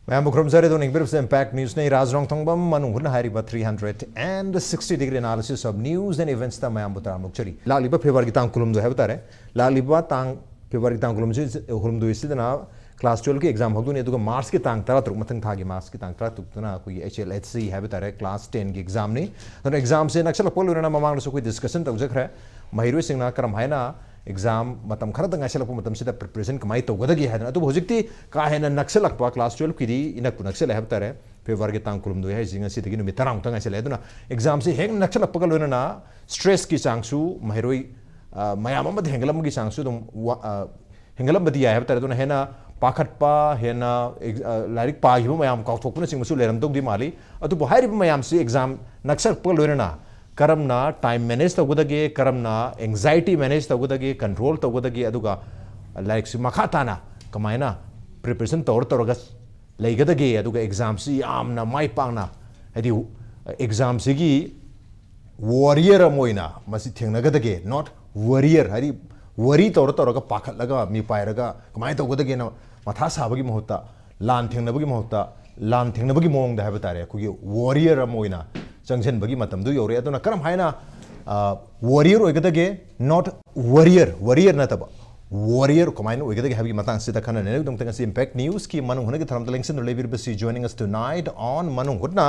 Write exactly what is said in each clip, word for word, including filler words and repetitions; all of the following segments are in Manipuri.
ꯃꯌꯥꯝꯕꯨ ꯈꯨꯔꯨꯝꯖꯔꯤ꯫ ꯑꯗꯨꯅ ꯌꯦꯡꯕꯤꯔꯤꯕꯁꯤ Impact Newsꯅꯤ꯫ ꯔꯥꯖ ꯔꯣꯡꯊꯣꯡꯕꯝ ꯃꯅꯨꯡ ꯍꯨꯠꯅ ꯍꯥꯏꯔꯤꯕ three hundred and sixty degree analysis of news and eventsꯇ ꯃꯌꯥꯝꯕꯨ ꯇꯔꯥꯝꯅ ꯑꯣꯛꯆꯔꯤ꯫ ꯂꯥꯛꯂꯤꯕ Februaryꯒꯤ ꯇꯥꯡ ꯀꯨꯟꯍꯨꯝꯗꯣꯏ ꯍꯥꯏꯕ ꯇꯥꯔꯦ, ꯂꯥꯛꯂꯤꯕ ꯇꯥꯡ Februaryꯒꯤ ꯇꯥꯡ ꯀꯨꯟꯍꯨꯝꯗꯣꯏꯁꯤꯗꯅ class twelveꯀꯤ exam ꯍꯧꯗꯣꯏꯅꯤ꯫ ꯑꯗꯨꯒ Marchꯀꯤ ꯇꯥꯡ ꯇꯔꯥꯇꯔꯨꯛ, ꯃꯊꯪ ꯊꯥꯒꯤ Marchꯀꯤ ꯇꯥꯡ ꯇꯔꯥꯇꯔꯨꯛꯇꯅ ꯑꯩꯈꯣꯏꯒꯤ H L H C ꯍꯥꯏꯕ ꯇꯥꯔꯦ, class tenꯒꯤ examꯅꯤ꯫ ꯑꯗꯨꯅ examꯁꯦ ꯅꯛꯁꯜꯂꯛꯄ ꯂꯣꯏꯅꯅ ꯃꯃꯥꯡꯗꯁꯨ ꯑꯩꯈꯣꯏ discussion ꯇꯧꯖꯈ꯭ꯔꯦ, ꯃꯍꯩꯔꯣꯏꯁꯤꯡꯅ ꯀꯔꯝ ꯍꯥꯏꯅ exam ꯃꯇꯝ ꯈꯔꯗ ꯉꯥꯏꯁꯜꯂꯛꯄ ꯃꯇꯝꯁꯤꯗ preparation ꯀꯃꯥꯏꯅ ꯇꯧꯒꯗꯒꯦ ꯍꯥꯏꯗꯅ꯫ ꯑꯗꯨꯕꯨ ꯍꯧꯖꯤꯛꯇꯤ ꯀꯥ ꯍꯦꯟꯅ ꯅꯛꯁꯜꯂꯛꯄ, class twelveꯀꯤꯗꯤ ꯏꯅꯛꯄꯨ ꯅꯛꯁꯜꯂꯦ ꯍꯥꯏꯕ ꯇꯥꯔꯦ꯫ Februaryꯒꯤ ꯇꯥꯡ ꯀꯨꯟꯍꯨꯝꯗꯣꯏ ꯍꯥꯏꯁꯤ ꯉꯁꯤꯗꯒꯤ ꯅꯨꯃꯤꯠ ꯇꯔꯥꯃꯨꯛꯇ ꯉꯥꯏꯁꯜꯂꯦ꯫ ꯑꯗꯨꯅ examꯁꯤ ꯍꯦꯛ ꯅꯛꯁꯜꯂꯛꯄꯒ ꯂꯣꯏꯅꯅ stressꯀꯤ ꯆꯥꯡꯁꯨ ꯃꯍꯩꯔꯣꯏ, ꯑ, ꯃꯌꯥꯝ ꯑꯃꯗ ꯍꯦꯟꯒꯠꯂꯝꯕꯒꯤ ꯆꯥꯡꯁꯨ ꯑꯗꯨꯝ ꯋꯥ-, ꯑ, ꯍꯦꯟꯒꯠꯂꯝꯕꯗꯤ ꯌꯥꯏ ꯍꯥꯏꯕ ꯇꯥꯔꯦ꯫ ꯑꯗꯨꯅ ꯍꯦꯟꯅ ꯄꯥꯈꯠꯄ, ꯍꯦꯟꯅ ꯑꯦꯛ-, ꯑ, ꯂꯥꯏꯔꯤꯛ ꯄꯥꯈꯤꯕ ꯃꯌꯥꯝ ꯀꯥꯎꯊꯣꯛꯄꯅꯆꯤꯡꯕꯁꯨ ꯂꯩꯔꯝꯗꯧꯗꯤ ꯃꯥꯜꯂꯤ꯫ ꯑꯗꯨꯕꯨ ꯍꯥꯏꯔꯤꯕ ꯃꯌꯥꯝꯁꯤ exam ꯅꯛꯁꯜꯂꯛꯄꯒ ꯂꯣꯏꯅꯅ ꯀꯔꯝꯅ time manage ꯇꯧꯒꯗꯒꯦ, ꯀꯔꯝꯅ anxiety manage ꯇꯧꯒꯗꯒꯦ, control ꯇꯧꯒꯗꯒꯦ, ꯑꯗꯨꯒ ꯂꯥꯏꯔꯤꯛꯁꯤ ꯃꯈꯥ ꯇꯥꯅ ꯀꯃꯥꯏꯅ preparation ꯇꯧꯔ ꯇꯧꯔꯒ ꯂꯩꯒꯗꯒꯦ, ꯑꯗꯨꯒ examꯁꯤ ꯌꯥꯝꯅ ꯃꯥꯏ ꯄꯥꯛꯅ, ꯍꯥꯏꯗꯤ examꯁꯤꯒꯤ warrior ꯑꯃ ꯑꯣꯏꯅ ꯃꯁꯤ ꯊꯦꯡꯅꯒꯗꯒꯦ, not worrier, ꯍꯥꯏꯗꯤ worry ꯇꯧꯔ ꯇꯧꯔꯒ ꯄꯥꯈꯠꯂꯒ ꯃꯤꯄꯥꯏꯔꯒ ꯀꯃꯥꯏꯅ ꯇꯧꯒꯗꯒꯦꯅ ꯃꯊꯥ ꯁꯥꯕꯒꯤ ꯃꯍꯨꯠꯇ, ꯂꯥꯟ ꯊꯦꯡꯅꯕꯒꯤ ꯃꯍꯨꯠꯇ, ꯂꯥꯟ ꯊꯦꯡꯅꯕꯒꯤ ꯃꯑꯣꯡꯗ ꯍꯥꯏꯕ ꯇꯥꯔꯦ, ꯑꯩꯈꯣꯏꯒꯤ warrior ꯑꯃ ꯑꯣꯏꯅ ꯆꯪꯁꯤꯟꯕꯒꯤ ꯃꯇꯝꯗꯨ ꯌꯧꯔꯛꯑꯦ꯫ ꯑꯗꯨꯅ ꯀꯔꯝ ꯍꯥꯏꯅ, ꯑ, warrior ꯑꯣꯏꯒꯗꯒꯦ, not worrier, warrior ꯅꯠꯇꯕ, warrior ꯀꯃꯥꯏꯅ ꯑꯣꯏꯒꯗꯒꯦ ꯍꯥꯏꯕꯒꯤ ꯃꯇꯥꯡꯁꯤꯗ ꯈꯟꯅ ꯅꯩꯅꯕꯒꯤꯗꯃꯛꯇ ꯉꯁꯤ Impact Newsꯀꯤ ꯃꯅꯨꯡ ꯍꯨꯠꯅꯒꯤ ꯊꯧꯔꯝꯗ ꯂꯦꯡꯁꯤꯟꯗꯨꯅ ꯂꯩꯕꯤꯔꯤꯕꯁꯤ, joining us tonight on ꯃꯅꯨꯡ ꯍꯨꯠꯅ,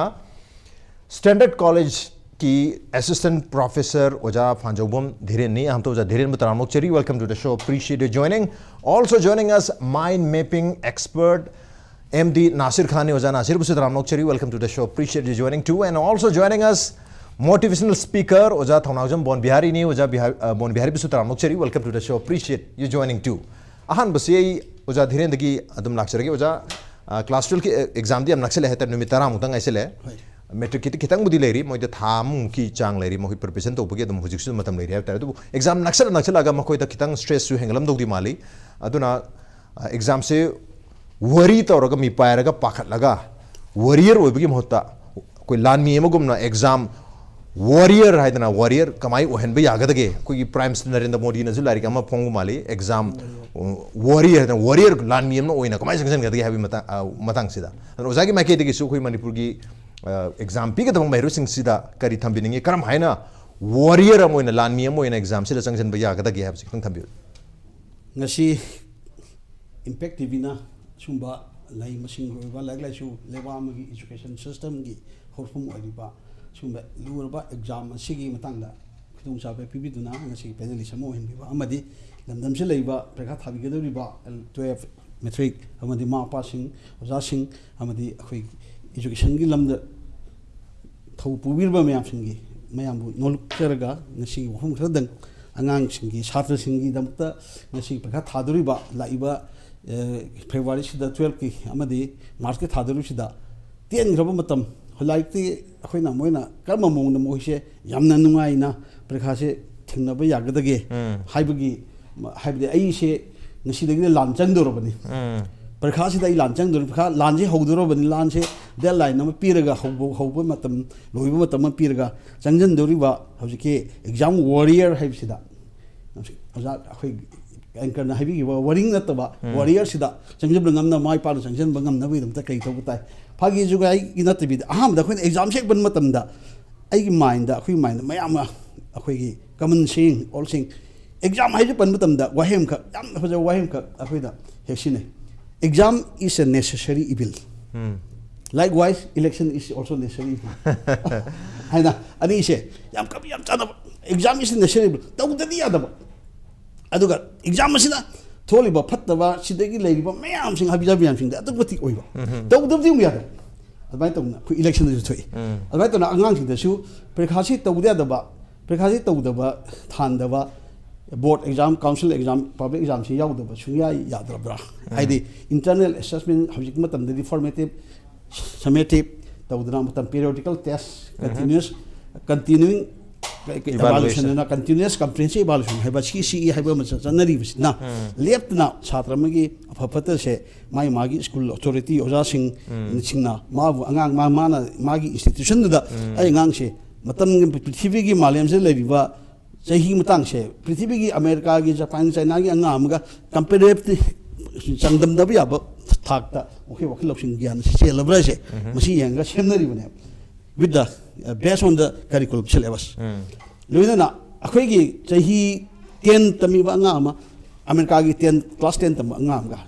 Standard Collegeꯀꯤ Assistant Professor ꯑꯣꯖꯥ ꯐꯥꯟꯖꯧꯕꯝ ꯙꯤꯔꯦꯟꯅꯤ꯫ ꯑꯍꯥꯟꯕꯗ ꯑꯣꯖꯥ ꯙꯤꯔꯦꯟꯕꯨ ꯇꯔꯥꯝꯅ ꯑꯣꯛꯆꯔꯤ, welcome to the show, appreciate your joining. Also joining us, mind mapping expert M D Nasir Khanꯅꯤ꯫ ꯑꯣꯖꯥ ꯅꯥꯁꯤꯔꯕꯨꯁꯨ ꯇꯔꯥꯝꯅ ꯑꯣꯛꯆꯔꯤ, welcome to the show, appreciate you joining too. And also joining us, motivational speaker ꯑꯣꯖꯥ ꯊꯧꯅꯥꯎꯖꯝ ꯕꯣꯟ ꯕꯤꯍꯥꯔꯤꯅꯤ꯫ ꯑꯣꯖꯥ ꯕꯤꯍꯥ-, ꯑ, ꯕꯣꯟ ꯕꯤꯍꯥꯔꯤꯕꯨꯁꯨ ꯇꯔꯥꯝꯅ ꯑꯣꯛꯆꯔꯤ, welcome to the show, appreciate you joining too. ꯑꯍꯥꯟꯕꯁꯤ ꯑꯩ ꯑꯣꯖꯥ ꯙꯤꯔꯦꯟꯗꯒꯤ ꯑꯗꯨꯝ ꯂꯥꯛꯆꯔꯒꯦ꯫ ꯑꯣꯖꯥ, ꯑ, class twelveꯀꯤ, ꯑ, examꯗꯤ ꯌꯥꯝ ꯅꯛꯁꯜꯂꯦ ꯍꯥꯏꯇꯥꯔꯦ, ꯅꯨꯃꯤꯠ ꯇꯔꯥꯃꯨꯛꯇ ꯉꯥꯏꯁꯜꯂꯦ꯫ ꯍꯣꯏ꯫ Matricꯀꯤꯗꯤ ꯈꯤꯇꯪꯕꯨꯗꯤ ꯂꯩꯔꯤ, ꯃꯣꯏꯗ ꯊꯥ ꯑꯃꯃꯨꯛꯀꯤ ꯆꯥꯡ ꯂꯩꯔꯤ, ꯃꯈꯣꯏ preparation ꯇꯧꯕꯒꯤ ꯑꯗꯨꯝ ꯍꯧꯖꯤꯛꯁꯨ ꯃꯇꯝ ꯂꯩꯔꯤ ꯍꯥꯏꯕ ꯇꯥꯔꯦ꯫ ꯑꯗꯨꯕꯨ exam ꯅꯛꯁꯜꯂ ꯅꯛꯁꯜꯂꯛꯑꯒ ꯃꯈꯣꯏꯗ ꯈꯤꯇꯪ stressꯁꯨ ꯍꯦꯟꯒꯠꯂꯝꯗꯧꯗꯤ ꯃꯥꯜꯂꯤ꯫ ꯑꯗꯨꯅ, ꯑ, examꯁꯦ worry ꯇꯧꯔꯒ, ꯃꯤ ꯄꯥꯏꯔꯒ, ꯄꯥꯈꯠꯂꯒ, warrior ꯑꯣꯏꯕꯒꯤ ꯃꯍꯨꯠꯇ ꯑꯩꯈꯣꯏ ꯂꯥꯟꯃꯤ ꯑꯃꯒꯨꯝꯅ exam ꯋꯥꯔꯤꯌꯔ ꯍꯥꯏꯗꯅ ꯋꯥꯔꯤꯌꯔ ꯀꯃꯥꯏ ꯑꯣꯏꯍꯟꯕ ꯌꯥꯒꯗꯒꯦ? ꯑꯩꯈꯣꯏꯒꯤ ꯄ꯭ꯔꯥꯏꯝ ꯃꯤꯅꯤꯁꯇꯔ ꯅꯔꯦꯟꯗ꯭ꯔ ꯃꯣꯗꯤꯅꯁꯨ ꯂꯥꯏꯔꯤꯛ ꯑꯃ ꯐꯣꯡꯕ ꯃꯥꯜꯂꯤ, ꯑꯦꯛꯖꯥꯝ ꯋꯥꯔꯤꯌꯔ ꯍꯥꯏꯗꯅ ꯋꯥꯔꯤꯌꯔ ꯂꯥꯟꯃꯤ ꯑꯃ ꯑꯣꯏꯅ ꯀꯃꯥꯏꯅ ꯆꯪꯁꯤꯟꯒꯗꯒꯦ ꯍꯥꯏꯕꯒꯤ ꯃꯇꯥꯡ, ꯑ, ꯃꯇꯥꯡꯁꯤꯗ꯫ ꯑꯗꯨꯅ ꯑꯣꯖꯥꯒꯤ ꯃꯥꯏꯀꯩꯗꯒꯤꯁꯨ ꯑꯩꯈꯣꯏ ꯃꯅꯤꯄꯨꯔꯒꯤ, ꯑ, ꯑꯦꯛꯖꯥꯝ ꯄꯤꯒꯗꯕ ꯃꯍꯩꯔꯣꯏꯁꯤꯡꯁꯤꯗ ꯀꯔꯤ ꯊꯝꯕꯤꯅꯤꯡꯉꯤ? ꯀꯔꯝ ꯍꯥꯏꯅ ꯋꯥꯔꯤꯌꯔ ꯑꯃ ꯑꯣꯏꯅ, ꯂꯥꯟꯃꯤ ꯑꯃ ꯑꯣꯏꯅ ꯑꯦꯛꯖꯥꯝꯁꯤꯗ ꯆꯪꯁꯤꯟꯕ ꯌꯥꯒꯗꯒꯦ ꯍꯥꯏꯕꯁꯤ ꯈꯤꯇꯪ ꯊꯝꯕꯤꯌꯨ꯫ ꯉꯁꯤ ꯏꯝꯄꯦꯛ ꯇꯤ ꯚꯤꯅ ꯁꯨꯝꯕ ꯂꯩ ꯃꯁꯤꯡꯒꯤ ꯑꯣꯏꯕ ꯂꯥꯏꯔꯤꯛ ꯂꯥꯏꯁꯨ, ꯂꯩꯕꯥꯛ ꯑꯃꯒꯤ ꯏꯖꯨꯀꯦꯁꯟ ꯁꯤꯁꯇꯦꯝꯒꯤ ꯍꯧꯔꯛꯐꯝ ꯑꯣꯏꯔꯤꯕ ꯁꯨꯝꯕ ꯂꯨꯔꯕ ꯑꯦꯛꯖꯥꯝ ꯑꯁꯤꯒꯤ ꯃꯇꯥꯡꯗ ꯈꯨꯗꯣꯡꯆꯥꯕ ꯄꯤꯕꯤꯗꯨꯅ ꯉꯁꯤꯒꯤ ꯄꯦꯅꯦꯂꯤꯁ ꯑꯃ ꯑꯣꯏꯍꯟꯕꯤꯕ ꯑꯃꯗꯤ ꯂꯝꯗꯝꯁꯤꯗ ꯂꯩꯕ ꯄꯔꯤꯈꯥ ꯊꯥꯕꯤꯒꯗꯧꯔꯤꯕ ꯇꯨꯌꯦꯜꯐ, ꯃꯦꯇ꯭ꯔꯤꯛ ꯑꯃꯗꯤ ꯃꯃꯥ ꯃꯄꯥꯁꯤꯡ, ꯑꯣꯖꯥꯁꯤꯡ ꯑꯃꯗꯤ ꯑꯩꯈꯣꯏ ꯏꯖꯨꯀꯦꯁꯟꯒꯤ ꯂꯝꯗ ꯊꯧ ꯄꯨꯕꯤꯔꯤꯕ ꯃꯌꯥꯝꯁꯤꯡꯒꯤ, ꯃꯌꯥꯝꯕꯨ ꯅꯣꯂꯨꯛꯆꯔꯒ ꯉꯁꯤꯒꯤ ꯋꯥꯐꯝ ꯈꯔꯗꯪ ꯑꯉꯥꯡꯁꯤꯡꯒꯤ, ꯁꯥꯇ꯭ꯔꯁꯤꯡꯒꯤꯗꯃꯛꯇ ꯉꯁꯤꯒꯤ ꯄꯔꯤꯈꯥ ꯊꯥꯗꯣꯔꯤꯕ ꯂꯥꯛꯏꯕ, ꯑꯦ, ꯐꯦꯕ꯭ꯔꯨꯋꯥꯔꯤꯁꯤꯗ ꯇꯨꯌꯦꯜꯐꯀꯤ ꯑꯃꯗꯤ ꯃꯥꯔꯆꯀꯤ ꯊꯥꯗꯣꯔꯤꯕꯁꯤꯗ ꯇꯦꯟꯈ꯭ꯔꯕ ꯃꯇꯝ, ꯂꯥꯏꯔꯤꯛꯇꯤ ꯑꯩꯈꯣꯏꯅ ꯃꯣꯏꯅ ꯀꯔꯝꯕ ꯃꯑꯣꯡꯗ ꯃꯈꯣꯏꯁꯦ ꯌꯥꯝꯅ ꯅꯨꯡꯉꯥꯏꯅ ꯄꯔꯤꯈꯥꯁꯦ ꯊꯦꯡꯅꯕ ꯌꯥꯒꯗꯒꯦ ꯎꯝ꯫ ꯍꯥꯏꯕꯒꯤ, ꯍꯥꯏꯕꯗꯤ ꯑꯩꯁꯦ ꯉꯁꯤꯗꯒꯤꯗꯤ ꯂꯥꯟ ꯆꯪꯗꯧꯔꯕꯅꯤ꯫ ꯎꯝ꯫ ꯄꯔꯤꯈꯥꯁꯤꯗ ꯑꯩ ꯂꯥꯟ ꯆꯪꯗꯧꯔꯤ, ꯄꯔꯤꯈꯥ ꯂꯥꯟꯁꯦ ꯍꯧꯗꯧꯔꯕꯅꯤ, ꯂꯥꯟꯁꯦ ꯗꯦꯠ ꯂꯥꯏꯟ ꯑꯃ ꯄꯤꯔꯒ ꯍꯧꯕ, ꯍꯧꯕ ꯃꯇꯝ, ꯂꯣꯏꯕ ꯃꯇꯝ ꯑꯃ ꯄꯤꯔꯒ ꯆꯪꯁꯤꯟꯗꯧꯔꯤꯕ ꯍꯧꯖꯤꯛꯀꯤ ꯑꯦꯛꯖꯥꯝ ꯋꯥꯔꯤꯌꯔ ꯍꯥꯏꯕꯁꯤꯗ ꯑꯣꯖꯥ ꯑꯩꯈꯣꯏ ꯑꯦꯡꯀꯔꯅ ꯍꯥꯏꯕꯤꯈꯤꯕ ꯋꯥꯔꯤꯡ ꯅꯠꯇꯕ ꯎꯝ꯫ ꯋꯥꯔꯤꯌꯔꯁꯤꯗ ꯆꯪꯁꯤꯟꯕ ꯉꯝꯅ ꯃꯥꯏ ꯄꯥꯛꯅ ꯆꯪꯁꯤꯟꯕ ꯉꯝꯅꯕꯒꯤꯗꯃꯛꯇ ꯀꯔꯤ ꯇꯧꯕ ꯇꯥꯏ? ꯐꯥꯒꯤ ꯖꯨꯒꯥꯏꯒꯤ ꯅꯠꯇꯕꯤꯗ ꯑꯍꯥꯟꯕꯗ ꯑꯩꯈꯣꯏꯅ ꯑꯦꯛꯖꯥꯝꯁꯦ ꯍꯦꯛ ꯄꯟꯕ ꯃꯇꯝꯗ ꯑꯩꯒꯤ ꯃꯥꯏꯟꯗ, ꯑꯩꯈꯣꯏꯒꯤ ꯃꯥꯏꯟꯗ ꯃꯌꯥꯝ ꯑꯃ ꯑꯩꯈꯣꯏꯒꯤ ꯀꯃꯟ ꯁꯦꯌꯤꯡ, ꯑꯣꯜ ꯁꯦꯌꯤꯡ, ꯑꯦꯛꯖꯥꯝ ꯍꯥꯏꯁꯦ ꯄꯟꯕ ꯃꯇꯝꯗ ꯋꯥꯍꯩ ꯑꯃꯈꯛ, ꯌꯥꯝꯅ ꯐꯖꯕ ꯋꯥꯍꯩ ꯑꯃꯈꯛ ꯑꯩꯈꯣꯏꯗ ꯍꯦꯛ ꯁꯤꯖꯤꯟꯅꯩ, "Exam is a necessary evil." Um. Likewise, election is also necessary evil. ꯍꯥꯏꯅ ꯑꯅꯤꯁꯦ ꯌꯥꯝ ꯀꯞ-, ꯌꯥꯝ ꯆꯥꯟꯅꯕ꯫ "Exam is a necessary evil", ꯇꯧꯗꯗꯤ ꯌꯥꯗꯕ꯫ ꯑꯗꯨꯒ ꯑꯦꯛꯖꯥꯝ ꯑꯁꯤꯅ ꯊꯣꯛꯂꯤꯕ ꯐꯠꯇꯕ, ꯁꯤꯗꯒꯤ ꯂꯩꯔꯤꯕ ꯃꯌꯥꯝꯁꯤꯡ, ꯍꯥꯕꯤ ꯖꯥꯕꯤ ꯃꯌꯥꯝꯁꯤꯡꯗ ꯑꯗꯨꯛ ꯃꯇꯤꯛ ꯑꯣꯏꯕ꯫ ꯎꯝ꯫ ꯇꯧꯗꯕꯗꯤ ꯑꯃꯨꯛ ꯌꯥꯗꯕ꯫ ꯑꯗꯨꯃꯥꯏꯅ ꯇꯧꯗꯅ ꯑꯩꯈꯣꯏ ꯏꯂꯦꯛꯁꯟꯗꯁꯨ ꯊꯣꯛꯏ꯫ ꯎꯝ꯫ ꯑꯗꯨꯃꯥꯏꯅ ꯇꯧꯗꯅ ꯑꯉꯥꯡꯁꯤꯡꯗꯁꯨ ꯄꯔꯤꯈꯥꯁꯤ ꯇꯧꯗ ꯌꯥꯗꯕ, ꯄꯔꯤꯈꯥꯁꯤ ꯇꯧꯗꯕ, ꯊꯥꯟꯗꯕ, ꯕꯣꯔꯗ ꯑꯦꯛꯖꯥꯝ, ꯀꯥꯎꯟꯁꯤꯜ ꯑꯦꯛꯖꯥꯝ, ꯄꯕ꯭ꯂꯤꯛ ꯑꯦꯛꯖꯥꯝꯁꯤ ꯌꯥꯎꯗꯕ ꯁꯨꯡꯌꯥ ꯌꯥꯗ꯭ꯔꯕ꯭ꯔꯥ? ꯍꯥꯏꯗꯤ ꯏꯟꯇꯔꯅꯦꯜ ꯑꯦꯁꯦꯁꯃꯦꯟ ꯍꯧꯖꯤꯛ ꯃꯇꯝꯗꯗꯤ ꯐꯣꯔꯃꯦꯇꯤꯞ, ꯁꯃꯦꯇꯤꯞ ꯇꯧꯗꯅ ꯃꯇꯝ, periodical test, um. Continuous, continuing Evaluation. Evaluation and continuous comprehension evaluation ꯍꯥꯏꯕ ꯁꯤ ꯁꯤ ꯏ ꯍꯥꯏꯕ ꯑꯃ ꯆꯠꯅꯔꯤꯕꯁꯤꯅ ꯎꯝ꯫ ꯂꯦꯞꯇꯅ ꯁꯥꯇ꯭ꯔ ꯑꯃꯒꯤ ꯑꯐ ꯐꯠꯇꯁꯦ ꯃꯥꯒꯤ ꯃꯥꯒꯤ ꯁ꯭ꯀꯨꯜ ꯑꯣꯊꯣꯔꯤꯇꯤ ꯑꯣꯖꯥꯁꯤꯡ ꯎꯝ꯫ ꯁꯤꯡꯅ ꯃꯥꯕꯨ ꯑꯉꯥꯡ ꯃꯥ-, ꯃꯥꯅ ꯃꯥꯒꯤ ꯏꯟꯁꯇꯤꯇ꯭ꯌꯨꯁꯟꯗꯨꯗ ꯎꯝ꯫ ꯑꯩ ꯑꯉꯥꯡꯁꯦ ꯃꯇꯝꯒꯤ ꯄ꯭ꯔꯤꯊꯤꯕꯤꯒꯤ ꯃꯥꯂꯦꯝꯁꯤꯗ ꯂꯩꯔꯤꯕ ꯆꯍꯤ ꯃꯇꯥꯡꯁꯦ, ꯄ꯭ꯔꯤꯊꯤꯕꯤꯒꯤ ꯑꯃꯦꯔꯤꯀꯥꯒꯤ, ꯖꯄꯥꯟ, ꯆꯥꯏꯅꯥꯒꯤ ꯑꯉꯥꯡ ꯑꯃꯒ ꯀꯝꯄꯦꯔꯦꯇꯤꯞ ꯆꯥꯡꯗꯝꯅꯕ ꯌꯥꯕ ꯊꯥꯛꯇ ꯃꯈꯣꯏ ꯋꯥꯈꯜ ꯂꯧꯁꯤꯡ ꯒ꯭ꯌꯥꯟ ꯑꯁꯤ ꯆꯦꯜꯂꯕ꯭ꯔꯥ ꯍꯥꯏꯁꯦ, ꯃꯁꯤ ꯌꯦꯡꯉꯒ ꯁꯦꯝꯅꯔꯤꯕꯅꯦꯕ, with the, uh, based on the curriculum syllabus꯫ ꯂꯣꯏꯅꯅ ꯑꯩꯈꯣꯏꯒꯤ ꯆꯍꯤ ꯇꯦꯟ ꯇꯝꯃꯤꯕ ꯑꯉꯥꯡ ꯑꯃ, ꯑꯃꯦꯔꯤꯀꯥꯒꯤ ꯇꯦꯟ, ꯀ꯭ꯂꯥꯁ ꯇꯦꯟ ꯇꯝꯕ ꯑꯉꯥꯡ ꯑꯃꯒ,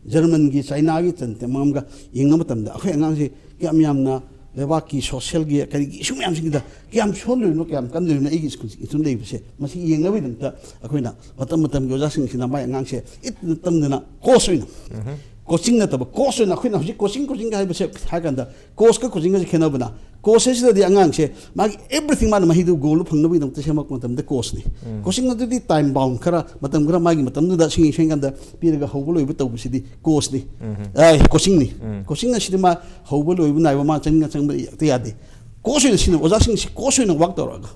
ꯖꯔꯃꯟꯒꯤ, ꯆꯥꯏꯅꯥꯒꯤ ꯇꯦꯟ ꯇꯝꯕ ꯑꯃꯒ ꯌꯦꯡꯅꯕ ꯃꯇꯝꯗ, ꯑꯩꯈꯣꯏ ꯑꯉꯥꯡꯁꯤ ꯀꯌꯥꯝ ꯌꯥꯝꯅ ꯂꯩꯕꯥꯛꯀꯤ ꯁꯣꯁꯤꯌꯦꯜꯒꯤ ꯀꯔꯤꯒꯤ ꯏꯁꯨ ꯃꯌꯥꯝꯁꯤꯡꯁꯤꯗ ꯀꯌꯥꯝ ꯁꯣꯟꯗꯣꯔꯤꯕꯅꯣ, ꯀꯌꯥꯝ ꯀꯟꯗꯣꯔꯤꯕꯅꯣ ꯑꯩꯒꯤ ꯁ꯭ꯀꯨꯜ ꯏꯊꯨꯟ ꯂꯩꯕꯁꯦ, ꯃꯁꯤ ꯌꯦꯡꯅꯕꯒꯤꯗꯃꯛꯇ ꯑꯩꯈꯣꯏꯅ ꯃꯇꯝ ꯃꯇꯝꯒꯤ ꯑꯣꯖꯥꯁꯤꯡꯁꯤꯅ ꯃꯥꯏ ꯑꯉꯥꯡꯁꯦ ꯏꯠꯅ ꯇꯝꯗꯅ ꯀꯣꯆ ꯑꯣꯏꯅ, ꯀꯣꯆꯤꯡ ꯅꯠꯇꯕ ꯀꯣꯆ ꯑꯣꯏꯅ, ꯑꯩꯈꯣꯏꯅ ꯍꯧꯖꯤꯛ ꯀꯣꯆꯤꯡ, ꯀꯣꯆꯤꯡꯒ ꯍꯥꯏꯕꯁꯦ ꯍꯥꯏ ꯀꯥꯟꯗ ꯀꯣꯆꯀ ꯀꯣꯆꯤꯡꯒꯁꯦ ꯈꯦꯠꯅꯕꯅ, ꯀꯣꯆ ꯍꯥꯏꯁꯤꯗꯗꯤ ꯑꯉꯥꯡꯁꯦ ꯃꯥꯒꯤ ꯑꯦꯕ꯭ꯔꯤꯊꯤꯡ ꯃꯥꯅ ꯃꯍꯩꯗꯨ ꯒꯣꯜꯗꯨ ꯐꯪꯅꯕꯒꯤꯗꯃꯛꯇ ꯁꯦꯝꯃꯛꯄ ꯃꯇꯝꯗ ꯀꯣꯆꯅꯤ꯫ ꯀꯣꯆꯤꯡ ꯑꯗꯨꯗꯤ ꯇꯥꯏꯝ ꯕꯥꯎꯟ ꯈꯔ, ꯃꯇꯝ ꯈꯔ ꯃꯥꯒꯤ ꯃꯇꯝꯗꯨꯗ ꯁꯤꯡꯉꯤ ꯁꯦꯡꯀꯥꯟꯗ ꯄꯤꯔꯒ ꯍꯧꯕ ꯂꯣꯏꯕ ꯇꯧꯕꯁꯤꯗꯤ ꯀꯣꯆꯅꯤ꯫ ꯑꯦ, ꯀꯣꯆꯤꯡꯅꯤ꯫ ꯀꯣꯆꯤꯡ ꯑꯁꯤꯗꯤ ꯃꯥ ꯍꯧꯕ ꯂꯣꯏꯕ ꯅꯥꯏꯕ, ꯃꯥ ꯆꯪꯅꯤꯡꯉ ꯆꯪꯕ ꯍꯦꯛꯇ ꯌꯥꯗꯦ꯫ ꯀꯣꯆ ꯑꯣꯏꯅ ꯁꯤꯟꯅꯕ ꯑꯣꯖꯥꯁꯤꯡꯁꯤ ꯀꯣꯆ ꯑꯣꯏꯅ ꯋꯥꯛ ꯇꯧꯔꯛꯑꯒ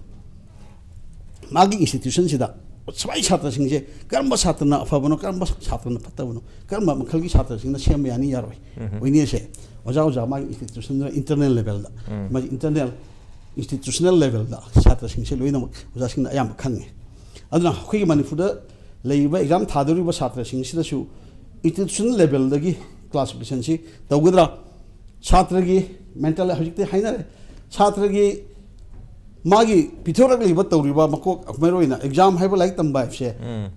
ꯃꯥꯒꯤ ꯏꯟꯁꯇꯤꯇ꯭ꯌꯨꯁꯟꯁꯤꯗ ꯁ꯭ꯋꯥꯏ ꯁꯥꯇ꯭ꯔꯁꯤꯡꯁꯦ ꯀꯔꯝꯕ ꯁꯥꯇ꯭ꯔꯅ ꯑꯐꯕꯅꯣ, ꯀꯔꯝꯕ ꯁꯥꯇ꯭ꯔꯅ ꯐꯠꯇꯕꯅꯣ, ꯀꯔꯝꯕ ꯃꯈꯜꯒꯤ ꯁꯥꯇ꯭ꯔꯁꯤꯡꯅ ꯁꯦꯝꯕ ꯌꯥꯅꯤ, ꯌꯥꯔꯣꯏ, ꯑꯣꯏꯅꯤꯁꯦ ꯑꯣꯖꯥ ꯑꯣꯖꯥ ꯃꯥꯒꯤ ꯏꯟꯁꯇꯤꯇ꯭ꯌꯨꯁꯟꯗ, ꯏꯟꯇꯔꯅꯦꯜ ꯂꯦꯕꯦꯜꯗ, ꯃꯥꯒꯤ ꯏꯟꯇꯔꯅꯦꯜ ꯏꯟꯁꯇꯤꯇ꯭ꯌꯨꯁꯅꯦꯜ ꯂꯦꯕꯦꯜꯗ ꯁꯥꯇ꯭ꯔꯁꯤꯡꯁꯦ ꯂꯣꯏꯅꯃꯛ ꯑꯣꯖꯥꯁꯤꯡꯅ ꯑꯌꯥꯝꯕ ꯈꯪꯉꯦ꯫ ꯑꯗꯨꯅ ꯑꯩꯈꯣꯏꯒꯤ ꯃꯅꯤꯄꯨꯔꯗ ꯂꯩꯔꯤꯕ ꯑꯦꯛꯖꯥꯝ ꯊꯥꯗꯧꯔꯤꯕ ꯁꯥꯇ꯭ꯔꯁꯤꯡꯁꯤꯗꯁꯨ ꯏꯟꯁꯇꯤꯇ꯭ꯌꯨꯁꯅꯦꯜ ꯂꯦꯕꯦꯜꯗꯒꯤ ꯀ꯭ꯂꯥꯁꯤꯐꯤꯀꯦꯁꯟꯁꯤ ꯇꯧꯒꯗ꯭ꯔꯥ? ꯁꯥꯇ꯭ꯔꯒꯤ ꯃꯦꯟꯇꯦꯜ, ꯍꯧꯖꯤꯛꯇꯤ ꯍꯥꯏꯅꯔꯦ, ꯁꯥꯇ꯭ꯔꯒꯤ ꯃꯥꯒꯤ ꯄꯤꯊꯣꯔꯛꯂꯤꯕ ꯇꯧꯔꯤꯕ ꯃꯀꯣꯛ, ꯃꯔꯨꯑꯣꯏꯅ ꯑꯦꯛꯖꯥꯝ ꯍꯥꯏꯕ ꯂꯥꯏꯔꯤꯛ ꯇꯝꯕ ꯍꯥꯏꯕꯁꯦ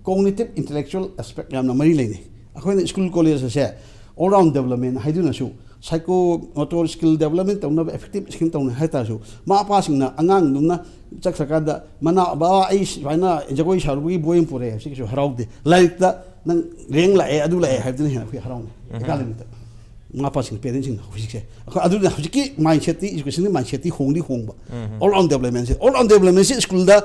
ꯀꯣꯒꯅꯤꯇꯤꯞ ꯏꯟꯇꯦꯂꯦꯛꯆꯨꯋꯦꯜ ꯑꯦꯁꯄꯦꯛ ꯌꯥꯝꯅ ꯃꯔꯤ ꯂꯩꯅꯩ꯫ ꯑꯩꯈꯣꯏꯅ ꯁ꯭ꯀꯨꯜ ꯀꯣꯂꯦꯖ ꯑꯁꯦ ꯑꯣꯜ ꯔꯥꯎꯟ ꯗꯦꯕꯂꯞꯃꯦꯟ ꯍꯥꯏꯗꯨꯅꯁꯨ ꯁꯥꯏꯀꯣ ꯃꯣꯇꯣꯔ ꯁ꯭ꯀꯤꯜ ꯗꯦꯕꯂꯞꯃꯦꯟ ꯇꯧꯅꯕ ꯑꯦꯐꯦꯛꯇꯤꯞ ꯁ꯭ꯀꯤꯜ ꯇꯧꯅꯤ ꯍꯥꯏ ꯇꯥꯔꯁꯨ, ꯃꯃꯥ ꯃꯄꯥꯁꯤꯡꯅ ꯑꯉꯥꯡꯗꯨꯅ ꯆꯠꯈ꯭ꯔꯀꯥꯟꯗ, "ꯃꯅꯥ, ꯕꯕꯥ, ꯑꯩ ꯁꯨꯃꯥꯏꯅ ꯖꯒꯣꯏ ꯁꯥꯔꯨꯕꯒꯤ ꯕꯣꯏ ꯑꯃ ꯄꯨꯔꯛꯑꯦ" ꯍꯥꯏꯕꯁꯤ ꯀꯩꯁꯨ ꯍꯔꯥꯎꯗꯦ꯫ ꯂꯥꯏꯔꯤꯛꯇ ꯅꯪ ꯔꯦꯡ ꯂꯥꯛꯑꯦ, ꯑꯗꯨ ꯂꯥꯛꯑꯦ ꯍꯥꯏꯕꯗꯨꯅ ꯍꯦꯟꯅ ꯑꯩꯈꯣꯏ ꯍꯔꯥꯎꯅꯩ ꯑꯦꯀꯥꯗꯃꯤꯛꯇ꯫ ꯃꯃꯥ ꯃꯄꯥꯁꯤꯡ, ꯄꯦꯔꯦꯟꯁꯤꯡꯅ ꯍꯧꯖꯤꯛꯁꯦ, ꯑꯩꯈꯣꯏ ꯑꯗꯨꯅ ꯍꯧꯖꯤꯛꯀꯤ ꯃꯥꯏꯟꯁꯦꯠꯇꯤ, ꯏꯖꯨꯀꯦꯁꯟꯒꯤ ꯃꯥꯏꯟꯁꯦꯠꯇꯤ ꯍꯣꯡꯗꯤ ꯍꯣꯡꯕ꯫ ꯑꯣꯜ ꯔꯥꯎꯟ ꯗꯦꯕꯂꯞꯃꯦꯟꯁꯦ, ꯑꯣꯜ ꯔꯥꯎꯟ ꯗꯦꯕꯂꯞꯃꯦꯟꯁꯤ ꯁ꯭ꯀꯨꯜꯗ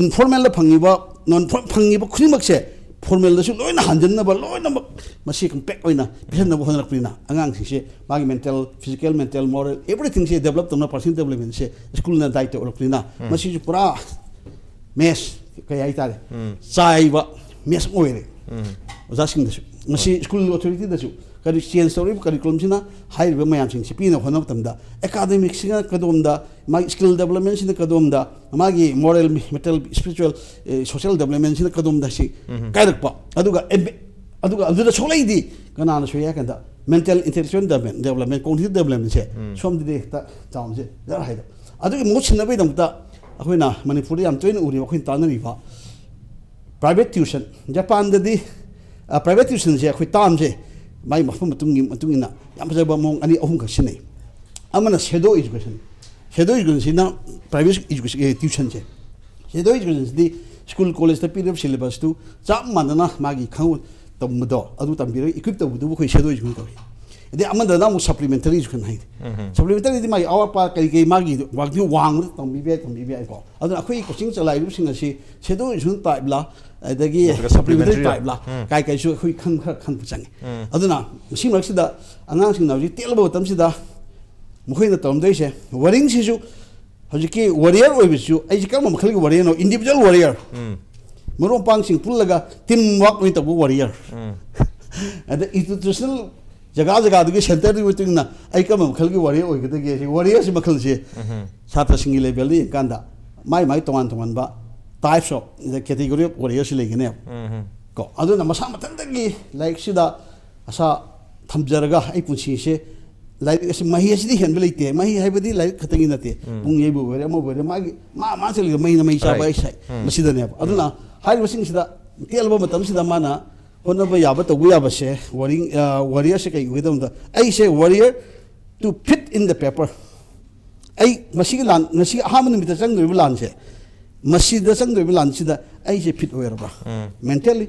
ꯏꯟꯐꯣꯔꯃꯦꯜꯗ ꯐꯪꯉꯤꯕ, ꯅꯣꯟ ꯐꯣꯔ-, ꯐꯪꯉꯤꯕ ꯈꯨꯗꯤꯡꯃꯛꯁꯦ ꯐꯣꯔꯃꯦꯜꯗꯁꯨ ꯂꯣꯏꯅ ꯍꯟꯖꯤꯟꯅꯕ, ꯂꯣꯏꯅꯃꯛ ꯃꯁꯤ ꯀꯝꯄꯦꯛ ꯑꯣꯏꯅ ꯄꯤꯍꯟꯅꯕ ꯍꯣꯠꯅꯔꯛꯄꯅꯤꯅ, ꯑꯉꯥꯡꯁꯤꯡꯁꯦ ꯃꯥꯒꯤ ꯃꯦꯟꯇꯦꯜ, ꯐꯤꯖꯤꯀꯦꯜ, ꯃꯦꯟꯇꯦꯜ, ꯃꯣꯔꯦꯜ, ꯑꯦꯕ꯭ꯔꯤꯊꯤꯡꯁꯦ ꯗꯦꯕꯂꯞ ꯇꯧꯅꯕ, ꯄꯔꯁꯣꯅꯦꯜ ꯗꯦꯕꯂꯞꯃꯦꯟꯁꯦ ꯁ꯭ꯀꯨꯜꯅ ꯗꯥꯏꯠ ꯇꯧꯔꯛꯄꯅꯤꯅ, ꯃꯁꯤꯁꯨ ꯄꯨꯔꯥ ꯃꯦꯁ, ꯀꯩ ꯍꯥꯏꯇꯥꯔꯦ, ꯆꯥꯏꯕ ꯃꯦꯁ ꯑꯃ ꯑꯣꯏꯔꯦ ꯑꯣꯖꯥꯁꯤꯡꯗꯁꯨ꯫ ꯃꯁꯤ ꯁ꯭ꯀꯨꯜ ꯑꯣꯊꯣꯔꯤꯇꯤꯗꯁꯨ ꯀꯔꯤ ꯆꯦꯟꯖ ꯇꯧꯔꯤꯕ ꯀꯔꯤꯀꯨꯂꯝꯁꯤꯅ ꯍꯥꯏꯔꯤꯕ ꯃꯌꯥꯝꯁꯤꯡꯁꯤ ꯄꯤꯅꯕ ꯍꯣꯠꯅꯕ ꯃꯇꯝꯗ ꯑꯦꯀꯥꯗꯃꯤꯛꯁꯤꯅ ꯀꯗꯣꯝꯗ, ꯃꯥꯒꯤ ꯁ꯭ꯀꯤꯜ ꯗꯦꯕꯂꯞꯃꯦꯟꯁꯤꯅ ꯀꯗꯣꯝꯗ, ꯃꯥꯒꯤ ꯃꯣꯔꯦꯜ, ꯃꯦꯟꯇꯦꯜ, ꯏꯁꯄꯤꯔꯤꯆꯨꯋꯦꯜ, ꯁꯣꯁꯤꯌꯦꯜ ꯗꯦꯕꯂꯞꯃꯦꯟꯁꯤꯅ ꯀꯗꯣꯝꯗ ꯁꯤ ꯀꯥꯏꯔꯛꯄ꯫ ꯑꯗꯨꯒ ꯑꯦꯝ-, ꯑꯗꯨꯒ ꯑꯗꯨꯗ ꯁꯣꯛꯂꯛꯏꯗꯤ ꯀꯅꯥꯅ ꯁꯣꯛꯏ ꯍꯥꯏ ꯀꯥꯟꯗ mental intellectual development, development, cognitive ꯗꯦꯕꯂꯞꯃꯦꯟꯁꯦ ꯁꯣꯝꯗꯗꯤ ꯍꯦꯛꯇ ꯆꯥꯎꯅꯁꯦ ꯖꯔ ꯍꯥꯏꯗꯣ꯫ ꯑꯗꯨꯒꯤ ꯃꯍꯨꯠ ꯁꯤꯟꯅꯕꯒꯤꯗꯃꯛꯇ ꯑꯩꯈꯣꯏꯅ ꯃꯅꯤꯄꯨꯔꯗ ꯌꯥꯝ ꯇꯣꯏꯅ ꯎꯔꯤꯕ, ꯑꯩꯈꯣꯏꯅ ꯇꯥꯟꯅꯔꯤꯕ ꯄ꯭ꯔꯥꯏꯚꯦꯠ ꯇ꯭ꯌꯨꯁꯟ꯫ ꯖꯄꯥꯟꯗꯗꯤ ꯄ꯭ꯔꯥꯏꯚꯦꯠ ꯇ꯭ꯌꯨꯁꯟꯁꯦ ꯑꯩꯈꯣꯏ ꯇꯥꯝꯁꯦ ꯃꯥꯏ ꯃꯐꯝ ꯃꯇꯨꯡꯒꯤ ꯃꯇꯨꯡ ꯏꯟꯅ ꯌꯥꯝ ꯐꯖꯕ ꯃꯑꯣꯡ ꯑꯅꯤ ꯑꯍꯨꯝꯈꯛ ꯁꯤꯟꯅꯩ꯫ ꯑꯃꯅ ꯁꯦꯗꯣ ꯏꯖꯨꯀꯦꯁꯟ꯫ ꯁꯦꯗꯣ ꯏꯖꯨꯀꯦꯁꯟꯁꯤꯅ ꯄ꯭ꯔꯥꯏꯚꯦꯠ ꯏꯖꯨꯀꯦꯁꯟ, ꯇ꯭ꯌꯨꯁꯟꯁꯦ꯫ ꯁꯦꯗꯣ ꯏꯖꯨꯀꯦꯁꯟꯁꯤꯗꯤ ꯁ꯭ꯀꯨꯜ ꯀꯣꯂꯦꯖꯇ ꯄꯤꯔꯤꯕ ꯁꯤꯂꯦꯕꯁꯇꯨ ꯆꯞ ꯃꯥꯟꯅꯅ ꯃꯥꯒꯤ ꯈꯪ ꯇꯝꯕꯗꯣ ꯑꯗꯨ ꯇꯝꯕꯤꯔꯒ ꯏꯀ꯭ꯋꯤꯞ ꯇꯧꯕꯗꯨꯕꯨ ꯑꯩꯈꯣꯏ ꯁꯦꯗꯣ ꯏꯖꯨꯀꯦꯁꯟ ꯀꯧꯏ꯫ ꯑꯗꯩ ꯑꯃꯗꯅ ꯑꯃꯨꯛ ꯁꯄ꯭ꯂꯤꯃꯦꯟꯇꯔꯤ ꯏꯖꯨꯀꯦꯁꯟ ꯍꯥꯏꯗꯤ ꯁꯄ꯭ꯂꯤꯃꯦꯟꯇꯔꯤꯗꯤ ꯃꯥꯒꯤ ꯑꯋꯥꯠꯄ ꯀꯔꯤ ꯀꯔꯤ ꯃꯥꯒꯤ ꯋꯥꯡꯕꯗ ꯇꯝꯕꯤꯕ ꯌꯥꯏ, ꯇꯝꯕꯤꯕ ꯌꯥꯏꯀꯣ꯫ ꯑꯗꯨꯅ ꯑꯩꯈꯣꯏꯒꯤ ꯀꯣꯆꯤꯡ ꯆꯂꯥꯏꯔꯤꯕꯁꯤꯡ ꯑꯁꯤ ꯁꯦꯗꯣ ꯏꯖꯨꯀꯦꯁꯟ ꯇꯥꯏꯞꯂ, ꯑꯗꯒꯤ ꯅꯠꯇ꯭ꯔꯒ ꯁꯄ꯭ꯂꯤꯃꯦꯟꯇꯔꯤ ꯁꯄ꯭ꯂꯤꯃꯦꯟꯇꯔꯤ ꯇꯥꯏꯞꯂ, ꯎꯝ꯫ ꯀꯥꯏ ꯀꯥꯏꯁꯨ ꯑꯩꯈꯣꯏ ꯈꯪ-, ꯈꯔ ꯈꯟꯕ ꯆꯪꯉꯤ꯫ ꯎꯝ꯫ ꯑꯗꯨꯅ ꯃꯁꯤ ꯃꯔꯛꯁꯤꯗ ꯑꯉꯥꯡꯁꯤꯡꯅ ꯍꯧꯖꯤꯛ ꯇꯦꯜꯂꯕ ꯃꯇꯝꯁꯤꯗ ꯃꯈꯣꯏꯅ ꯇꯧꯔꯝꯗꯣꯏꯁꯦ, ꯋꯥꯔꯤꯡꯁꯤꯁꯨ ꯍꯧꯖꯤꯛꯀꯤ ꯋꯥꯔꯤꯌꯔ ꯑꯣꯏꯕꯁꯤꯁꯨ ꯑꯩꯁꯦ ꯀꯔꯝꯕ ꯃꯈꯜꯒꯤ ꯋꯥꯔꯤꯌꯔꯅꯣ? Individual warrior. ꯎꯝ꯫ ꯃꯔꯨꯞ ꯃꯄꯥꯡꯁꯤꯡ ꯄꯨꯜꯂꯒ ꯇꯤꯝ ꯋꯥꯛ ꯑꯣꯏꯅ ꯇꯧꯕ ꯋꯥꯔꯤꯌꯔ꯫ ꯎꯝ꯫ ꯑꯗ ꯏꯟꯁꯇꯤꯇ꯭ꯌꯨꯁꯅꯦꯜ ꯖꯒꯥ ꯖꯒꯥꯗꯨꯒꯤ ꯁꯦꯟꯇꯔꯗꯨꯒꯤ ꯃꯇꯨꯡ ꯏꯟꯅ ꯑꯩ ꯀꯔꯝꯕ ꯃꯈꯜꯒꯤ ꯋꯥꯔꯤꯌꯔ ꯑꯣꯏꯒꯗꯒꯦ? ꯁꯤ ꯋꯥꯔꯤꯌꯔꯁꯤ ꯃꯈꯜꯁꯦ ꯎꯝ꯫ ꯁꯥꯇ꯭ꯔꯁꯤꯡꯒꯤ ꯂꯦꯚꯦꯜꯗ ꯌꯦꯡꯀꯥꯟꯗ ꯃꯥꯏ ꯃꯥꯏ ꯇꯣꯉꯥꯟ ꯇꯣꯉꯥꯟꯕ types of, the category of warriorꯁꯤ ꯂꯩꯒꯅꯦꯕ꯫ ꯎꯝ꯫ ꯀꯣ, ꯑꯗꯨꯅ ꯃꯁꯥ ꯃꯊꯟꯇꯒꯤ ꯂꯥꯏꯔꯤꯛꯁꯤꯗ ꯑꯁꯥ ꯊꯝꯖꯔꯒ ꯑꯩ ꯄꯨꯟꯁꯤꯁꯦ ꯂꯥꯏꯔꯤꯛ ꯑꯁꯤ, ꯃꯍꯩ ꯑꯁꯤꯗꯤ ꯍꯦꯟꯕ ꯂꯩꯇꯦ꯫ ꯃꯍꯩ ꯍꯥꯏꯕꯗꯤ ꯂꯥꯏꯔꯤꯛ ꯈꯛꯇꯪꯒꯤ ꯅꯠꯇꯦ꯫ ꯎꯝ꯫ ꯄꯨꯡ ꯌꯩꯕ ꯑꯣꯏꯔꯦ, ꯑꯃ ꯑꯣꯏꯔꯦ, ꯃꯥꯒꯤ ꯃꯥ ꯃꯥ ꯆꯠꯂꯤꯕ ꯃꯩꯅ ꯃꯩ ꯆꯥꯕ Right. ꯍꯥꯏꯁꯦ ꯎꯝ꯫ ꯃꯁꯤꯗꯅꯦꯕ꯫ ꯑꯗꯨꯅ ꯍꯥꯏꯔꯤꯕꯁꯤꯡꯁꯤꯗ ꯇꯦꯜꯂꯕ ꯃꯇꯝꯁꯤꯗ ꯃꯥꯅ ꯍꯣꯠꯅꯕ ꯌꯥꯕ, ꯇꯧꯕ ꯌꯥꯕꯁꯦ ꯋꯥꯔꯤ-, ꯑ, ꯋꯥꯔꯤꯌꯔꯁꯦ ꯀꯩ ꯑꯣꯏꯒꯗꯕꯗ, ꯑꯩꯁꯦ warrior to fit in the paper꯫ ꯑꯩ ꯃꯁꯤꯒꯤ ꯂꯥꯟ, ꯉꯁꯤ ꯑꯍꯥꯟꯕ ꯅꯨꯃꯤꯠꯇ ꯆꯪꯗꯣꯔꯤꯕ ꯂꯥꯟꯁꯦ, ꯃꯁꯤꯗ ꯆꯪꯗꯣꯔꯤꯕ ꯂꯥꯟꯁꯤꯗ ꯑꯩꯁꯦ ꯐꯤꯠ ꯑꯣꯏꯔꯕ꯭ꯔꯥ? ꯎꯝ꯫ ꯃꯦꯟꯇꯦꯜꯂꯤ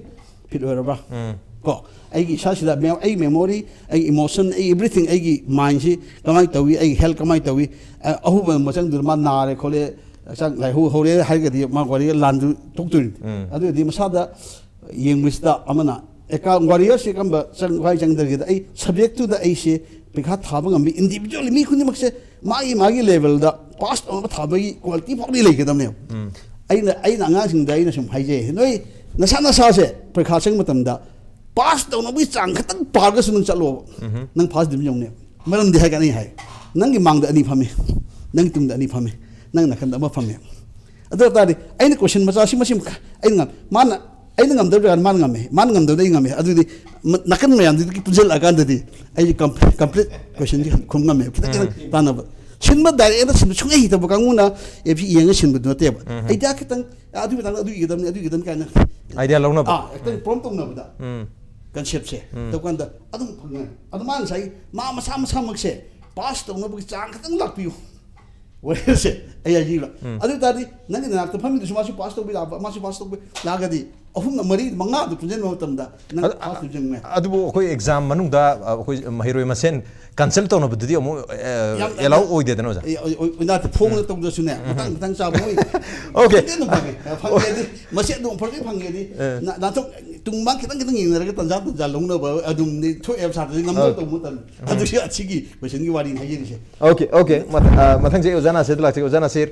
ꯐꯤꯠ ꯑꯣꯏꯔꯕ꯭ꯔꯥ? ꯎꯝ꯫ ꯀꯣ, ꯑꯩꯒꯤ ꯏꯁꯥꯁꯤꯗ ꯃꯦ-, ꯑꯩ ꯃꯦꯃꯣꯔꯤ, ꯑꯩ ꯏꯃꯣꯁꯟ, ꯑꯩ ꯑꯦꯕ꯭ꯔꯤꯊꯤꯡ, ꯑꯩꯒꯤ ꯃꯥꯏꯟꯁꯤ ꯀꯃꯥꯏꯅ ꯇꯧꯏ, ꯑꯩꯒꯤ ꯍꯦꯜꯊ ꯀꯃꯥꯏꯅ ꯇꯧꯏ, ꯑ-, ꯑꯍꯧꯕ ꯑꯃ ꯆꯪꯗꯣꯏꯅ ꯃꯥ ꯅꯥꯔꯦ ꯈꯣꯠꯂꯦ, ꯍꯛꯆꯥꯡ ꯂꯥꯏꯍꯧ ꯍꯧꯔꯦ ꯍꯥꯏꯔꯒꯗꯤ ꯃꯥ ꯋꯥꯔꯤ ꯂꯥꯟꯗꯨ ꯊꯣꯛꯇꯣꯏꯅꯤ꯫ ꯎꯝ꯫ ꯑꯗꯨ ꯑꯣꯏꯔꯗꯤ ꯃꯁꯥꯗ ꯌꯦꯡꯕꯁꯤꯗ ꯑꯃꯅ ꯑꯦꯀꯥ-, ꯋꯥꯔꯤꯌꯔꯁꯤ ꯀꯔꯝꯕ ꯆꯪ-, ꯀꯥꯏ ꯆꯪꯗꯒꯦꯗ, ꯑꯩ ꯁꯕꯖꯦꯛꯇꯨꯗ ꯑꯩꯁꯦ ꯄꯩꯈꯥ ꯊꯥꯕ ꯉꯝꯃꯤ, ꯏꯟꯗꯤꯕꯤꯖꯨꯋꯦꯜꯂꯤ ꯃꯤ ꯈꯨꯗꯤꯡꯃꯛꯁꯦ ꯃꯥꯒꯤ ꯃꯥꯒꯤ ꯂꯦꯚꯦꯜꯗ ꯄꯥꯁ ꯇꯧꯅꯕ ꯊꯥꯕꯒꯤ ꯀ꯭ꯋꯥꯂꯤꯇꯤ ꯐꯥꯎꯗꯤ ꯂꯩꯒꯗꯕꯅꯦꯕ꯫ ꯎꯝ꯫ ꯑꯩꯅ, ꯑꯩꯅ ꯑꯉꯥꯡꯁꯤꯡꯗ ꯑꯩꯅ ꯁꯨꯝ ꯍꯥꯏꯖꯩ, ꯅꯣꯏ ꯅꯁꯥ ꯅꯁꯥꯁꯦ ꯄꯔꯤꯈꯥ ꯆꯪꯕ ꯃꯇꯝꯗ ꯄꯥꯁ ꯇꯧꯅꯕꯒꯤ ꯆꯥꯡ ꯈꯛꯇꯪ ꯄꯥꯔꯒꯁꯨ ꯅꯪ ꯆꯠꯂꯣꯕ, ꯅꯪ ꯐꯥꯔꯁ ꯗꯤꯕꯤꯖꯟ ꯌꯧꯅꯦꯕ꯫ ꯃꯔꯝꯗꯤ ꯍꯥꯏꯒꯦ, ꯑꯩ ꯍꯥꯏ, ꯅꯪꯒꯤ ꯃꯥꯡꯗ ꯑꯅꯤ ꯐꯝꯃꯤ, ꯅꯪꯒꯤ ꯇꯨꯡꯗ ꯑꯅꯤ ꯐꯝꯃꯤ, ꯅꯪ ꯅꯥꯀꯟꯗ ꯑꯃ ꯐꯝꯃꯤ꯫ ꯑꯗꯨ ꯑꯣꯏ ꯇꯥꯔꯗꯤ ꯑꯩꯅ ꯀꯣꯏꯁꯟ ꯃꯆꯥꯁꯤ ꯃꯁꯤꯃ ꯑꯩꯅ ꯉꯝ-, ꯃꯥꯅ, ꯑꯩꯅ ꯉꯝꯗꯕ ꯖꯒꯥꯗ ꯃꯥꯅ ꯉꯝꯃꯦ, ꯃꯥꯅ ꯉꯝꯗꯕꯗ ꯑꯩ ꯉꯝꯃꯦ꯫ ꯑꯗꯨꯗꯤ ꯃ-, ꯅꯥꯀꯟ ꯃꯌꯥꯝꯗꯨꯗꯒꯤ ꯄꯨꯟꯁꯤꯜꯂꯛꯑꯀꯥꯟꯗꯗꯤ ꯑꯩꯁꯦ ꯀꯝ-, ꯀꯝꯄ꯭ꯂꯤꯠ ꯀꯣꯏꯁꯟꯁꯤ ꯈꯨꯝ ꯉꯝꯃꯦꯕ, ꯈꯤꯇꯪ ꯈꯤꯇꯪ ꯇꯥꯟꯅꯕ꯫ ꯁꯤꯟꯕ ꯗꯥꯏꯔꯦꯛ ꯑꯦꯗ ꯁꯤꯟꯕ ꯁꯨꯡꯍꯩ ꯍꯩꯇꯕ ꯀꯥꯡꯕꯨꯅ ꯑꯦ ꯄꯤ ꯌꯦꯡꯉ ꯁꯤꯟꯕꯗꯨ ꯅꯠꯇꯦꯕ꯫ ꯑꯥꯏꯗꯤꯌꯥ ꯈꯤꯇꯪ, "ꯑ, ꯑꯗꯨꯒꯤ ꯃꯇꯥꯡꯗ ꯑꯗꯨ ꯏꯒꯗꯕꯅꯤ, ꯑꯗꯨ ꯏꯒꯗꯕꯅꯤ" ꯀꯥꯏꯅ ꯑꯥꯏꯗꯤꯌꯥ ꯂꯧꯅꯕ꯫ ꯑꯥ, ꯈꯤꯇꯪ ꯄ꯭ꯔꯣꯝ ꯇꯧꯅꯕꯗ ꯎꯝ ꯀꯟꯁꯦꯞꯁꯦ ꯇꯧꯀꯥꯟꯗ ꯑꯗꯨꯝ ꯐꯪꯉꯦ꯫ ꯑꯗꯣ ꯃꯥ ꯉꯁꯥꯏ ꯃꯥ ꯃꯁꯥ ꯃꯁꯥꯃꯛꯁꯦ ꯄꯥꯁ ꯇꯧꯅꯕꯒꯤ ꯆꯥꯡ ꯈꯤꯇꯪ ꯂꯥꯛꯄꯤꯌꯨ꯫ ꯋꯥꯔꯤꯁꯦ ꯑꯩ ꯍꯥꯏꯕꯤꯕ꯫ ꯑꯗꯨ ꯑꯣꯏ ꯇꯥꯔꯗꯤ ꯅꯪꯒꯤ ꯅꯅꯥꯛꯇ ꯐꯝꯃꯤꯗꯨꯁꯨ ꯃꯥꯁꯨ ꯄꯥꯁ ꯇꯧꯕ ꯂꯥꯛꯄ, ꯃꯥꯁꯨ ꯄꯥꯁ ꯇꯧꯕ ꯂꯥꯛꯑꯒꯗꯤ ꯑꯍꯨꯝ, ꯃꯔꯤ, ꯃꯉꯥꯗꯨ ꯄꯨꯟꯁꯤꯟꯕ ꯃꯇꯝꯗ ꯅꯪ ꯑꯗ- ꯄꯥꯁ ꯇꯧꯖꯪꯉꯦ꯫ ꯑꯗꯨꯕꯨ ꯑꯩꯈꯣꯏ ꯑꯦꯛꯖꯥꯝ ꯃꯅꯨꯡꯗ ꯑ, ꯑꯩꯈꯣꯏ ꯃꯍꯩꯔꯣꯏ ꯃꯁꯦꯟ ꯀꯟꯁꯜ ꯇꯧꯅꯕꯗꯨꯗꯤ ꯑꯃꯨꯛ ꯌꯥꯝ ꯑꯦꯂꯥꯎ ꯑꯣꯏꯗꯦꯗꯅ ꯑꯣꯖꯥ꯫ ꯑꯦ, ꯑꯣꯏ-, ꯑꯣꯏ-, ꯑꯣꯏ-, ꯅꯠꯇꯦ, ꯐꯣꯡꯅ ꯇꯧꯗ꯭ꯔꯁꯨꯅꯦ, ꯃꯇꯥꯡ ꯃꯇꯥꯡ ꯆꯥꯕ ꯃꯣꯏ Okay. ꯐꯪꯗꯦ ꯑꯗꯨꯝ ꯐꯪꯉꯦ꯫ ꯑ, ꯐꯪꯉꯦꯗꯤ, ꯃꯁꯦ ꯑꯗꯨꯝ ꯐꯪꯉꯦ, ꯐꯪꯉꯦꯗꯤ ꯑꯦ. ꯅ-, ꯅꯥꯊꯣꯛ ꯇꯨꯡ ꯃꯥꯡ ꯈꯤꯇꯪ ꯈꯤꯇꯪ ꯌꯦꯡꯅꯔꯒ ꯇꯟꯖꯥ ꯇꯟꯖꯥ ꯂꯧꯅꯕ ꯑꯗꯨꯝꯗꯤ ꯊꯣꯛꯑꯦꯕ ꯁꯥꯇ꯭ꯔꯁꯤ ꯉꯝꯅꯕ ꯑꯣ. ꯇꯧꯕ ꯃꯇꯝꯗ꯫ ꯑꯗꯨꯁꯨ ꯑꯁꯤꯒꯤ ꯀꯣꯏꯁꯟꯒꯤ ꯋꯥꯔꯤꯅꯤ ꯍꯥꯏꯖꯔꯤꯁꯦ꯫ Okay, okay. ꯃꯊ-, ꯑ, ꯃꯊꯪꯁꯦ ꯑꯣꯖꯥ ꯅꯥꯁꯤꯔꯗ ꯂꯥꯛꯆꯒꯦ꯫ ꯑꯣꯖꯥ ꯅꯥꯁꯤꯔ,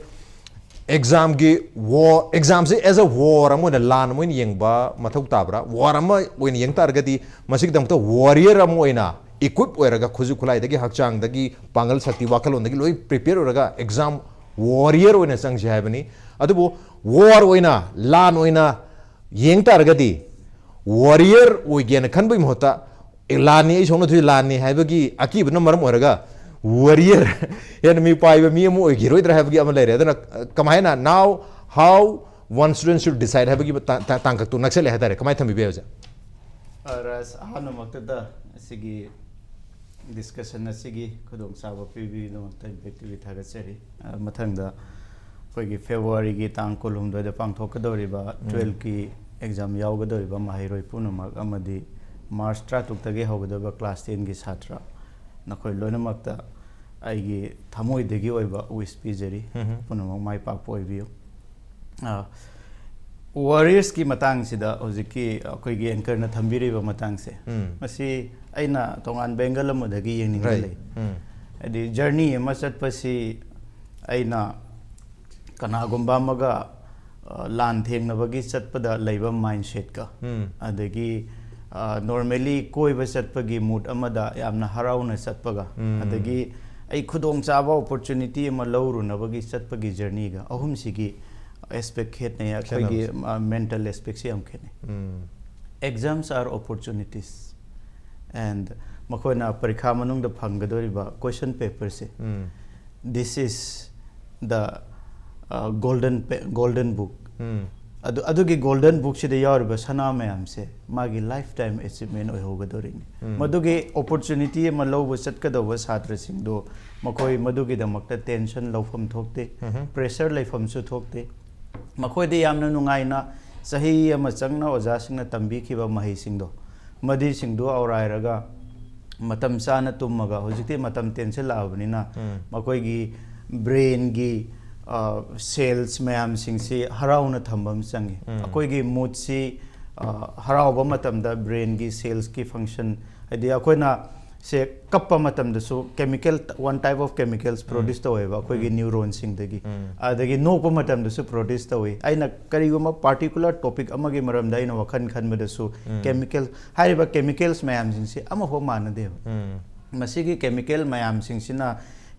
ꯑꯦꯛꯖꯥꯝꯒꯤ ꯋꯥꯔ, ꯑꯦꯛꯖꯥꯝꯁꯦ as a war ꯑꯃ ꯑꯣꯏꯅ, ꯂꯥꯟ ꯑꯃ ꯑꯣꯏꯅ ꯌꯦꯡꯕ ꯃꯊꯧ ꯇꯥꯕ꯭ꯔꯥ? ꯋꯥꯔ ꯑꯃ ꯑꯣꯏꯅ ꯌꯦꯡ ꯇꯥꯔꯒꯗꯤ ꯃꯁꯤꯒꯤꯗꯃꯛꯇ ꯋꯥꯔꯤꯌꯔ ꯑꯃ ꯑꯣꯏꯅ, ꯏꯀ꯭ꯋꯤꯞ ꯑꯣꯏꯔꯒ, ꯈꯨꯠꯁꯨ ꯈꯨꯠꯂꯥꯏꯗꯒꯤ, ꯍꯛꯆꯥꯡꯗꯒꯤ, ꯄꯥꯡꯒꯜ ꯁꯛꯇꯤ, ꯋꯥꯈꯜꯂꯣꯟꯗꯒꯤ ꯂꯣꯏ ꯄ꯭ꯔꯤꯄꯦꯌꯔ ꯑꯣꯏꯔꯒ ꯑꯦꯛꯖꯥꯝ ꯋꯥꯔꯤꯌꯔ ꯑꯣꯏꯅ ꯆꯪꯁꯦ ꯍꯥꯏꯕꯅꯤ꯫ ꯑꯗꯨꯕꯨ ꯋꯥꯔ ꯑꯣꯏꯅ, ꯂꯥꯟ ꯑꯣꯏꯅ ꯌꯦꯡ ꯇꯥꯔꯒꯗꯤ, ꯋꯥꯔꯤꯌꯔ ꯑꯣꯏꯒꯦꯅ ꯈꯟꯕꯒꯤ ꯃꯍꯨꯠꯇ, "ꯑꯦ, ꯂꯥꯟꯅꯤ, ꯑꯩ ꯁꯣꯛꯅ ꯊꯣꯏ ꯂꯥꯟꯅꯤ" ꯍꯥꯏꯕꯒꯤ ꯑꯀꯤꯕꯅ ꯃꯔꯝ ꯑꯣꯏꯔꯒ ꯋꯥꯔꯤꯌꯔ ꯍꯦꯟꯅ ꯃꯤ ꯄꯥꯏꯕ ꯃꯤ ꯑꯃ ꯑꯣꯏꯈꯤꯔꯣꯏꯗ꯭ꯔꯥ ꯍꯥꯏꯕꯒꯤ ꯑꯃ ꯂꯩꯔꯦ꯫ ꯑꯗꯨꯅ, ꯑ, ꯀꯃꯥꯏꯅ, now how one student should decide ꯍꯥꯏꯕꯒꯤ ꯇꯥ-, ꯇꯥ-, ꯇꯥꯡꯀꯛꯇꯣ ꯅꯛꯁꯜꯂꯦ ꯍꯥꯏꯇꯥꯔꯦ꯫ ꯀꯃꯥꯏꯅ ꯊꯝꯕꯤꯕ ꯌꯥꯏ ꯑꯣꯖꯥ? ꯑ, ꯔꯥꯖ, ꯑꯍꯥꯟꯕꯃꯛꯇꯗ ꯑꯁꯤꯒꯤ ꯗꯤꯁꯀꯁꯟ ꯑꯁꯤꯒꯤ ꯈꯨꯗꯣꯡꯆꯥꯕ ꯄꯤꯕꯤꯕꯒꯤꯗꯃꯛꯇ ꯏꯝꯄꯦꯛ ꯇꯤ ꯚꯤ ꯊꯥꯒꯠꯆꯔꯤ꯫ ꯑ, ꯃꯊꯪꯗ ꯑꯩꯈꯣꯏꯒꯤ ꯐꯦꯕ꯭ꯔꯨꯋꯥꯔꯤꯒꯤ ꯇꯥꯡ ꯀꯨꯟꯍꯨꯝꯗꯣꯏꯗ ꯄꯥꯡꯊꯣꯛꯀꯗꯧꯔꯤꯕ ꯇꯨꯋꯦꯜꯐꯀꯤ ꯑꯦꯛꯖꯥꯝ ꯌꯥꯎꯒꯗꯧꯔꯤꯕ ꯃꯍꯩꯔꯣꯏ ꯄꯨꯝꯅꯃꯛ ꯑꯃꯗꯤ ꯃꯥꯔꯆ ꯇꯔꯥꯇꯔꯨꯛꯇꯒꯤ ꯍꯧꯒꯗꯧꯔꯤꯕ ꯀ꯭ꯂꯥꯁ ꯇꯦꯟꯒꯤ ꯁꯥꯇ꯭ꯔ ꯅꯈꯣꯏ ꯂꯣꯏꯅꯃꯛꯇ ꯑꯩꯒꯤ ꯊꯃꯣꯏꯗꯒꯤ ꯑꯣꯏꯕ ꯋꯤꯁ ꯄꯤꯖꯔꯤ꯫ ꯄꯨꯝꯅꯃꯛ ꯃꯥꯏ ꯄꯥꯛꯄ ꯑꯣꯏꯕꯤꯌꯨ꯫ ꯑ, ꯋꯥꯔꯤꯌꯔꯁꯀꯤ ꯃꯇꯥꯡꯁꯤꯗ ꯍꯧꯖꯤꯛꯀꯤ ꯑꯩꯈꯣꯏꯒꯤ ꯑꯦꯡꯀꯔꯅ ꯊꯝꯕꯤꯔꯤꯕ ꯃꯇꯥꯡꯁꯦ, ꯃꯁꯤ ꯑꯩꯅ ꯇꯣꯉꯥꯟꯕ ꯑꯦꯡꯒꯜ ꯑꯃꯗꯒꯤ ꯌꯦꯡꯅꯤꯡꯕ ꯂꯩ꯫ ꯍꯥꯏꯗꯤ ꯖꯔꯅꯤ ꯑꯃ ꯆꯠꯄꯁꯤ ꯑꯩꯅ ꯀꯅꯥꯒꯨꯝꯕ ꯑꯃꯒ, ꯑ, ꯂꯥꯟ ꯊꯦꯡꯅꯕꯒꯤ ꯆꯠꯄꯗ ꯂꯩꯕ ꯃꯥꯏꯟꯁꯦꯠꯀ, ꯑꯗꯒꯤ, ꯅꯣꯔꯃꯦꯂꯤ ꯀꯣꯏꯕ ꯆꯠꯄꯒꯤ ꯃꯨꯠ ꯑꯃꯗ ꯌꯥꯝꯅ ꯍꯔꯥꯎꯅ ꯆꯠꯄꯒ, ꯑꯗꯒꯤ ꯑꯩ ꯈꯨꯗꯣꯡꯆꯥꯕ ꯑꯣꯄꯣꯔꯆꯨꯅꯤꯇꯤ ꯑꯃ ꯂꯧꯔꯨꯅꯕꯒꯤ ꯆꯠꯄꯒꯤ ꯖꯔꯅꯤꯒ, ꯑꯍꯨꯝꯁꯤꯒꯤ ꯑꯦꯁꯄꯦꯛ ꯈꯦꯠꯅꯩ꯫ ꯑꯩꯈꯣꯏꯒꯤ ꯃꯦꯟꯇꯦꯜ ꯑꯦꯁꯄꯦꯛꯁꯦ ꯌꯥꯝ ꯈꯦꯠꯅꯩ꯫ Exams are opportunities, and ꯃꯈꯣꯏꯅ ꯄꯔꯤꯈꯥ ꯃꯅꯨꯡꯗ ꯐꯪꯒꯗꯧꯔꯤꯕ ꯀꯣꯏꯁꯟ ꯄꯦꯄꯔꯁꯦ, this is the golden golden book. ꯑꯗꯨ ꯑꯗꯨꯒꯤ ꯒꯣꯜꯗꯟ ꯕꯨꯛꯁꯤꯗ ꯌꯥꯎꯔꯤꯕ ꯁꯅꯥ ꯃꯌꯥꯝꯁꯦ ꯃꯥꯒꯤ ꯂꯥꯏꯐ ꯇꯥꯏꯝ ꯑꯦꯆꯤꯞꯃꯦꯟ ꯑꯣꯏꯍꯧꯒꯗꯧꯔꯤꯅꯤ꯫ ꯃꯗꯨꯒꯤ ꯑꯣꯄꯣꯔꯆꯨꯅꯤꯇꯤ ꯑꯃ ꯂꯧꯕ ꯆꯠꯀꯗꯧꯕ ꯁꯥꯇ꯭ꯔꯁꯤꯡꯗꯣ, ꯃꯈꯣꯏ ꯃꯗꯨꯒꯤꯗꯃꯛꯇ ꯇꯦꯟꯁꯟ ꯂꯧꯐꯝ ꯊꯣꯛꯇꯦ, ꯄ꯭ꯔꯦꯁꯔ ꯂꯩꯐꯝꯁꯨ ꯊꯣꯛꯇꯦ꯫ ꯃꯈꯣꯏꯗ ꯌꯥꯝꯅ ꯅꯨꯡꯉꯥꯏꯅ ꯆꯍꯤ ꯑꯃ ꯆꯪꯅ ꯑꯣꯖꯥꯁꯤꯡꯅ ꯇꯝꯕꯤꯈꯤꯕ ꯃꯍꯩꯁꯤꯡꯗꯣ, ꯃꯗꯨꯁꯤꯡꯗꯨ ꯑꯧꯔꯥꯏꯔꯒ ꯃꯇꯝ ꯆꯥꯅ ꯇꯨꯝꯃꯒ, ꯍꯧꯖꯤꯛꯇꯤ ꯃꯇꯝ ꯇꯦꯟꯁꯤꯜꯂꯛꯑꯕꯅꯤꯅ, ꯃꯈꯣꯏꯒꯤ ꯕ꯭ꯔꯦꯟꯒꯤ ꯁꯦꯜꯁ ꯃꯌꯥꯝꯁꯤꯡꯁꯤ ꯍꯔꯥꯎꯅ ꯊꯝꯕ ꯑꯃ ꯆꯪꯉꯤ꯫ ꯑꯩꯈꯣꯏꯒꯤ ꯃꯨꯠꯁꯤ ꯍꯔꯥꯎꯕ ꯃꯇꯝꯗ ꯕ꯭ꯔꯦꯟꯒꯤ ꯁꯦꯜꯁꯀꯤ ꯐꯪꯁꯟ, ꯍꯥꯏꯗꯤ ꯑꯩꯈꯣꯏꯅ ꯁꯦ ꯀꯞꯄ ꯃꯇꯝꯗꯁꯨ chemical, one type of chemicals produce ꯇꯧꯋꯦꯕ ꯑꯩꯈꯣꯏꯒꯤ ꯅ꯭ꯌꯨꯔꯣꯟꯁꯤꯡꯗꯒꯤ꯫ ꯑꯗꯒꯤ ꯅꯣꯛꯄ ꯃꯇꯝꯗꯁꯨ ꯄ꯭ꯔꯣꯗ꯭ꯌꯨꯁ ꯇꯧꯋꯤ꯫ ꯑꯩꯅ ꯀꯔꯤꯒꯨꯝꯕ ꯄꯥꯔꯇꯤꯀꯨꯂꯔ ꯇꯣꯄꯤꯛ ꯑꯃꯒꯤ ꯃꯔꯝꯗ ꯑꯩꯅ ꯋꯥꯈꯜ ꯈꯟꯕꯗꯁꯨ ꯀꯦꯃꯤꯀꯦꯜ, ꯍꯥꯏꯔꯤꯕ ꯀꯦꯃꯤꯀꯦꯜꯁ ꯃꯌꯥꯝꯁꯤꯡꯁꯤ ꯑꯃꯐꯥꯎ ꯃꯥꯟꯅꯗꯦꯕ꯫ ꯃꯁꯤꯒꯤ ꯀꯦꯃꯤꯀꯦꯜ ꯃꯌꯥꯝꯁꯤꯡꯁꯤꯅ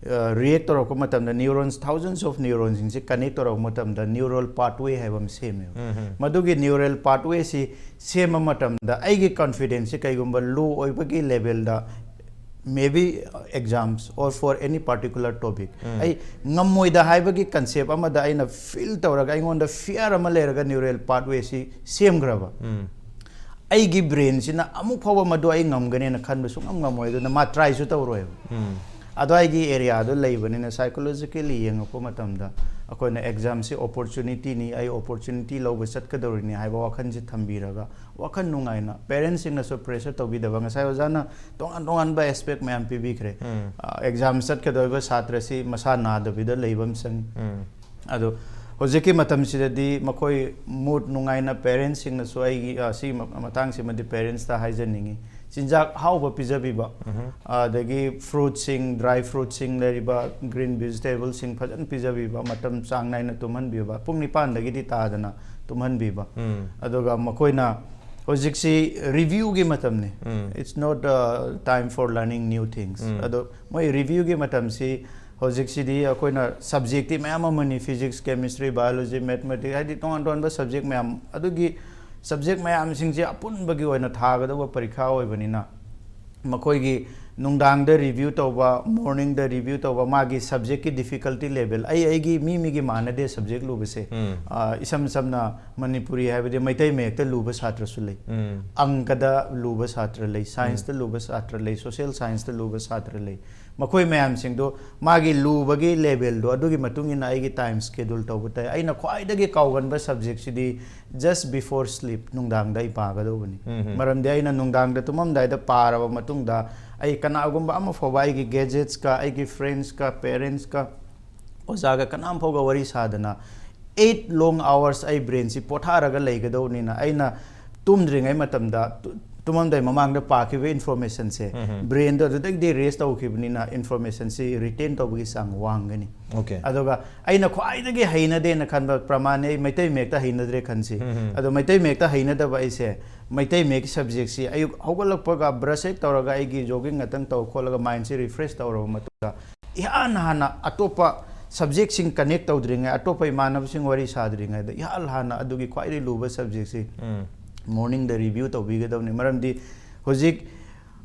ꯔꯤꯌꯦꯛ ꯇꯧꯔꯛꯄ ꯃꯇꯝꯗ, ꯅ꯭ꯌꯨꯔꯣꯟꯁ, ꯊꯥꯎꯖꯟꯁ ꯑꯣꯐ ꯅ꯭ꯌꯨꯔꯣꯟꯁꯤꯡꯁꯤ ꯀꯅꯦꯛ ꯇꯧꯔꯛꯄ ꯃꯇꯝꯗ ꯅ꯭ꯌꯨꯔꯜ ꯄꯥꯠꯋꯦ ꯍꯥꯏꯕ ꯑꯃ ꯁꯦꯝꯃꯦꯕ꯫ ꯃꯗꯨꯒꯤ ꯅ꯭ꯌꯨꯔꯜ ꯄꯥꯠꯋꯦꯁꯤ ꯁꯦꯝꯕ ꯃꯇꯝꯗ ꯑꯩꯒꯤ ꯀꯟꯐꯤꯗꯦꯟꯁꯁꯤ ꯀꯩꯒꯨꯝꯕ ꯂꯣ ꯑꯣꯏꯕꯒꯤ ꯂꯦꯚꯦꯜꯗ, maybe exams or for any particular topic, ꯑꯩ ꯉꯝꯃꯣꯏꯗ ꯍꯥꯏꯕꯒꯤ ꯀꯟꯁꯦꯞ ꯑꯃꯗ ꯑꯩꯅ ꯐꯤꯜ ꯇꯧꯔꯒ, ꯑꯩꯉꯣꯟꯗ ꯐꯤꯌꯔ ꯑꯃ ꯂꯩꯔꯒ ꯅ꯭ꯌꯨꯔꯦꯜ ꯄꯥꯠꯋꯦꯁꯤ ꯁꯦꯝꯈ꯭ꯔꯕ, ꯑꯩꯒꯤ ꯕ꯭ꯔꯦꯟꯁꯤꯅ ꯑꯃꯨꯛ ꯐꯥꯎꯕ ꯃꯗꯨ ꯑꯩ ꯉꯝꯒꯅꯦꯅ ꯈꯟꯕ ꯁꯨꯡꯉꯝ ꯉꯝꯃꯣꯏ꯫ ꯑꯗꯨꯅ ꯃꯥ ꯇ꯭ꯔꯥꯏꯁꯨ ꯇꯧꯔꯣꯏꯕ꯫ ꯑꯗꯣ ꯑꯩꯒꯤ ꯑꯦꯔꯤꯌꯥꯗꯣ ꯂꯩꯕꯅꯤꯅ, ꯁꯥꯏꯀꯣꯂꯣꯖꯤꯀꯦꯜꯂꯤ ꯌꯦꯡꯉꯛꯄ ꯃꯇꯝꯗ, ꯑꯩꯈꯣꯏꯅ ꯑꯦꯛꯖꯥꯝꯁꯤ ꯑꯣꯄꯣꯔꯆꯨꯅꯤꯇꯤꯅꯤ, ꯑꯩ ꯑꯣꯄꯣꯔꯆꯨꯅꯤꯇꯤ ꯂꯧꯕ ꯆꯠꯀꯗꯧꯔꯤꯅꯤ ꯍꯥꯏꯕ ꯋꯥꯈꯜꯁꯤ ꯊꯝꯕꯤꯔꯒ, ꯋꯥꯈꯜ ꯅꯨꯡꯉꯥꯏꯅ, ꯄꯦꯔꯦꯟꯁꯁꯤꯡꯅꯁꯨ ꯄ꯭ꯔꯦꯁꯔ ꯇꯧꯕꯤꯗꯕ, ꯉꯁꯥꯏ ꯑꯣꯖꯥꯅ ꯇꯣꯉꯥꯟ ꯇꯣꯉꯥꯟꯕ ꯑꯦꯁꯄꯦꯛ ꯃꯌꯥꯝ ꯄꯤꯕꯤꯈ꯭ꯔꯦ꯫ ꯑꯦꯛꯖꯥꯝ ꯆꯠꯀꯗꯧꯔꯤꯕ ꯁꯥꯇ꯭ꯔꯁꯤ ꯃꯁꯥ ꯅꯥꯗꯕꯤꯗ ꯂꯩꯕ ꯑꯃ ꯆꯪꯉꯤ꯫ ꯑꯗꯣ ꯍꯧꯖꯤꯛꯀꯤ ꯃꯇꯝꯁꯤꯗꯗꯤ ꯃꯈꯣꯏ ꯃꯨꯠ ꯅꯨꯡꯉꯥꯏꯅ, ꯄꯦꯔꯦꯟꯁꯁꯤꯡꯅꯁꯨ ꯑꯩꯒꯤ, ꯑ, ꯁꯤꯒꯤ ꯃ-, ꯃꯇꯥꯡꯁꯤꯃꯗꯤ ꯄꯦꯔꯦꯟꯁꯇ ꯍꯥꯏꯖꯅꯤꯡꯉꯤ, ꯆꯤꯟꯖꯥꯛ ꯑꯍꯥꯎꯕ ꯄꯤꯖꯕꯤꯕ, ꯑꯗꯒꯤ ꯐ꯭ꯔꯨꯠꯁꯤꯡ, ꯗ꯭ꯔꯥꯏ ꯐ꯭ꯔꯨꯠꯁꯤꯡ, ꯂꯩꯔꯤꯕ ꯒ꯭ꯔꯤꯟ ꯚꯤꯖꯤꯇꯦꯕꯜꯁꯤꯡ ꯐꯖꯅ ꯄꯤꯖꯕꯤꯕ, ꯃꯇꯝ ꯆꯥꯡ ꯅꯥꯏꯅ ꯇꯨꯝꯍꯟꯕꯤꯕ, ꯄꯨꯡ ꯅꯤꯄꯥꯟꯗꯒꯤꯗꯤ ꯇꯥꯗꯅ ꯇꯨꯝꯍꯟꯕꯤꯕ꯫ ꯑꯗꯨꯒ ꯃꯈꯣꯏꯅ ꯍꯧꯖꯤꯛꯁꯤ ꯔꯤꯚ꯭ꯌꯨꯒꯤ ꯃꯇꯝꯅꯤ꯫ It's not time for learning new things. ꯑꯗꯣ ꯃꯣꯏ ꯔꯤꯚ꯭ꯌꯨꯒꯤ ꯃꯇꯝꯁꯤ ꯍꯧꯖꯤꯛꯁꯤꯗꯤ ꯑꯩꯈꯣꯏꯅ ꯁꯕꯖꯦꯛꯇꯤ ꯃꯌꯥꯝ ꯑꯃꯅꯤ, ꯐꯤꯖꯤꯛꯁ, ꯀꯦꯃꯤꯁꯇ꯭ꯔꯤ, ꯕꯥꯏꯑꯣꯂꯣꯖꯤ, ꯃꯦꯊꯃꯦꯇꯤꯛꯁ, ꯍꯥꯏꯗꯤ ꯇꯣꯉꯥꯟ ꯇꯣꯉꯥꯟꯕ ꯁꯕꯖꯦꯛ ꯃꯌꯥꯝ, ꯑꯗꯨꯒꯤ ꯁꯕꯖꯦꯛ ꯃꯌꯥꯝꯁꯤꯡꯁꯦ ꯑꯄꯨꯟꯕꯒꯤ ꯑꯣꯏꯅ ꯊꯥꯒꯗꯧꯕ ꯄꯔꯤꯈꯥ ꯑꯣꯏꯕꯅꯤꯅ, ꯃꯈꯣꯏꯒꯤ ꯅꯨꯡꯗꯥꯡꯗ ꯔꯤꯚ꯭ꯌꯨ ꯇꯧꯕ, ꯃꯣꯔꯅꯤꯡꯗ ꯔꯤꯚ꯭ꯌꯨ ꯇꯧꯕ, ꯃꯥꯒꯤ ꯁꯕꯖꯦꯛꯀꯤ ꯗꯤꯐꯤꯀꯜꯇꯤ ꯂꯦꯚꯦꯜ, ꯑꯩ ꯑꯩꯒꯤ ꯃꯤ ꯃꯤꯒꯤ ꯃꯥꯟꯅꯗꯦ ꯁꯕꯖꯦꯛ ꯂꯨꯕꯁꯦ꯫ ꯑ, ꯏꯁꯝ ꯁꯝꯅ ꯃꯅꯤꯄꯨꯔꯤ ꯍꯥꯏꯕꯗꯤ ꯃꯩꯇꯩ ꯃꯌꯦꯛꯇ ꯂꯨꯕ ꯁꯥꯇ꯭ꯔꯁꯨ ꯂꯩ, ꯑꯪꯀꯗ ꯂꯨꯕ ꯁꯥꯇ꯭ꯔ ꯂꯩ, ꯁꯥꯏꯟꯁꯇ ꯂꯨꯕ ꯁꯥꯇ꯭ꯔ ꯂꯩ, ꯁꯣꯁꯤꯌꯦꯜ ꯁꯥꯏꯟꯁꯇ ꯂꯨꯕ ꯁꯥꯇ꯭ꯔ ꯂꯩ꯫ ꯃꯈꯣꯏ ꯃꯌꯥꯝꯁꯤꯡꯗꯣ ꯃꯥꯒꯤ ꯂꯨꯕꯒꯤ ꯂꯦꯚꯦꯜꯗꯣ ꯑꯗꯨꯒꯤ ꯃꯇꯨꯡ ꯏꯟꯅ ꯑꯩꯒꯤ ꯇꯥꯏꯝ ꯁ꯭ꯀꯦꯗꯨꯜ ꯇꯧꯕ ꯇꯥꯏ꯫ ꯑꯩꯅ ꯈ꯭ꯋꯥꯏꯗꯒꯤ ꯀꯥꯎꯒꯟꯕ ꯁꯕꯖꯦꯛꯁꯤꯗꯤ just before sleep, ꯅꯨꯡꯗꯥꯡꯗ ꯑꯩ ꯄꯥꯒꯗꯧꯕꯅꯤ꯫ ꯃꯔꯝꯗꯤ ꯑꯩꯅ ꯅꯨꯡꯗꯥꯡꯗ ꯇꯨꯝꯃꯝꯗꯥꯏꯗ ꯄꯥꯔꯕ ꯃꯇꯨꯡꯗ, ꯑꯩ ꯀꯅꯥꯒꯨꯝꯕ ꯑꯃ ꯐꯥꯎꯕ ꯑꯩꯒꯤ ꯒꯦꯖꯦꯠꯁꯀ, ꯑꯩꯒꯤ ꯐ꯭ꯔꯦꯟꯁꯀ, ꯄꯦꯔꯦꯟꯁꯀ, ꯑꯣꯖꯥꯒ ꯀꯅꯥꯝ ꯐꯥꯎꯕ ꯋꯥꯔꯤ ꯁꯥꯗꯅ eight long hours ꯑꯩ ꯕ꯭ꯔꯦꯟꯁꯤ ꯄꯣꯊꯥꯔꯒ ꯂꯩꯒꯗꯧꯕꯅꯤꯅ, ꯑꯩꯅ ꯇꯨꯝꯗ꯭ꯔꯤꯉꯩ ꯃꯇꯝꯗ, ꯇꯨ-, ꯇꯨꯝꯃꯝꯗꯥꯏ ꯃꯃꯥꯡꯗ ꯄꯥꯈꯤꯕ ꯏꯟꯐꯣꯔꯃꯦꯁꯟꯁꯦ, ꯕ꯭ꯔꯦꯟꯗꯣ ꯑꯗꯨꯗꯒꯤꯗꯤ ꯔꯦꯁ ꯇꯧꯈꯤꯕꯅꯤꯅ, ꯏꯟꯐꯣꯔꯃꯦꯁꯟꯁꯤ ꯔꯤꯇꯦꯟ ꯇꯧꯕꯒꯤ ꯆꯥꯡ ꯋꯥꯡꯒꯅꯤ꯫ Okay. ꯑꯗꯨꯒ ꯑꯩꯅ ꯈ꯭ꯋꯥꯏꯗꯒꯤ ꯍꯩꯅꯗꯦꯅ ꯈꯟꯕ ꯄ꯭ꯔꯃꯥꯟꯅꯤ, ꯑꯩ ꯃꯩꯇꯩ ꯃꯌꯦꯛꯇ ꯍꯩꯅꯗ꯭ꯔꯦ ꯈꯟꯁꯤ꯫ ꯑꯗꯣ ꯃꯩꯇꯩ ꯃꯌꯦꯛꯇ ꯍꯩꯅꯗꯕ ꯑꯩꯁꯦ, ꯃꯩꯇꯩ ꯃꯌꯦꯛꯀꯤ ꯁꯕꯖꯦꯛꯁꯤ ꯑꯌꯨꯛ ꯍꯧꯒꯠꯂꯛꯄꯒ ꯕ꯭ꯔꯁ ꯍꯦꯛ ꯇꯧꯔꯒ ꯑꯩꯒꯤ ꯖꯣꯒꯤꯡ ꯉꯥꯛꯇꯪ ꯇꯧ ꯈꯣꯠꯂꯒ ꯃꯥꯏꯟꯁꯤ ꯔꯤꯐ꯭ꯔꯦꯁ ꯇꯧꯔꯕ ꯃꯇꯨꯡꯗ, ꯏꯍꯥꯟ ꯍꯥꯟꯅ ꯑꯇꯣꯞꯄ ꯁꯕꯖꯦꯛꯁꯤꯡ ꯀꯅꯦꯛ ꯇꯧꯗ꯭ꯔꯤꯉꯩ, ꯑꯇꯣꯞꯄ ꯏꯃꯥꯟꯅꯕꯁꯤꯡ ꯋꯥꯔꯤ ꯁꯥꯗ꯭ꯔꯤꯉꯩꯗ ꯏꯍꯥꯟ ꯍꯥꯟꯅ ꯑꯗꯨꯒꯤ ꯈ꯭ꯋꯥꯏꯗꯒꯤ ꯂꯨꯕ ꯁꯕꯖꯦꯛꯁꯤ ꯃꯣꯔꯅꯤꯡꯗ ꯔꯤꯚ꯭ꯌꯨ ꯇꯧꯕꯤꯒꯗꯕꯅꯤ꯫ ꯃꯔꯝꯗꯤ ꯍꯧꯖꯤꯛ,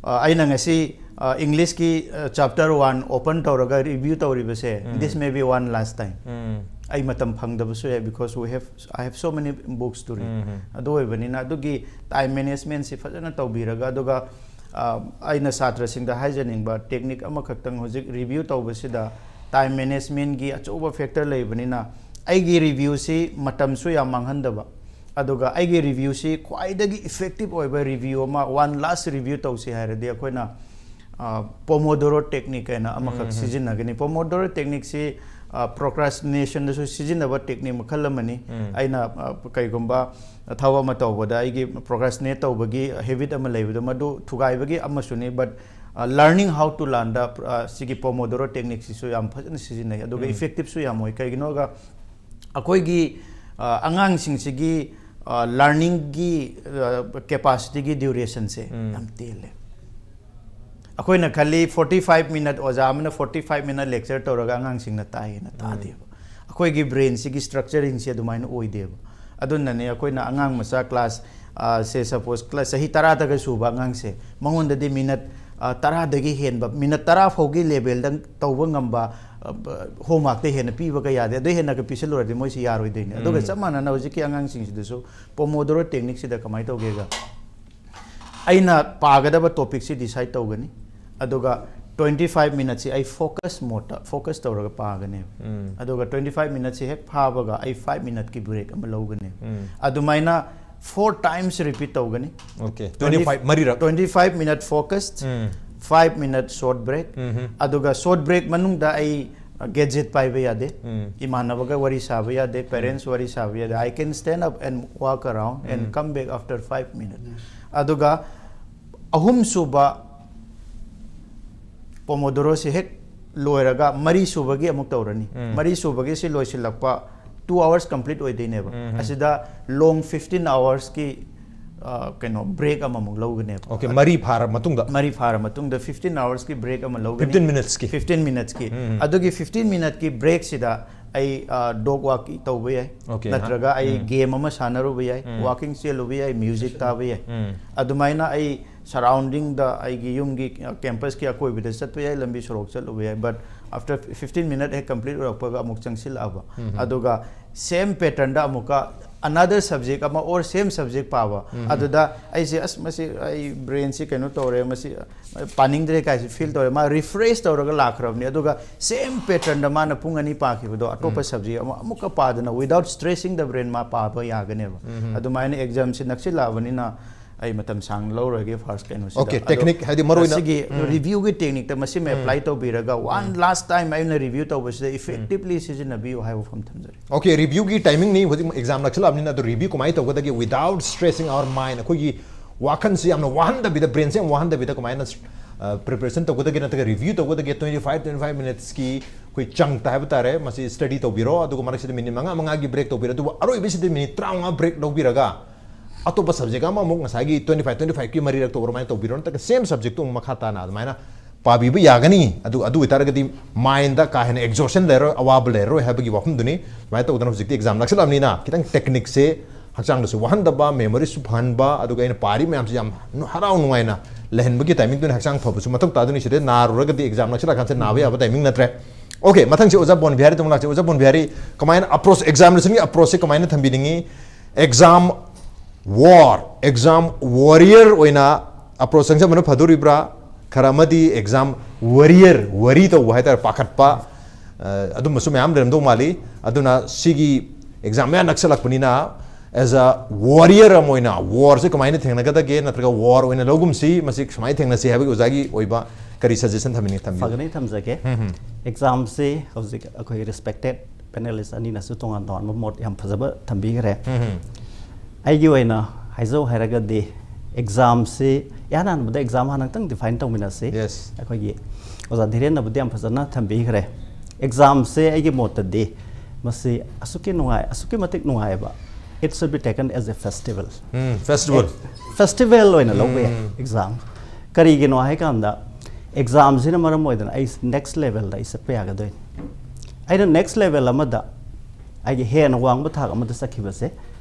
ꯑ, ꯑꯩꯅ ꯉꯁꯤ, ꯑ, ꯏꯪꯂꯤꯁꯀꯤ, ꯑ, ꯆꯦꯞꯇꯔ ꯋꯥꯟ ꯑꯣꯄꯟ ꯇꯧꯔꯒ review ꯇꯧꯔꯤꯕꯁꯦ, this may be one last time. ꯑꯩ ꯃꯇꯝ ꯐꯪꯗꯕꯁꯨ ꯌꯥꯏ, because we have, I have so many books to read. ꯑꯗꯨ ꯑꯣꯏꯕꯅꯤꯅ ꯑꯗꯨꯒꯤ ꯇꯥꯏꯝ ꯃꯦꯅꯦꯖꯃꯦꯟꯁꯤ ꯐꯖꯅ ꯇꯧꯕꯤꯔꯒ, ꯑꯗꯨꯒ, ꯑ, ꯑꯩꯅ ꯁꯥꯇ꯭ꯔꯁꯤꯡꯗ ꯍꯥꯏꯖꯅꯤꯡꯕ ꯇꯦꯛꯅꯤꯛ ꯑꯃꯈꯛꯇꯪ, ꯍꯧꯖꯤꯛ ꯔꯤꯚ꯭ꯌꯨ ꯇꯧꯕꯁꯤꯗ ꯇꯥꯏꯝ ꯃꯦꯅꯦꯖꯃꯦꯟꯒꯤ ꯑꯆꯧꯕ ꯐꯦꯛꯇꯔ ꯂꯩꯕꯅꯤꯅ, ꯑꯩꯒꯤ ꯔꯤꯚ꯭ꯌꯨꯁꯤ ꯃꯇꯝꯁꯨ ꯌꯥꯝ ꯃꯥꯡꯍꯟꯗꯕ, ꯑꯗꯨꯒ ꯑꯩꯒꯤ ꯔꯤꯚ꯭ꯌꯨꯁꯤ ꯈ꯭ꯋꯥꯏꯗꯒꯤ ꯏꯐꯦꯛꯇꯤꯚ ꯑꯣꯏꯕ ꯔꯤꯚ꯭ꯌꯨ ꯑꯃ, ꯋꯥꯟ ꯂꯥꯁ ꯔꯤꯚ꯭ꯌꯨ ꯇꯧꯁꯤ ꯍꯥꯏꯔꯗꯤ, ꯑꯩꯈꯣꯏꯅ, ꯑ, ꯄꯣꯃꯣꯗꯣꯔꯣ ꯇꯦꯛꯅꯤꯛ ꯍꯥꯏꯅ ꯑꯃꯈꯛ ꯁꯤꯖꯤꯟꯅꯒꯅꯤ꯫ ꯄꯣꯃꯣꯗꯣꯔꯣ ꯇꯦꯛꯅꯤꯛꯁꯤ, ꯑ, ꯄ꯭ꯔꯣꯀ꯭ꯔꯥꯁ꯭ꯇꯤꯅꯦꯁꯟꯗꯁꯨ ꯁꯤꯖꯤꯟꯅꯕ ꯇꯦꯛꯅꯤꯛ ꯃꯈꯜ ꯑꯃꯅꯤ꯫ ꯑꯩꯅ, ꯑ, ꯀꯩꯒꯨꯝꯕ ꯊꯕꯛ ꯑꯃ ꯇꯧꯕꯗ ꯑꯩꯒꯤ ꯄ꯭ꯔꯣꯀ꯭ꯔꯥꯁ꯭ꯇꯤꯅꯦꯠ ꯇꯧꯕꯒꯤ ꯍꯦꯕꯤꯠ ꯑꯃ ꯂꯩꯕꯗꯣ, ꯃꯗꯨ ꯊꯨꯒꯥꯏꯕꯒꯤ ꯑꯃꯁꯨꯅꯤ꯫ But, ꯑ, learning how to learn the, ꯑ, ꯁꯤꯒꯤ ꯄꯣꯃꯣꯗꯣꯔꯣ ꯇꯦꯛꯅꯤꯛꯁꯤꯁꯨ ꯌꯥꯝ ꯐꯖꯅ ꯁꯤꯖꯤꯟꯅꯩ, ꯑꯗꯨꯒ ꯏꯐꯦꯛꯇꯤꯚꯁꯨ ꯌꯥꯝ ꯑꯣꯏ꯫ ꯀꯩꯒꯤꯅꯣꯒ ꯑꯩꯈꯣꯏꯒꯤ, ꯑ, ꯑꯉꯥꯡꯁꯤꯡꯁꯤꯒꯤ ꯂꯔꯅꯤꯡꯒꯤ ꯀꯦꯄꯥꯁꯤꯇꯤꯒꯤ ꯗ꯭ꯌꯨꯔꯦꯁꯟꯁꯦ ꯌꯥꯝ ꯇꯦꯜꯂꯦ꯫ ꯑꯩꯈꯣꯏꯅ ꯈꯜꯂꯤ forty five minute ꯑꯣꯖꯥ ꯑꯃꯅ forty five minute lecture ꯇꯧꯔꯒ ꯑꯉꯥꯡꯁꯤꯡꯅ ꯇꯥꯏꯌꯦꯅ ꯇꯥꯗꯦꯕ꯫ ꯑꯩꯈꯣꯏꯒꯤ ꯕ꯭ꯔꯦꯟꯁꯤꯒꯤ ꯁ꯭ꯇ꯭ꯔꯛꯆꯔꯤꯡꯁꯦ ꯑꯗꯨꯃꯥꯏꯅ ꯑꯣꯏꯗꯦꯕ꯫ ꯑꯗꯨꯅꯅꯦ ꯑꯩꯈꯣꯏꯅ ꯑꯉꯥꯡ ꯃꯆꯥ ꯀ꯭ꯂꯥꯁ ꯁꯦ ꯁꯄꯣꯁ ꯀ꯭ꯂꯥꯁ ꯆꯍꯤ ꯇꯔꯥꯗꯒ ꯁꯨꯕ ꯑꯉꯥꯡꯁꯦ, ꯃꯉꯣꯟꯗꯗꯤ ꯃꯤꯅꯠ ꯇꯔꯥꯗꯒꯤ ꯍꯦꯟꯕ, ꯃꯤꯅꯠ ꯇꯔꯥ ꯐꯥꯎꯒꯤ ꯂꯦꯚꯦꯜꯗ ꯇꯧꯕ ꯉꯝꯕ ꯍꯣꯝꯋꯥꯛꯇ ꯍꯦꯟꯅ ꯄꯤꯕꯒ ꯌꯥꯗꯦ꯫ ꯑꯗꯨ ꯍꯦꯟꯅꯒ ꯄꯤꯁꯜꯂꯨꯔꯗꯤ ꯃꯣꯏꯁꯤ ꯌꯥꯔꯣꯏꯗꯣꯏꯅꯦ꯫ ꯑꯗꯨꯒ ꯆꯞ ꯃꯥꯟꯅꯅ ꯍꯧꯖꯤꯛꯀꯤ ꯑꯉꯥꯡꯁꯤꯡꯁꯤꯗꯁꯨ ꯄꯣꯃꯣꯗꯣꯔꯣ ꯇꯦꯛꯅꯤꯛꯁꯤꯗ ꯀꯃꯥꯏꯅ ꯇꯧꯒꯦꯒ, ꯑꯩꯅ ꯄꯥꯒꯗꯕ ꯇꯣꯄꯤꯛꯁꯤ ꯗꯤꯁꯥꯏꯗ ꯇꯧꯒꯅꯤ, ꯑꯗꯨꯒ twenty five minutesꯁꯤ ꯑꯩ ꯐꯣꯀꯁ ꯃꯣꯗꯇ ꯐꯣꯀꯁ ꯇꯧꯔꯒ ꯄꯥꯒꯅꯦꯕ꯫ ꯑꯗꯨꯒ twenty five minutesꯁꯤ ꯍꯦꯛ ꯐꯥꯕꯒ ꯑꯩ five minuteꯀꯤ ꯕ꯭ꯔꯦꯛ ꯑꯃ ꯂꯧꯒꯅꯦꯕ꯫ ꯑꯗꯨꯃꯥꯏꯅ four times repeat ꯇꯧꯒꯅꯤ꯫ Okay, twenty five, ꯃꯔꯤꯔꯛ꯫ Twenty five minute focused, five minute short break, ꯑꯗꯨꯒ ꯁꯣꯔꯠ ꯕ꯭ꯔꯦꯛ ꯃꯅꯨꯡꯗ ꯑꯩ ꯒꯦꯖꯦꯠ ꯄꯥꯏꯕ ꯌꯥꯗꯦ, ꯏꯃꯥꯟꯅꯕꯒ ꯋꯥꯔꯤ ꯁꯥꯕ ꯌꯥꯗꯦ, ꯄꯦꯔꯦꯟꯁ ꯋꯥꯔꯤ ꯁꯥꯕ ꯌꯥꯗꯦ꯫ I can stand up and walk around and come back after five minutes. ꯑꯗꯨꯒ ꯑꯍꯨꯝꯁꯨꯕ ꯄꯣꯃꯣꯗꯣꯔꯣꯁꯤ ꯍꯦꯛ ꯂꯣꯏꯔꯒ ꯃꯔꯤꯁꯨꯕꯒꯤ ꯑꯃꯨꯛ ꯇꯧꯔꯅꯤ꯫ ꯃꯔꯤꯁꯨꯕꯒꯤꯁꯤ ꯂꯣꯏꯁꯤꯜꯂꯛꯄ two hours complete ꯑꯣꯏꯗꯣꯏꯅꯦꯕ꯫ ꯑꯁꯤꯗ ꯂꯣꯡ fifteen hoursꯀꯤ ꯀꯩꯅꯣ ꯕ꯭ꯔꯦꯛ ꯑꯃꯃꯨꯛ ꯂꯧꯒꯅꯦꯕ꯫ Okay, ꯃꯔꯤ ꯐꯥꯔ ꯃꯇꯨꯡꯗ꯫ ꯃꯔꯤ ꯐꯥꯔ ꯃꯇꯨꯡꯗ fifteen hoursꯀꯤ ꯕ꯭ꯔꯦꯛ ꯑꯃ ꯂꯧꯒꯅꯤ꯫ Fifteen minutesꯀꯤ꯫ Fifteen minutesꯀꯤ꯫ ꯑꯗꯨꯒꯤ fifteen minuteꯀꯤ ꯕ꯭ꯔꯦꯛꯁꯤꯗ ꯑꯩ ꯗꯣꯒ ꯋꯥꯛ ꯇꯧꯕ ꯌꯥꯏ, Okay, ꯅꯠꯇ꯭ꯔꯒ ꯑꯩ ꯒꯦꯝ ꯑꯃ ꯁꯥꯟꯅꯔꯨꯕ ꯌꯥꯏ, ꯋꯥꯀꯤꯡ ꯆꯦꯜꯂꯨꯕ ꯌꯥꯏ, ꯃ꯭ꯌꯨꯖꯤꯛ ꯇꯥꯕ ꯌꯥꯏ꯫ ꯑꯗꯨꯃꯥꯏꯅ ꯑꯩ ꯁꯔꯥꯎꯟꯗꯤꯡꯗ, ꯑꯩꯒꯤ ꯌꯨꯝꯒꯤ ꯀꯦꯝꯄꯁꯀꯤ ꯑꯀꯣꯏꯕꯗ ꯆꯠꯄ ꯌꯥꯏ, ꯂꯝꯕꯤ ꯁꯣꯔꯣꯛ ꯆꯠꯂꯨꯕ ꯌꯥꯏ꯫ But after fifteen minute ꯍꯦꯛ ꯀꯝꯄ꯭ꯂꯤꯠ ꯑꯣꯏꯔꯛꯄꯒ ꯑꯃꯨꯛ ꯆꯪꯁꯤꯜꯂꯛꯑꯕ, ꯑꯗꯨꯒ ꯁꯦꯝ ꯄꯦꯇꯔꯟꯗ ꯑꯃꯨꯛꯀ another subject ꯑꯃ or same subject ꯄꯥꯕ, ꯑꯗꯨꯗ ꯑꯩꯁꯦ ꯑꯁ ꯃꯁꯤ ꯑꯩ ꯕ꯭ꯔꯦꯟꯁꯤ ꯀꯩꯅꯣ ꯇꯧꯔꯦ, ꯃꯁꯤ ꯄꯥꯅꯤꯡꯗ꯭ꯔꯦ ꯀꯥꯏꯁꯦ ꯐꯤꯜ ꯇꯧꯔꯦ, ꯃꯥ ꯔꯤꯐ꯭ꯔꯦꯁ ꯇꯧꯔꯒ ꯂꯥꯛꯈ꯭ꯔꯕꯅꯤ꯫ ꯑꯗꯨꯒ ꯁꯦꯝ ꯄꯦꯇꯔꯟꯗ ꯃꯥꯅ ꯄꯨꯡ ꯑꯅꯤ ꯄꯥꯈꯤꯕꯗꯣ ꯑꯇꯣꯞꯄ ꯁꯕꯖꯦꯛ ꯑꯃ ꯑꯃꯨꯛꯀ ꯄꯥꯗꯅ without stressing the brain ꯃꯥ ꯄꯥꯕ ꯌꯥꯒꯅꯦꯕ꯫ ꯑꯗꯨꯃꯥꯏꯅ ꯑꯦꯛꯖꯥꯝꯁꯤ ꯅꯛꯁꯤꯜꯂꯛꯑꯕꯅꯤꯅ ꯑꯩ ꯃꯇꯝ ꯁꯥꯡꯅ ꯂꯧꯔꯣꯏꯒꯦ ꯐꯥꯔꯁ ꯀꯩꯅꯣꯁꯤꯗ꯫ Okay, technique ꯍꯥꯏꯗꯤ ꯃꯔꯨ ꯑꯣꯏꯅ ꯃꯁꯤꯒꯤ ꯔꯤꯚ꯭ꯌꯨꯒꯤ ꯇꯦꯛꯅꯤꯛꯇ ꯃꯁꯤꯃ ꯑꯦꯄ꯭ꯂꯥꯏ ꯇꯧꯕꯤꯔꯒ one last time ꯑꯩꯅ ꯔꯤꯚ꯭ꯌꯨ ꯇꯧꯕꯁꯤꯗ ꯏꯐꯦꯛꯇꯤꯚꯂꯤ ꯁꯤꯖꯤꯟꯅꯕꯤꯌꯨ ꯍꯥꯏꯕ ꯋꯥꯐꯝ ꯊꯝꯖꯔꯤ꯫ Okay, ꯔꯤꯚ꯭ꯌꯨꯒꯤ ꯇꯥꯏꯃꯤꯡꯅꯤ ꯍꯧꯖꯤꯛ ꯑꯦꯛꯖꯥꯝ ꯅꯛꯁꯤꯜꯂꯛꯑꯕꯅꯤꯅ꯫ ꯑꯗꯣ ꯔꯤꯚ꯭ꯌꯨ ꯀꯃꯥꯏꯅ ꯇꯧꯒꯗꯒꯦ without stressing our mind? ꯑꯩꯈꯣꯏꯒꯤ ꯋꯥꯈꯜꯁꯤ ꯌꯥꯝꯅ ꯋꯥꯍꯟꯗꯕꯤꯗ, ꯕ꯭ꯔꯦꯟꯁꯦ ꯌꯥꯝ ꯋꯥꯍꯟꯗꯕꯤꯗ ꯀꯃꯥꯏꯅ ꯄ꯭ꯔꯤꯄꯦꯔꯦꯁꯟ ꯇꯧꯒꯗꯒꯦ ꯅꯠꯇ꯭ꯔꯒ ꯔꯤꯚ꯭ꯌꯨ ꯇꯧꯒꯗꯒꯦ twenty five twenty five minutesꯀꯤ ꯑꯩꯈꯣꯏ ꯆꯪ ꯍꯥꯏꯕ ꯇꯥꯔꯦ, ꯃꯁꯤ ꯁ꯭ꯇꯗꯤ ꯇꯧꯕꯤꯔꯣ, ꯑꯗꯨꯒ ꯃꯔꯛꯁꯤꯗ ꯃꯤꯅꯤꯠ ꯃꯉꯥ ꯃꯉꯥꯒꯤ ꯕ꯭ꯔꯦꯛ ꯇꯧꯕꯤꯔꯣ, ꯑꯗꯨꯕꯨ ꯑꯔꯣꯏꯕꯁꯤꯗ ꯃꯤꯅꯤꯠ ꯇꯔꯥꯃꯉꯥ ꯕ꯭ꯔꯦꯛ ꯂꯧꯕꯤꯔꯒ ꯑꯇꯣꯞꯄ ꯁꯕꯖꯦꯛ ꯑꯃ ꯑꯃꯨꯛ ꯉꯁꯥꯏꯒꯤ ꯇ꯭ꯋꯦꯟꯇꯤ ꯐꯥꯏꯚ ꯇ꯭ꯋꯦꯟꯇꯤ ꯐꯥꯏꯚꯀꯤ ꯃꯔꯤꯔꯛ ꯇꯧꯕ ꯑꯗꯨꯃꯥꯏꯅ ꯇꯧꯕꯤꯔꯣ, ꯅꯠꯇ꯭ꯔꯒ ꯁꯦꯝ ꯁꯕꯖꯦꯛꯇꯨ ꯑꯃꯨꯛ ꯃꯈꯥ ꯇꯥꯅ ꯑꯗꯨꯃꯥꯏꯅ ꯄꯥꯕꯤꯕ ꯌꯥꯒꯅꯤ꯫ ꯑꯗꯨ ꯑꯗꯨ ꯑꯣꯏꯇꯥꯔꯒꯗꯤ ꯃꯥꯏꯟꯗ ꯀꯥ ꯍꯦꯟꯅ ꯑꯦꯛꯖꯣꯁꯟ ꯂꯩꯔꯔꯣꯏ, ꯑꯋꯥꯕ ꯂꯩꯔꯔꯣꯏ ꯍꯥꯏꯕꯒꯤ ꯋꯥꯐꯝꯗꯨꯅꯤ꯫ ꯑꯗꯨꯃꯥꯏꯅ ꯇꯧꯗꯅ ꯍꯧꯖꯤꯛꯇꯤ ꯑꯦꯛꯖꯥꯝ ꯅꯛꯁꯤꯜꯂꯛꯑꯕꯅꯤꯅ ꯈꯤꯇꯪ ꯇꯦꯛꯅꯤꯛꯁꯦ ꯍꯛꯆꯥꯡꯗꯁꯨ ꯋꯥꯍꯟꯗꯕ, ꯃꯦꯃꯣꯔꯤꯁꯨ ꯐꯍꯟꯕ, ꯑꯗꯨꯒ ꯑꯩꯅ ꯄꯥꯔꯤ ꯃꯌꯥꯝꯁꯤ ꯌꯥꯝ ꯍꯔꯥꯎ ꯅꯨꯡꯉꯥꯏꯅ ꯂꯩꯍꯟꯕꯒꯤ ꯇꯥꯏꯃꯤꯡꯗꯨꯅ ꯍꯛꯆꯥꯡ ꯐꯕꯁꯨ ꯃꯊꯧ ꯇꯥꯗꯣꯏꯅꯤ꯫ ꯁꯤꯗ ꯅꯥꯔꯨꯔꯒꯗꯤ ꯑꯦꯛꯖꯥꯝ ꯅꯛꯁꯤꯜꯂꯛꯑꯀꯥꯟꯁꯤꯗ ꯅꯥꯕ ꯌꯥꯕ ꯇꯥꯏꯃꯤꯡ ꯅꯠꯇ꯭ꯔꯦ꯫ ꯑꯣꯀꯦ, ꯃꯊꯪꯁꯤ ꯑꯣꯖꯥ ꯕꯣꯟ ꯕꯤꯍꯥꯔꯤ ꯇꯧꯅ ꯂꯥꯛꯆꯩ꯫ ꯑꯣꯖꯥ ꯕꯣꯟ ꯕꯤꯍꯥꯔꯤ, ꯀꯃꯥꯏꯅ ꯑꯦꯄ꯭ꯔꯣꯆ, ꯑꯦꯛꯖꯥꯃꯤꯅꯦꯁꯟꯒꯤ ꯑꯦꯄ꯭ꯔꯣꯆꯁꯦ ꯀꯃꯥꯏꯅ ꯊꯝꯕꯤꯅꯤꯡꯉꯤ? ꯑꯦꯛꯖꯥꯝ ꯋꯥꯔ, ꯑꯦꯛꯖꯥꯝ ꯋꯥꯔꯤꯌꯔ ꯑꯣꯏꯅ ꯑꯦꯄ꯭ꯔꯣꯆ ꯆꯪꯖꯕꯅ ꯐꯗꯣꯔꯤꯕ꯭ꯔꯥ? ꯈꯔ ꯑꯃꯗꯤ ꯑꯦꯛꯖꯥꯝ ꯋꯥꯔꯤꯌꯔ, ꯋꯥꯔꯤ ꯇꯧꯕ ꯍꯥꯏꯇꯥꯔꯦ, ꯄꯥꯈꯠꯄ, ꯑ, ꯑꯗꯨꯝꯕꯁꯨ ꯃꯌꯥꯝ ꯂꯩꯔꯝꯗꯧ ꯃꯥꯜꯂꯤ꯫ ꯑꯗꯨꯅ ꯁꯤꯒꯤ ꯑꯦꯛꯖꯥꯝ ꯃꯌꯥ ꯅꯛꯁꯜꯂꯛꯄꯅꯤꯅ, ꯑꯦꯖ ꯑ ꯋꯥꯔꯤꯌꯔ ꯑꯃ ꯑꯣꯏꯅ ꯋꯥꯔꯁꯦ ꯀꯃꯥꯏꯅ ꯊꯦꯡꯅꯒꯗꯒꯦ, ꯅꯠꯇ꯭ꯔꯒ ꯋꯥꯔ ꯑꯣꯏꯅ ꯂꯧꯒꯨꯝꯁꯤ, ꯃꯁꯤ ꯁꯨꯃꯥꯏꯅ ꯊꯦꯡꯅꯁꯤ ꯍꯥꯏꯕꯒꯤ ꯑꯣꯖꯥꯒꯤ ꯑꯣꯏꯕ ꯀꯔꯤ ꯁꯖꯦꯁꯟ ꯊꯝꯕꯤꯅꯤ? ꯊꯝꯕꯤꯌꯨ꯫ ꯐꯒꯅꯤ, ꯊꯝꯖꯒꯦ꯫ ꯎꯝ, ꯎꯝ꯫ ꯑꯦꯛꯖꯥꯝꯁꯤ ꯍꯧꯖꯤꯛ ꯑꯩꯈꯣꯏ ꯔꯦꯁꯄꯦꯛꯇꯦꯠ ꯄꯦꯅꯦꯂꯤꯁ ꯑꯅꯤꯅꯁꯨ ꯇꯣꯉꯥꯟ ꯇꯣꯉꯥꯟꯕ ꯃꯣꯠ ꯌꯥꯝ ꯐꯖꯕ ꯊꯝꯕꯤꯈ꯭ꯔꯦ꯫ ꯎꯝ, ꯎꯝ꯫ ꯑꯩꯒꯤ ꯑꯣꯏꯅ ꯍꯥꯏꯖꯧ ꯍꯥꯏꯔꯒꯗꯤ, ꯑꯦꯛꯖꯥꯝꯁꯤ ꯏꯍꯥꯟ ꯍꯥꯟꯕꯗ ꯑꯦꯛꯖꯥꯝ ꯍꯥꯟꯅ ꯈꯤꯇꯪ ꯗꯤꯐꯥꯏꯟ ꯇꯧꯃꯤꯟꯅꯁꯤ꯫ ꯌꯦꯁ꯫ ꯑꯩꯈꯣꯏꯒꯤ ꯑꯣꯖꯥ ꯙꯤꯔꯦꯟꯅꯕꯨꯗꯤ ꯌꯥꯝ ꯐꯖꯅ ꯊꯝꯕꯤꯈ꯭ꯔꯦ꯫ ꯑꯦꯛꯖꯥꯝꯁꯦ ꯑꯩꯒꯤ ꯃꯣꯠꯇꯗꯤ ꯃꯁꯤ ꯑꯁꯨꯛꯀꯤ ꯅꯨꯡꯉꯥꯏ, ꯑꯁꯨꯛꯀꯤ ꯃꯇꯤꯛ ꯅꯨꯡꯉꯥꯏꯕ, it should be taken as a festival꯫ Um, festival. Festival ꯑꯣꯏꯅ ꯂꯧꯕ ꯌꯥꯏ ꯎꯝ꯫ ꯑꯦꯛꯖꯥꯝ꯫ ꯀꯔꯤꯒꯤꯅꯣ ꯍꯥꯏꯀꯥꯟꯗ, ꯑꯦꯛꯖꯥꯝꯁꯤꯅ ꯃꯔꯝ ꯑꯣꯏꯗꯅ ꯑꯩ ꯅꯦꯛꯁ ꯂꯦꯚꯦꯜꯗ ꯑꯩ ꯆꯠꯄ ꯌꯥꯒꯗꯣꯏꯅꯤ꯫ ꯑꯩꯅ ꯅꯦꯛꯁ ꯂꯦꯚꯦꯜ ꯑꯃꯗ, ꯑꯩꯒꯤ ꯍꯦꯟꯅ ꯋꯥꯡꯕ ꯊꯥꯛ ꯑꯃꯗ ꯆꯠꯈꯤꯕꯁꯦ,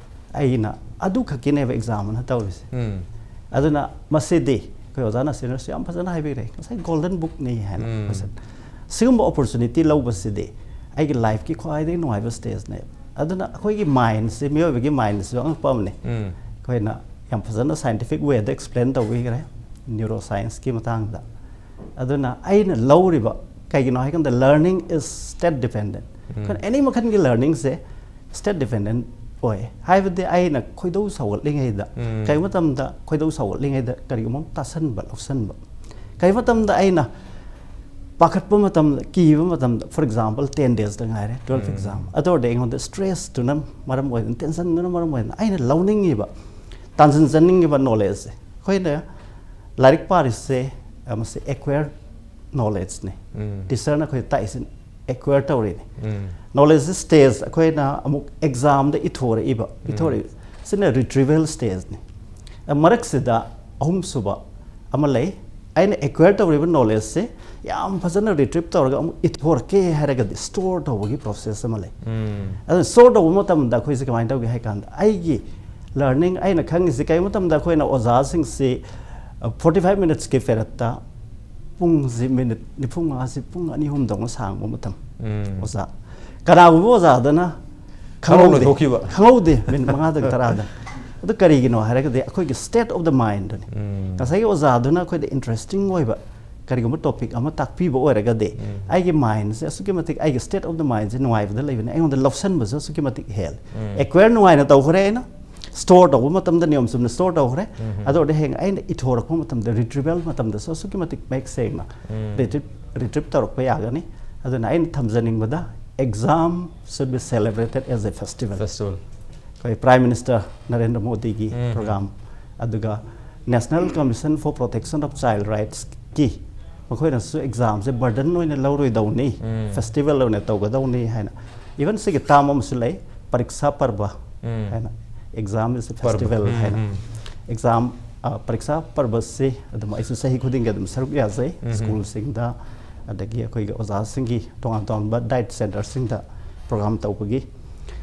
ꯑꯩꯅ ꯑꯗꯨꯈꯛꯀꯤꯅꯦꯕ ꯑꯦꯛꯖꯥꯝ ꯑꯅ ꯇꯧꯔꯤꯁꯦ꯫ ꯎꯝ꯫ ꯑꯗꯨꯅ ꯃꯁꯤꯗꯤ ꯑꯩꯈꯣꯏ ꯑꯣꯖꯥ ꯅꯁꯤꯔꯅꯁꯨ ꯌꯥꯝ ꯐꯖꯅ ꯍꯥꯏꯕꯤꯈ꯭ꯔꯦ, ꯉꯁꯥꯏ ꯒꯣꯜꯗꯟ ꯕꯨꯛꯅꯤ ꯍꯥꯏꯅ꯫ ꯎꯝ꯫ ꯃꯁꯤ-, ꯁꯤꯒꯨꯝꯕ ꯑꯣꯄꯣꯔꯆꯨꯅꯤꯇꯤ ꯂꯧꯕꯁꯤꯗꯤ ꯑꯩꯒꯤ ꯂꯥꯏꯐꯀꯤ ꯈ꯭ꯋꯥꯏꯗꯒꯤ ꯅꯨꯡꯉꯥꯏꯕ ꯁ꯭ꯇꯦꯖꯅꯦꯕ꯫ ꯑꯗꯨꯅ ꯑꯩꯈꯣꯏꯒꯤ ꯃꯥꯏꯟꯁꯦ, ꯃꯤꯑꯣꯏꯕꯒꯤ ꯃꯥꯏꯟꯁꯤꯁꯨ ꯑꯉꯛꯄ ꯑꯃꯅꯤ꯫ ꯎꯝ꯫ ꯑꯩꯈꯣꯏꯅ ꯌꯥꯝ ꯐꯖꯅ ꯁꯥꯏꯟꯇꯤꯐꯤꯛ ꯋꯦꯗ ꯑꯦꯛꯁꯄ꯭ꯂꯦꯟ ꯇꯧꯕꯤꯈ꯭ꯔꯦ ꯅ꯭ꯌꯨꯔꯣ ꯁꯥꯏꯟꯁꯀꯤ ꯃꯇꯥꯡꯗ꯫ ꯑꯗꯨꯅ ꯑꯩꯅ ꯂꯧꯔꯤꯕ, ꯀꯩꯒꯤꯅꯣ ꯍꯥꯏꯀꯥꯟꯗ, learning is state dependent꯫ ꯎꯝ꯫ ꯑꯩꯈꯣꯏꯅ ꯑꯦꯅꯤ ꯃꯈꯜꯒꯤ ꯂꯔꯅꯤꯡꯁꯦ ꯁ꯭ꯇꯦꯠ ꯗꯤꯄꯦꯟꯗꯦꯟ ꯑꯣꯏ꯫ ꯍꯥꯏꯕꯗꯤ ꯑꯩꯅ ꯈꯣꯏꯗꯧ ꯁꯧꯒꯠꯂꯤꯉꯩꯗ, ꯎꯝ꯫ ꯀꯔꯤꯒꯨꯝꯕ ꯃꯇꯝꯗ ꯈꯣꯏꯗꯧ ꯁꯧꯒꯠꯂꯤꯉꯩꯗ ꯀꯔꯤꯒꯨꯝꯕ ꯑꯃ ꯇꯥꯁꯟꯕ, ꯂꯧꯁꯟꯕ, ꯀꯔꯤ ꯃꯇꯝꯗ ꯑꯩꯅ ꯄꯥꯈꯠꯄ ꯃꯇꯝꯗ, ꯀꯤꯕ ꯃꯇꯝꯗ, for example, ten daysꯇ ꯉꯥꯏꯔꯦ twelve ꯎꯝ꯫ Exam, ꯑꯗꯨ ꯑꯣꯏꯔꯗꯤ ꯑꯩꯉꯣꯟꯗ ꯁ꯭ꯇ꯭ꯔꯦꯁꯇꯨꯅ ꯃꯔꯝ ꯑꯣꯏꯗꯅ, ꯇꯦꯟꯁꯟꯗꯨꯅ ꯃꯔꯝ ꯑꯣꯏꯗꯅ ꯑꯩꯅ ꯂꯧꯅꯤꯡꯉꯤꯕ, ꯇꯥꯟꯁꯤꯟꯖꯅꯤꯡꯉꯤꯕ ꯅꯣꯂꯦꯖꯁꯦ, ꯑꯩꯈꯣꯏꯅ ꯂꯥꯏꯔꯤꯛ ꯄꯥꯔꯤꯁꯦ, ꯑ, ꯃꯁꯤ ꯑꯦꯀ꯭ꯋꯦꯌꯔ ꯅꯣꯂꯦꯖꯅꯤ꯫ ꯎꯝ꯫ ꯇꯤꯆꯔꯅ ꯑꯩꯈꯣꯏꯗ ꯇꯥꯛꯏꯁꯤ ꯑꯦꯀ꯭ꯋꯥꯌꯔ ꯇꯧꯔꯤꯅꯤ꯫ ꯅꯣꯂꯦꯖ ꯁ꯭ꯇꯦꯖ ꯑꯩꯈꯣꯏꯅ ꯑꯃꯨꯛ ꯑꯦꯛꯖꯥꯝꯗ ꯏꯊꯣꯔꯛꯏꯕ, ꯏꯊꯣꯔꯛꯏꯕ ꯁꯤꯅ ꯔꯤꯇ꯭ꯔꯤꯚꯦꯜ ꯁ꯭ꯇꯦꯖꯅꯤ꯫ ꯃꯔꯛꯁꯤꯗ ꯑꯍꯨꯝꯁꯨꯕ ꯑꯃ ꯂꯩ꯫ ꯑꯩꯅ ꯑꯦꯀ꯭ꯋꯥꯌꯔ ꯇꯧꯔꯤꯕ ꯅꯣꯂꯦꯖꯁꯦ ꯌꯥꯝ ꯐꯖꯅ ꯔꯤꯇ꯭ꯔꯤꯞ ꯇꯧꯔꯒ ꯑꯃꯨꯛ ꯏꯊꯣꯔꯛꯀꯦ ꯍꯥꯏꯔꯒꯗꯤ ꯁ꯭ꯇꯣꯔ ꯇꯧꯕꯒꯤ ꯄ꯭ꯔꯣꯁꯦꯁ ꯑꯃ ꯂꯩ꯫ ꯑꯗꯨꯅ ꯁ꯭ꯇꯣꯔ ꯇꯧꯕ ꯃꯇꯝꯗ ꯑꯩꯈꯣꯏꯁꯦ ꯀꯃꯥꯏꯅ ꯇꯧꯒꯦ ꯍꯥꯏ ꯀꯥꯟꯗ, ꯑꯩꯒꯤ ꯂꯔꯅꯤꯡ, ꯑꯩꯅ ꯈꯪꯉꯤꯁꯤ ꯀꯔꯤ ꯃꯇꯝꯗ ꯑꯩꯈꯣꯏꯅ ꯑꯣꯖꯥꯁꯤꯡꯁꯤ ꯐꯣꯔꯇꯤ ꯐꯥꯏꯚ ꯃꯤꯅꯠꯁꯀꯤ ꯄꯦꯔꯠꯇ ꯄꯨꯡꯁꯤ ꯃꯤꯅꯤꯠ ꯅꯤꯐꯨ ꯃꯉꯥꯁꯤ ꯄꯨꯡ ꯑꯅꯤ ꯑꯍꯨꯝꯗꯧꯅ ꯁꯥꯡꯕ ꯃꯇꯝ꯫ ꯑꯣꯖꯥ, ꯀꯅꯥꯒꯨꯝꯕ ꯑꯣꯖꯥꯗꯅ ꯈꯪꯍꯧꯗꯦ꯫ ꯂꯣꯏꯊꯣꯛꯈꯤꯕ꯫ ꯈꯪꯍꯧꯗꯦ ꯃꯤꯅꯤꯠ ꯃꯉꯥꯗꯪ ꯇꯔꯥꯗꯪ꯫ ꯑꯗꯨ ꯀꯔꯤꯒꯤꯅꯣ ꯍꯥꯏꯔꯒꯗꯤ ꯑꯩꯈꯣꯏꯒꯤ ꯁ꯭ꯇꯦꯠ ꯑꯣꯐ ꯗ ꯃꯥꯏꯟꯗꯨꯅꯤ꯫ ꯉꯁꯥꯏꯒꯤ ꯑꯣꯖꯥꯗꯨꯅ ꯑꯩꯈꯣꯏꯗ ꯏꯟꯇꯔꯦꯁꯇꯤꯡ ꯑꯣꯏꯕ ꯀꯔꯤꯒꯨꯝꯕ ꯇꯣꯄꯤꯛ ꯑꯃ ꯇꯥꯛꯄꯤꯕ ꯑꯣꯏꯔꯒꯗꯤ, ꯑꯩꯒꯤ ꯃꯥꯏꯟꯁꯦ ꯑꯁꯨꯛꯀꯤ ꯃꯇꯤꯛ, ꯑꯩꯒꯤ ꯁ꯭ꯇꯦꯠ ꯑꯣꯐ ꯗ ꯃꯥꯏꯟꯁꯦ ꯅꯨꯡꯉꯥꯏꯕꯗ ꯂꯩꯕꯅꯤ, ꯑꯩꯉꯣꯟꯗ ꯂꯧꯁꯟꯕꯁꯨ ꯑꯁꯨꯛꯀꯤ ꯃꯇꯤꯛ ꯍꯦꯜꯂꯦ꯫ ꯑꯦꯀ꯭ꯋꯥꯌꯔ ꯅꯨꯡꯉꯥꯏꯅ ꯇꯧꯈ꯭ꯔꯦ ꯑꯩꯅ, ꯁ꯭ꯇꯣꯔ ꯇꯧꯕ ꯃꯇꯝꯗ ꯅꯤꯌꯣꯝ ꯆꯨꯝꯅ ꯁ꯭ꯇꯣꯔ ꯇꯧꯈ꯭ꯔꯦ꯫ ꯑꯗꯨ ꯑꯣꯏꯔꯗꯤ ꯍꯌꯦꯡ ꯑꯩꯅ ꯏꯊꯣꯔꯛꯄ ꯃꯇꯝꯗ, ꯔꯤꯇ꯭ꯔꯤꯚꯦꯜ ꯃꯇꯝꯗꯁꯨ ꯑꯁꯨꯛꯀꯤ ꯃꯇꯤꯛ ꯃꯌꯦꯛ ꯁꯦꯡꯅ ꯔꯤꯇ꯭ꯔꯤꯞ ꯔꯤꯇ꯭ꯔꯤꯞ ꯇꯧꯔꯛꯄ ꯌꯥꯒꯅꯤ꯫ ꯑꯗꯨꯅ ꯑꯩꯅ ꯊꯝꯖꯅꯤꯡꯕꯗ, exam should be celebrated as a festival꯫ Festival. ꯑꯩꯈꯣꯏ ꯄ꯭ꯔꯥꯏꯝ ꯃꯤꯅꯤꯁꯇꯔ ꯅꯔꯦꯟꯗ꯭ꯔ ꯃꯣꯗꯤꯒꯤ ꯄ꯭ꯔꯣꯒ꯭ꯔꯥꯝ, ꯑꯗꯨꯒ National Commission for Protection of Child Rightsꯀꯤ, ꯃꯈꯣꯏꯅꯁꯨ ꯑꯦꯛꯖꯥꯝꯁꯦ ꯕꯔꯗꯟ ꯑꯣꯏꯅ ꯂꯧꯔꯣꯏꯗꯧꯅꯤ, ꯐꯦꯁꯇꯤꯚꯦꯜ ꯑꯣꯏꯅ ꯇꯧꯒꯗꯧꯅꯤ ꯍꯥꯏꯅ꯫ ꯏꯚꯟ ꯁꯤꯒꯤ ꯇꯥꯝ ꯑꯃꯁꯨ ꯂꯩ, ꯄꯔꯤꯛꯁꯥ ꯄꯔꯕ ꯍꯥꯏꯅ꯫ Exam is a ꯄꯔꯕ꯫ Festival ꯍꯥꯏꯅ꯫ ꯑꯦꯛꯖꯥꯝ, ꯑ, ꯄꯔꯤꯛꯁꯥ ꯄꯔꯕꯁꯤ ꯑꯗꯨꯝ ꯑꯩꯁꯨ ꯆꯍꯤ ꯈꯨꯗꯤꯡꯒꯤ ꯑꯗꯨꯝ ꯁꯔꯨꯛ ꯌꯥꯖꯩ꯫ ꯁ꯭ꯀꯨꯜꯁꯤꯡꯗ, ꯑꯗꯒꯤ ꯑꯩꯈꯣꯏꯒꯤ ꯑꯣꯖꯥꯁꯤꯡꯒꯤ ꯇꯣꯉꯥꯟ ꯇꯣꯉꯥꯟꯕ ꯗꯥꯏꯠ ꯁꯦꯟꯇꯔꯁꯤꯡꯗ ꯄ꯭ꯔꯣꯒ꯭ꯔꯥꯝ ꯇꯧꯕꯒꯤ꯫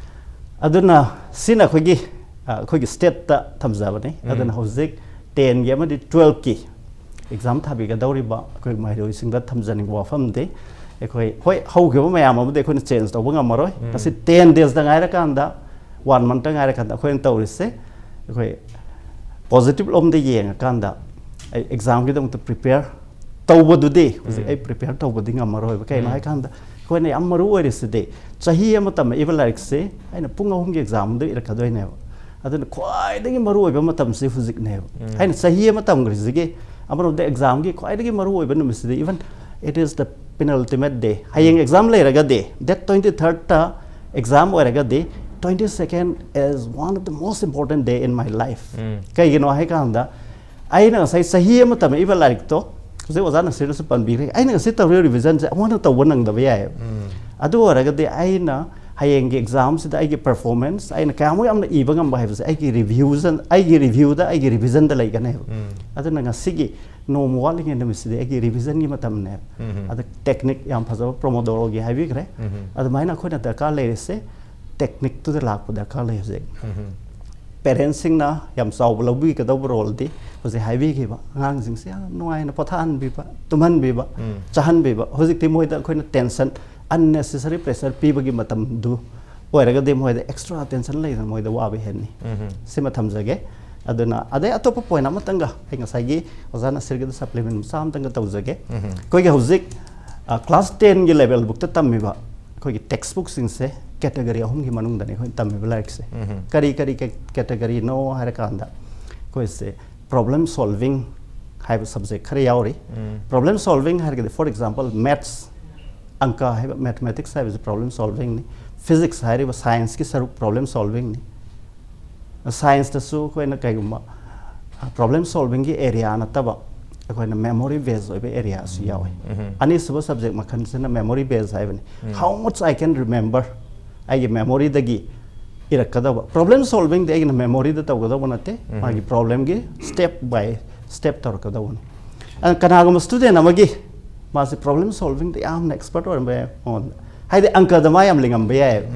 ꯑꯗꯨꯅ ꯁꯤꯅ ꯑꯩꯈꯣꯏꯒꯤ, ꯑ, ꯑꯩꯈꯣꯏꯒꯤ ꯁ꯭ꯇꯦꯠꯇ ꯊꯝꯖꯕꯅꯤ꯫ ꯑꯗꯨꯅ ꯍꯧꯖꯤꯛ ꯇꯦꯟꯒꯤ ꯑꯃꯗꯤ ꯇꯨꯋꯦꯜꯐꯀꯤ ꯑꯦꯛꯖꯥꯝ ꯊꯥꯕꯤꯒꯗꯧꯔꯤꯕ ꯑꯩꯈꯣꯏ ꯃꯍꯩꯔꯣꯏꯁꯤꯡꯗ ꯊꯝꯖꯅꯤꯡꯕ ꯋꯥꯐꯝꯗꯤ, ꯑꯩꯈꯣꯏ, ꯍꯣꯏ, ꯍꯧꯈꯤꯕ ꯃꯌꯥꯝ ꯑꯃꯗꯤ ꯑꯩꯈꯣꯏꯅ ꯆꯦꯟꯖ ꯇꯧꯕ ꯉꯝꯃꯔꯣꯏ꯫ ꯉꯁꯤ ꯇꯦꯟ ꯗꯦꯖꯇ ꯉꯥꯏꯔꯀꯥꯟꯗ, ꯋꯥꯟ ꯃꯟꯠꯇ ꯉꯥꯏꯔꯀꯥꯟꯗ ꯑꯩꯈꯣꯏꯅ ꯇꯧꯔꯤꯁꯦ, ꯑꯩꯈꯣꯏ ꯄꯣꯖꯤꯇꯤꯚ ꯂꯣꯝꯗ ꯌꯦꯡꯉꯀꯥꯟꯗ ꯑꯩ ꯑꯦꯛꯖꯥꯝꯒꯤꯗꯃꯛꯇ ꯄ꯭ꯔꯤꯄꯦꯌꯔ ꯇꯧꯕꯗꯨꯗꯤ ꯍꯧꯖꯤꯛ ꯑꯩ ꯄ꯭ꯔꯤꯄꯦꯌꯔ ꯇꯧꯕꯗꯤ ꯉꯝꯃꯔꯣꯏꯕ꯫ ꯀꯩꯅꯣ ꯍꯥꯏꯀꯥꯟꯗ, ꯑꯩꯈꯣꯏꯅ ꯌꯥꯝ ꯃꯔꯨ ꯑꯣꯏꯔꯤꯁꯤꯗꯤ, ꯆꯍꯤ ꯑꯃ ꯇꯝꯃꯛꯏꯕ ꯂꯥꯏꯔꯤꯛꯁꯦ ꯑꯩꯅ ꯄꯨꯡ ꯑꯍꯨꯝꯒꯤ ꯑꯦꯛꯖꯥꯝꯗ ꯏꯔꯛꯀꯗꯣꯏꯅꯦꯕ꯫ ꯑꯗꯨꯅ ꯈ꯭ꯋꯥꯏꯗꯒꯤ ꯃꯔꯨ ꯑꯣꯏꯕ ꯃꯇꯝꯁꯤ ꯍꯧꯖꯤꯛꯅꯦꯕ꯫ ꯑꯩꯅ ꯆꯍꯤ ꯑꯃ ꯇꯝꯈ꯭ꯔꯤꯁꯤꯒꯤ, ꯑꯃꯔꯣꯝꯗ ꯑꯦꯛꯖꯥꯝꯒꯤ ꯈ꯭ꯋꯥꯏꯗꯒꯤ ꯃꯔꯨ ꯑꯣꯏꯕ ꯅꯨꯃꯤꯠꯁꯤꯗꯤ, even it is the penultimate day꯫ ꯍꯌꯦꯡ ꯑꯦꯛꯖꯥꯝ ꯂꯩꯔꯒꯗꯤ, ꯗꯦꯠ ꯇ꯭ꯋꯦꯟꯇꯤ ꯊꯥꯔꯠꯇ ꯑꯦꯛꯖꯥꯝ ꯑꯣꯏꯔꯒꯗꯤ, twenty second is one of the most important day in my life꯫ ꯀꯩꯒꯤꯅꯣ ꯍꯥꯏꯀꯥꯟꯗ, ꯑꯩꯅ ꯉꯁꯥꯏ ꯆꯍꯤ ꯑꯃ ꯇꯝꯃꯛꯏꯕ ꯂꯥꯏꯔꯤꯛꯇꯣ ꯍꯧꯖꯤꯛ ꯑꯣꯖꯥ ꯅꯁꯤꯔꯅꯁꯨ ꯄꯟꯕꯤꯈ꯭ꯔꯦ, ꯑꯩꯅ ꯉꯁꯤ ꯇꯧꯔꯤꯕ ꯔꯤꯚꯤꯖꯟꯁꯦ ꯑꯃꯨꯛ ꯍꯟꯅ ꯇꯧꯕ ꯅꯪꯗꯕ ꯌꯥꯏꯑꯕ꯫ ꯑꯗꯨ ꯑꯣꯏꯔꯒꯗꯤ ꯑꯩꯅ ꯍꯌꯦꯡꯒꯤ ꯑꯦꯛꯖꯥꯝꯁꯤꯗ ꯑꯩꯒꯤ ꯄꯔꯐꯣꯔꯃꯦꯟꯁ, ꯑꯩꯅ ꯀꯌꯥꯃꯨꯛ ꯌꯥꯝꯅ ꯏꯕ ꯉꯝꯕ ꯍꯥꯏꯕꯁꯦ ꯑꯩꯒꯤ ꯔꯤꯚ꯭ꯌꯨꯁꯟ, ꯑꯩꯒꯤ ꯔꯤꯚ꯭ꯌꯨꯗ, ꯑꯩꯒꯤ ꯔꯤꯚꯤꯖꯟꯗ ꯂꯩꯒꯅꯦꯕ꯫ ꯑꯗꯨꯅ ꯉꯁꯤꯒꯤ ꯅꯣꯡꯃ ꯋꯥꯠꯂꯤꯉꯩ ꯅꯨꯃꯤꯠꯁꯤꯗꯤ ꯑꯩꯒꯤ ꯔꯤꯚꯤꯖꯟꯒꯤ ꯃꯇꯝꯅꯦꯕ꯫ ꯑꯗ ꯇꯦꯛꯅꯤꯛ ꯌꯥꯝ ꯐꯖꯕ ꯄ꯭ꯔꯣꯃꯣꯗꯣꯔꯣꯒꯤ ꯍꯥꯏꯕꯤꯈ꯭ꯔꯦ꯫ ꯑꯗꯨꯃꯥꯏꯅ ꯑꯩꯈꯣꯏꯅ ꯗꯔꯀꯥꯔ ꯂꯩꯔꯤꯁꯦ ꯇꯦꯛꯅꯤꯛꯇꯨꯗ ꯂꯥꯛꯄ ꯗꯔꯀꯥꯔ ꯂꯩ ꯍꯧꯖꯤꯛ꯫ ꯄꯦꯔꯦꯟꯁꯁꯤꯡꯅ ꯌꯥꯝ ꯆꯥꯎꯕ ꯂꯧꯕꯤꯒꯗꯧꯕ ꯔꯣꯜꯗꯤ ꯍꯧꯖꯤꯛ ꯍꯥꯏꯕꯤꯈꯤꯕ ꯑꯉꯥꯡꯁꯤꯡꯁꯦ ꯌꯥꯝ ꯅꯨꯡꯉꯥꯏꯅ ꯄꯣꯊꯥꯍꯟꯕꯤꯕ, ꯇꯨꯝꯍꯟꯕꯤꯕ, ꯆꯥꯍꯟꯕꯤꯕ꯫ ꯍꯧꯖꯤꯛꯇꯤ ꯃꯣꯏꯗ ꯑꯩꯈꯣꯏꯅ ꯇꯦꯟꯁꯟ, ꯑꯟꯅꯦꯁꯦꯁꯔꯤ ꯄ꯭ꯔꯦꯁꯔ ꯄꯤꯕꯒꯤ ꯃꯇꯝꯗꯨ ꯑꯣꯏꯔꯒꯗꯤ ꯃꯣꯏꯗ ꯑꯦꯛꯁꯇ꯭ꯔꯥ ꯇꯦꯟꯁꯟ ꯂꯩꯗꯅ ꯃꯣꯏꯗ ꯋꯥꯕ ꯍꯦꯟꯅꯤ꯫ ꯁꯤꯃ ꯊꯝꯖꯒꯦ꯫ ꯑꯗꯨꯅ ꯑꯗꯩ ꯑꯇꯣꯞꯄ ꯄꯣꯏꯟ ꯑꯃꯇꯪꯒ ꯑꯩ ꯉꯁꯥꯏꯒꯤ ꯑꯣꯖꯥ ꯅꯁꯤꯔꯒꯤꯗ ꯁꯄ꯭ꯂꯤꯃꯦꯟ ꯃꯆꯥ ꯑꯃꯇꯪꯒ ꯇꯧꯖꯒꯦ꯫ ꯑꯩꯈꯣꯏꯒꯤ ꯍꯧꯖꯤꯛ ꯀ꯭ꯂꯥꯁ ꯇꯦꯟꯒꯤ ꯂꯦꯚꯦꯜꯕꯨꯛꯇ ꯇꯝꯃꯤꯕ ꯑꯩꯈꯣꯏꯒꯤ ꯇꯦꯛꯁ ꯕꯨꯛꯁꯤꯡꯁꯦ ꯀꯦꯇꯒꯔꯤ ꯑꯍꯨꯝꯒꯤ ꯃꯅꯨꯡꯗꯅꯤ ꯑꯩꯈꯣꯏꯅ ꯇꯝꯃꯤꯕ ꯂꯥꯏꯔꯤꯛꯁꯦ꯫ ꯀꯔꯤ ꯀꯔꯤ ꯀꯦꯇꯒꯔꯤꯅꯣ ꯍꯥꯏꯔꯀꯥꯟꯗ ꯑꯩꯈꯣꯏꯁꯦ ꯄ꯭ꯔꯣꯕ꯭ꯂꯦꯝ ꯁꯣꯜꯚꯤꯡ ꯍꯥꯏꯕ ꯁꯕꯖꯦꯛ ꯈꯔ ꯌꯥꯎꯔꯤ꯫ ꯄ꯭ꯔꯣꯕ꯭ꯂꯦꯝ ꯁꯣꯜꯚꯤꯡ ꯍꯥꯏꯔꯒꯗꯤ, ꯐꯣꯔ ꯑꯦꯛꯖꯥꯝꯄꯜ, ꯃꯦꯠꯁ, ꯑꯪꯀ ꯍꯥꯏꯕ, ꯃꯦꯊꯃꯦꯇꯤꯛꯁ ꯍꯥꯏꯕꯁꯤ ꯄ꯭ꯔꯣꯕ꯭ꯂꯦꯝ ꯁꯣꯜꯚꯤꯡꯅꯤ꯫ ꯐꯤꯖꯤꯛꯁ ꯍꯥꯏꯔꯤꯕ ꯁꯥꯏꯟꯁꯀꯤ ꯁꯔꯨꯛ ꯄ꯭ꯔꯣꯕ꯭ꯂꯦꯝ ꯁꯣꯜꯚꯤꯡꯅꯤ꯫ ꯁꯥꯏꯟꯁꯇꯁꯨ ꯑꯩꯈꯣꯏꯅ ꯀꯩꯒꯨꯝꯕ ꯄ꯭ꯔꯣꯕ꯭ꯂꯦꯝ ꯁꯣꯜꯚꯤꯡꯒꯤ ꯑꯦꯔꯤꯌꯥ ꯅꯠꯇꯕ ꯑꯩꯈꯣꯏꯅ ꯃꯦꯃꯣꯔꯤ ꯕꯦꯁ ꯑꯣꯏꯕ ꯑꯦꯔꯤꯌꯥꯁꯨ ꯌꯥꯎꯋꯤ꯫ ꯑꯅꯤꯁꯨꯕ ꯁꯕꯖꯦꯛ ꯃꯈꯜꯁꯤꯅ ꯃꯦꯃꯣꯔꯤ ꯕꯦꯁ ꯍꯥꯏꯕꯅꯤ꯫ How much I can remember, ꯑꯩꯒꯤ ꯃꯦꯃꯣꯔꯤꯗꯒꯤ ꯏꯔꯛꯀꯗꯧꯕ꯫ ꯄ꯭ꯔꯣꯕ꯭ꯂꯦꯝ ꯁꯣꯜꯚꯤꯡꯗꯤ ꯑꯩꯒꯤꯅ ꯃꯦꯃꯣꯔꯤꯗ ꯇꯧꯒꯗꯧꯕ ꯅꯠꯇꯦ, ꯃꯥꯒꯤ ꯄ꯭ꯔꯣꯕ꯭ꯂꯦꯝꯒꯤ ꯁ꯭ꯇꯦꯞ ꯕꯥꯏ ꯁ꯭ꯇꯦꯞ ꯇꯧꯔꯛꯀꯗꯧꯕꯅꯤ꯫ ꯑꯗꯨꯅ ꯀꯅꯥꯒꯨꯝꯕ ꯁ꯭ꯇꯨꯗꯦꯟ ꯑꯃꯒꯤ ꯃꯥꯁꯦ ꯄ꯭ꯔꯣꯕ꯭ꯂꯦꯝ ꯁꯣꯜꯚꯤꯡꯗ ꯌꯥꯝꯅ ꯑꯦꯛꯁꯄꯔꯠ ꯑꯣꯏꯔꯝꯕ ꯌꯥꯏ ꯃꯉꯣꯟꯗ, ꯍꯥꯏꯗꯤ ꯑꯪꯀꯗ ꯃꯥ ꯌꯥꯝ ꯂꯤꯡꯉꯝꯕ ꯌꯥꯏꯑꯕ꯫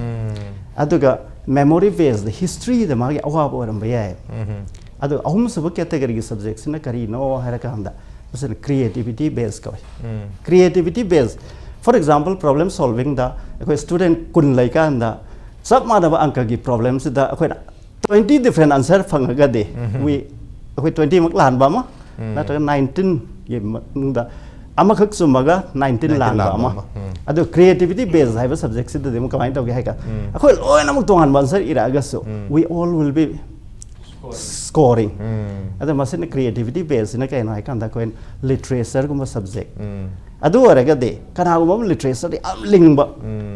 ꯑꯗꯨꯒ ꯃꯦꯃꯣꯔꯤ ꯕꯦꯁꯗ, ꯍꯤꯁꯇ꯭ꯔꯤꯗ ꯃꯥꯒꯤ ꯑꯋꯥꯕ ꯑꯣꯏꯔꯝꯕ ꯌꯥꯏꯑꯕ꯫ ꯑꯗꯨꯒ ꯑꯍꯨꯝꯁꯨꯕ ꯀꯦꯇꯒꯔꯤꯒꯤ ꯁꯕꯖꯦꯛꯁꯤꯅ ꯀꯔꯤꯅꯣ ꯍꯥꯏꯔꯀꯥꯟꯗ ꯃꯁꯤꯅ ꯀ꯭ꯔꯤꯌꯦꯇꯤꯚꯤꯇꯤ ꯕꯦꯁ ꯀꯧꯏ꯫ ꯀ꯭ꯔꯤꯌꯦꯇꯤꯚꯤꯇꯤ ꯕꯦꯁ, ꯐꯣꯔ ꯑꯦꯛꯖꯥꯝꯄꯜ, ꯄ꯭ꯔꯣꯕ꯭ꯂꯦꯝ ꯁꯣꯜꯚꯤꯡꯗ ꯑꯩꯈꯣꯏ ꯁ꯭ꯇꯨꯗꯦꯟ ꯀꯨꯟ ꯂꯩꯀꯥꯟꯗ ꯆꯞ ꯃꯥꯟꯅꯕ ꯑꯪꯀꯒꯤ ꯄ꯭ꯔꯣꯕ꯭ꯂꯦꯝꯁꯤꯗ ꯑꯩꯈꯣꯏꯅ ꯇ꯭ꯋꯦꯟꯇꯤ ꯗꯤꯐ꯭ꯔꯦꯟ ꯑꯟꯁꯔ ꯐꯪꯉꯒꯗꯤ, we, ꯑꯩꯈꯣꯏ ꯇ꯭ꯋꯦꯟꯇꯤꯃꯛ ꯂꯥꯟꯕ ꯑꯃ ꯅꯠꯇ꯭ꯔꯒ ꯅꯥꯏꯟꯇꯤꯟꯒꯤ ꯃꯅꯨꯡꯗ ꯑꯃꯈꯛ ꯆꯨꯝꯃꯒ ꯅꯥꯏꯟꯇꯤꯟ ꯅꯥꯏꯟꯇꯤꯟ ꯂꯥꯟꯕ ꯂꯥꯟꯕ ꯑꯃ꯫ ꯑꯃ꯫ ꯑꯗꯨ ꯀ꯭ꯔꯤꯌꯦꯇꯤꯚꯤꯇꯤ ꯕꯦꯁ ꯍꯥꯏꯕ ꯁꯕꯖꯦꯛꯁꯤꯗꯗꯤ ꯑꯃꯨꯛ ꯀꯃꯥꯏꯅ ꯇꯧꯒꯦ ꯍꯥꯏ ꯀꯥꯟꯗ, ꯑꯩꯈꯣꯏ ꯂꯣꯏꯅꯃꯛ ꯇꯣꯉꯥꯟꯕ answer ꯏꯔꯛꯑꯒꯁꯨ, we all will be scoring. ꯑꯗꯣ ꯃꯁꯤꯅ ꯀ꯭ꯔꯤꯌꯦꯇꯤꯚꯤꯇꯤ ꯕꯦꯁꯁꯤꯅ ꯀꯩꯅꯣ ꯍꯥꯏ ꯀꯥꯟꯗ, ꯑꯩꯈꯣꯏꯅ ꯂꯤꯇꯔꯦꯆꯔꯒꯨꯝꯕ ꯁꯕꯖꯦꯛ, ꯑꯗꯨ ꯑꯣꯏꯔꯒꯗꯤ ꯀꯅꯥꯒꯨꯝꯕ ꯑꯃ ꯂꯤꯇꯔꯦꯆꯔꯗ ꯌꯥꯝ ꯂꯤꯡꯕ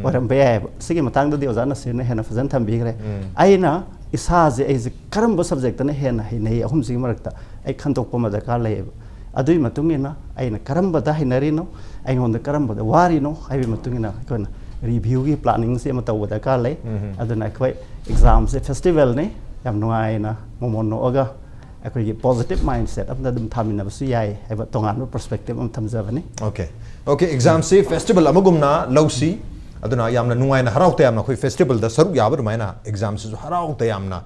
ꯑꯣꯏꯔꯝꯕ ꯌꯥꯏꯑꯕ꯫ ꯁꯤꯒꯤ ꯃꯇꯥꯡꯗꯗꯤ ꯑꯣꯖꯥ ꯅꯁꯤꯔꯅ ꯍꯦꯟꯅ ꯐꯖꯅ ꯊꯝꯕꯤꯈ꯭ꯔꯦ꯫ ꯑꯩꯅ ꯏꯁꯥꯁꯦ, ꯑꯩꯁꯦ ꯀꯔꯝꯕ ꯁꯕꯖꯦꯛꯇꯅ ꯍꯦꯟꯅ ꯍꯩꯅꯩ, ꯑꯍꯨꯝꯁꯤꯒꯤ ꯃꯔꯛꯇ ꯑꯩ ꯈꯟꯗꯣꯛꯄ ꯑꯃ ꯗꯔꯀꯥꯔ ꯂꯩꯌꯦꯕ꯫ ꯑꯗꯨꯒꯤ ꯃꯇꯨꯡ ꯏꯟꯅ ꯑꯩꯅ ꯀꯔꯝꯕꯗ ꯍꯩꯅꯔꯤꯅꯣ, ꯑꯩꯉꯣꯟꯗ ꯀꯔꯝꯕꯗ ꯋꯥꯔꯤꯅꯣ ꯍꯥꯏꯕꯒꯤ ꯃꯇꯨꯡ ꯏꯟꯅ ꯑꯩꯈꯣꯏꯅ ꯔꯤꯚ꯭ꯌꯨꯒꯤ ꯄ꯭ꯂꯥꯅꯤꯡꯁꯤ ꯑꯃ ꯇꯧꯕ ꯗꯔꯀꯥꯔ ꯂꯩ꯫ ꯑꯗꯨꯅ ꯑꯩꯈꯣꯏ ꯑꯦꯛꯖꯥꯝꯁꯦ ꯐꯦꯁꯇꯤꯚꯦꯜꯅꯤ, ꯌꯥꯝ ꯅꯨꯡꯉꯥꯏꯅ ꯃꯣꯃꯣꯟ ꯅꯣꯛꯑꯒ ꯑꯩꯈꯣꯏꯒꯤ ꯄꯣꯖꯤꯇꯤꯚ ꯃꯥꯏꯟꯁꯦꯠ ꯑꯃꯗ ꯑꯗꯨꯝ ꯊꯥꯃꯤꯟꯅꯕꯁꯨ ꯌꯥꯏ ꯍꯥꯏꯕ ꯇꯣꯉꯥꯟꯕ ꯄꯔꯁꯄꯦꯛꯇꯤꯚ ꯑꯃ ꯊꯝꯖꯕꯅꯤ꯫ OK, OK, ꯑꯦꯛꯖꯥꯝꯁꯤ ꯐꯦꯁꯇꯤꯚꯦꯜ ꯑꯃꯒꯨꯝꯅ ꯂꯧꯁꯤ꯫ ꯑꯗꯨꯅ ꯌꯥꯝꯅ ꯅꯨꯡꯉꯥꯏꯅ ꯍꯔꯥꯎ ꯇꯌꯥꯝꯅ ꯑꯩꯈꯣꯏ ꯐꯦꯁꯇꯤꯚꯦꯜꯗ ꯁꯔꯨꯛ ꯌꯥꯕ ꯑꯗꯨꯃꯥꯏꯅ ꯑꯦꯛꯖꯥꯝꯁꯤꯁꯨ ꯍꯔꯥꯎ ꯇꯌꯥꯝꯅ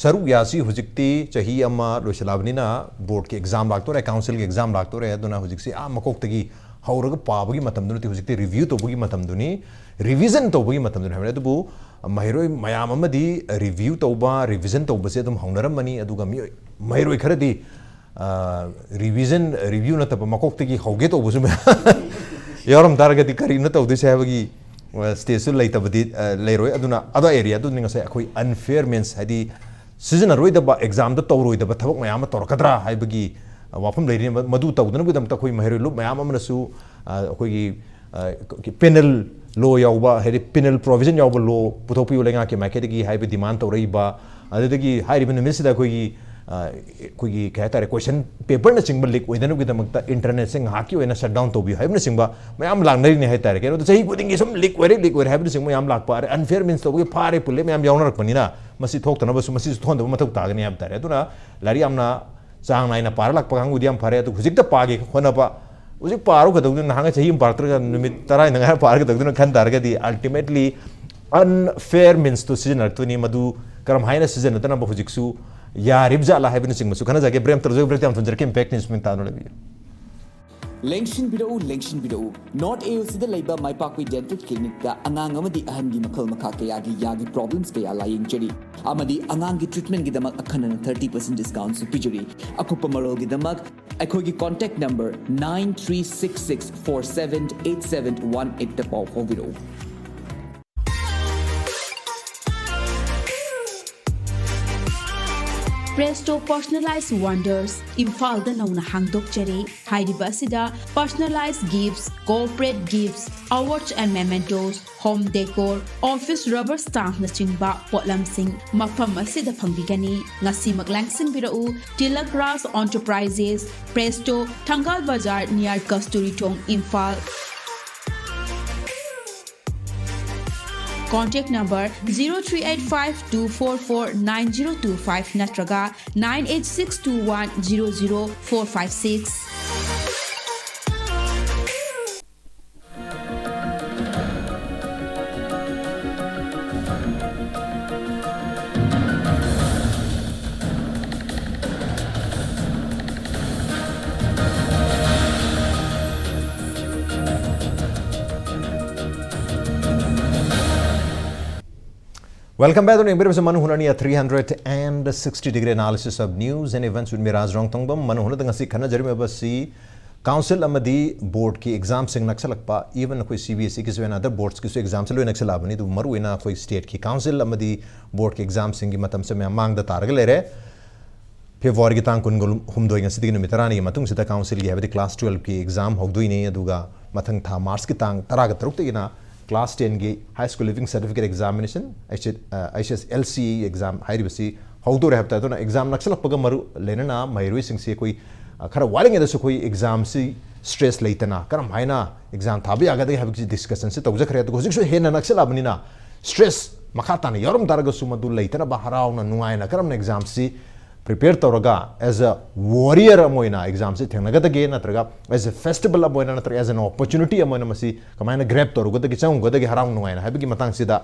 ꯁꯔꯨꯛ ꯌꯥꯁꯤ꯫ ꯍꯧꯖꯤꯛꯇꯤ ꯆꯍꯤ ꯑꯃ ꯂꯣꯏꯁꯤꯜꯂꯛꯑꯕꯅꯤꯅ ꯕꯣꯔꯗꯀꯤ ꯑꯦꯛꯖꯥꯝ ꯂꯥꯛꯇꯣꯔꯦ, ꯀꯥꯎꯟꯁꯤꯜꯒꯤ ꯑꯦꯛꯖꯥꯝ ꯂꯥꯛꯇꯣꯔꯦ꯫ ꯑꯗꯨꯅ ꯍꯧꯖꯤꯛꯁꯤ ꯑꯥ ꯃꯀꯣꯛꯇꯒꯤ ꯍꯧꯔꯒ ꯄꯥꯕꯒꯤ ꯃꯇꯝꯗꯨ ꯅꯠꯇꯦ, ꯍꯧꯖꯤꯛꯇꯤ ꯔꯤꯚ꯭ꯌꯨ ꯇꯧꯕꯒꯤ ꯃꯇꯝꯗꯨꯅꯤ, ꯔꯤꯚꯤꯖꯟ ꯇꯧꯕꯒꯤ ꯃꯇꯝꯗꯨꯅꯤ ꯍꯥꯏꯕꯅꯤ꯫ ꯑꯗꯨꯕꯨ ꯃꯍꯩꯔꯣꯏ ꯃꯌꯥꯝ ꯑꯃꯗꯤ ꯔꯤꯚ꯭ꯌꯨ ꯇꯧꯕ, ꯔꯤꯚꯤꯖꯟ ꯇꯧꯕꯁꯦ ꯑꯗꯨꯝ ꯍꯧꯅꯔꯝꯃꯅꯤ꯫ ꯑꯗꯨꯒ ꯃꯤꯑꯣꯏ ꯃꯍꯩꯔꯣꯏ ꯈꯔꯗꯤ ꯔꯤꯚꯤꯖꯟ, ꯔꯤꯚ꯭ꯌꯨ ꯅꯠꯇꯕ ꯃꯀꯣꯛꯇꯒꯤ ꯍꯧꯒꯦ ꯇꯧꯕꯁꯨ ꯃꯌꯥꯝ ꯌꯥꯎꯔꯝ ꯇꯥꯔꯒꯗꯤ ꯀꯔꯤꯅꯣ ꯇꯧꯗꯣꯏꯁꯦ ꯍꯥꯏꯕꯒꯤ ꯁ꯭ꯇꯦꯖꯁꯨ ꯂꯩꯇꯕꯗꯤ ꯑ, ꯂꯩꯔꯣꯏ꯫ ꯑꯗꯨꯅ ꯑꯗꯣ ꯑꯦꯔꯤꯌꯥꯗꯨꯅꯤ ꯉꯁꯥꯏ ꯑꯩꯈꯣꯏ ꯑꯟꯐꯤꯌꯔ ꯃꯤꯟꯁ, ꯍꯥꯏꯗꯤ ꯁꯤꯖꯤꯟꯅꯔꯣꯏꯗꯕ, ꯑꯦꯛꯖꯥꯝꯗ ꯇꯧꯔꯣꯏꯗꯕ ꯊꯕꯛ ꯃꯌꯥꯝ ꯑꯃ ꯇꯧꯔꯛꯀꯗ꯭ꯔꯥ ꯍꯥꯏꯕꯒꯤ ꯑ, ꯋꯥꯐꯝ ꯂꯩꯔꯤ꯫ ꯃ- ꯃꯗꯨ ꯇꯧꯗꯅꯕꯒꯤꯗꯃꯛꯇ ꯑꯩꯈꯣꯏ ꯃꯍꯩꯔꯣꯏ ꯂꯨꯞ ꯃꯌꯥꯝ ꯑꯃꯅꯁꯨ ꯑ, ꯑꯩꯈꯣꯏꯒꯤ ꯄꯦꯅꯦꯜ ꯂꯣ ꯌꯥꯎꯕ, ꯍꯥꯏꯗꯤ ꯄꯦꯅꯦꯜ ꯄ꯭ꯔꯣꯚꯤꯖꯟ ꯌꯥꯎꯕ ꯂꯣ ꯄꯨꯊꯣꯛꯄꯤꯌꯨ ꯂꯩꯉꯥꯛꯀꯤ ꯃꯥꯏꯀꯩꯗꯒꯤ ꯍꯥꯏꯕ ꯗꯤꯃꯥꯟ ꯇꯧꯔꯛꯏꯕ꯫ ꯑꯗꯨꯗꯒꯤ ꯍꯥꯏꯔꯤꯕ ꯅꯨꯃꯤꯠꯁꯤꯗ ꯑꯩꯈꯣꯏꯒꯤ ꯑ, ꯑꯩꯈꯣꯏꯒꯤ ꯀꯩ ꯍꯥꯏꯇꯥꯔꯦ, ꯀꯣꯏꯁꯟ ꯄꯦꯄꯔꯅꯆꯤꯡꯕ ꯂꯤꯛ ꯑꯣꯏꯗꯅꯕꯒꯤꯗꯃꯛꯇ ꯏꯟꯇꯔꯅꯦꯠꯁꯦ ꯉꯥꯏꯍꯥꯛꯀꯤ ꯑꯣꯏꯅ ꯁꯠ ꯗꯥꯎꯟ ꯇꯧꯕꯤꯌꯨ ꯍꯥꯏꯕꯅꯆꯤꯡꯕ ꯃꯌꯥꯝ ꯂꯥꯛꯅꯔꯤꯅꯦ ꯍꯥꯏꯇꯥꯔꯦ꯫ ꯀꯩꯅꯣꯗ ꯆꯍꯤ ꯈꯨꯗꯤꯡꯒꯤ ꯁꯨꯝ ꯂꯤꯛ ꯑꯣꯏꯔꯦ, ꯂꯤꯛ ꯑꯣꯏꯔꯦ ꯍꯥꯏꯕꯅꯆꯤꯡꯕ ꯃꯌꯥꯝ ꯂꯥꯛꯄ, ꯑꯗꯩ ꯑꯟꯐꯤꯌꯔ ꯃꯤꯟꯁ ꯇꯧꯕꯒꯤ ꯐꯥꯔꯦ ꯄꯨꯜꯂꯦ ꯃꯌꯥꯝ ꯌꯥꯎꯅꯔꯛꯄꯅꯤꯅ ꯃꯁꯤ ꯊꯣꯛꯇꯅꯕꯁꯨ ꯃꯁꯤꯁꯨ ꯊꯣꯛꯍꯟꯗꯕ ꯃꯊꯧ ꯇꯥꯒꯅꯤ ꯍꯥꯏꯕ ꯇꯥꯔꯦ꯫ ꯑꯗꯨꯅ ꯂꯥꯏꯔꯤꯛ ꯌꯥꯝꯅ ꯆꯥꯡ ꯅꯥꯏꯅ ꯄꯥꯔꯂꯛꯄ ꯀꯥꯡꯕꯨꯗꯤ ꯌꯥꯝ ꯐꯔꯦ꯫ ꯑꯗꯨ ꯍꯧꯖꯤꯛꯇ ꯄꯥꯒꯦ ꯍꯣꯠꯅꯕ, ꯍꯧꯖꯤꯛ ꯄꯥꯔꯣ ꯀꯩꯗꯧꯗꯣꯏꯅꯣ, ꯅꯍꯥꯟꯒꯩ ꯆꯍꯤ ꯑꯃ ꯄꯥꯔꯛꯇ꯭ꯔꯒ ꯅꯨꯃꯤꯠ ꯇꯔꯥꯅꯤꯗ ꯉꯥꯏꯔ ꯄꯥꯔꯒ ꯀꯩꯗꯧꯗꯣꯏꯅꯣ ꯈꯟ ꯇꯥꯔꯒꯗꯤ ꯑꯜꯇꯤꯃꯦꯠꯂꯤ ꯑꯟꯐꯤꯌꯔ ꯃꯤꯟꯁꯇꯣ ꯁꯤꯖꯤꯟꯅꯔꯛꯇꯣꯏꯅꯤ꯫ ꯃꯗꯨ ꯀꯔꯝ ꯍꯥꯏꯅ ꯁꯤꯖꯤꯟꯅꯗꯅꯕ ꯍꯧꯖꯤꯛꯁꯨ ꯌꯥꯔꯤꯕ ꯖꯥꯠꯂꯥ ꯍꯥꯏꯕꯅꯆꯤꯡꯕꯁꯨ ꯈꯟꯅꯖꯒꯦ꯫ ꯕ꯭ꯔꯦꯝ ꯇꯧꯖꯒꯦ, ꯕ꯭ꯔꯦꯛ ꯌꯥꯝ ꯊꯨꯟꯖꯔꯛꯀꯦ, ꯏꯝꯄꯦꯛ ꯅ꯭ꯌꯨꯁ ꯃꯤꯡ ꯇꯥꯗꯨꯅ ꯂꯩꯕꯤꯌꯨ꯫ ꯂꯦꯡꯁꯤꯟꯕꯤꯔꯛꯎ, ꯂꯦꯡꯁꯤꯟꯕꯤꯔꯛꯎ꯫ ꯅꯣꯔꯠ ꯑꯦ ꯌꯨ ꯁꯤꯗ ꯂꯩꯕ ꯃꯥꯏꯄꯥꯛꯄꯤ ꯗꯦꯟꯇꯜ ꯀ꯭ꯂꯤꯅꯤꯛꯇ ꯑꯉꯥꯡ ꯑꯃꯗꯤ ꯑꯍꯟꯒꯤ ꯃꯈꯜ ꯃꯈꯥ ꯀꯌꯥꯒꯤ ꯌꯥꯒꯤ ꯄ꯭ꯔꯣꯕ꯭ꯂꯦꯝꯁ ꯀꯌꯥ ꯂꯥꯌꯦꯡꯖꯔꯤ ꯑꯃꯗꯤ ꯑꯉꯥꯡꯒꯤ ꯇ꯭ꯔꯤꯠꯃꯦꯟꯒꯤꯗꯃꯛ ꯑꯈꯟꯅꯅ ꯊꯥꯔꯇꯤ ꯄꯔꯁꯦꯟ ꯗꯤꯁꯀꯥꯎꯟꯁꯨ ꯄꯤꯖꯔꯤ꯫ ꯑꯀꯨꯞꯄ ꯃꯔꯣꯜꯒꯤꯗꯃꯛ ꯑꯩꯈꯣꯏꯒꯤ contact number nine three six six four seven eight seven one eight ꯇ ꯄꯥꯎ ꯐꯥꯎꯕꯤꯔꯛꯎ꯫ Presto Personalized Wonders, ꯏꯝꯐꯥꯜꯗ ꯅꯧꯅ ꯍꯥꯡꯗꯣꯛꯆꯔꯤ꯫ ꯍꯥꯏꯔꯤꯕ ꯑꯁꯤꯗ personalized gifts, corporate gifts, awards and mementos, home decor, office rubber stampꯅꯆꯤꯡꯕ ꯄꯣꯠꯂꯝꯁꯤꯡ ꯃꯐꯝ ꯑꯁꯤꯗ ꯐꯪꯕꯤꯒꯅꯤ꯫ ꯉꯁꯤꯃꯛ ꯂꯥꯡꯁꯤꯟꯕꯤꯔꯛꯎ꯫ Tilak Raj Enterprises, Presto, Thangal Bazar, near Kasturi Thong, Imphal. Contact number zero three eight five two four four nine zero two five ꯅꯠꯇ꯭ꯔꯒ nine eight six two one zero zero four five six. Welcome back. ꯑꯗꯨꯅ ꯌꯦꯡꯕꯤꯔꯤꯕꯁꯤ ꯃꯅꯨ ꯍꯨꯅꯅꯤ three hundred and sixty degree analysis of news and events with me, Raj Rongthongbam. ꯃꯅꯨ ꯍꯨꯅꯗ ꯉꯁꯤ ꯈꯟꯅꯖꯔꯤꯕꯁꯤ council ꯑꯃꯗꯤ boardꯀꯤ examꯁꯤꯡ ꯅꯛꯁꯜꯂꯛꯄ, even ꯑꯩꯈꯣꯏ C B S Eꯒꯤꯁꯨ and other boardsꯀꯤꯁꯨ examꯁꯦ ꯂꯣꯏ ꯅꯛꯁꯜꯂꯛꯑꯕꯅꯤ꯫ ꯑꯗꯨꯕꯨ ꯃꯔꯨꯑꯣꯏꯅ ꯑꯩꯈꯣꯏ stateꯀꯤ council ꯑꯃꯗꯤ boardꯀꯤ examꯁꯤꯡꯒꯤ ꯃꯇꯝꯁꯦ ꯃꯌꯥꯝ ꯃꯥꯡꯗ ꯇꯥꯔꯒ ꯂꯩꯔꯦ꯫ Februaryꯒꯤ ꯇꯥꯡ ꯀꯨꯟꯍꯨꯝꯗꯣꯏ, ꯉꯁꯤꯗꯒꯤ ꯅꯨꯃꯤꯠ ꯇꯔꯥꯅꯤꯒꯤ ꯃꯇꯨꯡꯁꯤꯗ councilꯒꯤ, ꯍꯥꯏꯕꯗꯤ class twelveꯀꯤ exam ꯍꯧꯗꯣꯏꯅꯤ꯫ ꯑꯗꯨꯒ ꯃꯊꯪ ꯊꯥ Marchꯀꯤ ꯇꯥꯡ ꯇꯔꯥꯒ ꯇꯔꯨꯛꯇꯒꯤꯅ class tenꯒꯤ High School Leaving Certificate Examination, H-, ꯑ, H S L C exam ꯍꯥꯏꯔꯤꯕꯁꯤ ꯍꯧꯗꯣꯔꯦ ꯍꯥꯏꯕ ꯇꯥꯏ꯫ ꯑꯗꯨꯅ exam ꯅꯛꯁꯜꯂꯛꯄꯒ ꯃꯔꯨ ꯂꯩꯅꯅ ꯃꯍꯩꯔꯣꯏꯁꯤꯡꯁꯤ ꯑꯩꯈꯣꯏ, ꯑ, ꯈꯔ ꯋꯥꯠꯂꯤꯉꯩꯗꯁꯨ ꯑꯩꯈꯣꯏ examꯁꯤ stress ꯂꯩꯇꯅ ꯀꯔꯝ ꯍꯥꯏꯅ exam ꯊꯥꯕ ꯌꯥꯒꯗꯒꯦ ꯍꯥꯏꯕꯒꯤ discussionꯁꯤ ꯇꯧꯖꯈ꯭ꯔꯦ꯫ ꯑꯗꯨꯒ ꯍꯧꯖꯤꯛꯁꯨ ꯍꯦꯟꯅ ꯅꯛꯁꯜꯂꯛꯑꯕꯅꯤꯅ stress ꯃꯈꯥ ꯇꯥꯅ ꯌꯥꯎꯔꯝ ꯇꯥꯔꯒꯁꯨ ꯃꯗꯨ ꯂꯩꯇꯅꯕ ꯍꯔꯥꯎꯅ ꯅꯨꯡꯉꯥꯏꯅ ꯀꯔꯝꯅ examꯁꯤ prepare ꯇꯧꯔꯒ as a warrior ꯑꯃ ꯑꯣꯏꯅ examꯁꯤ ꯊꯦꯡꯅꯒꯗꯒꯦ, ꯅꯠꯇ꯭ꯔꯒ as a festival ꯑꯃ ꯑꯣꯏꯅ, ꯅꯠꯇ꯭ꯔꯒ as an opportunity ꯑꯃ ꯑꯣꯏꯅ ꯃꯁꯤ ꯀꯃꯥꯏꯅ grab ꯇꯧꯔꯨꯒꯗꯒꯦ, ꯆꯪꯉꯨꯒꯗꯒꯦ ꯍꯔꯥꯎ ꯅꯨꯡꯉꯥꯏꯅ ꯍꯥꯏꯕꯒꯤ ꯃꯇꯥꯡꯁꯤꯗ,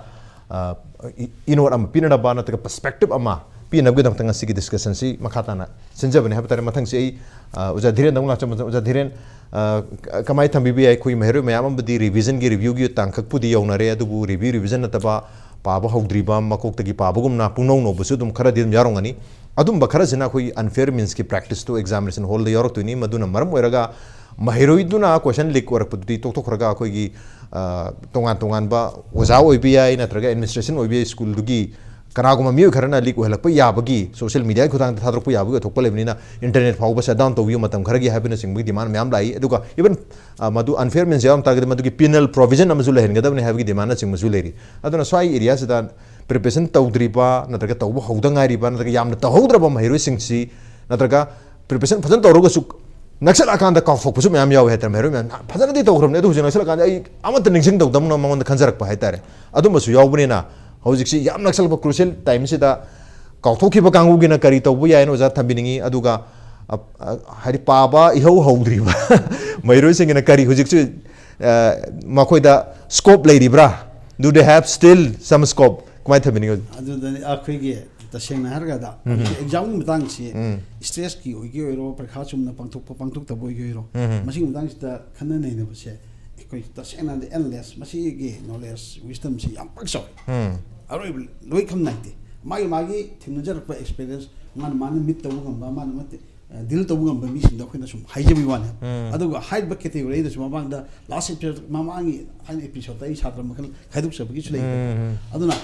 ꯑ, ꯏ-, ꯏꯅꯣꯠ ꯑꯃ ꯄꯤꯅꯅꯕ ꯅꯠꯇ꯭ꯔꯒ perspective ꯑꯃ ꯄꯤꯅꯕꯒꯤꯗꯃꯛꯇ ꯉꯁꯤꯒꯤ discussionꯁꯤ ꯃꯈꯥ ꯇꯥꯅ ꯁꯤꯟꯖꯕꯅꯤ ꯍꯥꯏꯕ ꯇꯥꯔꯦ꯫ ꯃꯊꯪꯁꯤ ꯑꯩ, ꯑ, ꯑꯣꯖꯥ ꯙꯤꯔꯦꯟꯗ ꯑꯃꯨꯛ ꯂꯥꯛꯆ-, ꯑꯣꯖꯥ ꯙꯤꯔꯦꯟ, ꯑ, ꯀ-, ꯀꯃꯥꯏꯅ ꯊꯝꯕꯤꯕ ꯌꯥꯏ? ꯑꯩꯈꯣꯏ ꯃꯍꯩꯔꯣꯏ ꯃꯌꯥꯝ ꯑꯃꯗꯤ revisionꯒꯤ reviewꯒꯤ ꯇꯥꯡꯀꯛꯄꯨꯗꯤ ꯌꯧꯅꯔꯦ, ꯑꯗꯨꯕꯨ review revision ꯅꯠꯇꯕ ꯄꯥꯕ ꯍꯧꯗ꯭ꯔꯤꯕ, ꯃꯀꯣꯛꯇꯒꯤ ꯄꯥꯕꯒꯨꯝꯅ ꯄꯨꯡꯅꯧ ꯅꯧꯕꯁꯨ ꯑꯗꯨꯝ ꯈꯔꯗꯤ ꯑꯗꯨꯝ ꯌꯥꯎꯔꯝꯒꯅꯤ꯫ ꯑꯗꯨꯝꯕ ꯈꯔꯁꯤꯅ ꯑꯩꯈꯣꯏ unfair meansꯀꯤ practiceꯇꯨ examination hallꯗ ꯌꯥꯎꯔꯛꯇꯣꯏꯅꯤ꯫ ꯃꯗꯨꯅ ꯃꯔꯝ ꯑꯣꯏꯔꯒ ꯃꯍꯩꯔꯣꯏꯗꯨꯅ question leak ꯑꯣꯏꯔꯛꯄꯗꯨꯗꯤ ꯇꯣꯛꯊꯣꯛꯈ꯭ꯔꯒ ꯑꯩꯈꯣꯏꯒꯤ, ꯑ, ꯇꯣꯉꯥꯟ ꯇꯣꯉꯥꯟꯕ ꯑꯣꯖꯥ ꯑꯣꯏꯕ ꯌꯥꯏ, ꯅꯠꯇ꯭ꯔꯒ administration ꯑꯣꯏꯕ ꯌꯥꯏ, schoolꯗꯨꯒꯤ ꯀꯅꯥꯒꯨꯝꯕ ꯃꯤꯑꯣꯏ ꯈꯔꯅ ꯂꯤꯛ ꯑꯣꯏꯍꯜꯂꯛꯄ ꯌꯥꯕꯒꯤ, ꯁꯣꯁꯤꯌꯦꯜ ꯃꯤꯗꯤꯌꯥꯒꯤ ꯈꯨꯠꯊꯥꯡꯗ ꯊꯥꯗꯣꯔꯛꯄ ꯌꯥꯕꯒꯤ ꯑꯣꯏꯊꯣꯛꯄ ꯂꯩꯕꯅꯤꯅ, ꯏꯟꯇꯔꯅꯦꯠ ꯐꯥꯎꯕ ꯁꯠ ꯗꯥꯎꯟ ꯇꯧꯕꯤꯌꯨ ꯃꯇꯝ ꯈꯔꯒꯤ ꯍꯥꯏꯕꯅꯆꯤꯡꯕꯒꯤ ꯗꯤꯃꯥꯟ ꯃꯌꯥꯝ ꯂꯥꯛꯏ꯫ ꯑꯗꯨꯒ ꯏꯚꯟ ꯃꯗꯨ ꯑꯟꯐꯤꯌꯔ ꯃꯤꯟꯁ ꯌꯥꯎꯔꯝ ꯇꯥꯔꯒꯗꯤ ꯃꯗꯨꯒꯤ ꯄꯤꯅꯦꯜ ꯄ꯭ꯔꯣꯚꯤꯖꯟ ꯑꯃꯁꯨ ꯂꯩꯍꯟꯒꯗꯕꯅꯤ ꯍꯥꯏꯕꯒꯤ ꯗꯤꯃꯥꯟꯅꯆꯤꯡꯕꯁꯨ ꯂꯩꯔꯤ꯫ ꯑꯗꯨꯅ ꯁ꯭ꯋꯥꯏ ꯑꯦꯔꯤꯌꯥꯁꯤꯗ ꯄ꯭ꯔꯤꯄꯦꯔꯦꯁꯟ ꯇꯧꯗ꯭ꯔꯤꯕ ꯅꯠꯇ꯭ꯔꯒ ꯇꯧꯕ ꯍꯧꯗ ꯉꯥꯏꯔꯤꯕ ꯅꯠꯇ꯭ꯔꯒ ꯌꯥꯝꯅ ꯇꯧꯍꯧꯗ꯭ꯔꯕ ꯃꯍꯩꯔꯣꯏꯁꯤꯡꯁꯤ ꯅꯠꯇ꯭ꯔꯒ ꯄ꯭ꯔꯤꯄꯦꯔꯦꯁꯟ ꯐꯖꯅ ꯇꯧꯔꯒꯁꯨ ꯅꯛꯁꯜꯂꯛꯑꯀꯥꯟꯗ ꯀꯥꯎꯊꯣꯛꯄꯁꯨ ꯃꯌꯥꯝ ꯌꯥꯎꯋꯦ ꯍꯥꯏꯇꯥꯔꯦ꯫ ꯃꯍꯩꯔꯣꯏ ꯃꯌꯥꯝ ꯐꯖꯅꯗꯤ ꯇꯧꯈ꯭ꯔꯕꯅꯤ, ꯑꯗꯨ ꯍꯧꯖꯤꯛ ꯅꯛꯁꯜꯂꯛꯑꯀꯥꯟꯗ ꯑꯩ ꯑꯃꯠꯇ ꯅꯤꯡꯁꯤꯡꯗꯧꯗꯕꯅ ꯃꯉꯣꯟꯗ ꯈꯟꯖꯔꯛꯄ ꯍꯥꯏꯇꯥꯔꯦ꯫ ꯑꯗꯨꯝꯕꯁꯨ ꯌꯥꯎꯕꯅꯤꯅ ꯍꯧꯖꯤꯛꯁꯤ ꯌꯥꯝ ꯅꯛꯁꯜꯂꯛꯄ ꯀ꯭ꯔꯨꯁꯤꯌꯦꯜ ꯇꯥꯏꯝꯁꯤꯗ ꯀꯥꯎꯊꯣꯛꯈꯤꯕ ꯀꯥꯡꯕꯨꯒꯤꯅ ꯀꯔꯤ ꯇꯧꯕ ꯌꯥꯏꯅ ꯑꯣꯖꯥ ꯊꯝꯕꯤꯅꯤꯡꯉꯤ? ꯑꯗꯨꯒ ꯑ, ꯑ, ꯍꯥꯏꯗꯤ ꯄꯥꯕ ꯏꯍꯧ ꯍꯧꯗ꯭ꯔꯤꯕ ꯃꯍꯩꯔꯣꯏꯁꯤꯡꯒꯤꯅ ꯀꯔꯤ ꯍꯧꯖꯤꯛꯁꯨ, ꯑ, ꯃꯈꯣꯏꯗ ꯁ꯭ꯀꯣꯞ ꯂꯩꯔꯤꯕ꯭ꯔꯥ? Do they have still some scope? ꯀꯃꯥꯏꯅ ꯊꯝꯕꯤꯅꯤꯡꯉꯤ? ꯑꯗꯨꯗꯅꯤ ꯑꯩꯈꯣꯏꯒꯤ ꯇꯁꯦꯡꯅ ꯍꯥꯏꯔꯒꯗ ꯑꯦꯛꯖꯥꯝꯒꯤ ꯃꯇꯥꯡꯁꯤ ꯁ꯭ꯇꯦꯠꯀꯤ ꯑꯣꯏꯒꯦ ꯑꯣꯏꯔꯣ, ꯄꯔꯤꯈꯥ ꯆꯨꯝꯅ ꯄꯥꯡꯊꯣꯛꯄ ꯄꯥꯡꯊꯣꯛꯇꯕ ꯑꯣꯏꯒꯦ ꯑꯣꯏꯔꯣ, ꯃꯁꯤꯒꯤ ꯃꯇꯥꯡꯁꯤꯗ ꯈꯟꯅ ꯅꯩꯅꯕꯁꯦ ꯑꯩꯈꯣꯏ ꯇꯁꯦꯡꯅ ꯍꯥꯏꯔꯗꯤ ꯑꯦꯟꯂꯦꯁ, ꯃꯁꯤꯒꯤ ꯅꯣꯂꯦꯖ ꯋꯤꯁꯇꯝꯁꯤ ꯌꯥꯝ ꯄꯥꯛ ꯆꯥꯎꯏ꯫ ꯑꯔꯣꯏꯕ ꯂꯣꯏ ꯈꯝ ꯅꯥꯏꯗꯦ꯫ ꯃꯥꯒꯤ ꯃꯥꯒꯤ ꯊꯦꯡꯅꯖꯔꯛꯄ ꯑꯦꯛꯁꯄꯤꯔꯤꯌꯦꯟꯁ, ꯃꯥꯅ ꯃꯥꯅ ꯃꯤꯠ ꯇꯧꯕ ꯉꯝꯕ, ꯃꯥꯅ ꯃꯥꯅ ꯗꯤꯜ ꯇꯧꯕ ꯉꯝꯕ ꯃꯤꯁꯤꯡꯗ ꯑꯩꯈꯣꯏꯅ ꯁꯨꯝ ꯍꯥꯏꯖꯕꯒꯤ ꯋꯥꯅꯦ꯫ ꯑꯗꯨꯒ ꯍꯥꯏꯔꯤꯕ ꯀꯦꯇꯦꯒꯣꯔꯤꯗꯁꯨ ꯃꯃꯥꯡꯗ ꯂꯥꯁ ꯑꯦꯄꯤꯁꯣꯗ ꯃꯃꯥꯡꯒꯤ ꯊꯥꯏꯅ ꯑꯦꯄꯤꯁꯣꯗꯇ ꯑꯩ ꯁꯥꯇ꯭ꯔ ꯃꯈꯜ ꯈꯥꯏꯗꯣꯛꯆꯕꯒꯤ ꯂꯩ꯫ ꯑꯗꯨꯅ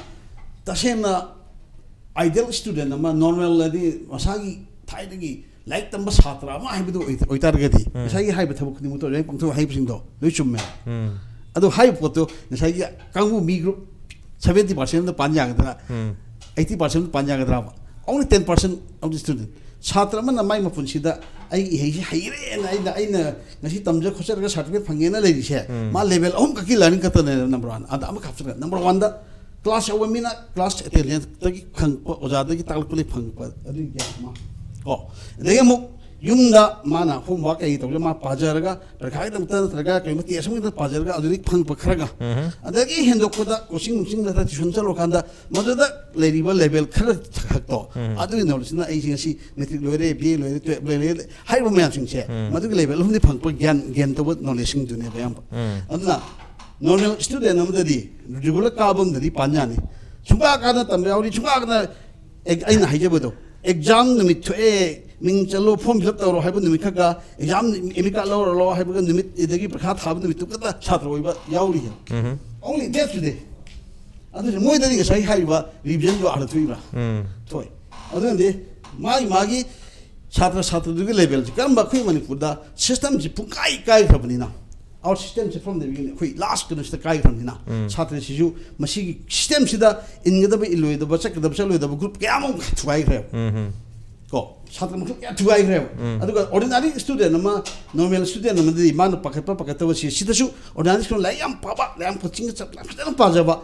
ꯇꯁꯦꯡꯅ ꯑꯥꯏꯗꯤꯌꯦꯜ ꯁ꯭ꯇꯨꯗꯦꯟ ꯑꯃ, ꯅꯣꯔꯃꯦꯜ ꯍꯥꯏꯗꯤ ꯃꯁꯥꯒꯤ ꯊꯥꯏꯅꯒꯤ ꯂꯥꯏꯔꯤꯛ ꯇꯝꯕ ꯁꯥꯇ꯭ꯔ ꯑꯃ ꯍꯥꯏꯕꯗꯨ ꯑꯣꯏ-, ꯑꯣꯏꯇꯥꯔꯒꯗꯤ ꯉꯁꯥꯏꯒꯤ ꯍꯥꯏꯕ ꯊꯕꯛ ꯈꯨꯗꯤꯡꯃꯛꯇꯣ ꯂꯥꯏꯔꯤꯛ ꯄꯥꯡꯊꯣꯛ ꯍꯥꯏꯕꯁꯤꯡꯗꯣ ꯂꯣꯏ ꯆꯨꯝꯃꯦ꯫ ꯑꯗꯣ ꯍꯥꯏꯔꯤꯕ ꯄꯣꯠꯇꯣ ꯉꯁꯥꯏꯒꯤ ꯀꯥꯡꯕꯨ ꯃꯤ ꯒ꯭ꯔꯨꯞ ꯁꯚꯦꯟꯇꯤ ꯄꯥꯔꯁꯦꯟ ꯑꯃꯗ ꯄꯥꯟ ꯌꯥꯒꯗ꯭ꯔꯥ? ꯑꯩꯠꯇꯤ ꯄꯥꯔꯁꯦꯟ ꯑꯃꯗ ꯄꯥꯟ ꯌꯥꯒꯗ꯭ꯔꯥꯕ? Only ten percent of the student. ꯁꯥꯇ꯭ꯔ ꯑꯃꯅ ꯃꯥꯏ ꯃꯄꯨꯟꯁꯤꯗ ꯑꯩꯒꯤ ꯏꯍꯩꯁꯤ ꯍꯩꯔꯦꯅ ꯑꯩꯅ, ꯑꯩꯅ ꯉꯁꯤ ꯇꯝꯖ ꯈꯣꯠꯆꯔꯒ ꯁꯥꯔꯇꯤꯐꯤꯀꯦꯠ ꯐꯪꯉꯦꯅ ꯂꯩꯔꯤꯁꯦ, ꯃꯥ ꯂꯦꯚꯦꯜ ꯑꯍꯨꯝ ꯈꯛꯀꯤ ꯂꯔꯅꯤꯡ ꯈꯛꯇꯅꯦ꯫ ꯅꯝꯕꯔ ꯋꯥꯟ ꯑꯗ ꯑꯃꯈꯛ ꯍꯥꯞꯆꯔꯒ, ꯅꯝꯕꯔ ꯋꯥꯟꯗ ꯀ꯭ꯂꯥꯁ ꯌꯥꯎꯕ ꯃꯤꯅ ꯀ꯭ꯂꯥꯁ ꯑꯦꯇꯦꯟꯗꯦꯟꯁꯇꯒꯤ ꯐꯪꯉꯛꯄ, ꯑꯣꯖꯥꯗꯒꯤ ꯇꯥꯛꯂꯛꯄꯗꯒꯤ ꯐꯪꯉꯛꯄ ꯑꯗꯨꯒꯤ ꯒ꯭ꯌꯥꯟ ꯑꯃ ꯀꯣ꯫ ꯑꯗꯒꯤ ꯑꯃꯨꯛ ꯌꯨꯝꯗ ꯃꯥꯅ ꯍꯣꯝꯋꯥꯔꯛ ꯀꯩ ꯇꯧꯔꯒ ꯃꯥ ꯄꯥꯖꯔꯒ ꯄꯔꯤꯈꯥꯒꯤꯗꯃꯛꯇ ꯅꯠꯇ꯭ꯔꯒ ꯀꯩꯒꯨꯝꯕ ꯇꯦꯁ ꯑꯃꯒꯤꯗꯃꯛꯇ ꯄꯥꯖꯔꯒ ꯑꯗꯨꯗꯒꯤ ꯐꯪꯉꯛꯄ ꯈꯔꯒ, ꯑꯗꯒꯤ ꯍꯦꯟꯗꯣꯛꯄꯗ ꯀꯣꯆꯤꯡ ꯅꯨꯆꯤꯡꯗ ꯇ꯭ꯌꯨꯁꯟ ꯆꯠꯂꯨꯔꯀꯥꯟꯗ ꯃꯗꯨꯗ ꯂꯩꯔꯤꯕ ꯂꯦꯚꯦꯜ ꯈꯔ ꯈꯛꯇꯣ, ꯑꯗꯨꯒꯤ ꯅꯣꯂꯦꯖꯅ ꯑꯩꯁꯦ ꯉꯁꯤ ꯃꯦꯇ꯭ꯔꯤꯛ ꯂꯣꯏꯔꯦ, ꯕꯤ ꯑꯦ ꯂꯣꯏꯔꯦ, ꯇꯨꯌꯦꯜꯞ ꯂꯣꯏꯔꯦ ꯍꯥꯏꯔꯤꯕ ꯃꯌꯥꯝꯁꯤꯡꯁꯦ, ꯃꯗꯨꯒꯤ ꯂꯦꯚꯦꯜ ꯑꯍꯨꯝꯗꯤ ꯐꯪꯉꯛꯄ ꯒ꯭ꯌꯥꯟ ꯒꯦꯟ ꯇꯧꯕ ꯅꯣꯂꯦꯖꯁꯤꯡꯗꯨꯅꯦꯕ ꯑꯌꯥꯝꯕ꯫ ꯑꯗꯨꯅ ꯅꯣꯔꯃꯦꯜ ꯁ꯭ꯇꯨꯗꯦꯟ ꯑꯃꯗꯗꯤ ꯔꯤꯒꯨꯂꯔ ꯀꯥꯕ ꯑꯃꯗꯗꯤ ꯄꯥꯟ ꯌꯥꯅꯤ꯫ ꯁꯨꯡꯀꯥ ꯀꯥꯗꯅ ꯇꯝꯕ ꯌꯥꯎꯔꯤ, ꯁꯨꯡꯀꯥ ꯀꯥꯗꯅ ꯑꯦ-, ꯑꯩꯅ ꯍꯥꯏꯖꯕꯗꯣ, ꯑꯦꯛꯖꯥꯝ ꯅꯨꯃꯤꯠ ꯊꯣꯛꯑꯦ, ꯃꯤꯡ ꯆꯜꯂꯣ, ꯐꯣꯔꯝ ꯐꯤꯜ ꯑꯞ ꯇꯧꯔꯣ ꯍꯥꯏꯕ ꯅꯨꯃꯤꯠ ꯈꯛꯀ, ꯑꯦꯛꯖꯥꯝ ꯑꯦꯗꯃꯤꯠ ꯀꯥꯔꯗ ꯂꯧꯔꯣ ꯍꯥꯏꯕꯒ ꯅꯨꯃꯤꯠ, ꯑꯗꯒꯤ ꯄꯩꯈꯥ ꯊꯥꯕ ꯅꯨꯃꯤꯠꯇꯨ ꯈꯛꯇ ꯁꯥꯇ꯭ꯔ ꯑꯣꯏꯕ ꯌꯥꯎꯔꯤ꯫ Only that today. ꯑꯗꯨꯅ ꯃꯣꯏꯗꯗꯤ ꯉꯁꯥꯏ ꯍꯥꯏꯔꯤꯕ ꯔꯤꯚꯤꯖꯟꯗꯣ ꯑꯥꯗ ꯊꯣꯛꯏꯕ꯭ꯔꯥ? ꯎꯝ꯫ ꯊꯣꯛꯏ꯫ ꯑꯗꯨꯅꯗꯤ ꯃꯥꯒꯤ ꯃꯥꯒꯤ ꯁꯥꯇ꯭ꯔ ꯁꯥꯇ꯭ꯔꯗꯨꯒꯤ ꯂꯦꯚꯦꯜꯁꯦ ꯀꯔꯝꯕ ꯑꯩꯈꯣꯏ ꯃꯅꯤꯄꯨꯔꯗ ꯁꯤꯁꯇꯦꯝꯁꯤ ꯄꯨꯡꯀꯥꯏ ꯀꯥꯏꯈ꯭ꯔꯕꯅꯤꯅ, our system say from the beginning ꯑꯩꯈꯣꯏ ꯂꯥꯁ ꯀꯩꯅꯣꯁꯤꯗ ꯀꯥꯏꯈ꯭ꯔꯕꯅꯤꯅ, ꯎꯝ꯫ ꯁꯥꯇ꯭ꯔꯁꯤꯁꯨ ꯃꯁꯤꯒꯤ ꯁꯤꯁꯇꯦꯝꯁꯤꯗ ꯏꯟꯒꯗꯕ ꯏꯜꯂꯣꯏꯗꯕ, ꯆꯠꯀꯗꯕ ꯆꯠꯂꯣꯏꯗꯕ ꯒ꯭ꯔꯨꯞ ꯀꯌꯥ ꯑꯃ ꯊꯨꯒꯥꯏꯈ꯭ꯔꯦꯕ꯫ ꯎꯝ ꯍꯝ꯫ ꯀꯣ, ꯁꯥꯇ꯭ꯔ ꯃꯈꯜ ꯀꯌꯥ ꯊꯨꯒꯥꯏꯈ꯭ꯔꯦꯕ꯫ ꯎꯝ꯫ ꯑꯗꯨꯒ ꯑꯣꯔꯗꯤꯅꯔꯤ ꯁ꯭ꯇꯨꯗꯦꯟ ꯑꯃ, ꯅꯣꯔꯃꯦꯜ ꯁ꯭ꯇꯨꯗꯦꯟ ꯑꯃꯗꯤ ꯃꯥꯅ ꯄꯥꯈꯠꯄ ꯄꯥꯈꯠꯇꯕꯁꯤ ꯁꯤꯗꯁꯨ ꯑꯣꯔꯗꯤꯅꯔꯤ ꯁ꯭ꯀꯨꯜ ꯂꯥꯏꯔꯤꯛ ꯌꯥꯝ ꯄꯥꯕ, ꯂꯥꯏꯔꯤꯛ ꯌꯥꯝ ꯀꯣꯆꯤꯡ ꯆꯠ-, ꯐꯖꯅ ꯄꯥꯖꯕ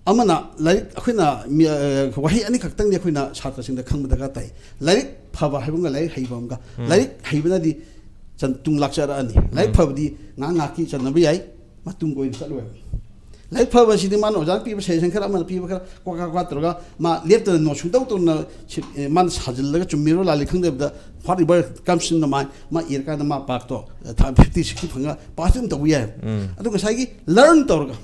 ꯑꯃꯅ ꯂꯥꯏꯔꯤꯛ ꯑꯩꯈꯣꯏꯅ ꯃꯤ-, ꯑ, ꯋꯥꯍꯩ ꯑꯅꯤꯈꯛꯇꯪꯗꯤ ꯑꯩꯈꯣꯏꯅ ꯁꯥꯇ꯭ꯔꯁꯤꯡꯗ ꯈꯪꯕ ꯗꯔꯀꯥꯔ ꯇꯥꯏ꯫ ꯂꯥꯏꯔꯤꯛ ꯐꯕ ꯍꯥꯏꯕ ꯑꯃꯒ ꯂꯥꯏꯔꯤꯛ ꯍꯩꯕ ꯑꯃꯒ꯫ ꯎꯝ꯫ ꯂꯥꯏꯔꯤꯛ ꯍꯩꯕꯅꯗꯤ ꯆꯟ-, ꯇꯨꯡ ꯂꯥꯛꯆꯔꯛꯑꯅꯤ꯫ ꯂꯥꯏꯔꯤꯛ ꯎꯝ꯫ ꯐꯕꯗꯤ ꯉꯥꯏꯍꯥꯛ ꯉꯥꯏꯍꯥꯛꯀꯤ ꯆꯟꯅꯕ ꯌꯥꯏ, ꯃꯇꯨꯡ ꯀꯣꯏꯅ ꯆꯠꯂꯣꯏꯕ꯫ ꯂꯥꯏꯔꯤꯛ ꯐꯕꯁꯤꯗꯤ ꯃꯥꯅ ꯑꯣꯖꯥꯅ ꯄꯤꯕ ꯁꯖꯦꯁꯟ ꯈꯔ, ꯑꯃꯅ ꯄꯤꯕ ꯈꯔ, ꯀ꯭ꯋꯥ ꯀ꯭ꯋꯥ ꯀ꯭ꯋꯥ ꯇꯧꯔꯒ ꯃꯥ ꯂꯦꯞꯇꯅ ꯅꯣꯠ ꯁꯨꯡꯇꯧ ꯇꯧꯅ ꯁꯤ-, ꯑꯦ, ꯃꯥꯅ ꯁꯥꯖꯤꯜꯂꯒ ꯆꯨꯝꯃꯤꯔꯣ ꯂꯥꯜꯂꯤ ꯈꯪꯗꯕꯗ, what ever comes in the mind, ꯃꯥ ꯏꯔꯀꯥꯟꯗ ꯃꯥ ꯄꯥꯛꯇꯣ, ꯊꯥ ꯐꯤꯐꯇꯤ ꯁꯤꯛꯁꯇꯤ ꯐꯪꯉ ꯄꯥꯁ ꯑꯗꯨꯝ ꯇꯧꯕ ꯌꯥꯏ꯫ ꯎꯝ꯫ ꯑꯗꯨ ꯉꯁꯥꯏꯒꯤ ꯂꯔꯟ ꯇꯧꯔꯒ,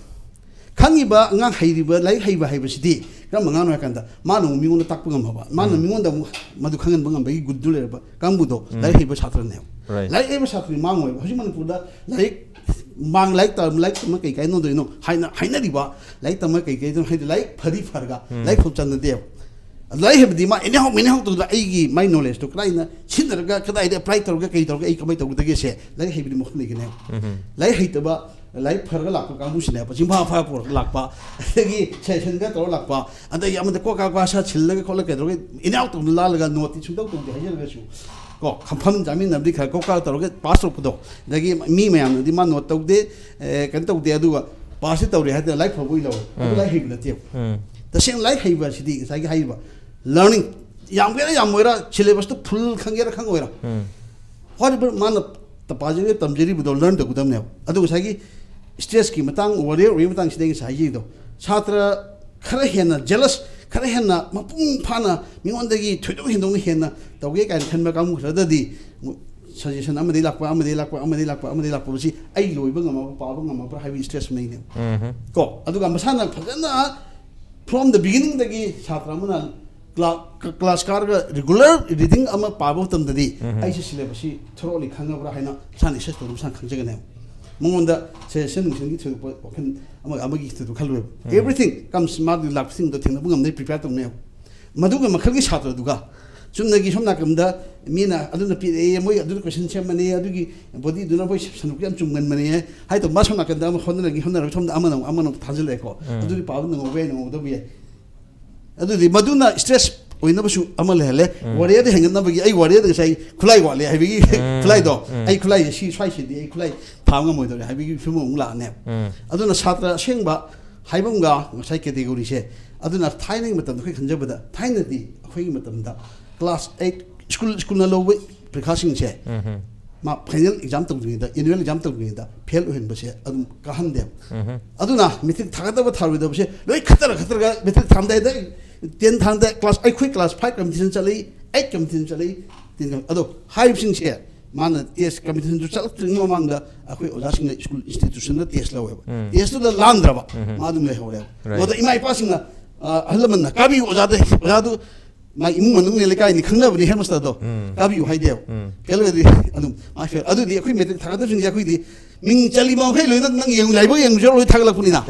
ꯈꯪꯉꯤꯕ ꯑꯉꯥꯡ ꯍꯩꯔꯤꯕ, ꯂꯥꯏꯔꯤꯛ ꯍꯩꯕ ꯍꯥꯏꯕꯁꯤꯗꯤ ꯀꯔꯝꯕ ꯑꯉꯥꯡꯅꯣ ꯍꯥꯏ ꯀꯥꯟꯗ, ꯃꯥꯅ ꯑꯃꯨꯛ ꯃꯤꯉꯣꯟꯗ ꯇꯥꯛꯄ ꯉꯝꯃꯕ, ꯃꯥꯅ ꯎꯝ꯫ ꯃꯤꯉꯣꯟꯗ ꯑꯃꯨꯛ ꯃꯗꯨ ꯈꯪꯍꯟꯕ ꯉꯝꯕꯒꯤ ꯒꯨꯟꯗꯨ ꯂꯩꯔꯕ ꯀꯥꯡꯕꯨꯗꯣ ꯎꯝ꯫ ꯂꯥꯏꯔꯤꯛ ꯍꯩꯕ ꯁꯥꯇ꯭ꯔꯅꯦꯕ꯫ Right꯫ ꯂꯥꯏꯔꯤꯛ ꯍꯩꯕ ꯁꯥꯇ꯭ꯔꯗꯤ ꯃꯥꯡꯉꯣꯏꯕ꯫ ꯍꯧꯖꯤꯛ ꯃꯅꯤꯄꯨꯔꯗ ꯂꯥꯏꯔꯤꯛ ꯃꯥꯡ-, ꯂꯥꯏꯔꯤꯛ ꯇꯝ-, ꯂꯥꯏꯔꯤꯛ ꯇꯝꯃ ꯀꯩ ꯀꯥꯏꯅꯗꯣꯏꯅꯣ ꯍꯥꯏꯅ ꯍꯥꯏꯅꯔꯤꯕ, ꯂꯥꯏꯔꯤꯛ ꯇꯝꯃ ꯀꯩ ꯀꯥꯏꯗꯣꯏꯅꯣ ꯍꯥꯏꯗꯤ ꯂꯥꯏꯔꯤꯛ ꯐꯗꯤ ꯐꯔꯒ ꯎꯝ꯫ ꯂꯥꯏꯔꯤꯛ ꯐꯥꯎ ꯆꯪꯅꯗꯦꯕ꯫ ꯂꯥꯏꯔꯤꯛ ꯍꯩꯕꯗꯤ ꯃꯥ ꯑꯦꯅꯤꯍꯥꯎ ꯃꯦꯅꯤꯍꯥꯎ ꯇꯧꯗꯅ ꯑꯩꯒꯤ ꯃꯥꯏ ꯅꯣꯂꯦꯖꯇꯣ ꯀꯗꯥꯏꯅ ꯁꯤꯖꯤꯟꯅꯔꯒ, ꯀꯗꯥꯏꯗ ꯑꯦꯄ꯭ꯂꯥꯏ ꯇꯧꯔꯒ, ꯀꯩ ꯇꯧꯔꯒ ꯑꯩ ꯀꯃꯥꯏꯅ ꯇꯧꯒꯗꯒꯦꯁꯦ ꯂꯥꯏꯔꯤꯛ ꯍꯩꯕꯗꯤ ꯃꯈꯜ ꯂꯩꯒꯅꯦꯕ꯫ ꯎꯝ꯫ ꯂꯥꯏꯔꯤꯛ ꯍꯩꯇꯕ, ꯂꯥꯏꯔꯤꯛ ꯐꯔꯒ ꯂꯥꯛꯄ ꯀꯥꯡꯕꯨꯁꯤꯅꯦꯕ ꯆꯤꯡꯐꯥ ꯐꯥ ꯄꯨꯔꯒ ꯂꯥꯛꯄ, ꯑꯗꯒꯤ ꯁꯦꯁꯟꯒ ꯇꯧꯔ ꯂꯥꯛꯄ, ꯑꯗꯒꯤ ꯑꯃꯗ ꯀꯣꯀꯥ ꯀ꯭ꯋꯥ ꯁꯥ ꯁꯤꯜꯂꯒ ꯈꯣꯠꯂꯒ ꯀꯩꯗꯧꯔꯒ ꯏꯅꯥꯎ ꯇꯧꯅ ꯂꯥꯜꯂꯒ ꯅꯣꯠꯇꯤ ꯁꯨꯡꯇꯧ ꯇꯧꯗꯦ ꯍꯥꯏꯖꯔꯒꯁꯨ, ꯀꯣ, ꯈꯝꯐꯝ ꯆꯥꯃꯤꯟꯅꯕꯗꯤ ꯈꯔ ꯀꯣꯀꯥ ꯇꯧꯔꯒ ꯄꯥꯁ ꯇꯧꯔꯛꯄꯗꯣ, ꯑꯗꯒꯤ ꯃꯤ ꯃꯌꯥꯝꯅꯗꯤ ꯃꯥ ꯅꯣꯠ ꯇꯧꯗꯦ, ꯑꯦ, ꯀꯩꯅꯣ ꯇꯧꯗꯦ, ꯑꯗꯨꯒ ꯄꯥꯁꯇꯤ ꯇꯧꯔꯦ ꯍꯥꯏꯗꯅ ꯂꯥꯏꯔꯤꯛ ꯐꯕ ꯑꯣꯏ ꯂꯧꯔꯦ꯫ ꯑꯗꯨ ꯎꯝ꯫ ꯂꯥꯏꯔꯤꯛ ꯍꯩꯕ ꯅꯠꯇꯦꯕ꯫ ꯎꯝ꯫ ꯇꯁꯦꯡꯅ ꯂꯥꯏꯔꯤꯛ ꯍꯩꯕ ꯑꯁꯤꯗꯤ ꯉꯁꯥꯏꯒꯤ ꯍꯥꯏꯔꯤꯕ ꯂꯔꯅꯤꯡ, ꯌꯥꯝꯒꯦꯔꯥ ꯌꯥꯝꯃꯣꯏꯔꯥ, ꯁꯤꯂꯦꯕꯁꯇꯨ ꯐꯨꯜ ꯈꯪꯒꯦꯔꯥ ꯈꯪꯉꯣꯏꯔꯥ, ꯎꯝ꯫ ꯍꯣꯠꯅꯕ ꯃꯥꯅ ꯇ-, ꯄꯥꯖꯔꯤꯕ ꯇꯝꯖꯔꯤꯕꯗꯣ ꯂꯔꯟ ꯇꯧꯒꯗꯕꯅꯦꯕ꯫ ꯑꯗꯨ ꯉꯁꯥꯏꯒꯤ ꯁ꯭ꯇ꯭ꯔꯦꯁꯀꯤ ꯃꯇꯥꯡ, ꯋꯥꯔꯤꯌꯔ ꯑꯣꯏꯕꯒꯤ ꯃꯇꯥꯡꯁꯤꯗ ꯑꯩ ꯉꯁꯥꯏ ꯍꯥꯏꯖꯩꯗꯣ, ꯁꯥꯇ꯭ꯔ ꯈꯔ ꯍꯦꯟꯅ ꯖꯦꯂꯁ, ꯈꯔ ꯍꯦꯟꯅ ꯃꯄꯨꯡ ꯐꯥꯅ ꯃꯤꯉꯣꯟꯗꯒꯤ ꯊꯣꯏꯗꯣꯛ ꯍꯦꯟꯗꯣꯛꯅ ꯍꯦꯟꯅ ꯇꯧꯒꯦ ꯀꯥꯏꯅ ꯈꯟꯕ ꯀꯥꯡꯕꯨ ꯈꯔꯗꯗꯤ ꯁꯖꯦꯁꯟ ꯑꯃꯗꯒꯤ ꯂꯥꯛꯄ, ꯑꯃꯗꯒꯤ ꯂꯥꯛꯄ, ꯑꯃꯗꯒꯤ ꯂꯥꯛꯄ, ꯑꯃꯗꯒꯤ ꯂꯥꯛꯄ, ꯃꯁꯤ ꯑꯩ ꯂꯣꯏꯕ ꯉꯝꯃꯕ꯭ꯔꯥ, ꯄꯥꯕ ꯉꯝꯃꯕ꯭ꯔꯥ ꯍꯥꯏꯕꯒꯤ ꯁ꯭ꯇ꯭ꯔꯦꯁ ꯑꯃ ꯂꯩꯅꯦꯕ꯫ ꯎꯝ꯫ ꯀꯣ, ꯑꯗꯨꯒ ꯃꯁꯥꯅ ꯐꯖꯅ from the beginning ꯗꯒꯤ ꯁꯥꯇ꯭ꯔ ꯑꯃꯅ ꯀ꯭ꯂꯥ-, ꯀ-, ꯀ꯭ꯂꯥꯁ ꯀꯥꯔꯒ ꯔꯤꯒꯨꯂꯔ ꯔꯤꯗꯤꯡ ꯑꯃ ꯄꯥꯕ ꯃꯇꯝꯗꯗꯤ ꯎꯝ꯫ ꯑꯩꯁꯦ ꯁꯤꯂꯦꯕꯁꯁꯤ ꯊꯣꯔꯣꯂꯤ ꯈꯪꯉꯕ꯭ꯔꯥ ꯍꯥꯏꯅ ꯏꯁꯥꯅ ꯑꯦꯁꯦꯁ ꯇꯧꯗꯨꯅ ꯏꯁꯥꯅ ꯈꯪꯖꯒꯅꯦꯕ꯫ ꯃꯉꯣꯟꯗ ꯁꯦ ꯁꯦ ꯅꯨꯡꯁꯤꯡꯒꯤ ꯊꯣꯏꯗꯣꯛꯄ ꯋꯥꯈꯜ ꯑꯃꯒ ꯑꯃꯒꯤ ꯊꯣꯏꯗꯣꯛ ꯈꯜꯂꯣꯏꯕ꯫ Everything comes, ꯃꯥꯒꯤ ꯂꯥꯛꯄꯁꯤꯡꯗꯣ ꯊꯦꯡꯅꯕ ꯉꯝꯅꯩ, prepare ꯇꯧꯅꯩꯕ꯫ ꯃꯗꯨꯒ ꯃꯈꯜꯒꯤ ꯁꯥꯇ꯭ꯔꯗꯨꯒ ꯆꯨꯝꯅꯒꯤ ꯁꯣꯝ ꯅꯥꯀꯟꯗ ꯃꯤꯅ ꯑꯗꯨꯅ ꯄꯤꯔꯛꯑꯦ, ꯃꯣꯏ ꯑꯗꯨꯅ question ꯁꯦꯝꯕꯅꯦ, ꯑꯗꯨꯒꯤ bodyꯗꯨꯅ ꯃꯣꯏ ꯁꯟꯗꯣꯛꯄ ꯌꯥꯝ ꯆꯨꯝꯒꯟꯕꯅꯦ ꯍꯥꯏꯗꯣ, ꯃꯥ ꯁꯣꯝ ꯅꯥꯀꯟꯗ ꯑꯃ ꯍꯣꯠꯅꯔꯒ ꯍꯣꯠꯅꯔꯒ ꯁꯣꯝꯗ ꯑꯃꯅ ꯑꯃꯨꯛ ꯑꯃꯅ ꯑꯃꯨꯛ ꯊꯥꯖꯤꯜꯂꯛꯑꯦꯀꯣ꯫ ꯑꯗꯨꯗꯤ ꯄꯥꯕ ꯅꯪꯍꯧꯕ ꯌꯥꯏ, ꯅꯪꯍꯧꯗꯕ ꯌꯥꯏ꯫ ꯑꯗꯨꯗꯤ ꯃꯗꯨꯅ stress ꯑꯣꯏꯅꯕꯁꯨ ꯑꯃ ꯂꯩꯍꯜꯂꯦ꯫ Worryꯗ ꯍꯦꯟꯒꯠꯅꯕꯒꯤ ꯑꯩ worryꯗ ꯉꯁꯥꯏ ꯈꯨꯠꯂꯥꯏ ꯋꯥꯠꯂꯦ ꯍꯥꯏꯕꯒꯤ ꯈꯨꯠꯂꯥꯏꯗꯣ, ꯑꯩ ꯈꯨꯠꯂꯥꯏꯁꯦ ꯁꯤ ꯁ꯭ꯋꯥꯏꯁꯤꯗꯤ ꯑꯩ ꯈꯨꯠꯂꯥꯏ ꯊꯥꯕ ꯉꯝꯃꯣꯏꯗꯧꯔꯦ ꯍꯥꯏꯕꯒꯤ ꯐꯤꯕꯝ ꯑꯃꯨꯛ ꯂꯥꯛꯑꯅꯦꯕ꯫ ꯑꯗꯨꯅ ꯁꯥꯇ꯭ꯔ ꯑꯁꯦꯡꯕ ꯍꯥꯏꯐꯝꯒ ꯉꯁꯥꯏ categoryꯁꯦ, ꯑꯗꯨꯅ ꯊꯥꯏꯅꯒꯤ ꯃꯇꯝꯗ ꯑꯩꯈꯣꯏ ꯈꯟꯖꯕꯗ, ꯊꯥꯏꯅꯗꯤ ꯑꯩꯈꯣꯏꯒꯤ ꯃꯇꯝꯗ class eight school, schoolꯅ ꯂꯧꯕ ꯄꯔꯤꯈꯥꯁꯤꯡꯁꯦ, ꯃꯥ final exam ꯇꯧꯗ꯭ꯔꯤꯉꯩꯗ, annual exam ꯇꯧꯗ꯭ꯔꯤꯉꯩꯗ fail ꯑꯣꯏꯍꯟꯕꯁꯦ ꯑꯗꯨꯝ ꯀꯥꯍꯟꯗꯦꯕ꯫ ꯑꯗꯨꯅ matric ꯊꯥꯒꯗꯕ ꯊꯥꯔꯣꯏꯗꯕꯁꯦ ꯂꯣꯏ ꯈꯠꯇꯔ ꯈꯠꯇꯔꯒ matric ꯊꯥꯔꯝꯗꯥꯏꯗ, ten ꯊꯥꯔꯝꯗꯥꯏ class, ꯑꯩꯈꯣꯏ class five competition ꯆꯠꯂꯛꯏ, eight competition ꯆꯠꯂꯛꯏ, ten ꯑꯗꯣ ꯍꯥꯏꯔꯤꯕꯁꯤꯡꯁꯦ ꯃꯥꯅ test competitionꯁꯨ ꯆꯠꯂꯛꯇ꯭ꯔꯤꯉꯩ ꯃꯃꯥꯡꯗ ꯑꯩꯈꯣꯏ ꯑꯣꯖꯥꯁꯤꯡꯅ school institutionꯗ test ꯂꯧꯋꯦꯕ꯫ Testꯇꯨꯗ ꯂꯥꯟꯗ꯭ꯔꯕ, ꯃꯥ ꯑꯗꯨꯝ ꯂꯩꯍꯧꯔꯦꯕ꯫ Right. ꯑꯗ ꯏꯃꯥ ꯏꯄꯥꯁꯤꯡꯅ, ꯑ, ꯑꯍꯜ ꯂꯃꯟꯅ ꯀꯥꯕꯤꯌꯨ ꯑꯣꯖꯥꯗ, ꯑꯣꯖꯥꯗꯨ ꯃꯥ ꯏꯃꯨꯡ ꯃꯅꯨꯡꯅꯦ, ꯂꯩꯀꯥꯏꯅꯤ, ꯈꯪꯅꯕꯅꯤ headmasterꯗꯣ꯫ ꯀꯥꯕꯤꯌꯨ ꯍꯥꯏꯗꯦꯕ꯫ Fail ꯑꯣꯏꯔꯗꯤ ꯑꯗꯨꯝ ꯃꯥ fail꯫ ꯑꯗꯨꯗꯤ ꯑꯩꯈꯣꯏ matric ꯊꯥꯒꯗꯕꯁꯤꯡꯁꯦ ꯑꯩꯈꯣꯏꯗꯤ ꯃꯤꯡ ꯆꯜꯂꯤ ꯃꯈꯩ ꯂꯣꯏꯅ ꯅꯪ ꯌꯦꯡꯉꯨ, ꯂꯥꯏꯕꯛ ꯌꯦꯡꯉꯨ ꯂꯣꯏ ꯊꯥꯒꯠꯂꯛꯄꯅꯤꯅ꯫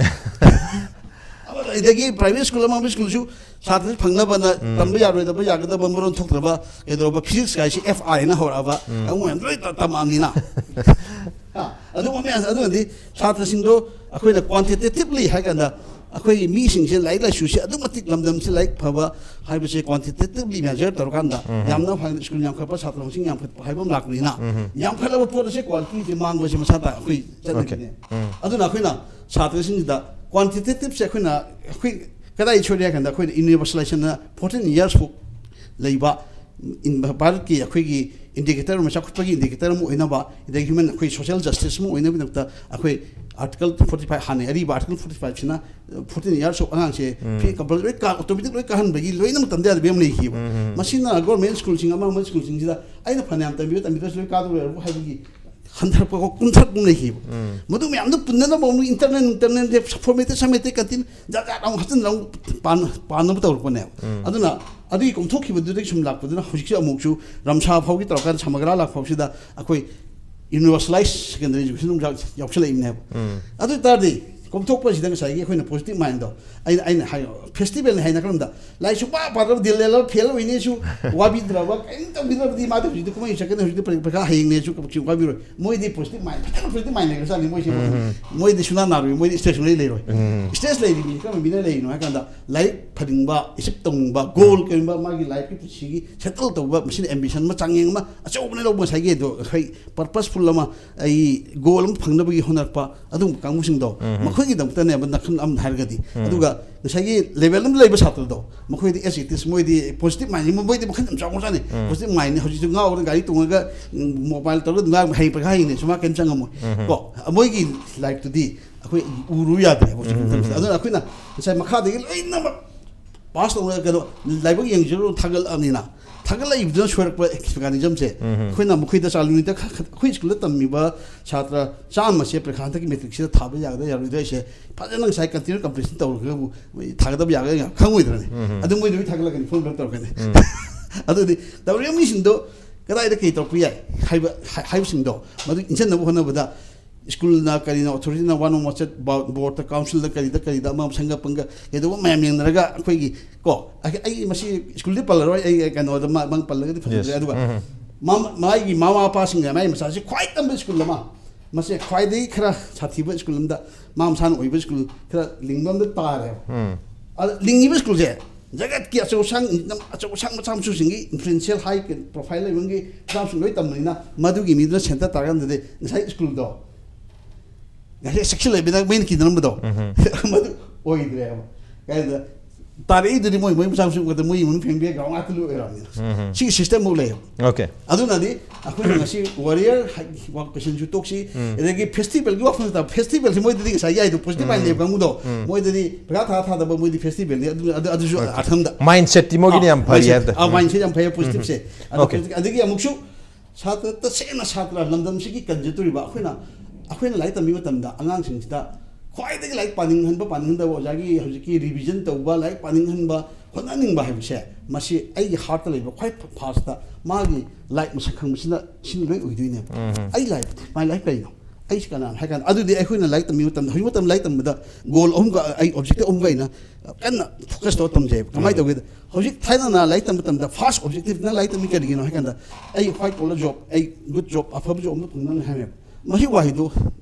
ꯑꯗꯒꯤ private school ꯑꯃ schoolꯁꯨ ꯁꯥꯇ꯭ꯔ ꯐꯪꯅꯕꯅ ꯇꯝꯕ ꯌꯥꯔꯣꯏꯗꯕ, ꯌꯥꯒꯗꯕ ꯃꯔꯣꯟ ꯊꯣꯛꯇ꯭ꯔꯕ, ꯀꯩꯗꯧꯔꯕ, physics ꯀꯥꯏꯁꯤ F I ꯍꯥꯏꯅ ꯍꯧꯔꯛꯑꯕ, ꯑꯃꯨꯛ ꯃꯌꯥꯝ ꯂꯣꯏ ꯇ-, ꯇꯝꯃꯛꯑꯕꯅꯤꯅ꯫ ꯑ, ꯑꯗꯨꯒꯨꯝꯕ ꯃꯌꯥꯝ, ꯑꯗꯨꯅꯗꯤ ꯁꯥꯇ꯭ꯔꯁꯤꯡꯗꯣ ꯑꯩꯈꯣꯏꯅ quantitatively ꯍꯥꯏ ꯀꯥꯟꯗ ꯑꯩꯈꯣꯏꯒꯤ ꯃꯤꯁꯤꯡꯁꯦ ꯂꯥꯏꯔꯤꯛ ꯂꯥꯏꯁꯨꯁꯦ ꯑꯗꯨꯛ ꯃꯇꯤꯛ ꯂꯝꯗꯝꯁꯦ ꯂꯥꯏꯔꯤꯛ ꯐꯕ ꯍꯥꯏꯕꯁꯦ quantitatively measure ꯇꯧꯔꯀꯥꯟꯗ ꯌꯥꯝꯅ ꯐ-, school ꯌꯥꯝꯈꯠꯄ, ꯁꯥꯇ꯭ꯔ ꯃꯁꯤꯡ ꯌꯥꯝꯈꯠꯄ ꯍꯥꯏꯕ ꯑꯃ ꯂꯥꯛꯄꯅꯤꯅ, ꯌꯥꯝꯈꯠꯂꯕ ꯄꯣꯠ ꯑꯁꯦ qualityꯁꯦ ꯃꯥꯡꯕꯁꯦ ꯃꯁꯥ ꯇꯥ ꯑꯩꯈꯣꯏ ꯆꯠꯅꯕꯤꯅꯦ꯫ ꯑꯗꯨꯅ ꯑꯩꯈꯣꯏꯅ ꯁꯥꯇ꯭ꯔꯁꯤꯡꯁꯤꯗ quantitativeꯁꯦ ꯑꯩꯈꯣꯏꯅ, ꯑꯩꯈꯣꯏ ꯀꯗꯥꯏ ꯁꯣꯏꯔꯦ ꯍꯥꯏ ꯀꯥꯟꯗ ꯑꯩꯈꯣꯏꯅ universalizationꯅ fourteen years ꯐꯥꯎ ꯂꯩꯕ ꯏꯟ-, ꯚꯥꯔꯠꯀꯤ ꯑꯩꯈꯣꯏꯒꯤ indicator ꯑꯃ, ꯆꯥꯎꯈꯠꯄꯒꯤ indicator ꯑꯃ ꯑꯣꯏꯅꯕ, ꯑꯗꯒꯤ human, ꯑꯩꯈꯣꯏ social justice ꯑꯃ ꯑꯣꯏꯅꯕꯒꯤꯗꯃꯛꯇ ꯑꯩꯈꯣꯏ article forty five, ꯍꯥꯟꯅ ꯑꯔꯤꯕ article forty fiveꯁꯤꯅ fourteen years of ꯑꯉꯥꯡꯁꯦ free compulsory ꯂꯣꯏ ꯀꯥ-, automatic ꯂꯣꯏ ꯀꯥꯍꯟꯕꯒꯤ ꯂꯣꯏꯅꯃꯛ ꯇꯝꯗ ꯌꯥꯗꯕ ꯑꯃ ꯂꯩꯈꯤꯕ꯫ ꯃꯁꯤꯅ government schoolꯁꯤꯡ ꯑꯃ ꯑꯃ schoolꯁꯤꯡꯁꯤꯗ ꯑꯩꯅ ꯐꯅꯌꯥꯝ ꯇꯝꯕꯤꯕ ꯇꯝꯕꯤꯗ꯭ꯔꯁꯨ ꯂꯣꯏ ꯀꯥꯗꯧ ꯂꯩꯔꯕ ꯍꯥꯏꯕꯒꯤ ꯍꯟꯊꯔꯛꯄ ꯀꯨꯝꯊꯔꯛꯄ ꯑꯃ ꯂꯩꯈꯤꯕ꯫ ꯃꯗꯨ ꯃꯌꯥꯝꯗꯨ ꯄꯨꯟꯅꯅꯕ ꯑꯃꯨꯛ internal, internal formative, summative, content ꯖꯥꯠ ꯖꯥꯠ ꯑꯃꯨꯛ ꯍꯥꯞꯆꯤꯟꯅ ꯑꯃꯨꯛ ꯄꯥꯟ-, ꯄꯥꯟꯅꯕ ꯇꯧꯔꯛꯄꯅꯦꯕ꯫ ꯑꯗꯨꯅ ꯑꯗꯨꯒꯤ ꯀꯣꯝꯊꯣꯛꯈꯤꯕꯗꯨꯗꯒꯤ ꯁꯨꯝ ꯂꯥꯛꯄꯗꯨꯅ ꯍꯧꯖꯤꯛꯁꯤ ꯑꯃꯨꯛꯁꯨ ꯔꯝꯁꯥ ꯐꯥꯎꯒꯤ ꯇꯧꯔꯀꯥꯟꯗ ꯁꯃꯒ꯭ꯔꯥ ꯂꯥꯛꯄ ꯐꯥꯎꯁꯤꯗ ꯑꯩꯈꯣꯏ ꯌꯨꯅꯤꯚꯔꯁꯦꯂꯥꯏꯁ ꯁꯦꯀꯦꯟꯗꯔꯤ ꯏꯖꯨꯀꯦꯁꯟ ꯑꯃꯨꯛ ꯌꯥꯎ- ꯌꯥꯎꯁꯜꯂꯛꯏꯕꯅꯦꯕ꯫ ꯑꯗꯨ ꯑꯣꯏ ꯇꯥꯔꯗꯤ ꯀꯣꯝꯊꯣꯛꯄꯁꯤꯗ ꯉꯁꯥꯏꯒꯤ ꯑꯩꯈꯣꯏꯅ ꯄꯣꯖꯤꯇꯤꯚ ꯃꯥꯏꯟꯗꯣ, ꯑꯩꯅ ꯑꯩꯅ ꯍꯥꯏ, ꯐꯦꯁꯇꯤꯚꯦꯜꯅꯤ ꯍꯥꯏꯅ ꯀꯔꯝꯗ ꯂꯥꯏꯔꯤꯛ ꯁꯨꯡꯄꯥ ꯄꯥꯗ꯭ꯔꯕ ꯗꯤꯜ ꯂꯦꯜꯂꯒ ꯐꯦꯜ ꯑꯣꯏꯅꯦꯁꯨ ꯋꯥꯕꯤꯗ꯭ꯔꯕ, ꯀꯔꯤꯝ ꯇꯧꯕꯤꯗ꯭ꯔꯕꯗꯤ ꯃꯥꯗꯤ ꯍꯧꯖꯤꯛꯇꯤ ꯀꯨꯝꯍꯩ ꯆꯠꯀꯅꯤ, ꯍꯧꯖꯤꯛꯇꯤ ꯄꯔꯤ- ꯄꯔꯤꯈꯥ ꯍꯌꯦꯡꯅꯦꯁꯨ ꯀꯩꯁꯨ ꯋꯥꯕꯤꯔꯣꯏ꯫ ꯃꯣꯏꯗꯤ ꯄꯣꯖꯤꯇꯤꯚ ꯃꯥꯏꯟ, ꯐꯖꯅ ꯄꯣꯖꯤꯇꯤꯚ ꯃꯥꯏꯟ ꯂꯩꯈ꯭ꯔꯖꯥꯠꯅꯤ ꯃꯣꯏꯁꯦ꯫ ꯃꯣꯏꯗꯤ ꯁꯨꯅꯥ ꯅꯥꯔꯣꯏ, ꯃꯣꯏꯗꯤ ꯁ꯭ꯇ꯭ꯔꯦꯁ ꯁꯨꯡꯂꯩ ꯂꯩꯔꯣꯏ꯫ ꯁ꯭ꯇ꯭ꯔꯦꯁ ꯂꯩꯔꯤ ꯃꯤ ꯀꯔꯝꯕ ꯃꯤꯅ ꯂꯩꯔꯤꯅꯣ ꯍꯥꯏ ꯀꯥꯟꯗ, ꯂꯥꯏꯔꯤꯛ ꯐꯅꯤꯡꯕ, ꯑꯦꯆꯤꯞ ꯇꯧꯅꯤꯡꯕ, ꯒꯣꯜ ꯀꯩꯒꯨꯝꯕ ꯃꯥꯒꯤ ꯂꯥꯏꯐꯀꯤ ꯄꯨꯟꯁꯤꯒꯤ ꯁꯦꯇꯜ ꯇꯧꯕ, ꯃꯁꯤꯅ ꯑꯦꯝꯕꯤꯁꯟ ꯑꯃ, ꯆꯥꯡꯌꯦꯡ ꯑꯃ ꯑꯆꯧꯕꯅ ꯂꯧꯕ, ꯉꯁꯥꯏꯒꯤ ꯑꯗꯣ ꯑꯩꯈꯣꯏ ꯄꯔꯄꯁꯐꯨꯜ ꯑꯃ, ꯑꯩ ꯒꯣꯜ ꯑꯃ ꯐꯪꯅꯕꯒꯤ ꯍꯣꯠꯅꯔꯛꯄ, ꯑꯗꯨꯒꯨꯝꯕ ꯀꯥꯡꯕꯨꯁꯤꯡꯗꯣ, ꯃꯈꯣꯏꯒꯤꯗꯃꯛꯇꯅꯦꯕ ꯅꯥꯀꯟ ꯑꯃ ꯍꯥꯏꯔꯒꯗꯤ꯫ ꯑꯗꯨꯒ ꯉꯁꯥꯏꯒꯤ ꯂꯦꯚꯦꯜ ꯑꯃꯗ ꯂꯩꯕ ꯁꯥꯇ꯭ꯔꯗꯣ, ꯃꯈꯣꯏꯗꯤ ꯑꯦꯁ ꯏꯠ ꯏꯁ, ꯃꯣꯏꯗꯤ ꯄꯣꯖꯤꯇꯤꯚ ꯃꯥꯏꯟꯁꯦ ꯃꯣꯏꯗꯤ ꯃꯈꯜ ꯌꯥꯝ ꯆꯥꯎꯈ꯭ꯔꯖꯥꯠꯅꯤ꯫ ꯄꯣꯖꯤꯇꯤꯚ ꯃꯥꯏꯟꯅꯤ꯫ ꯍꯧꯖꯤꯛꯁꯨ ꯉꯥꯎꯔꯒ ꯒꯥꯔꯤ ꯇꯣꯡꯉꯒ, ꯎꯝ, ꯃꯣꯕꯥꯏꯜ ꯇꯧꯔꯒ ꯑꯗꯨꯝ ꯉꯥꯏ-, ꯍꯌꯦꯡ ꯄꯩꯈꯥ ꯍꯌꯦꯡꯅꯦ ꯁꯨꯃꯥꯏꯅ ꯀꯩꯝ ꯆꯪꯉꯝꯃꯣꯏ꯫ ꯀꯣ, ꯃꯣꯏꯒꯤ ꯂꯥꯏꯐꯇꯨꯗꯤ ꯑꯩꯈꯣꯏ ꯎꯔꯨ ꯌꯥꯗ꯭ꯔꯦꯕ ꯍꯧꯖꯤꯛꯀꯤ ꯃꯇꯝꯁꯤꯗ꯫ ꯑꯗꯨꯅ ꯑꯩꯈꯣꯏꯅ ꯉꯁꯥꯏ ꯃꯈꯥꯗꯒꯤ ꯂꯣꯏꯅꯃꯛ ꯄꯥꯁ ꯇꯧꯔꯒ ꯀꯩꯅꯣ, ꯂꯥꯏꯕꯛ ꯌꯦꯡꯖꯔꯨ ꯊꯥꯒꯠꯂꯛꯑꯕꯅꯤꯅ, ꯊꯥꯒꯠꯂꯛꯏꯕꯗꯨꯅ ꯁꯣꯏꯔꯛꯄ ꯃꯦꯀꯥꯅꯤꯖꯝꯁꯦ ꯑꯩꯈꯣꯏꯅ ꯃꯈꯣꯏꯗ ꯆꯥꯜ ꯌꯨꯅꯤꯠꯇ ꯈ-, ꯈ-, ꯑꯩꯈꯣꯏ ꯁ꯭ꯀꯨꯜꯗ ꯇꯝꯃꯤꯕ ꯁꯥꯇ꯭ꯔ ꯆꯥꯝꯃꯁꯦ ꯄꯔꯤꯈꯥ ꯍꯟꯗꯛꯀꯤ ꯃꯦꯇ꯭ꯔꯤꯛꯁꯤꯗ ꯊꯥꯕ ꯌꯥꯒꯗ꯭ꯔꯥ ꯌꯥꯔꯣꯏꯗ꯭ꯔꯥ ꯍꯥꯏꯁꯦ ꯐꯖꯅ ꯉꯁꯥꯏ ꯀꯟꯇꯤꯅ꯭ꯌꯨ ꯀꯝꯄꯤꯇꯤꯁꯟ ꯇꯧꯔꯒꯕꯨ ꯊꯥꯒꯗꯕ ꯌꯥꯒꯗ꯭ꯔꯥ ꯌꯥ-, ꯈꯪꯉꯣꯏꯗ꯭ꯔꯅꯦ? ꯑꯗꯨ ꯃꯣꯏꯗꯨꯒꯤ ꯊꯥꯒꯠꯂꯛꯀꯅꯤ, ꯐꯣꯔꯝ ꯐꯤꯜ ꯑꯞ ꯇꯧꯔꯛꯀꯅꯤ꯫ ꯑꯗꯨꯗꯤ ꯇꯧꯔꯤꯕ ꯃꯤꯁꯤꯡꯗꯣ ꯀꯗꯥꯏꯗ ꯀꯩ ꯇꯧꯔꯛꯄ ꯌꯥꯏ ꯍꯥꯏꯕ, ꯍꯥꯏ-, ꯍꯥꯏꯕꯁꯤꯡꯗꯣ ꯃꯗꯨ ꯏꯟꯁꯤꯟꯅꯕ ꯍꯣꯠꯅꯕꯗ ꯁ꯭ꯀꯨꯜꯅ ꯀꯔꯤꯅꯣ, ꯑꯣꯊꯣꯔꯤꯇꯤꯅ ꯋꯥꯅꯣꯝ ꯋꯥꯆꯠ ꯕꯣ-, ꯕꯣꯔꯗꯇ, ꯀꯥꯎꯟꯁꯤꯜꯗ, ꯀꯔꯤꯗ, ꯀꯔꯤꯗ ꯑꯃ ꯁꯪꯒ ꯄꯪꯒ ꯀꯩꯗꯧꯕ ꯃꯌꯥꯝ ꯌꯦꯡꯅꯔꯒ ꯑꯩꯈꯣꯏꯒꯤ, ꯀꯣ, ꯑꯩ, ꯑꯩ ꯃꯁꯤ ꯁ꯭ꯀꯨꯜꯗꯤ ꯄꯜꯂꯔꯣꯏ, ꯑꯩ ꯀꯩꯅꯣꯗ ꯃ-, ꯃꯪ ꯄꯜꯂꯒꯗꯤ ꯐꯖꯗ꯭ꯔꯦ꯫ Yes. ꯑꯗꯨꯒ ꯃꯥ-, ꯃꯥꯒꯤ ꯃꯃꯥ ꯃꯄꯥꯁꯤꯡꯅ ꯃꯥꯒꯤ ꯃꯆꯥꯁꯤ ꯈ꯭ꯋꯥꯏ ꯇꯝꯕ ꯁ꯭ꯀꯨꯜ ꯑꯃ, ꯃꯁꯦ ꯈ꯭ꯋꯥꯏꯗꯒꯤ ꯈꯔ ꯁꯥꯊꯤꯕ ꯁ꯭ꯀꯨꯜ ꯑꯃꯗ, ꯃꯥ ꯃꯁꯥꯅ ꯑꯣꯏꯕ ꯁ꯭ꯀꯨꯜ ꯈꯔ ꯂꯤꯡꯕ ꯑꯃꯗ ꯇꯥꯔꯦꯕ꯫ ꯑꯗ ꯂꯤꯡꯉꯤꯕ ꯁ꯭ꯀꯨꯜꯁꯦ ꯖꯒꯠꯀꯤ ꯑꯆꯧ ꯑꯁꯥꯡ, ꯑꯆꯧ ꯑꯁꯥꯡ ꯃꯆꯥ ꯃꯁꯨꯁꯤꯡꯒꯤ ꯏꯟꯐ꯭ꯂꯨꯌꯦꯟꯁꯤꯌꯦꯜ ꯍꯥꯏ ꯄ꯭ꯔꯣꯐꯥꯏꯜ ꯂꯩꯕꯒꯤ ꯃꯆꯥ ꯃꯁꯨ ꯂꯣꯏ ꯇꯝꯕꯅꯤꯅ, ꯃꯗꯨꯒꯤ ꯃꯤꯗꯨꯅ ꯁꯦꯟꯇꯔ ꯇꯥꯔꯀꯥꯟꯗꯗꯤ ꯉꯁꯥꯏ ꯁ꯭ꯀꯨꯜꯗꯣ, ꯉꯁꯥꯏ ꯆꯦꯛꯁꯤꯜꯂꯛꯏꯕꯅ ꯃꯩꯅ ꯀꯤꯅꯔꯝꯕꯗꯣ, ꯃꯗꯨ ꯑꯣꯏꯗ꯭ꯔꯦꯕ꯫ ꯀꯥꯏꯗ ꯇꯥꯔꯛꯏꯗꯨꯗꯤ ꯃꯣꯏ, ꯃꯣꯏ ꯃꯆꯥ ꯃꯁꯨ ꯉꯥꯛꯇ, ꯃꯣꯏ ꯏꯃꯨꯡ ꯐꯦꯃꯤꯂꯤ ꯒ꯭ꯔꯥꯎꯟ ꯉꯥꯛꯇ ꯂꯣꯏ ꯑꯣꯏꯔꯕꯅꯤꯅ꯫ ꯁꯤꯒꯤ ꯁꯤꯁꯇꯦꯝ ꯐꯥꯎ ꯂꯩꯌꯦꯕ꯫ ꯑꯣꯀꯦ꯫ ꯑꯗꯨꯅꯗꯤ ꯑꯩꯈꯣꯏꯅ ꯉꯁꯤ ꯋꯥꯔꯤꯌꯔ ꯍꯥꯏ-, ꯋꯥ-, ꯀꯣꯏꯁꯟꯁꯨ ꯇꯣꯛꯁꯤ, ꯑꯗꯒꯤ ꯐꯦꯁꯇꯤꯚꯦꯜꯒꯤ ꯋꯥꯐꯝ ꯅꯠꯇꯕ, ꯐꯦꯁꯇꯤꯚꯦꯜꯁꯤ ꯃꯣꯏꯗꯗꯤ ꯉꯁꯥꯏꯒꯤ ꯍꯥꯏꯗꯣ ꯄꯣꯖꯤꯇꯤꯚ ꯃꯥꯏꯟ ꯂꯩꯕ ꯀꯥꯡꯕꯨꯗꯣ, ꯃꯣꯏꯗꯗꯤ ꯄꯩꯁꯥ ꯊꯥ ꯊꯥꯗꯕ, ꯃꯣꯏꯗꯤ ꯐꯦꯁꯇꯤꯚꯦꯜꯅꯤ, ꯑꯗꯨ, ꯑꯗꯨ, ꯑꯗꯨꯁꯨ ꯑꯣꯀꯦ꯫ ꯑꯥꯔꯊ ꯑꯃꯗ꯫ ꯃꯥꯏꯟꯁꯦꯠꯇꯤ ꯃꯣꯏꯒꯤꯅ ꯑꯥ, ꯌꯥꯝ ꯐꯔꯤ ꯃꯥꯏꯟꯁꯦꯠ, ꯍꯥꯏꯕꯗ꯫ ꯑꯥ, ꯃꯥꯏꯟꯁꯦꯠ ꯌꯥꯝ ꯐꯩ, ꯄꯣꯖꯤꯇꯤꯚꯁꯦ꯫ ꯑꯗꯣ ꯑꯣꯀꯦ꯫ ꯄꯣꯖꯤꯇꯤꯚ, ꯑꯗꯒꯤ ꯑꯃꯨꯛꯁꯨ ꯁꯥꯇ꯭ꯔ, ꯇꯁꯦꯡꯅ ꯁꯥꯇ꯭ꯔ ꯂꯝꯗꯝꯁꯤꯒꯤ ꯀꯟꯖꯗꯣꯔꯤꯕ ꯑꯩꯈꯣꯏꯅ, ꯑꯩꯈꯣꯏꯅ ꯂꯥꯏꯔꯤꯛ ꯇꯝꯕꯤꯕ ꯃꯇꯝꯗ ꯑꯉꯥꯡꯁꯤꯡꯁꯤꯗ ꯈ꯭ꯋꯥꯏꯗꯒꯤ ꯂꯥꯏꯔꯤꯛ ꯄꯥꯅꯤꯡꯍꯟꯕ ꯄꯥꯅꯤꯡꯍꯟꯗꯕ ꯑꯣꯖꯥꯒꯤ ꯍꯧꯖꯤꯛꯀꯤ ꯔꯤꯚꯤꯖꯟ ꯇꯧꯕ, ꯂꯥꯏꯔꯤꯛ ꯄꯥꯅꯤꯡꯍꯟꯕ, ꯍꯣꯠꯅꯅꯤꯡꯕ ꯍꯥꯏꯕꯁꯦ, ꯃꯁꯤ ꯑꯩꯒꯤ ꯍꯥꯔꯠꯇ ꯂꯩꯕ ꯈ꯭ꯋꯥꯏ ꯐꯥꯔꯁꯇ ꯃꯥꯒꯤ ꯂꯥꯏꯔꯤꯛ ꯃꯁꯛ ꯈꯪꯕꯁꯤꯅ ꯁꯤꯅ ꯂꯣꯏ ꯑꯣꯏꯗꯣꯏꯅꯦꯕ꯫ ꯑꯩ ꯂꯥꯏꯔꯤꯛ ꯃꯥꯏ ꯂꯥꯏꯔꯤꯛ ꯀꯩꯅꯣ? ꯑꯩꯁꯤ ꯀꯅꯥꯅꯣ ꯍꯥꯏ ꯀꯥꯟꯗ, ꯑꯗꯨꯗꯤ ꯑꯩꯈꯣꯏꯅ ꯂꯥꯏꯔꯤꯛ ꯇꯝꯕꯤꯕ ꯃꯇꯝꯗ, ꯍꯧꯖꯤꯛ ꯃꯇꯝꯗ ꯂꯥꯏꯔꯤꯛ ꯇꯝꯕꯗ ꯒꯣꯜ ꯑꯍꯨꯝꯒ, ꯑꯩ ꯑꯣꯕꯖꯦꯛꯇꯤꯚ ꯑꯍꯨꯝꯒ ꯑꯩꯅ ꯀꯟꯅ ꯐꯣꯀꯁ ꯇꯧꯔ ꯇꯝꯖꯩꯕ꯫ ꯀꯃꯥꯏꯅ ꯇꯧꯒꯦꯗ? ꯍꯧꯖꯤꯛ ꯊꯥꯏꯅꯅ ꯂꯥꯏꯔꯤꯛ ꯇꯝꯕ ꯃꯇꯝꯗ ꯐꯥꯔꯁ ꯑꯣꯕꯖꯦꯛꯇꯤꯚ ꯅꯪ ꯂꯥꯏꯔꯤꯛ ꯇꯝꯃꯤ ꯀꯔꯤꯒꯤꯅꯣ ꯍꯥꯏ ꯀꯥꯟꯗ, ꯑꯩ ꯋꯥꯏꯠ ꯀꯣꯂꯔ ꯖꯣꯕ, ꯑꯩ ꯒꯨꯗ ꯖꯣꯕ, ꯑꯐꯕ ꯖꯣꯕ ꯑꯃ ꯐꯪꯅꯕꯅꯤ ꯍꯥꯏꯕꯅꯦꯕ꯫ ꯃꯁꯤ ꯋꯥꯍꯩꯗꯨ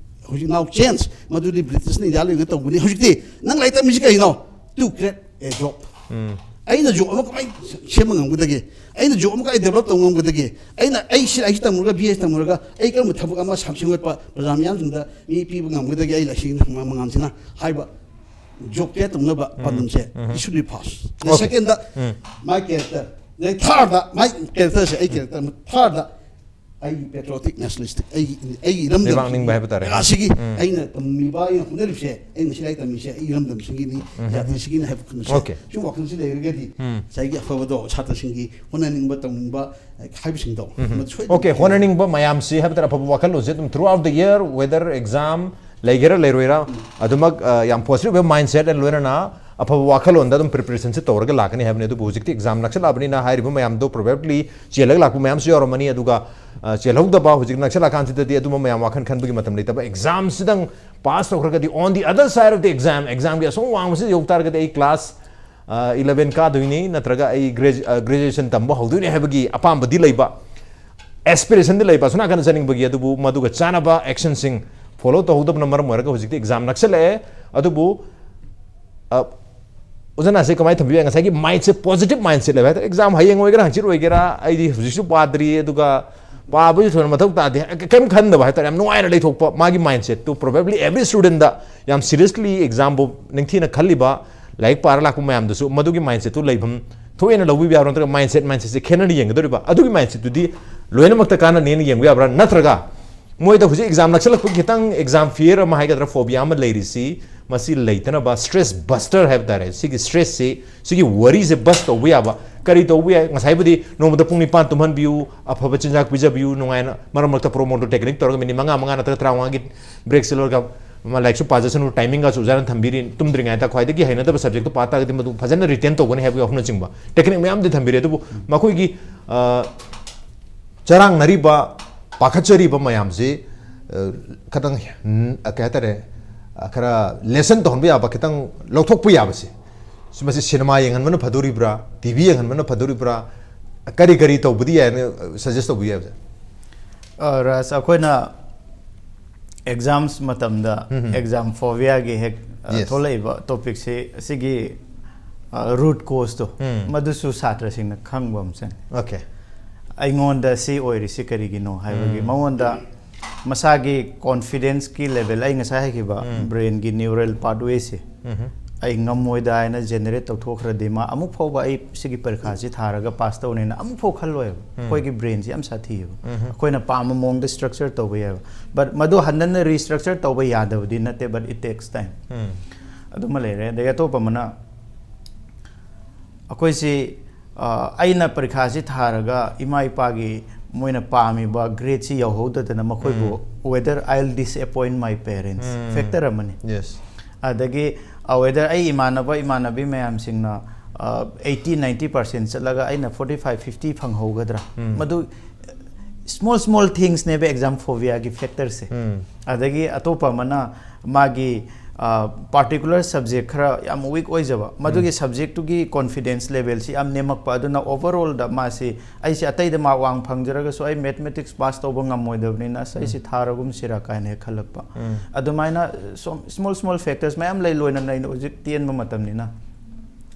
ꯍꯧꯖꯤꯛ now change, ꯃꯗꯨꯗꯤ ꯕ꯭ꯔꯤꯇꯤꯁꯅ ꯏꯟꯗꯤꯌꯥ ꯂꯩꯔꯤꯉꯩꯗ ꯇꯧꯕꯅꯤ꯫ ꯍꯧꯖꯤꯛꯇꯤ ꯅꯪ ꯂꯥꯏꯔꯤꯛ ꯇꯝꯃꯤꯁꯤ ꯀꯩꯅꯣ? To create a job꯫ ꯑꯩꯅ ꯖꯣꯕ ꯑꯃ ꯀꯃꯥꯏꯅ ꯁꯦꯝꯕ ꯉꯝꯒꯗꯒꯦ? ꯑꯩꯅ ꯖꯣꯕ ꯑꯃ ꯀꯃꯥꯏꯅ ꯗꯦꯕꯂꯞ ꯇꯧꯕ ꯉꯝꯒꯗꯒꯦ? ꯑꯩꯅ ꯑꯩ C I C ꯇꯝꯃꯨꯔꯒ, B I C ꯇꯝꯃꯨꯔꯒ ꯑꯩ ꯀꯔꯝꯕ ꯊꯕꯛ ꯑꯃ ꯁꯦꯝꯒꯠꯄ ꯄ꯭ꯔꯖꯥ ꯃꯤꯌꯥꯝꯁꯤꯡꯗ ꯃꯤ ꯄꯤꯕ ꯉꯝꯒꯗꯒꯦ? ꯑꯩ ꯂꯥꯏꯁꯤꯡ ꯃꯉꯥꯜꯁꯤꯅ ꯍꯥꯏꯕ ꯖꯣꯕ ꯀ꯭ꯔꯤꯌꯦꯠ ꯇꯧꯅꯕ ꯄꯥꯟꯗꯝꯁꯦ, it should be first꯫ The second, my character꯫ The third, my characterꯁꯦ, ꯑꯩ ꯀꯦꯔꯦꯛꯇꯔ ꯊꯥꯔꯗ, ꯑꯩꯒꯤ ꯄꯦꯇ꯭ꯔꯣꯇꯤꯛ ꯅꯦꯁꯅꯦꯂꯤꯁꯇꯤꯛ, ꯑꯩꯒꯤ, ꯑꯩꯒꯤ ꯏꯔꯝꯗꯝ, ꯂꯩꯕꯥꯛ ꯅꯤꯡꯕ ꯍꯥꯏꯕ ꯇꯥꯔꯦ꯫ ꯑꯁꯤꯒꯤ ꯑꯩꯅ ꯇꯝꯃꯤꯕ, ꯑꯩꯅ ꯍꯣꯠꯅꯔꯤꯕꯁꯦ, ꯑꯩꯅ ꯁꯤ ꯂꯥꯏꯔꯤꯛ ꯇꯝꯃꯤꯁꯦ ꯑꯩ ꯏꯔꯝꯗꯝꯁꯤꯒꯤꯅꯤ, ꯖꯥꯇꯤꯁꯤꯒꯤꯅꯤ ꯍꯥꯏꯕ ꯈꯪꯕꯁꯦ꯫ Okay꯫ ꯁꯤ ꯋꯥꯈꯜꯁꯤ ꯂꯩꯔꯒꯗꯤ ꯉꯁꯥꯏꯒꯤ ꯑꯐꯕꯗꯣ, ꯁꯥꯇ꯭ꯔꯁꯤꯡꯒꯤ ꯍꯣꯠꯅꯅꯤꯡꯕ, ꯇꯧꯅꯤꯡꯕ ꯍꯥꯏꯕꯁꯤꯡꯗꯣ, ꯃꯗꯨ ꯁꯣꯏꯗꯅ Okay, ꯍꯣꯠꯅꯅꯤꯡꯕ ꯃꯌꯥꯝꯁꯤ ꯍꯥꯏꯕ ꯇꯥꯔꯦ, ꯑꯐꯕ ꯋꯥꯈꯜꯂꯣꯟꯁꯦ ꯑꯗꯨꯝ throughout the year, whether exam ꯂꯩꯒꯦꯔꯥ ꯂꯩꯔꯣꯏꯔꯥ, ꯑꯗꯨꯃꯛ, ꯑ, ꯌꯥꯝ positive ꯑꯣꯏꯕ mindset ꯂꯣꯏꯅꯅ ꯑꯐꯕ ꯋꯥꯈꯜꯂꯣꯟꯗ ꯑꯗꯨꯝ preparationꯁꯦ ꯇꯧꯔꯒ ꯂꯥꯛꯀꯅꯤ ꯍꯥꯏꯕꯅꯤ꯫ ꯑꯗꯨꯕꯨ ꯍꯧꯖꯤꯛꯇꯤ exam ꯅꯛꯁꯜꯂꯛꯑꯕꯅꯤꯅ ꯍꯥꯏꯔꯤꯕ ꯃꯌꯥꯝꯗꯣ probably ꯆꯦꯜꯂꯒ ꯂꯥꯛꯄ ꯃꯌꯥꯝꯁꯨ ꯌꯥꯎꯔꯝꯃꯅꯤ꯫ ꯑꯗꯨꯒ, ꯑ, ꯆꯦꯜꯍꯧꯗꯕ, ꯍꯧꯖꯤꯛ ꯅꯛꯁꯜꯂꯛꯑꯀꯥꯟꯁꯤꯗꯗꯤ ꯑꯗꯨꯝꯕ ꯃꯌꯥꯝ ꯋꯥꯈꯜ ꯈꯟꯕꯒꯤ ꯃꯇꯝ ꯂꯩꯇꯕ, examꯁꯤꯗꯪ pass ꯇꯧꯈ꯭ꯔꯒꯗꯤ, on the other side of the exam, examꯒꯤ ꯑꯁꯣꯝ ꯋꯥꯡꯃꯁꯤꯗ ꯌꯧ ꯇꯥꯔꯒꯗꯤ ꯑꯩ class, ꯑ, eleven ꯀꯥꯗꯣꯏꯅꯤ, ꯅꯠꯇ꯭ꯔꯒ ꯑꯩ gradu-, ꯑ, graduation ꯇꯝꯕ ꯍꯧꯗꯣꯏꯅꯤ ꯍꯥꯏꯕꯒꯤ ꯑꯄꯥꯝꯕꯗꯤ ꯂꯩꯕ, aspirationꯗꯤ ꯂꯩꯕ, ꯑꯁꯣꯝ ꯅꯥꯀꯟꯗ ꯆꯠꯅꯤꯡꯕꯒꯤ꯫ ꯑꯗꯨꯕꯨ ꯃꯗꯨꯒ ꯆꯥꯅꯕ actionꯁꯤꯡ follow ꯇꯧꯍꯧꯗꯕꯅ ꯃꯔꯝ ꯑꯣꯏꯔꯒ ꯍꯧꯖꯤꯛꯇꯤ exam ꯅꯛꯁꯜꯂꯛꯑꯦ꯫ ꯑꯗꯨꯕꯨ, ꯑ, ꯑꯣꯖꯥꯅ ꯑꯁꯤ ꯀꯃꯥꯏꯅ ꯊꯝꯕꯤꯕ ꯌꯥꯏ? ꯉꯁꯥꯏꯒꯤ mindset, positive mindset ꯂꯩꯕ ꯍꯥꯏꯇꯥꯔꯦ꯫ Exam ꯍꯌꯦꯡ ꯑꯣꯏꯒꯦꯔꯥ, ꯍꯪꯆꯤꯠ ꯑꯣꯏꯒꯦꯔꯥ, ꯑꯩꯗꯤ ꯍꯧꯖꯤꯛꯁꯨ ꯄꯥꯗ꯭ꯔꯤ, ꯑꯗꯨꯒ ꯄꯥꯕꯒꯤ ꯊꯣꯏꯅ ꯃꯊꯧ ꯇꯥꯗꯦ, ꯀ-, ꯀꯩꯝ ꯈꯟꯗꯕ ꯍꯥꯏꯇꯥꯔꯦ, ꯌꯥꯝ ꯅꯨꯡꯉꯥꯏꯅ ꯂꯩꯊꯣꯛꯄ꯫ ꯃꯥꯒꯤ mindsetꯇꯨ probably every studentꯗ ꯌꯥꯝ seriously examꯕꯨ ꯅꯤꯡꯊꯤꯅ ꯈꯜꯂꯤꯕ, ꯂꯥꯏꯔꯤꯛ ꯄꯥꯔ ꯂꯥꯛꯄ ꯃꯌꯥꯝꯗꯁꯨ ꯃꯗꯨꯒꯤ mindsetꯇꯨ ꯂꯩꯐꯝ ꯊꯣꯛꯑꯦꯅ ꯂꯧꯕꯤꯕ ꯌꯥꯕ꯭ꯔꯥ? ꯅꯠꯇ꯭ꯔꯒ mindset, mindsetꯁꯦ ꯈꯦꯠꯅꯅ ꯌꯦꯡꯒꯗꯧꯔꯤꯕ? ꯑꯗꯨꯒꯤ mindsetꯇꯨꯗꯤ ꯂꯣꯏꯅꯃꯛꯇ ꯀꯥꯟꯅꯅꯦꯅ ꯌꯦꯡꯕ ꯌꯥꯕ꯭ꯔꯥ? ꯅꯠꯇ꯭ꯔꯒ ꯃꯣꯏꯗ ꯍꯧꯖꯤꯛ exam ꯅꯛꯁꯜꯂꯛꯄꯒꯤ ꯈꯤꯇꯪ exam fear ꯑꯃ ꯍꯥꯏꯒꯗ꯭ꯔꯥ, phobia ꯑꯃ ꯂꯩꯔꯤꯁꯤ, ꯃꯁꯤ ꯂꯩꯇꯅꯕ stress buster ꯍꯥꯏꯕ ꯇꯥꯔꯦ, ꯁꯤꯒꯤ stressꯁꯤ, ꯁꯤꯒꯤ worryꯁꯦ bust ꯇꯧꯕ ꯌꯥꯕ ꯀꯔꯤ ꯇꯧꯕ ꯌꯥꯏ? ꯉꯁꯥꯏꯕꯨꯗꯤ ꯅꯣꯡꯃꯗ ꯄꯨꯡ ꯅꯤꯄꯥꯟ ꯇꯨꯝꯍꯟꯕꯤꯌꯨ, ꯑꯐꯕ ꯆꯤꯟꯖꯥꯛ ꯄꯤꯖꯕꯤꯌꯨ, ꯅꯨꯡꯉꯥꯏꯅ ꯃꯔꯛ ꯃꯔꯛꯇ Pomodoro technique ꯇꯧꯔꯒ minute ꯃꯉꯥ, ꯃꯉꯥ ꯅꯠꯇ꯭ꯔꯒ ꯇꯔꯥꯃꯉꯥꯒꯤ breakꯁꯦ ꯂꯧꯔꯒ ꯃꯥ ꯂꯥꯏꯔꯤꯛꯁꯨ ꯄꯥꯖꯁꯅꯨ, ꯇꯥꯏꯃꯤꯡꯒꯁꯨ ꯑꯣꯖꯥꯅ ꯊꯝꯕꯤꯔꯤ, ꯇꯨꯝꯗ꯭ꯔꯤꯉꯩꯗ ꯈ꯭ꯋꯥꯏꯗꯒꯤ ꯍꯩꯅꯗꯕ ꯁꯕꯖꯦꯛꯇꯣ ꯄꯥ ꯇꯥꯔꯒꯗꯤ ꯃꯗꯨ ꯐꯖꯅ ꯔꯤꯇꯦꯟ ꯇꯧꯒꯅꯤ ꯍꯥꯏꯕꯒꯤ ꯋꯥꯐꯝꯅꯆꯤꯡꯕ ꯇꯦꯛꯅꯤꯛ ꯃꯌꯥꯝꯗꯤ ꯊꯝꯕꯤꯔꯤ꯫ ꯑꯗꯨꯕꯨ ꯃꯈꯣꯏꯒꯤ ꯑ, ꯆꯔꯥꯡꯅꯔꯤꯕ, ꯄꯥꯈꯠꯆꯔꯤꯕ ꯃꯌꯥꯝꯁꯤ ꯑ, ꯈꯇꯪ ꯎꯝ, ꯀꯩ ꯍꯥꯏꯇꯥꯔꯦ, ꯑ, ꯈꯔ ꯂꯦꯁꯟ ꯇꯧꯍꯟꯕ ꯌꯥꯕ, ꯈꯤꯇꯪ ꯂꯧꯊꯣꯛꯄ ꯌꯥꯕꯁꯦ, ꯁꯤ ꯃꯁꯤ ꯁꯤꯅꯦꯃꯥ ꯌꯦꯡꯍꯟꯕꯅ ꯐꯗꯣꯔꯤꯕ꯭ꯔꯥ, ꯇꯤ ꯚꯤ ꯌꯦꯡꯍꯟꯕꯅ ꯐꯗꯣꯔꯤꯕ꯭ꯔꯥ, ꯀꯔꯤ ꯀꯔꯤ ꯇꯧꯕꯗꯤ ꯌꯥꯏꯅ ꯁꯖꯦꯁ ꯇꯧꯕꯤꯕ ꯌꯥꯏ, ꯑꯣꯖꯥ? ꯑ, ꯔꯥꯖ, ꯑꯩꯈꯣꯏꯅ ꯑꯦꯛꯖꯥꯝꯁ ꯃꯇꯝꯗ ꯎꯝ, ꯎꯝ꯫ ꯑꯦꯛꯖꯥꯝ ꯐꯣꯕꯤꯌꯥꯒꯤ ꯍꯦꯛ ꯑ, Yes. ꯊꯣꯛꯂꯛꯏꯕ ꯇꯣꯄꯤꯛꯁꯤ, ꯑꯁꯤꯒꯤ ꯔꯨꯠ ꯀꯣꯁꯇꯣ, ꯎꯝ꯫ ꯃꯗꯨꯁꯨ ꯁꯥꯇ꯭ꯔꯁꯤꯡꯅ ꯈꯪꯕ ꯑꯃ ꯆꯪꯉꯤ꯫ ꯑꯣꯀꯦ꯫ ꯑꯩꯉꯣꯟꯗ ꯁꯤ ꯑꯣꯏꯔꯤꯁꯤ ꯀꯔꯤꯒꯤꯅꯣ ꯍꯥꯏꯕꯒꯤ ꯎꯝ꯫ ꯃꯉꯣꯟꯗ ꯃꯁꯥꯒꯤ ꯀꯣꯟꯐꯤꯗꯦꯟꯁꯀꯤ ꯂꯦꯚꯦꯜ, ꯑꯩ ꯉꯁꯥꯏ ꯍꯥꯏꯈꯤꯕ ꯎꯝ꯫ ꯕ꯭ꯔꯦꯟꯒꯤ ꯅ꯭ꯌꯨꯔꯦꯜ ꯄꯥꯠꯋꯦꯁꯦ, ꯎꯝ꯫ ꯑꯩ ꯉꯝꯃꯣꯏꯗ ꯍꯥꯏꯅ ꯖꯦꯅꯦꯔꯦꯠ ꯇꯧꯊꯣꯛꯈ꯭ꯔꯗꯤ ꯃꯥ ꯑꯃꯨꯛ ꯐꯥꯎꯕ ꯑꯩ ꯁꯤꯒꯤ ꯄꯔꯤꯈꯥꯁꯤ ꯊꯥꯔꯒ ꯄꯥꯁ ꯇꯧꯅꯦꯅ ꯑꯃꯨꯛ ꯐꯥꯎ ꯈꯜꯂꯣꯏꯕ꯫ ꯎꯝ꯫ ꯑꯩꯈꯣꯏꯒꯤ ꯕ꯭ꯔꯦꯟꯁꯤ ꯌꯥꯝ ꯁꯥꯊꯤꯌꯦꯕ꯫ ꯎꯝ꯫ ꯑꯩꯈꯣꯏꯅ ꯄꯥꯝꯕ ꯃꯑꯣꯡꯗ ꯁ꯭ꯇ꯭ꯔꯛꯆꯔ ꯇꯧꯕ ꯌꯥꯏꯕ꯫ ꯕꯠ ꯃꯗꯨ ꯍꯟꯗꯟꯅ ꯔꯤꯁ꯭ꯇ꯭ꯔꯛꯆꯔ ꯇꯧꯕ ꯌꯥꯗꯕꯗꯤ ꯅꯠꯇꯦ, but it takes time꯫ ꯎꯝ꯫ ꯑꯗꯨꯃ ꯂꯩꯔꯦ꯫ ꯑꯗꯒꯤ ꯑꯇꯣꯞꯄ ꯑꯃꯅ, ꯑꯩꯈꯣꯏꯁꯤ, ꯑ, ꯑꯩꯅ ꯄꯔꯤꯈꯥꯁꯤ ꯊꯥꯔꯒ ꯏꯃꯥ ꯏꯄꯥꯒꯤ ꯃꯣꯏꯅ ꯄꯥꯝꯃꯤꯕ ꯒ꯭ꯔꯦꯗꯁꯤ ꯌꯧꯍꯧꯗꯗꯅ ꯃꯈꯣꯏꯕꯨ, ꯎꯝ꯫ Whether I'll disappoint my parents, um. Factor ꯑꯃꯅꯤ꯫ Yes꯫ ꯑꯗꯒꯤ, ꯑ, whether ꯑꯩ ꯏꯃꯥꯟꯅꯕ ꯏꯃꯥꯟꯅꯕꯤ ꯃꯌꯥꯝꯁꯤꯡꯅ, ꯑ, eighty ninety percent ꯆꯠꯂꯒ ꯑꯩꯅ forty five fifty ꯐꯪꯍꯧꯒꯗ꯭ꯔꯥ? ꯎꯝ꯫ ꯃꯗꯨ small small thingsꯅꯦꯕ ꯑꯦꯛꯖꯥꯝ ꯐꯣꯕꯤꯌꯥꯒꯤ ꯐꯦꯛꯇꯔꯁꯦ꯫ ꯎꯝ꯫ ꯑꯗꯒꯤ ꯑꯇꯣꯞꯄ ꯑꯃꯅ ꯃꯥꯒꯤ, ꯑ, particular subject ꯈꯔ ꯌꯥꯝ ꯋꯤꯛ ꯑꯣꯏꯖꯕ, ꯃꯗꯨꯒꯤ ꯎꯝ꯫ ꯁꯕꯖꯦꯛꯇꯨꯒꯤ ꯀꯣꯟꯐꯤꯗꯦꯟꯁ ꯂꯦꯚꯦꯜꯁꯤ ꯌꯥꯝ ꯅꯦꯝꯃꯛꯄ꯫ ꯑꯗꯨꯅ ꯑꯣꯚꯔꯑꯣꯜꯗ ꯃꯥꯁꯤ, "ꯑꯩꯁꯦ ꯑꯇꯩꯗ ꯃꯥꯔꯛ ꯋꯥꯡ ꯐꯪꯖꯔꯒꯁꯨ ꯑꯩ ꯃꯦꯊꯃꯦꯇꯤꯛꯁ ꯄꯥꯁ ꯇꯧꯕ ꯉꯝꯃꯣꯏꯗꯕꯅꯤꯅ ꯑꯁ ꯑꯩꯁꯤ ꯎꯝ꯫ ꯊꯥꯔꯒꯨꯝꯁꯤꯔꯥ" ꯀꯥꯏꯅ ꯍꯦꯛ ꯈꯜꯂꯛꯄ꯫ ꯎꯝ꯫ ꯑꯗꯨꯃꯥꯏꯅ ꯁꯣꯝ, small small factors ꯃꯌꯥꯝ ꯂꯩ, ꯂꯣꯏꯅꯅ ꯑꯩꯅ ꯍꯧꯖꯤꯛ ꯇꯦꯟꯕ ꯃꯇꯝꯅꯤꯅ꯫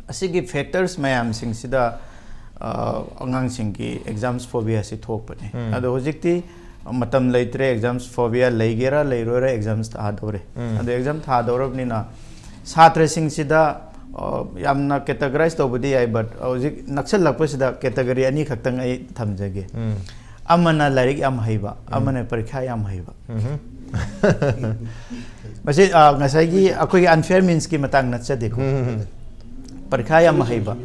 ꯑꯁꯤꯒꯤ ꯐꯦꯛꯇꯔꯁ ꯃꯌꯥꯝꯁꯤꯡꯁꯤꯗ, ꯑ, ꯑꯉꯥꯡꯁꯤꯡꯒꯤ ꯑꯦꯛꯖꯥꯝꯁ ꯐꯣꯕꯤꯌꯥꯁꯤ ꯊꯣꯛꯄꯅꯤ꯫ ꯎꯝ꯫ ꯑꯗꯣ ꯍꯧꯖꯤꯛꯇꯤ ꯃꯇꯝ ꯂꯩꯇ꯭ꯔꯦ, ꯑꯦꯛꯖꯥꯝꯁ ꯐꯣꯕꯤꯌꯥ ꯂꯩꯒꯦꯔꯥ ꯂꯩꯔꯣꯏꯔꯥ, ꯑꯦꯛꯖꯥꯝꯁ ꯊꯥꯗꯧꯔꯦ꯫ ꯎꯝ꯫ ꯑꯗꯣ ꯑꯦꯛꯖꯥꯝ ꯊꯥꯗꯧꯔꯕꯅꯤꯅ ꯁꯥꯇ꯭ꯔꯁꯤꯡꯁꯤꯗ, ꯑ, ꯌꯥꯝꯅ ꯀꯦꯇꯒꯔꯥꯏꯁ ꯇꯧꯕꯗꯤ ꯌꯥꯏ, ꯕꯠ ꯍꯧꯖꯤꯛ ꯅꯛꯁꯜꯂꯛꯄꯁꯤꯗ ꯀꯦꯇꯒꯔꯤ ꯑꯅꯤꯈꯛꯇꯪ ꯑꯩ ꯊꯝꯖꯒꯦ꯫ ꯎꯝ꯫ ꯑꯃꯅ ꯂꯥꯏꯔꯤꯛ ꯌꯥꯝ ꯍꯩꯕ, ꯎꯝ꯫ ꯑꯃꯅ ꯄꯔꯤꯈꯥ ꯌꯥꯝ ꯍꯩꯕ꯫ ꯎꯝ꯫ ꯃꯁꯤ, ꯑ, ꯉꯁꯥꯏꯒꯤ ꯑꯩꯈꯣꯏꯒꯤ unfair meansꯀꯤ ꯃꯇꯥꯡ ꯅꯠꯆꯗꯦꯀꯣ꯫ ꯎꯝ꯫ ꯄꯔꯤꯈꯥ ꯌꯥꯝ ꯍꯩꯕ,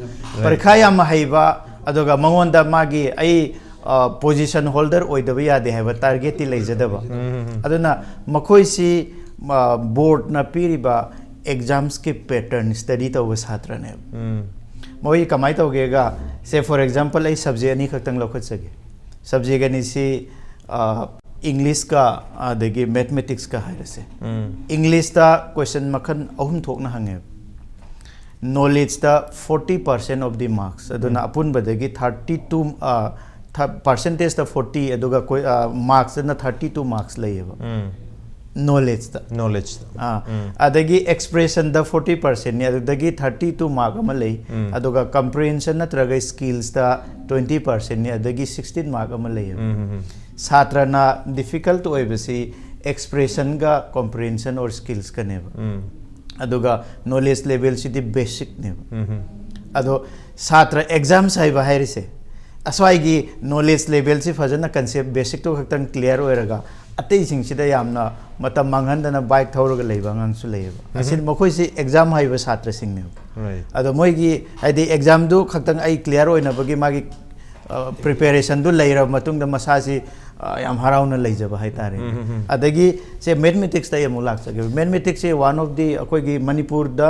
ꯄꯔꯤꯈꯥ ꯌꯥꯝ ꯍꯩꯕ, ꯑꯗꯨꯒ ꯃꯉꯣꯟꯗ ꯃꯥꯒꯤ ꯑꯩ, ꯑ, position holder ꯑꯣꯏꯗꯕ ꯌꯥꯗꯦ ꯍꯥꯏꯕ targetꯇꯤ ꯂꯩꯖꯗꯕ꯫ ꯎꯝ꯫ ꯑꯗꯨꯅ ꯃꯈꯣꯏꯁꯤ, ꯕꯣꯔꯗꯅ ꯄꯤꯔꯤꯕ ꯑꯦꯛꯖꯥꯝꯁꯀꯤ ꯄꯦꯇꯔꯟ ꯁ꯭ꯇꯗꯤ ꯇꯧꯕ ꯁꯥꯇ꯭ꯔꯅꯦꯕ꯫ ꯃꯣꯏ ꯀꯃꯥꯏꯅ ꯇꯧꯒꯦꯒ, ꯁꯦ, ꯐꯣꯔ ꯑꯦꯛꯖꯥꯝꯄꯜ, ꯑꯩ ꯁꯕꯖꯦꯛ ꯑꯅꯤꯈꯛꯇꯪ ꯂꯧꯈꯠꯆꯒꯦ꯫ ꯁꯕꯖꯦꯛ ꯑꯅꯤꯁꯤ ꯏꯪꯂꯤꯁꯀ ꯑꯗꯒꯤ ꯃꯦꯊꯃꯦꯇꯤꯛꯁꯀ ꯍꯥꯏꯔꯁꯦ꯫ ꯏꯪꯂꯤꯁꯇ ꯀꯣꯏꯁꯟ ꯃꯈꯜ ꯑꯍꯨꯝ ꯊꯣꯛꯅ ꯍꯪꯉꯦꯕ꯫ ꯅꯣꯂꯦꯖꯇ forty percent of the marks, ꯑꯗꯨꯅ ꯑꯄꯨꯟꯕꯗꯒꯤ ꯊꯥꯔꯇꯤ ꯇꯨ, ꯄꯥꯔꯁꯦꯟꯇꯦꯖꯇ ꯐꯣꯔꯇꯤ, ꯑꯗꯨꯒ ꯃꯥꯔꯛꯁꯇꯅ ꯊꯥꯔꯇꯤ ꯇꯨ ꯃꯥꯔꯛꯁ ꯂꯩꯌꯦꯕ꯫ ꯅꯣꯂꯦꯖꯇ꯫ ꯅꯣꯂꯦꯖꯇ꯫ ꯑꯥ, ꯑꯗꯒꯤ ꯑꯦꯛꯁꯄ꯭ꯔꯦꯁꯟꯗ ꯐꯣꯔꯇꯤ ꯄꯥꯔꯁꯦꯟꯅꯤ, ꯑꯗꯨꯗꯒꯤ ꯊꯥꯔꯇꯤ ꯇꯨ ꯃꯥꯔꯛ ꯑꯃ ꯂꯩ꯫ ꯑꯗꯨꯒ ꯀꯝꯄ꯭ꯔꯤꯍꯦꯟꯁꯟ ꯅꯠꯇ꯭ꯔꯒ ꯁ꯭ꯀꯤꯜꯁꯇ ꯇ꯭ꯋꯦꯟꯇꯤ ꯄꯥꯔꯁꯦꯟꯅꯤ, ꯑꯗꯒꯤ ꯁꯤꯛꯁꯇꯤꯟ ꯃꯥꯔꯛ ꯑꯃ ꯂꯩꯌꯦꯕ꯫ ꯁꯥꯇ꯭ꯔꯅ ꯗꯤꯐꯤꯀꯜꯠ ꯑꯣꯏꯕꯁꯤ ꯑꯦꯛꯁꯄ꯭ꯔꯦꯁꯟꯒ ꯀꯝꯄ꯭ꯔꯤꯍꯦꯟꯁꯟ ꯑꯣꯔ ꯁ꯭ꯀꯤꯜꯁꯀꯅꯦꯕ꯫ ꯑꯗꯨꯒ ꯅꯣꯂꯦꯖ ꯂꯦꯚꯦꯜꯁꯤꯗꯤ ꯕꯦꯁꯤꯛꯅꯦꯕ꯫ ꯑꯗꯣ ꯁꯥꯇ꯭ꯔ ꯑꯦꯛꯖꯥꯝꯁ ꯍꯥꯏꯕ ꯍꯥꯏꯔꯤꯁꯦ, ꯑꯁ꯭ꯋꯥꯏꯒꯤ ꯅꯣꯂꯦꯖ ꯂꯦꯚꯦꯜꯁꯤ ꯐꯖꯅ, ꯀꯟꯁꯦꯞ ꯕꯦꯁꯤꯛꯇꯣ ꯈꯛꯇꯪ ꯀ꯭ꯂꯤꯌꯥꯔ ꯑꯣꯏꯔꯒ, ꯑꯇꯩꯁꯤꯡꯁꯤꯗ ꯌꯥꯝꯅ ꯃꯇꯝ ꯃꯥꯡꯍꯟꯗꯅ ꯕꯥꯏꯛ ꯊꯧꯔꯒ ꯂꯩꯕ ꯑꯉꯥꯡꯁꯨ ꯂꯩꯌꯦꯕ꯫ ꯑꯁꯤ ꯃꯈꯣꯏꯁꯤ ꯑꯦꯛꯖꯥꯝ ꯍꯥꯏꯕ ꯁꯥꯇ꯭ꯔꯁꯤꯡꯅꯦꯕ꯫ Right. ꯑꯗꯣ ꯃꯣꯏꯒꯤ, ꯍꯥꯏꯗꯤ, ꯑꯦꯛꯖꯥꯝꯗꯨ ꯈꯛꯇꯪ ꯑꯩ ꯀ꯭ꯂꯤꯌꯥꯔ ꯑꯣꯏꯅꯕꯒꯤ ꯃꯥꯒꯤ ꯄ꯭ꯔꯤꯄꯦꯔꯦꯁꯟꯗꯨ ꯂꯩꯔꯕ ꯃꯇꯨꯡꯗ ꯃꯁꯥꯁꯤ, ꯑ, ꯌꯥꯝ ꯍꯔꯥꯎꯅ ꯂꯩꯖꯕ ꯍꯥꯏꯇꯥꯔꯦ꯫ ꯑꯗꯒꯤ ꯁꯦ, ꯃꯦꯊꯃꯦꯇꯤꯛꯁꯇ ꯑꯩ ꯑꯃꯨꯛ ꯂꯥꯛꯆꯒꯦ꯫ ꯃꯦꯊꯃꯦꯇꯤꯛꯁꯁꯦ one of the, ꯑꯩꯈꯣꯏꯒꯤ ꯃꯅꯤꯄꯨꯔꯗ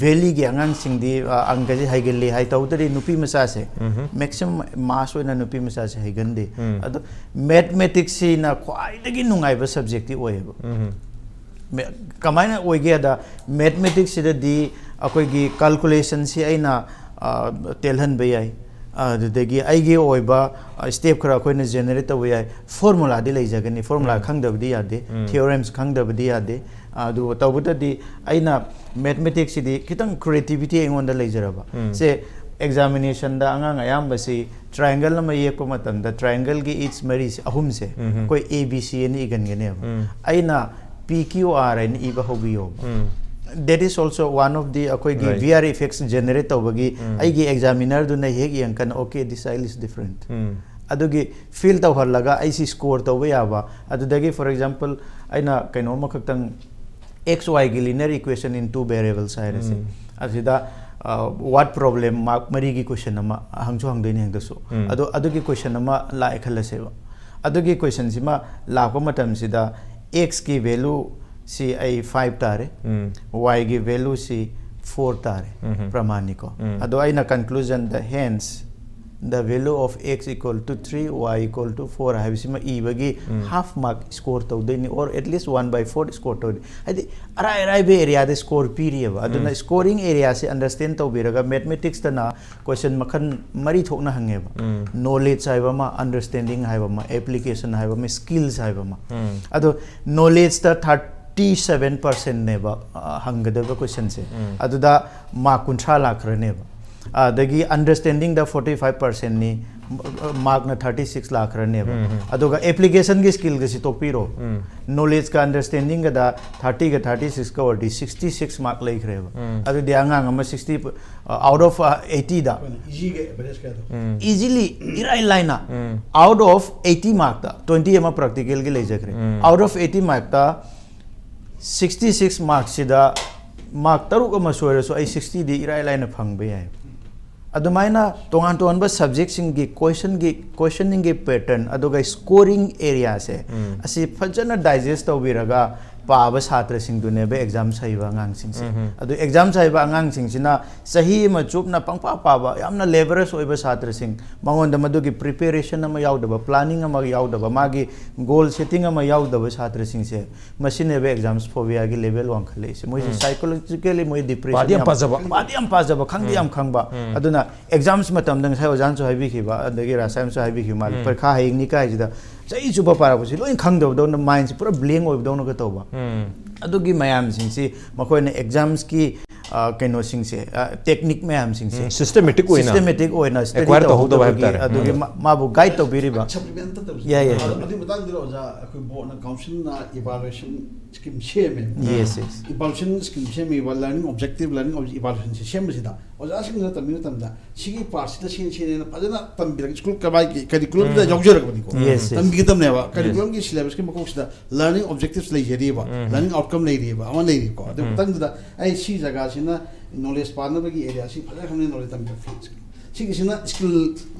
ꯚꯦꯂꯤꯒꯤ ꯑꯉꯥꯡꯁꯤꯡꯗꯤ, ꯑ, ꯑꯪꯀꯁꯤ ꯍꯩꯒꯜꯂꯤ ꯍꯥꯏ, ꯇꯧꯗ꯭ꯔꯗꯤ ꯅꯨꯄꯤ ꯃꯆꯥꯁꯦ ꯃꯦꯛꯁꯤꯃꯝ ꯃꯥꯁ ꯑꯣꯏꯅ ꯅꯨꯄꯤ ꯃꯆꯥꯁꯦ ꯍꯩꯒꯟꯗꯦ꯫ ꯑꯗꯣ ꯃꯦꯊꯃꯦꯇꯤꯛꯁꯁꯤꯅ ꯈ꯭ꯋꯥꯏꯗꯒꯤ ꯅꯨꯡꯉꯥꯏꯕ ꯁꯕꯖꯦꯛꯇꯤ ꯑꯣꯏꯌꯦꯕ꯫ ꯃꯦ-, ꯀꯃꯥꯏꯅ ꯑꯣꯏꯒꯦꯗ, ꯃꯦꯊꯃꯦꯇꯤꯛꯁꯁꯤꯗꯗꯤ ꯑꯩꯈꯣꯏꯒꯤ ꯀꯥꯜꯀꯨꯂꯦꯁꯟꯁꯤ ꯑꯩꯅ, ꯑ, ꯇꯦꯜꯍꯟꯕ ꯌꯥꯏ꯫ ꯑꯗꯨꯗꯒꯤ ꯑꯩꯒꯤ ꯑꯣꯏꯕ, ꯑ, ꯁ꯭ꯇꯦꯞ ꯈꯔ ꯑꯩꯈꯣꯏꯅ ꯖꯦꯅꯦꯔꯦꯠ ꯇꯧꯕ ꯌꯥꯏ꯫ ꯐꯣꯔꯃꯨꯂꯥꯗꯤ ꯂꯩꯖꯒꯅꯤ, ꯐꯣꯔꯃꯨꯂꯥ ꯈꯪꯗꯕꯗꯤ ꯌꯥꯗꯦ, ꯊꯤꯑꯣꯔꯦꯝꯁ ꯈꯪꯗꯕꯗꯤ ꯌꯥꯗꯦ꯫ ꯑꯗꯨ ꯇꯧꯕꯇꯗꯤ ꯑꯩꯅ ꯃꯦꯊꯃꯦꯇꯤꯛꯁꯁꯤꯗꯤ ꯈꯤꯇꯪ ꯀ꯭ꯔꯤꯌꯦꯇꯤꯚꯤꯇꯤ ꯑꯩꯉꯣꯟꯗ ꯂꯩꯖꯔꯕ꯫ ꯁꯦ, ꯑꯦꯛꯖꯥꯃꯤꯅꯦꯁꯟꯗ ꯑꯉꯥꯡ ꯑꯌꯥꯝꯕꯁꯤ ꯇ꯭ꯔꯥꯏꯡꯒꯜ ꯑꯃ ꯌꯦꯛꯄ ꯃꯇꯝꯗ ꯇ꯭ꯔꯥꯏꯡꯒꯜꯒꯤ ꯏꯗꯖ ꯃꯔꯤꯁꯦ, ꯑꯍꯨꯝꯁꯦ ꯑꯩꯈꯣꯏ A B C ꯑꯅ ꯏꯒꯟꯒꯅꯦꯕ꯫ ꯑꯩꯅ P Q R ꯍꯥꯏꯅ ꯏꯕ ꯍꯧꯕꯤꯌꯣꯕ꯫ That is also one of the, ꯑꯩꯈꯣꯏꯒꯤ, Right. V R effects generate ꯇꯧꯕꯒꯤ, ꯑꯩꯒꯤ ꯑꯦꯛꯖꯥꯃꯤꯅꯔꯗꯨꯅ ꯍꯦꯛ ꯌꯦꯡꯀꯥꯟꯗ, "Okay, this child is different." ꯑꯗꯨꯒꯤ ꯐꯤꯜ ꯇꯧꯍꯜꯂꯒ ꯑꯩꯁꯤ ꯁ꯭ꯀꯣꯔ ꯇꯧꯕ ꯌꯥꯕ꯫ ꯑꯗꯨꯗꯒꯤ, for example, ꯑꯩꯅ ꯀꯩꯅꯣ ꯑꯃꯈꯛꯇꯪ, X Y ꯒꯤ linear equation in two variables ꯍꯥꯏꯔꯁꯤ, ꯑꯁꯤꯗ ꯋꯥꯔꯗ ꯄ꯭ꯔꯣꯕ꯭ꯂꯦꯝ ꯃꯥꯔꯛ ꯃꯔꯤꯒꯤ ꯀꯣꯏꯁꯟ ꯑꯃ ꯍꯪꯁꯨ ꯍꯪꯗꯣꯏꯅꯦ ꯍꯟꯗꯛꯁꯨ꯫ ꯑꯗꯣ ꯑꯗꯨꯒꯤ ꯀꯣꯏꯁꯟ ꯑꯃ ꯂꯥꯛꯑꯦ ꯈꯜꯂꯁꯦꯕ꯫ ꯑꯗꯨꯒꯤ ꯀꯣꯏꯁꯟꯁꯤꯃ ꯂꯥꯛꯄ ꯃꯇꯝꯁꯤꯗ, X ꯀꯤ ꯚꯦꯂꯨ ꯁꯤ ꯑꯩ five ꯇꯥꯔꯦ, ꯎꯝ. y ꯒꯤ value ꯁꯤ four ꯇꯥꯔꯦ, ꯎꯝ. ꯄ꯭ꯔꯃꯥꯟꯅꯤꯀꯣ꯫ ꯎꯝ. ꯑꯗꯣ ꯑꯩꯅ conclusion the, hence the value of x equal to three, y equal to four ꯍꯥꯏꯕꯁꯤꯃ ꯏꯕꯒꯤ ꯎꯝ. half mark score ꯇꯧꯗꯣꯏꯅꯤ, or at least one by four score ꯇꯧꯗꯣꯏꯅꯤ꯫ ꯍꯥꯏꯗꯤ ꯑꯔꯥꯏ ꯑꯔꯥꯏꯕ area ꯗ score ꯄꯤꯔꯤꯑꯕ꯫ ꯑꯗꯨꯅ ꯎꯝ. scoring area ꯁꯤ understand ꯇꯧꯕꯤꯔꯒ, mathematics ꯇꯅ question ꯃꯈꯜ ꯃꯔꯤ ꯊꯣꯛꯅ ꯍꯪꯉꯦꯕ꯫ ꯎꯝ. Knowledge ꯍꯥꯏꯕ ꯑꯃ, understanding ꯍꯥꯏꯕ ꯑꯃ, application ꯍꯥꯏꯕ ꯑꯃ, skills ꯍꯥꯏꯕ ꯑꯃ꯫ ꯎꯝ. ꯑꯗꯣ knowledge ꯇ thirty seven percent ꯅꯦꯕ, ꯑ, ꯍꯪꯒꯗꯕ question ꯁꯦ꯫ ꯎꯝ. ꯑꯗꯨꯗ mark ꯀꯨꯟꯊ꯭ꯔꯥ ꯂꯥꯛꯈ꯭ꯔꯅꯦꯕ꯫ ꯑꯗꯒꯤ understanding ꯗ forty five percent ꯅꯤ, mark ꯅ thirty six ꯂꯥꯛꯈ꯭ꯔꯅꯦꯕ꯫ ꯎꯝ, ꯎꯝ. ꯑꯗꯨꯒ application ꯒꯤ skill ꯒꯁꯤ ꯇꯣꯛꯄꯤꯔꯣ꯫ ꯎꯝ. Knowledge ꯀ understanding ꯒꯗ thirty ꯒ thirty six ꯀ ꯑꯣꯏꯔꯗꯤ sixty six mark ꯂꯩꯈ꯭ꯔꯦꯕ꯫ ꯎꯝ. ꯑꯗꯨꯗꯤ ꯑꯉꯥꯡ ꯑꯃ sixty, out of eighty ꯗ ꯑꯩꯈꯣꯏꯅ easy ꯒ average ꯀ ꯑꯗꯨꯝ ꯎꯝ. easily, ꯏꯔꯥꯏ ꯂꯥꯏꯅ, ꯎꯝ. out of eighty mark ꯇ twenty ꯑꯃ practical ꯒꯤ ꯂꯩꯖꯈ꯭ꯔꯦ꯫ ꯎꯝ. Out of eighty mark ꯇ sixty six mark ꯁꯤꯗ mark ꯇꯔꯨꯛ ꯑꯃ ꯁꯣꯏꯔꯁꯨ ꯑꯩ sixty ꯗꯤ ꯏꯔꯥꯏ ꯂꯥꯏꯅ ꯐꯪꯕ ꯌꯥꯏ꯫ ꯑꯗꯨꯃꯥꯏꯅ ꯇꯣꯉꯥꯟ ꯇꯣꯉꯥꯟꯕ subject ꯁꯤꯡꯒꯤ question ꯒꯤ, questioning ꯒꯤ pattern, ꯑꯗꯨꯒ scoring area ꯁꯦ, ꯎꯝ. ꯑꯁꯤ ꯐꯖꯅ digest ꯇꯧꯕꯤꯔꯒ ꯄꯥꯕ ꯁꯥꯇ꯭ꯔꯁꯤꯡꯗꯨꯅꯦꯕ exams ꯍꯩꯕ ꯑꯉꯥꯡꯁꯤꯡꯁꯦ꯫ ꯎꯝ. ꯑꯗꯨ exams ꯍꯩꯕ ꯑꯉꯥꯡꯁꯤꯡꯁꯤꯅ ꯆꯍꯤ ꯑꯃ ꯆꯨꯞꯅ ꯄꯪꯄꯥ ꯄꯥꯕ, ꯌꯥꯝꯅ labourous ꯑꯣꯏꯕ ꯁꯥꯇ꯭ꯔꯁꯤꯡ, ꯃꯉꯣꯟꯗ ꯃꯗꯨꯒꯤ preparation ꯑꯃ ꯌꯥꯎꯗꯕ, planning ꯑꯃ ꯌꯥꯎꯗꯕ, ꯃꯥꯒꯤ goal setting ꯑꯃ ꯌꯥꯎꯗꯕ ꯁꯥꯇ꯭ꯔꯁꯤꯡꯁꯦ, ꯃꯁꯤꯅꯦꯕ exams phobia ꯒꯤ level ꯋꯥꯡꯈꯠꯂꯛꯏꯁꯦ꯫ ꯃꯣꯏꯁꯦ ꯎꯝ. psychologically ꯃꯣꯏ depression ꯄꯥꯗꯤ ꯌꯥꯝ ꯌꯥꯝ, ꯄꯥꯖꯕ. ꯄꯥꯗꯤ ꯌꯥꯝ ꯄꯥꯖꯕ, ꯈꯪꯗꯤ ꯎꯝ. ꯌꯥꯝ ꯈꯪꯕ꯫ ꯎꯝ. ꯑꯗꯨꯅ exams ꯃꯇꯝꯗ ꯉꯁꯥꯏ ꯑꯣꯖꯥꯅꯁꯨ ꯍꯥꯏꯕꯤꯈꯤꯕ, ꯑꯗꯒꯤ ꯔꯥꯁꯥꯏꯝꯁꯨ ꯍꯥꯏꯕꯤꯈꯤꯕ ꯃꯥꯜꯂꯦ, ꯎꯝ. ꯄꯔꯤꯈꯥ ꯍꯌꯦꯡꯅꯤ ꯀꯥꯏꯁꯤꯗ ꯆꯍꯤ ꯆꯨꯞꯄ ꯄꯥꯔꯛꯄꯁꯤ ꯂꯣꯏ ꯈꯪꯗꯕꯗꯧꯅ, mind ꯁꯤ ꯄꯨꯔꯥ blank ꯑꯣꯏꯕꯗꯧꯅꯒ ꯇꯧꯕ꯫ ꯎꯝ. ꯑꯗꯨꯒꯤ ꯃꯌꯥꯝꯁꯤꯡꯁꯤ ꯃꯈꯣꯏꯅ exams ꯀꯤ, ꯑ, ꯀꯩꯅꯣꯁꯤꯡꯁꯦ, ꯑ, technique ꯃꯌꯥꯝꯁꯤꯡꯁꯦ ꯎꯝ, systematic ꯑꯣꯏꯅ systematic ꯑꯣꯏꯅ study acquire ꯇꯧꯍꯧꯗꯕ ꯍꯥꯏꯕ ꯇꯧꯍꯧꯗꯕꯒꯤ, ꯇꯥꯔꯦ. ꯑꯗꯨꯒꯤ ꯎꯝ. ꯃꯥ-, ꯃꯥꯕꯨ guide ꯇꯧꯕꯤꯔꯤꯕ꯫ Supplement ꯇꯧꯁꯤ꯫ ꯌꯥꯏ, ꯌꯥꯏ. ꯑꯗꯨ, ꯑꯗꯨꯒꯤ ꯃꯇꯥꯡꯗꯨꯗ ꯑꯣꯖꯥ, ꯑꯩꯈꯣꯏ board ꯅ council ꯅ evaluation scheme ꯁꯦꯝꯃꯦ꯫ Yes, yes. Evaluation scheme ꯁꯦꯝꯃꯤꯕ learning objective, learning ob-, evaluation ꯁꯦ ꯁꯦꯝꯕꯁꯤꯗ ꯑꯣꯖꯥꯁꯤꯡꯗꯨꯅ ꯇꯝꯕꯤꯕ ꯃꯇꯝꯗ ꯁꯤꯒꯤ part ꯁꯤꯗ ꯁꯤꯅ ꯁꯤꯅ ꯐꯖꯅ ꯇꯝꯕꯤꯔꯒ school ꯀꯃꯥꯏꯒꯤ curriculum ꯗ ꯎꯝ. ꯌꯥꯎꯖꯔꯛꯄꯅꯤꯀꯣ꯫ Yes, yes. ꯇꯝꯕꯤꯒꯗꯕꯅꯦꯕ꯫ Curriculum ꯒꯤ syllabus ꯀꯤ ꯃꯀꯣꯛꯁꯤꯗ learning objectives ꯂꯩꯖꯔꯤꯕ, ꯎꯝ. learning outcome ꯂꯩꯔꯤꯕ, ꯑꯃ ꯂꯩꯔꯤꯀꯣ꯫ ꯑꯗꯨ ꯎꯝ. ꯃꯇꯥꯡꯗꯨꯗ ꯑꯩ ꯁꯤ ꯖꯒꯥꯁꯤꯅ knowledge ꯄꯥꯅꯕꯒꯤ area ꯁꯤ ꯐꯖꯅ ꯈꯪꯅ knowledge ꯇꯝꯕꯤꯔꯛꯀꯦ꯫ ꯁꯤꯒꯤꯁꯤꯅ ꯁ꯭ꯀꯤꯜ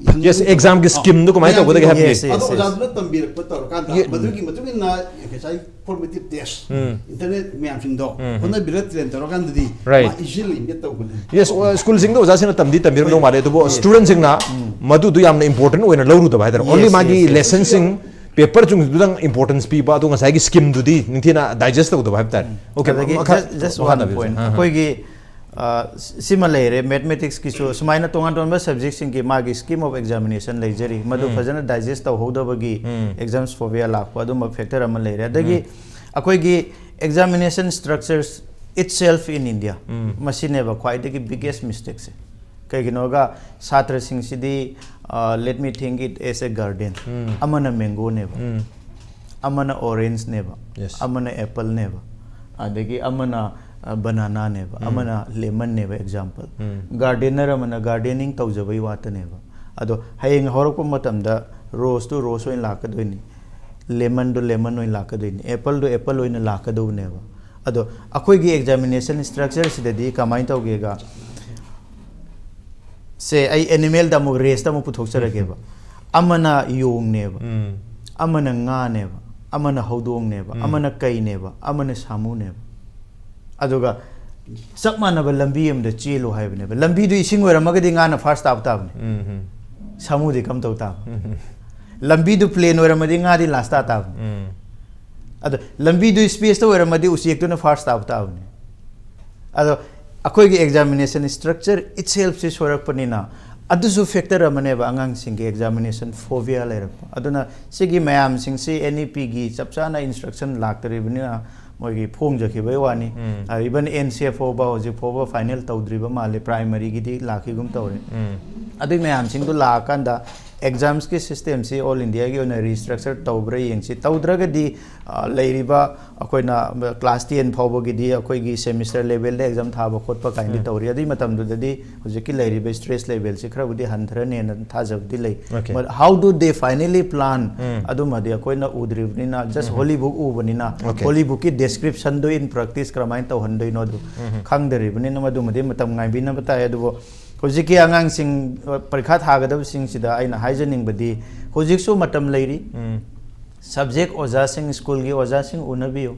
Yes, exam ꯒꯤ scheme ꯗꯨ ꯀꯃꯥꯏꯅ ꯇꯧꯒꯗꯒꯦ ꯍꯥꯏꯕꯗꯤ꯫ Yes, yes. ꯑꯗꯣ ꯑꯣꯖꯥꯗꯨꯅ ꯇꯝꯕꯤꯔꯛꯄ ꯇꯧꯔꯀꯥꯟꯗ Ye- ꯃꯗꯨꯒꯤ ꯃꯇꯨꯡ ꯏꯟꯅ ꯉꯁꯥꯏ formative test, ꯎꯝ. internet ꯃꯌꯥꯝꯁꯤꯡꯗꯣ ꯎꯝ. ꯍꯣꯠꯅꯕꯤꯔ train ꯇꯧꯔꯀꯥꯟꯗꯗꯤ Right. ꯃꯥ easily get ꯇꯧꯕꯅꯦ꯫ Yes, ꯁ꯭ꯀꯨꯜꯁꯤꯡꯗ ꯑꯣꯖꯥꯁꯤꯡꯅ ꯇꯝꯗꯤ ꯇꯝꯕꯤꯔꯝꯗꯧ ꯃꯥꯜꯂꯦ, ꯑꯗꯨꯕꯨ student ꯁꯤꯡꯅ ꯃꯗꯨꯗꯨ ꯌꯥꯝꯅ important ꯑꯣꯏꯅ ꯂꯧꯔꯨꯗꯕ ꯍꯥꯏꯇꯥꯔꯦ꯫ Only Yes, ꯃꯥꯒꯤ yes, yes. lesson ꯁꯤꯡ paper ꯁꯤꯡꯗꯨꯗꯪ importance ꯄꯤꯕ, ꯑꯗꯣ ꯉꯁꯥꯏꯒꯤ scheme ꯗꯨꯗꯤ ꯅꯤꯡꯊꯤꯅ digest ꯇꯧꯗꯕ ꯍꯥꯏꯕ ꯇꯥꯔꯦ꯫ Okay, ꯑꯗꯒꯤ ꯃꯈꯥ just, just ꯃꯈꯥ one ꯇꯥꯕꯤꯌꯨ, point. sir. ꯑꯥ, ꯑꯥ. ꯑꯩꯈꯣꯏꯒꯤ ꯑ, ꯁꯤꯃ ꯂꯩꯔꯦ, mathematics ꯀꯤꯁꯨ ꯁꯨꯃꯥꯏꯅ ꯇꯣꯉꯥꯟ ꯇꯣꯉꯥꯟꯕ subject ꯁꯤꯡꯒꯤ ꯃꯥꯒꯤ scheme of examination ꯂꯩꯖꯔꯤ, ꯃꯗꯨ ꯎꯝ. ꯐꯖꯅ digest ꯇꯧꯍꯧꯗꯕꯒꯤ ꯎꯝ. exams phobia ꯂꯥꯛꯄ ꯑꯗꯨꯝꯕ factor ꯑꯃ ꯂꯩꯔꯦ꯫ ꯑꯗꯒꯤ ꯑꯩꯈꯣꯏꯒꯤ examination structures itself in India, ꯎꯝ. ꯃꯁꯤꯅꯦꯕ ꯈ꯭ꯋꯥꯏꯗꯒꯤ biggest mistake ꯁꯦ꯫ ꯀꯩꯒꯤꯅꯣꯒ ꯁꯥꯇ꯭ꯔꯁꯤꯡꯁꯤꯗꯤ, ꯑ, let me think it as a garden. ꯎꯝ. ꯑꯃꯅ mango ꯅꯦꯕ, ꯎꯝ. ꯑꯃꯅ orange ꯅꯦꯕ, Yes. ꯑꯃꯅ apple ꯅꯦꯕ, ꯑꯗꯒꯤ ꯑꯃꯅ, ꯑ, banana ꯅꯦꯕ, ꯎꯝ. ꯑꯃꯅ lemon ꯅꯦꯕ example. ꯎꯝ. Gardener ꯑꯃꯅ gardening ꯇꯧꯖꯕꯩ ꯋꯥꯇꯅꯦꯕ꯫ ꯑꯗꯣ ꯍꯌꯦꯡ ꯍꯧꯔꯛꯄ ꯃꯇꯝꯗ rose ꯇꯨ rose ꯑꯣꯏꯅ ꯂꯥꯛꯀꯗꯣꯏꯅꯤ, lemon ꯗꯨ lemon ꯑꯣꯏꯅ ꯂꯥꯛꯀꯗꯣꯏꯅꯤ, apple ꯗꯨ apple ꯑꯣꯏꯅ ꯂꯥꯛꯀꯗꯧꯅꯦꯕ꯫ ꯑꯗꯣ ꯑꯩꯈꯣꯏꯒꯤ examination structure ꯁꯤꯗꯗꯤ ꯀꯃꯥꯏꯅ ꯇꯧꯒꯦꯒ, ꯁꯦ ꯑꯩ animal ꯗ ꯑꯃꯨꯛ race ꯇ ꯑꯃꯨꯛ ꯄꯨꯊꯣꯛꯆꯔꯒꯦꯕ꯫ ꯑꯃꯅ ꯌꯣꯡꯅꯦꯕ, ꯎꯝ. ꯑꯃꯅ ꯉꯥꯅꯦꯕ, ꯑꯃꯅ ꯍꯧꯗꯣꯡꯅꯦꯕ, ꯎꯝ. ꯑꯃꯅ ꯀꯩꯅꯦꯕ, ꯑꯃꯅ ꯁꯥꯃꯨꯅꯦꯕ꯫ ꯑꯗꯨꯒ ꯆꯞ ꯃꯥꯟꯅꯕ ꯂꯝꯕꯤ ꯑꯃꯗ ꯆꯦꯜꯂꯨ ꯍꯥꯏꯕꯅꯦꯕ꯫ ꯂꯝꯕꯤꯗꯨ ꯏꯁꯤꯡ ꯑꯣꯏꯔꯝꯃꯒꯗꯤ ꯉꯥꯅ first ꯇꯥꯕ ꯇꯥꯕꯅꯤ, ꯎꯝ. ꯁꯥꯃꯨꯗꯤ ꯀꯝ ꯇꯧ ꯇꯥꯕꯅꯤ? ꯎꯝ. ꯂꯝꯕꯤꯗꯨ plain ꯑꯣꯏꯔꯝꯃꯗꯤ ꯉꯥꯗꯤ last ꯇꯥ ꯇꯥꯕꯅꯤ꯫ ꯎꯝ. ꯑꯗꯣ ꯂꯝꯕꯤꯗꯨ space ꯇ ꯑꯣꯏꯔꯝꯃꯗꯤ ꯎꯆꯦꯛꯇꯨꯅ first ꯇꯥꯕ ꯇꯥꯕꯅꯤ꯫ ꯑꯗꯣ ꯑꯩꯈꯣꯏꯒꯤ examination structure itself ꯁꯤ ꯁꯣꯏꯔꯛꯄꯅꯤꯅ, ꯑꯗꯨꯁꯨ factor ꯑꯃꯅꯦꯕ ꯑꯉꯥꯡꯁꯤꯡꯒꯤ examination phobia ꯂꯩꯔꯛꯄ꯫ ꯑꯗꯨꯅ ꯁꯤꯒꯤ ꯃꯌꯥꯝꯁꯤꯡꯁꯤ N E P ꯒꯤ ꯆꯞ ꯆꯥꯅ instruction ꯂꯥꯛꯇꯔꯤꯕꯅꯤꯅ ꯃꯣꯏꯒꯤ ꯐꯣꯡꯖꯈꯤꯕꯩ ꯋꯥꯅꯤ꯫ ꯎꯝ. ꯑ, even N C F ꯐꯥꯎꯕ ꯍꯧꯖꯤꯛ ꯐꯥꯎꯕ final ꯇꯧꯗ꯭ꯔꯤꯕ ꯃꯥꯜꯂꯦ, primary ꯒꯤꯗꯤ ꯂꯥꯛꯈꯤꯒꯨꯝ ꯇꯧꯔꯦ꯫ ꯎꯝ. ꯑꯗꯨꯏ ꯃꯌꯥꯝꯁꯤꯡꯗꯨ ꯂꯥꯛꯑꯀꯥꯟꯗ exams ꯀꯤ system ꯁꯤ all India ꯒꯤ ꯑꯣꯏꯅ restructure ꯇꯧꯕ꯭ꯔꯥ ꯌꯦꯡꯁꯤ꯫ ꯇꯧꯗ꯭ꯔꯒꯗꯤ, ꯑ, ꯂꯩꯔꯤꯕ ꯑꯩꯈꯣꯏꯅ class ten ꯐꯥꯎꯕꯒꯤꯗꯤ ꯑꯩꯈꯣꯏꯒꯤ semester level ꯗ exam ꯊꯥꯕ ꯈꯣꯠꯄ ꯀꯥꯏꯅꯗꯤ ꯎꯝ. ꯇꯧꯔꯤ꯫ ꯑꯗꯨꯏ ꯃꯇꯝꯗꯨꯗꯗꯤ ꯍꯧꯖꯤꯛꯀꯤ ꯂꯩꯔꯤꯕ stress level ꯁꯤ ꯈꯔꯕꯨꯗꯤ ꯍꯟꯊꯔꯅꯦꯅ ꯊꯥꯖꯕꯗꯤ ꯂꯩ꯫ Okay. But how do they finally plan? ꯎꯝ. ꯑꯗꯨꯃꯗꯤ ꯑꯩꯈꯣꯏꯅ ꯎꯗ꯭ꯔꯤꯕꯅꯤꯅ, just holy book ꯎꯕꯅꯤꯅ, Okay. holy book ꯀꯤ description ꯗꯨ in practice ꯀꯔꯝꯍꯥꯏꯅ ꯇꯧꯍꯟꯗꯣꯏꯅꯣ ꯑꯗꯨ ꯎꯝ. ꯈꯪꯗꯔꯤꯕꯅꯤꯅ ꯃꯗꯨꯃꯗꯤ ꯃꯇꯝ ꯉꯥꯏꯕꯤꯅꯕ ꯇꯥꯏ꯫ ꯑꯗꯨꯕꯨ ꯍꯧꯖꯤꯛꯀꯤ ꯑꯉꯥꯡꯁꯤꯡ, ꯑ, ꯄꯔꯤꯈꯥ ꯊꯥꯒꯗꯕꯁꯤꯡꯁꯤꯗ ꯑꯩꯅ ꯍꯥꯏꯖꯅꯤꯡꯕꯗꯤ, ꯍꯧꯖꯤꯛꯁꯨ ꯃꯇꯝ ꯂꯩꯔꯤ꯫ ꯎꯝ꯫ ꯁꯕꯖꯦꯛ ꯑꯣꯖꯥꯁꯤꯡ, ꯁ꯭ꯀꯨꯜꯒꯤ ꯑꯣꯖꯥꯁꯤꯡ ꯎꯅꯕꯤꯌꯨ꯫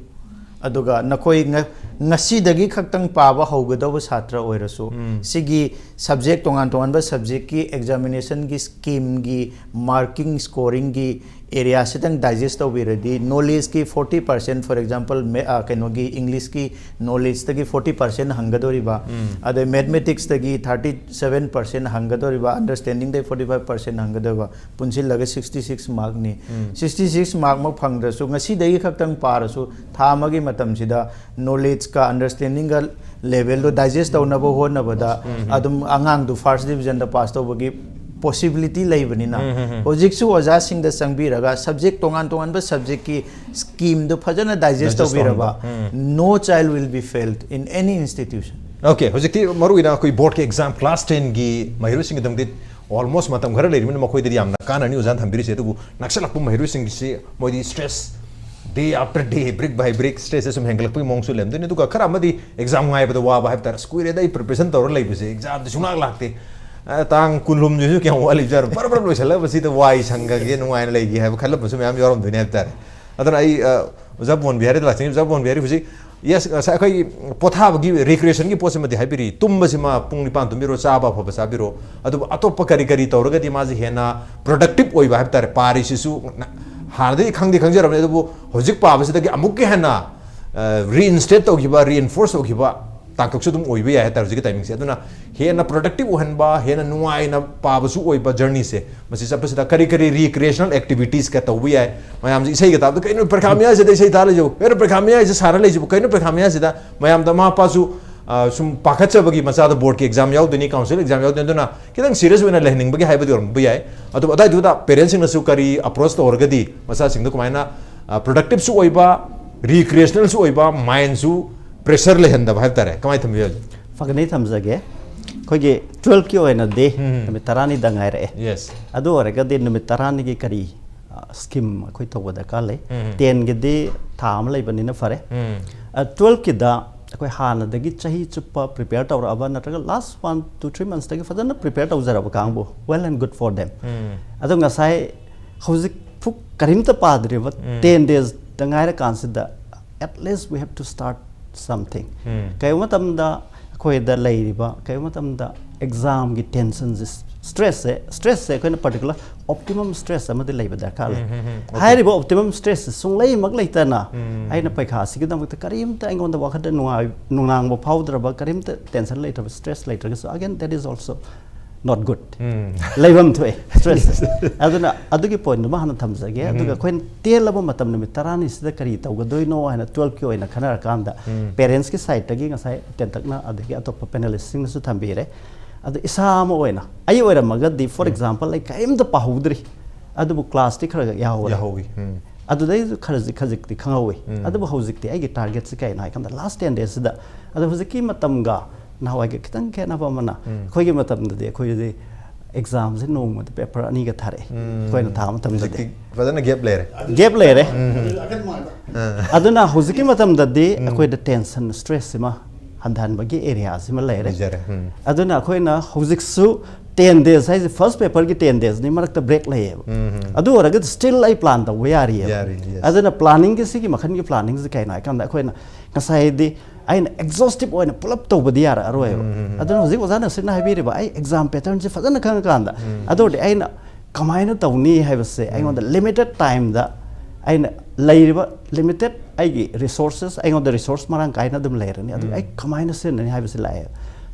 ꯑꯗꯨꯒ ꯅꯈꯣꯏ ꯉ-, ꯉꯁꯤꯗꯒꯤ ꯈꯛꯇꯪ ꯄꯥꯕ ꯍꯧꯒꯗꯧꯕ ꯁꯥꯇ꯭ꯔ ꯑꯣꯏꯔꯁꯨ, ꯎꯝ꯫ ꯁꯤꯒꯤ ꯁꯕꯖꯦꯛ, ꯇꯣꯉꯥꯟ ꯇꯣꯉꯥꯟꯕ ꯁꯕꯖꯦꯛꯀꯤ ꯑꯦꯛꯖꯥꯃꯤꯅꯦꯁꯟꯒꯤ ꯁ꯭ꯀꯤꯝꯒꯤ, ꯃꯥꯔꯀꯤꯡ ꯁ꯭ꯀꯣꯔꯤꯡꯒꯤ ꯑꯦꯔꯤꯌꯥꯁꯤꯗꯪ ꯗꯥꯏꯖꯦꯁ ꯇꯧꯕꯤꯔꯗꯤ, ꯅꯣꯂꯦꯖꯀꯤ forty percent, for example, ꯃꯦ-, ꯑ, ꯀꯩꯅꯣꯒꯤ, ꯏꯪꯂꯤꯁꯀꯤ ꯅꯣꯂꯦꯖꯇꯒꯤ forty percent ꯍꯪꯒꯗꯧꯔꯤꯕ, ꯎꯝ꯫ ꯑꯗꯩ ꯃꯦꯊꯃꯦꯇꯤꯛꯁꯇꯒꯤ thirty seven percent ꯍꯪꯒꯗꯧꯔꯤꯕ, ꯑꯟꯗꯔꯁ꯭ꯇꯦꯟꯗꯤꯡꯗꯒꯤ forty five percent ꯍꯪꯒꯗꯧꯔꯤꯕ, ꯄꯨꯟꯁꯤꯜꯂꯒ sixty six ꯃꯥꯔꯛꯅꯤ꯫ ꯎꯝ꯫ Sixty six ꯃꯥꯔꯛꯃꯛ ꯐꯪꯗ꯭ꯔꯁꯨ, ꯉꯁꯤꯗꯒꯤ ꯈꯛꯇꯪ ꯄꯥꯔꯁꯨ, ꯊꯥ ꯑꯃꯒꯤ ꯃꯇꯝꯁꯤꯗ ꯅꯣꯂꯦꯖꯀ ꯑꯟꯗꯔꯁ꯭ꯇꯦꯟꯗꯤꯡꯒ ꯂꯦꯚꯦꯜꯗꯣ ꯗꯥꯏꯖꯦꯁ ꯇꯧꯅꯕ ꯍꯣꯠꯅꯕꯗ, ꯎꯝ, ꯎꯝ꯫ ꯑꯗꯨꯝ ꯑꯉꯥꯡꯗꯨ ꯐꯥꯔꯁ ꯗꯤꯕꯤꯖꯟꯗ ꯄꯥꯁ ꯇꯧꯕꯒꯤ ꯄꯣꯁꯤꯕꯤꯂꯤꯇꯤ ꯂꯩꯕꯅꯤꯅ, ꯎꯝ, ꯎꯝ, ꯎꯝ꯫ ꯍꯧꯖꯤꯛꯁꯨ ꯑꯣꯖꯥꯁꯤꯡꯗ ꯆꯪꯕꯤꯔꯒ, ꯁꯕꯖꯦꯛ, ꯇꯣꯉꯥꯟ ꯇꯣꯉꯥꯟꯕ ꯁꯕꯖꯦꯛꯀꯤ ꯁ꯭ꯀꯤꯝꯗꯨ ꯐꯖꯅ ꯗꯥꯏꯖꯦꯁ ꯗꯥꯏꯖꯦꯁ ꯇꯧꯕꯤꯔꯕ, ꯇꯧꯍꯟꯕ꯫ ꯎꯝ꯫ No child will be failed in any institution. Okay, ꯍꯧꯖꯤꯛꯇꯤ ꯃꯔꯨ ꯑꯣꯏꯅ ꯑꯩꯈꯣꯏ ꯕꯣꯔꯗꯀꯤ ꯑꯦꯛꯖꯥꯝ, ꯀ꯭ꯂꯥꯁ ꯇꯦꯟꯒꯤ ꯃꯍꯩꯔꯣꯏꯁꯤꯡꯒꯤꯗꯃꯛꯇꯤ ꯑꯣꯜꯃꯣꯁ ꯃꯇꯝ ꯈꯔ ꯂꯩꯔꯤꯕꯅꯤꯅ, ꯃꯈꯣꯏꯗꯗꯤ ꯌꯥꯝꯅ ꯀꯥꯟꯅꯅꯤ ꯑꯣꯖꯥꯅ ꯊꯝꯕꯤꯔꯤꯁꯦ꯫ ꯑꯗꯨꯕꯨ ꯅꯛꯁꯜꯂꯛꯄ ꯃꯍꯩꯔꯣꯏꯁꯤꯡꯁꯤ ꯃꯣꯏꯗꯤ ꯁ꯭ꯇ꯭ꯔꯦꯁ, ꯗꯦ ꯑꯥꯐꯇꯔ ꯗꯦ, ꯕ꯭ꯔꯤꯛ ꯕꯥꯏ ꯕ꯭ꯔꯤꯛ ꯁ꯭ꯇ꯭ꯔꯦꯁꯁꯦ ꯁꯨꯝ ꯍꯦꯟꯒꯠꯂꯛꯄꯒꯤ ꯃꯑꯣꯡꯁꯨ ꯂꯩꯔꯝꯗꯣꯏꯅꯤ꯫ ꯑꯗꯨꯒ ꯈꯔ ꯑꯃꯗꯤ ꯑꯦꯛꯖꯥꯝ ꯉꯥꯏꯕꯗ ꯋꯥꯕ ꯍꯥꯏꯕ ꯇꯥꯔꯦ꯫ "ꯑꯁ, ꯀꯨꯏꯔꯦꯗ ꯑꯩ ꯄ꯭ꯔꯤꯄꯦꯔꯦꯁꯟ ꯇꯧꯔ ꯂꯩꯕꯁꯦ, ꯑꯦꯛꯖꯥꯝꯗꯤ ꯁꯨꯡꯂꯥꯛ ꯂꯥꯛꯇꯦ꯫ ꯑ, ꯇꯥꯡ ꯀꯨꯟꯍꯨꯝꯗꯣꯏꯁꯨ ꯀꯌꯥꯝ ꯋꯥꯠꯂꯤꯕꯖꯥꯠꯅꯣ? ꯕꯔ ꯕꯔ ꯂꯣꯏꯁꯤꯜꯂꯒ ꯁꯤꯗ ꯋꯥꯏ ꯁꯪꯉꯒꯦ, ꯅꯨꯡꯉꯥꯏꯅ ꯂꯩꯒꯦ" ꯍꯥꯏꯕ ꯈꯜꯂꯝꯕꯁꯨ ꯃꯌꯥꯝ ꯌꯥꯎꯔꯝꯗꯣꯏꯅꯤ ꯍꯥꯏꯕ ꯇꯥꯔꯦ꯫ ꯑꯗꯨꯅ ꯑꯩ, ꯑ, ꯑꯣꯖꯥ ꯕꯣꯟ ꯕꯤꯍꯥꯔꯤꯗ ꯂꯥꯛꯆꯅꯤꯡꯉꯤ꯫ ꯑꯣꯖꯥ ꯕꯣꯟ ꯕꯤꯍꯥꯔꯤ, ꯍꯧꯖꯤꯛ, ꯌꯦꯁ, ꯉꯁꯥꯏ ꯑꯩꯈꯣꯏꯒꯤ ꯄꯣꯊꯥꯕꯒꯤ, ꯔꯤꯀ꯭ꯔꯤꯌꯦꯁꯟꯒꯤ ꯄꯣꯠꯁꯤꯃꯗꯤ ꯍꯥꯏꯕꯤꯔꯤ꯫ ꯇꯨꯝꯕꯁꯤꯃ ꯄꯨꯡ ꯅꯤꯄꯥꯟ ꯇꯨꯝꯕꯤꯔꯣ, ꯆꯥꯕ ꯑꯐꯕ ꯆꯥꯕꯤꯔꯣ꯫ ꯑꯗꯨꯕꯨ ꯑꯇꯣꯞꯄ ꯀꯔꯤ ꯀꯔꯤ ꯇꯧꯔꯒꯗꯤ ꯃꯥꯁꯤ ꯍꯦꯟꯅ ꯄ꯭ꯔꯗꯛꯇꯤꯞ ꯑꯣꯏꯕ ꯍꯥꯏꯕ ꯇꯥꯔꯦ? ꯄꯥꯔꯤꯁꯤꯁꯨ ꯅ-, ꯍꯥꯟꯅꯗꯒꯤ ꯈꯪꯗꯤ ꯈꯪꯖꯔꯕꯅꯤ, ꯑꯗꯨꯕꯨ ꯍꯧꯖꯤꯛ ꯄꯥꯕꯁꯤꯗꯒꯤ ꯑꯃꯨꯛꯀ ꯍꯦꯟꯅ, ꯑ, ꯔꯤꯏꯟꯁ꯭ꯇꯦꯠ ꯇꯧꯈꯤꯕ, ꯔꯤꯏꯟꯐꯣꯔꯁ ꯇꯧꯈꯤꯕ ꯇꯥꯡꯀꯛꯁꯨ ꯑꯗꯨꯝ ꯑꯣꯏꯕ ꯌꯥꯏ ꯍꯥꯏꯇꯥꯔꯦ ꯍꯧꯖꯤꯛꯀꯤ ꯇꯥꯏꯃꯤꯡꯁꯦ꯫ ꯑꯗꯨꯅ ꯍꯦꯟꯅ ꯄ꯭ꯔꯗꯛꯇꯤꯞ ꯑꯣꯏꯍꯟꯕ, ꯍꯦꯟꯅ ꯅꯨꯡꯉꯥꯏꯅ ꯄꯥꯕꯁꯨ ꯑꯣꯏꯕ ꯖꯔꯅꯤꯁꯦ, ꯃꯁꯤ ꯆꯠꯄꯁꯤꯗ ꯀꯔꯤ ꯀꯔꯤ ꯔꯤꯀ꯭ꯔꯤꯌꯦꯁꯅꯦꯜ ꯑꯦꯛꯇꯤꯚꯤꯇꯤꯁꯀ ꯇꯧꯕ ꯌꯥꯏ? ꯃꯌꯥꯝꯁꯦ ꯏꯁꯩꯒ ꯇꯥꯕꯗ, "ꯀꯩꯅꯣ ꯄꯔꯤꯈꯥ ꯃꯌꯥꯁꯤꯗ ꯏꯁꯩ ꯇꯥ ꯂꯩꯁꯤꯕꯨ? ꯀꯩꯅꯣ ꯄꯔꯤꯈꯥ ꯃꯌꯥꯁꯤꯗ ꯁꯥꯟꯅ ꯂꯩꯁꯤꯕꯨ? ꯀꯩꯅꯣ ꯄꯔꯤꯈꯥ ꯃꯌꯥꯁꯤꯗ?" ꯃꯌꯥꯝꯗ, ꯃꯃꯥ ꯃꯄꯥꯁꯨ, ꯑ, ꯁꯨꯝ ꯄꯥꯈꯠꯆꯕꯒꯤ, ꯃꯆꯥꯗꯣ ꯕꯣꯔꯗꯀꯤ ꯑꯦꯛꯖꯥꯝ ꯌꯥꯎꯗꯣꯏꯅꯤ, ꯀꯥꯎꯟꯁꯤꯜ ꯑꯦꯛꯖꯥꯝ ꯌꯥꯎꯗꯣꯏꯅꯤ, ꯑꯗꯨꯅ ꯈꯤꯇꯪ ꯁꯤꯔꯤꯌꯁ ꯑꯣꯏꯅ ꯂꯩꯍꯟꯅꯤꯡꯕꯒꯤ ꯍꯥꯏꯕꯗꯤ ꯑꯣꯏꯔꯝꯕ ꯌꯥꯏ꯫ ꯑꯗꯨꯕꯨ ꯑꯗꯨꯋꯥꯏꯗꯨꯗ ꯄꯦꯔꯦꯟꯁꯁꯤꯡꯅꯁꯨ ꯀꯔꯤ ꯑꯦꯄ꯭ꯔꯣꯆ ꯇꯧꯔꯒꯗꯤ ꯃꯆꯥꯁꯤꯡꯗꯣ ꯀꯃꯥꯏꯅ, ꯑ, ꯄ꯭ꯔꯗꯛꯇꯤꯞꯁꯨ ꯑꯣꯏꯕ, ꯔꯤꯀ꯭ꯔꯤꯌꯦꯁꯅꯦꯜꯁꯨ ꯑꯣꯏꯕ, ꯃꯥꯏꯟꯁꯨ ꯄ꯭ꯔꯦꯁꯔ ꯂꯩꯍꯟꯗꯕ ꯍꯥꯏꯕ ꯇꯥꯔꯦ? ꯀꯃꯥꯏꯅ ꯊꯝꯕꯤꯌꯨ? ꯐꯒꯅꯤ, ꯊꯝꯖꯒꯦ꯫ ꯑꯩꯈꯣꯏꯒꯤ ꯇꯨꯋꯦꯜꯐꯀꯤ ꯑꯣꯏꯅꯗꯤ ꯎꯝ꯫ ꯅꯨꯃꯤꯠ ꯇꯔꯥꯅꯤꯗ ꯉꯥꯏꯔꯛꯑꯦ꯫ ꯌꯦꯁ꯫ ꯑꯗꯨ ꯑꯣꯏꯔꯒꯗꯤ ꯅꯨꯃꯤꯠ ꯇꯔꯥꯅꯤꯒꯤ ꯀꯔꯤ, ꯑ, ꯁ꯭ꯀꯤꯝ ꯑꯩꯈꯣꯏ ꯇꯧꯕ ꯗꯔꯀꯥꯔ ꯂꯩ? ꯎꯝ꯫ ꯇꯦꯟꯒꯤꯗꯤ ꯊꯥ ꯑꯃ ꯂꯩꯕꯅꯤꯅ ꯐꯔꯦ꯫ ꯎꯝ꯫ ꯑ, ꯇꯨꯋꯦꯜꯐꯀꯤꯗ ꯑꯩꯈꯣꯏ ꯍꯥꯟꯅꯗꯒꯤ ꯆꯍꯤ ꯆꯨꯞꯄ prepare ꯇꯧꯔꯛꯑꯕ, ꯅꯠꯇ꯭ꯔꯒ last one to three monthsꯇꯒꯤ ꯐꯖꯅ prepare ꯇꯧꯖꯔꯕ ꯀꯥꯡꯕꯨ, well and good for them. ꯑꯗꯣ ꯉꯁꯥꯏ ꯍꯧꯖꯤꯛ ꯐꯨꯛ ꯀꯔꯤꯝꯇ ꯄꯥꯗ꯭ꯔꯤꯕ ten daysꯇ ꯉꯥꯏꯔꯀꯥꯟꯁꯤꯗ, at least we have to start something. ꯀꯩꯒꯨꯝꯕ ꯃꯇꯝꯗ ꯑꯩꯈꯣꯏꯗ ꯂꯩꯔꯤꯕ, ꯀꯩꯒꯨꯝꯕ ꯃꯇꯝꯗ examꯒꯤ tensionꯁꯦ, stressꯁꯦ, stressꯁꯦ ꯑꯩꯈꯣꯏꯅ particular optimum stress ꯑꯃꯗꯤ ꯂꯩꯕ ꯗꯔꯀꯥꯔ ꯂꯩ꯫ ꯍꯥꯏꯔꯤꯕ optimum stressꯁꯦ ꯁꯨꯡꯂꯩꯃꯛ ꯂꯩꯇꯅ ꯑꯩꯅ ꯄꯩꯈꯥ ꯑꯁꯤꯒꯤꯗꯃꯛꯇ ꯀꯔꯤꯝꯇ ꯑꯩꯉꯣꯟꯗ ꯋꯥꯈꯜꯗ ꯅꯨꯡꯉꯥꯏ-, ꯅꯨꯡꯅꯥꯡꯕ ꯐꯥꯎꯗ꯭ꯔꯕ, ꯀꯔꯤꯝꯇ tension ꯂꯩꯇ꯭ꯔꯕ, stress ꯂꯩꯇ꯭ꯔꯒꯁꯨ, again, that is also not good. ꯂꯩꯐꯝ ꯊꯣꯛꯑꯦ stressꯁꯦ꯫ ꯑꯗꯨꯅ ꯑꯗꯨꯒꯤ pointꯗꯨꯃ ꯍꯥꯟꯅ ꯊꯝꯖꯒꯦ꯫ ꯑꯗꯨꯒ ꯑꯩꯈꯣꯏꯅ ꯇꯦꯜꯂꯕ ꯃꯇꯝ, ꯅꯨꯃꯤꯠ ꯇꯔꯥꯅꯤꯁꯤꯗ ꯀꯔꯤ ꯇꯧꯒꯗꯣꯏꯅꯣ ꯍꯥꯏꯅ twelveꯀꯤ ꯑꯣꯏꯅ ꯈꯟꯅꯔꯀꯥꯟꯗ, parentsꯀꯤ sideꯇꯒꯤ ꯉꯁꯥꯏ ꯇꯦꯟꯇꯛꯅ ꯑꯗꯒꯤ ꯑꯇꯣꯞꯄ panelistꯁꯤꯡꯅꯁꯨ ꯊꯝꯕꯤꯔꯦ꯫ ꯑꯗꯣ ꯏꯁꯥ ꯑꯃ ꯑꯣꯏꯅ, ꯑꯩ ꯑꯣꯏꯔꯝꯃꯒꯗꯤ, for example, ꯑꯩ ꯀꯔꯤꯝꯇ ꯄꯥꯍꯧꯗ꯭ꯔꯤ, ꯑꯗꯨꯕꯨ classꯇꯤ ꯈꯔ ꯈꯔ ꯌꯥꯎꯍꯧꯔꯦ꯫ ꯌꯥꯍꯧꯋꯤ꯫ ꯎꯝ꯫ ꯑꯗꯨꯗꯩꯁꯨ ꯈꯖꯤꯛ ꯈꯖꯤꯛꯇꯤ ꯈꯪꯍꯧꯋꯤ꯫ ꯑꯗꯨꯕꯨ ꯍꯧꯖꯤꯛꯇꯤ ꯑꯩꯒꯤ targetꯁꯤ ꯀꯩꯅꯣ ꯍꯥꯏ ꯀꯥꯟꯗ, last ten daysꯁꯤꯗ, ꯑꯗꯣ ꯍꯧꯖꯤꯛꯀꯤ ꯃꯇꯝꯒ ꯅꯍꯥꯟꯋꯥꯏꯒ ꯈꯤꯇꯪ ꯈꯦꯠꯅꯕ ꯑꯃꯅ, ꯑꯩꯈꯣꯏꯒꯤ ꯃꯇꯝꯗꯗꯤ ꯑꯩꯈꯣꯏꯗꯤ examꯁꯦ ꯅꯣꯡꯃꯗ paper ꯑꯅꯤꯒ ꯊꯥꯔꯛꯑꯦ, ꯑꯩꯈꯣꯏꯅ ꯊꯥꯕ ꯃꯇꯝꯗꯗꯤ꯫ ꯍꯧꯖꯤꯛꯇꯤ ꯐꯖꯅ gap ꯂꯩꯔꯦ꯫ Gap ꯂꯩꯔꯦ꯫ ꯑꯗꯨꯅ ꯍꯧꯖꯤꯛꯀꯤ ꯃꯇꯝꯗꯗꯤ ꯑꯩꯈꯣꯏꯗ tension, stressꯁꯤꯃ ꯍꯟꯊꯍꯟꯕꯒꯤ areaꯁꯤꯃ ꯂꯩꯔꯦ꯫ ꯂꯩꯖꯔꯦ꯫ ꯎꯝ꯫ ꯑꯗꯨꯅ ꯑꯩꯈꯣꯏꯅ ꯍꯧꯖꯤꯛꯁꯨ ten days ꯍꯥꯏꯁꯦ, first paperꯒꯤ ten daysꯅꯤ, ꯃꯔꯛꯇ break ꯂꯩꯌꯦꯕ꯫ ꯑꯗꯨ ꯑꯣꯏꯔꯒꯗꯤ still ꯑꯩ plan ꯇꯧꯕ ꯌꯥꯔꯤꯌꯦꯕ꯫ ꯌꯥꯔꯤ, yes꯫ ꯑꯗꯨꯅ planningꯒꯤ ꯁꯤꯒꯤ ꯃꯈꯜꯒꯤ planningꯁꯦ ꯀꯩꯅꯣ ꯍꯥꯏ ꯀꯥꯟꯗ, ꯑꯩꯈꯣꯏꯅ ꯉꯁꯥꯏꯗꯤ ꯑꯩꯅ exhaustive ꯑꯣꯏꯅ ꯄꯨꯂꯞ ꯇꯧꯕꯗꯤ ꯌꯥꯔꯛꯑꯔꯣꯏꯕ꯫ ꯑꯗꯨꯅ ꯍꯧꯖꯤꯛ ꯑꯣꯖꯥ ꯅꯁꯤꯔꯅ ꯍꯥꯏꯕꯤꯔꯤꯕ, ꯑꯩ exam patternꯁꯦ ꯐꯖꯅ ꯈꯪꯉꯀꯥꯟꯗ, ꯑꯗꯨ ꯑꯣꯏꯔꯗꯤ ꯑꯩꯅ ꯀꯃꯥꯏꯅ ꯇꯧꯅꯤ ꯍꯥꯏꯕꯁꯦ ꯑꯩꯉꯣꯟꯗ limited timeꯗ, ꯑꯩꯅ ꯂꯩꯔꯤꯕ limited ꯑꯩꯒꯤ resources, ꯑꯩꯉꯣꯟꯗ resource ꯃꯔꯥꯡ ꯀꯥꯏꯅ ꯑꯗꯨꯝ ꯂꯩꯔꯅꯤ, ꯑꯗꯨ ꯑꯩ ꯀꯃꯥꯏꯅ ꯁꯤꯖꯤꯟꯅꯅꯤ ꯍꯥꯏꯕꯁꯤ ꯂꯥꯛꯑꯦ꯫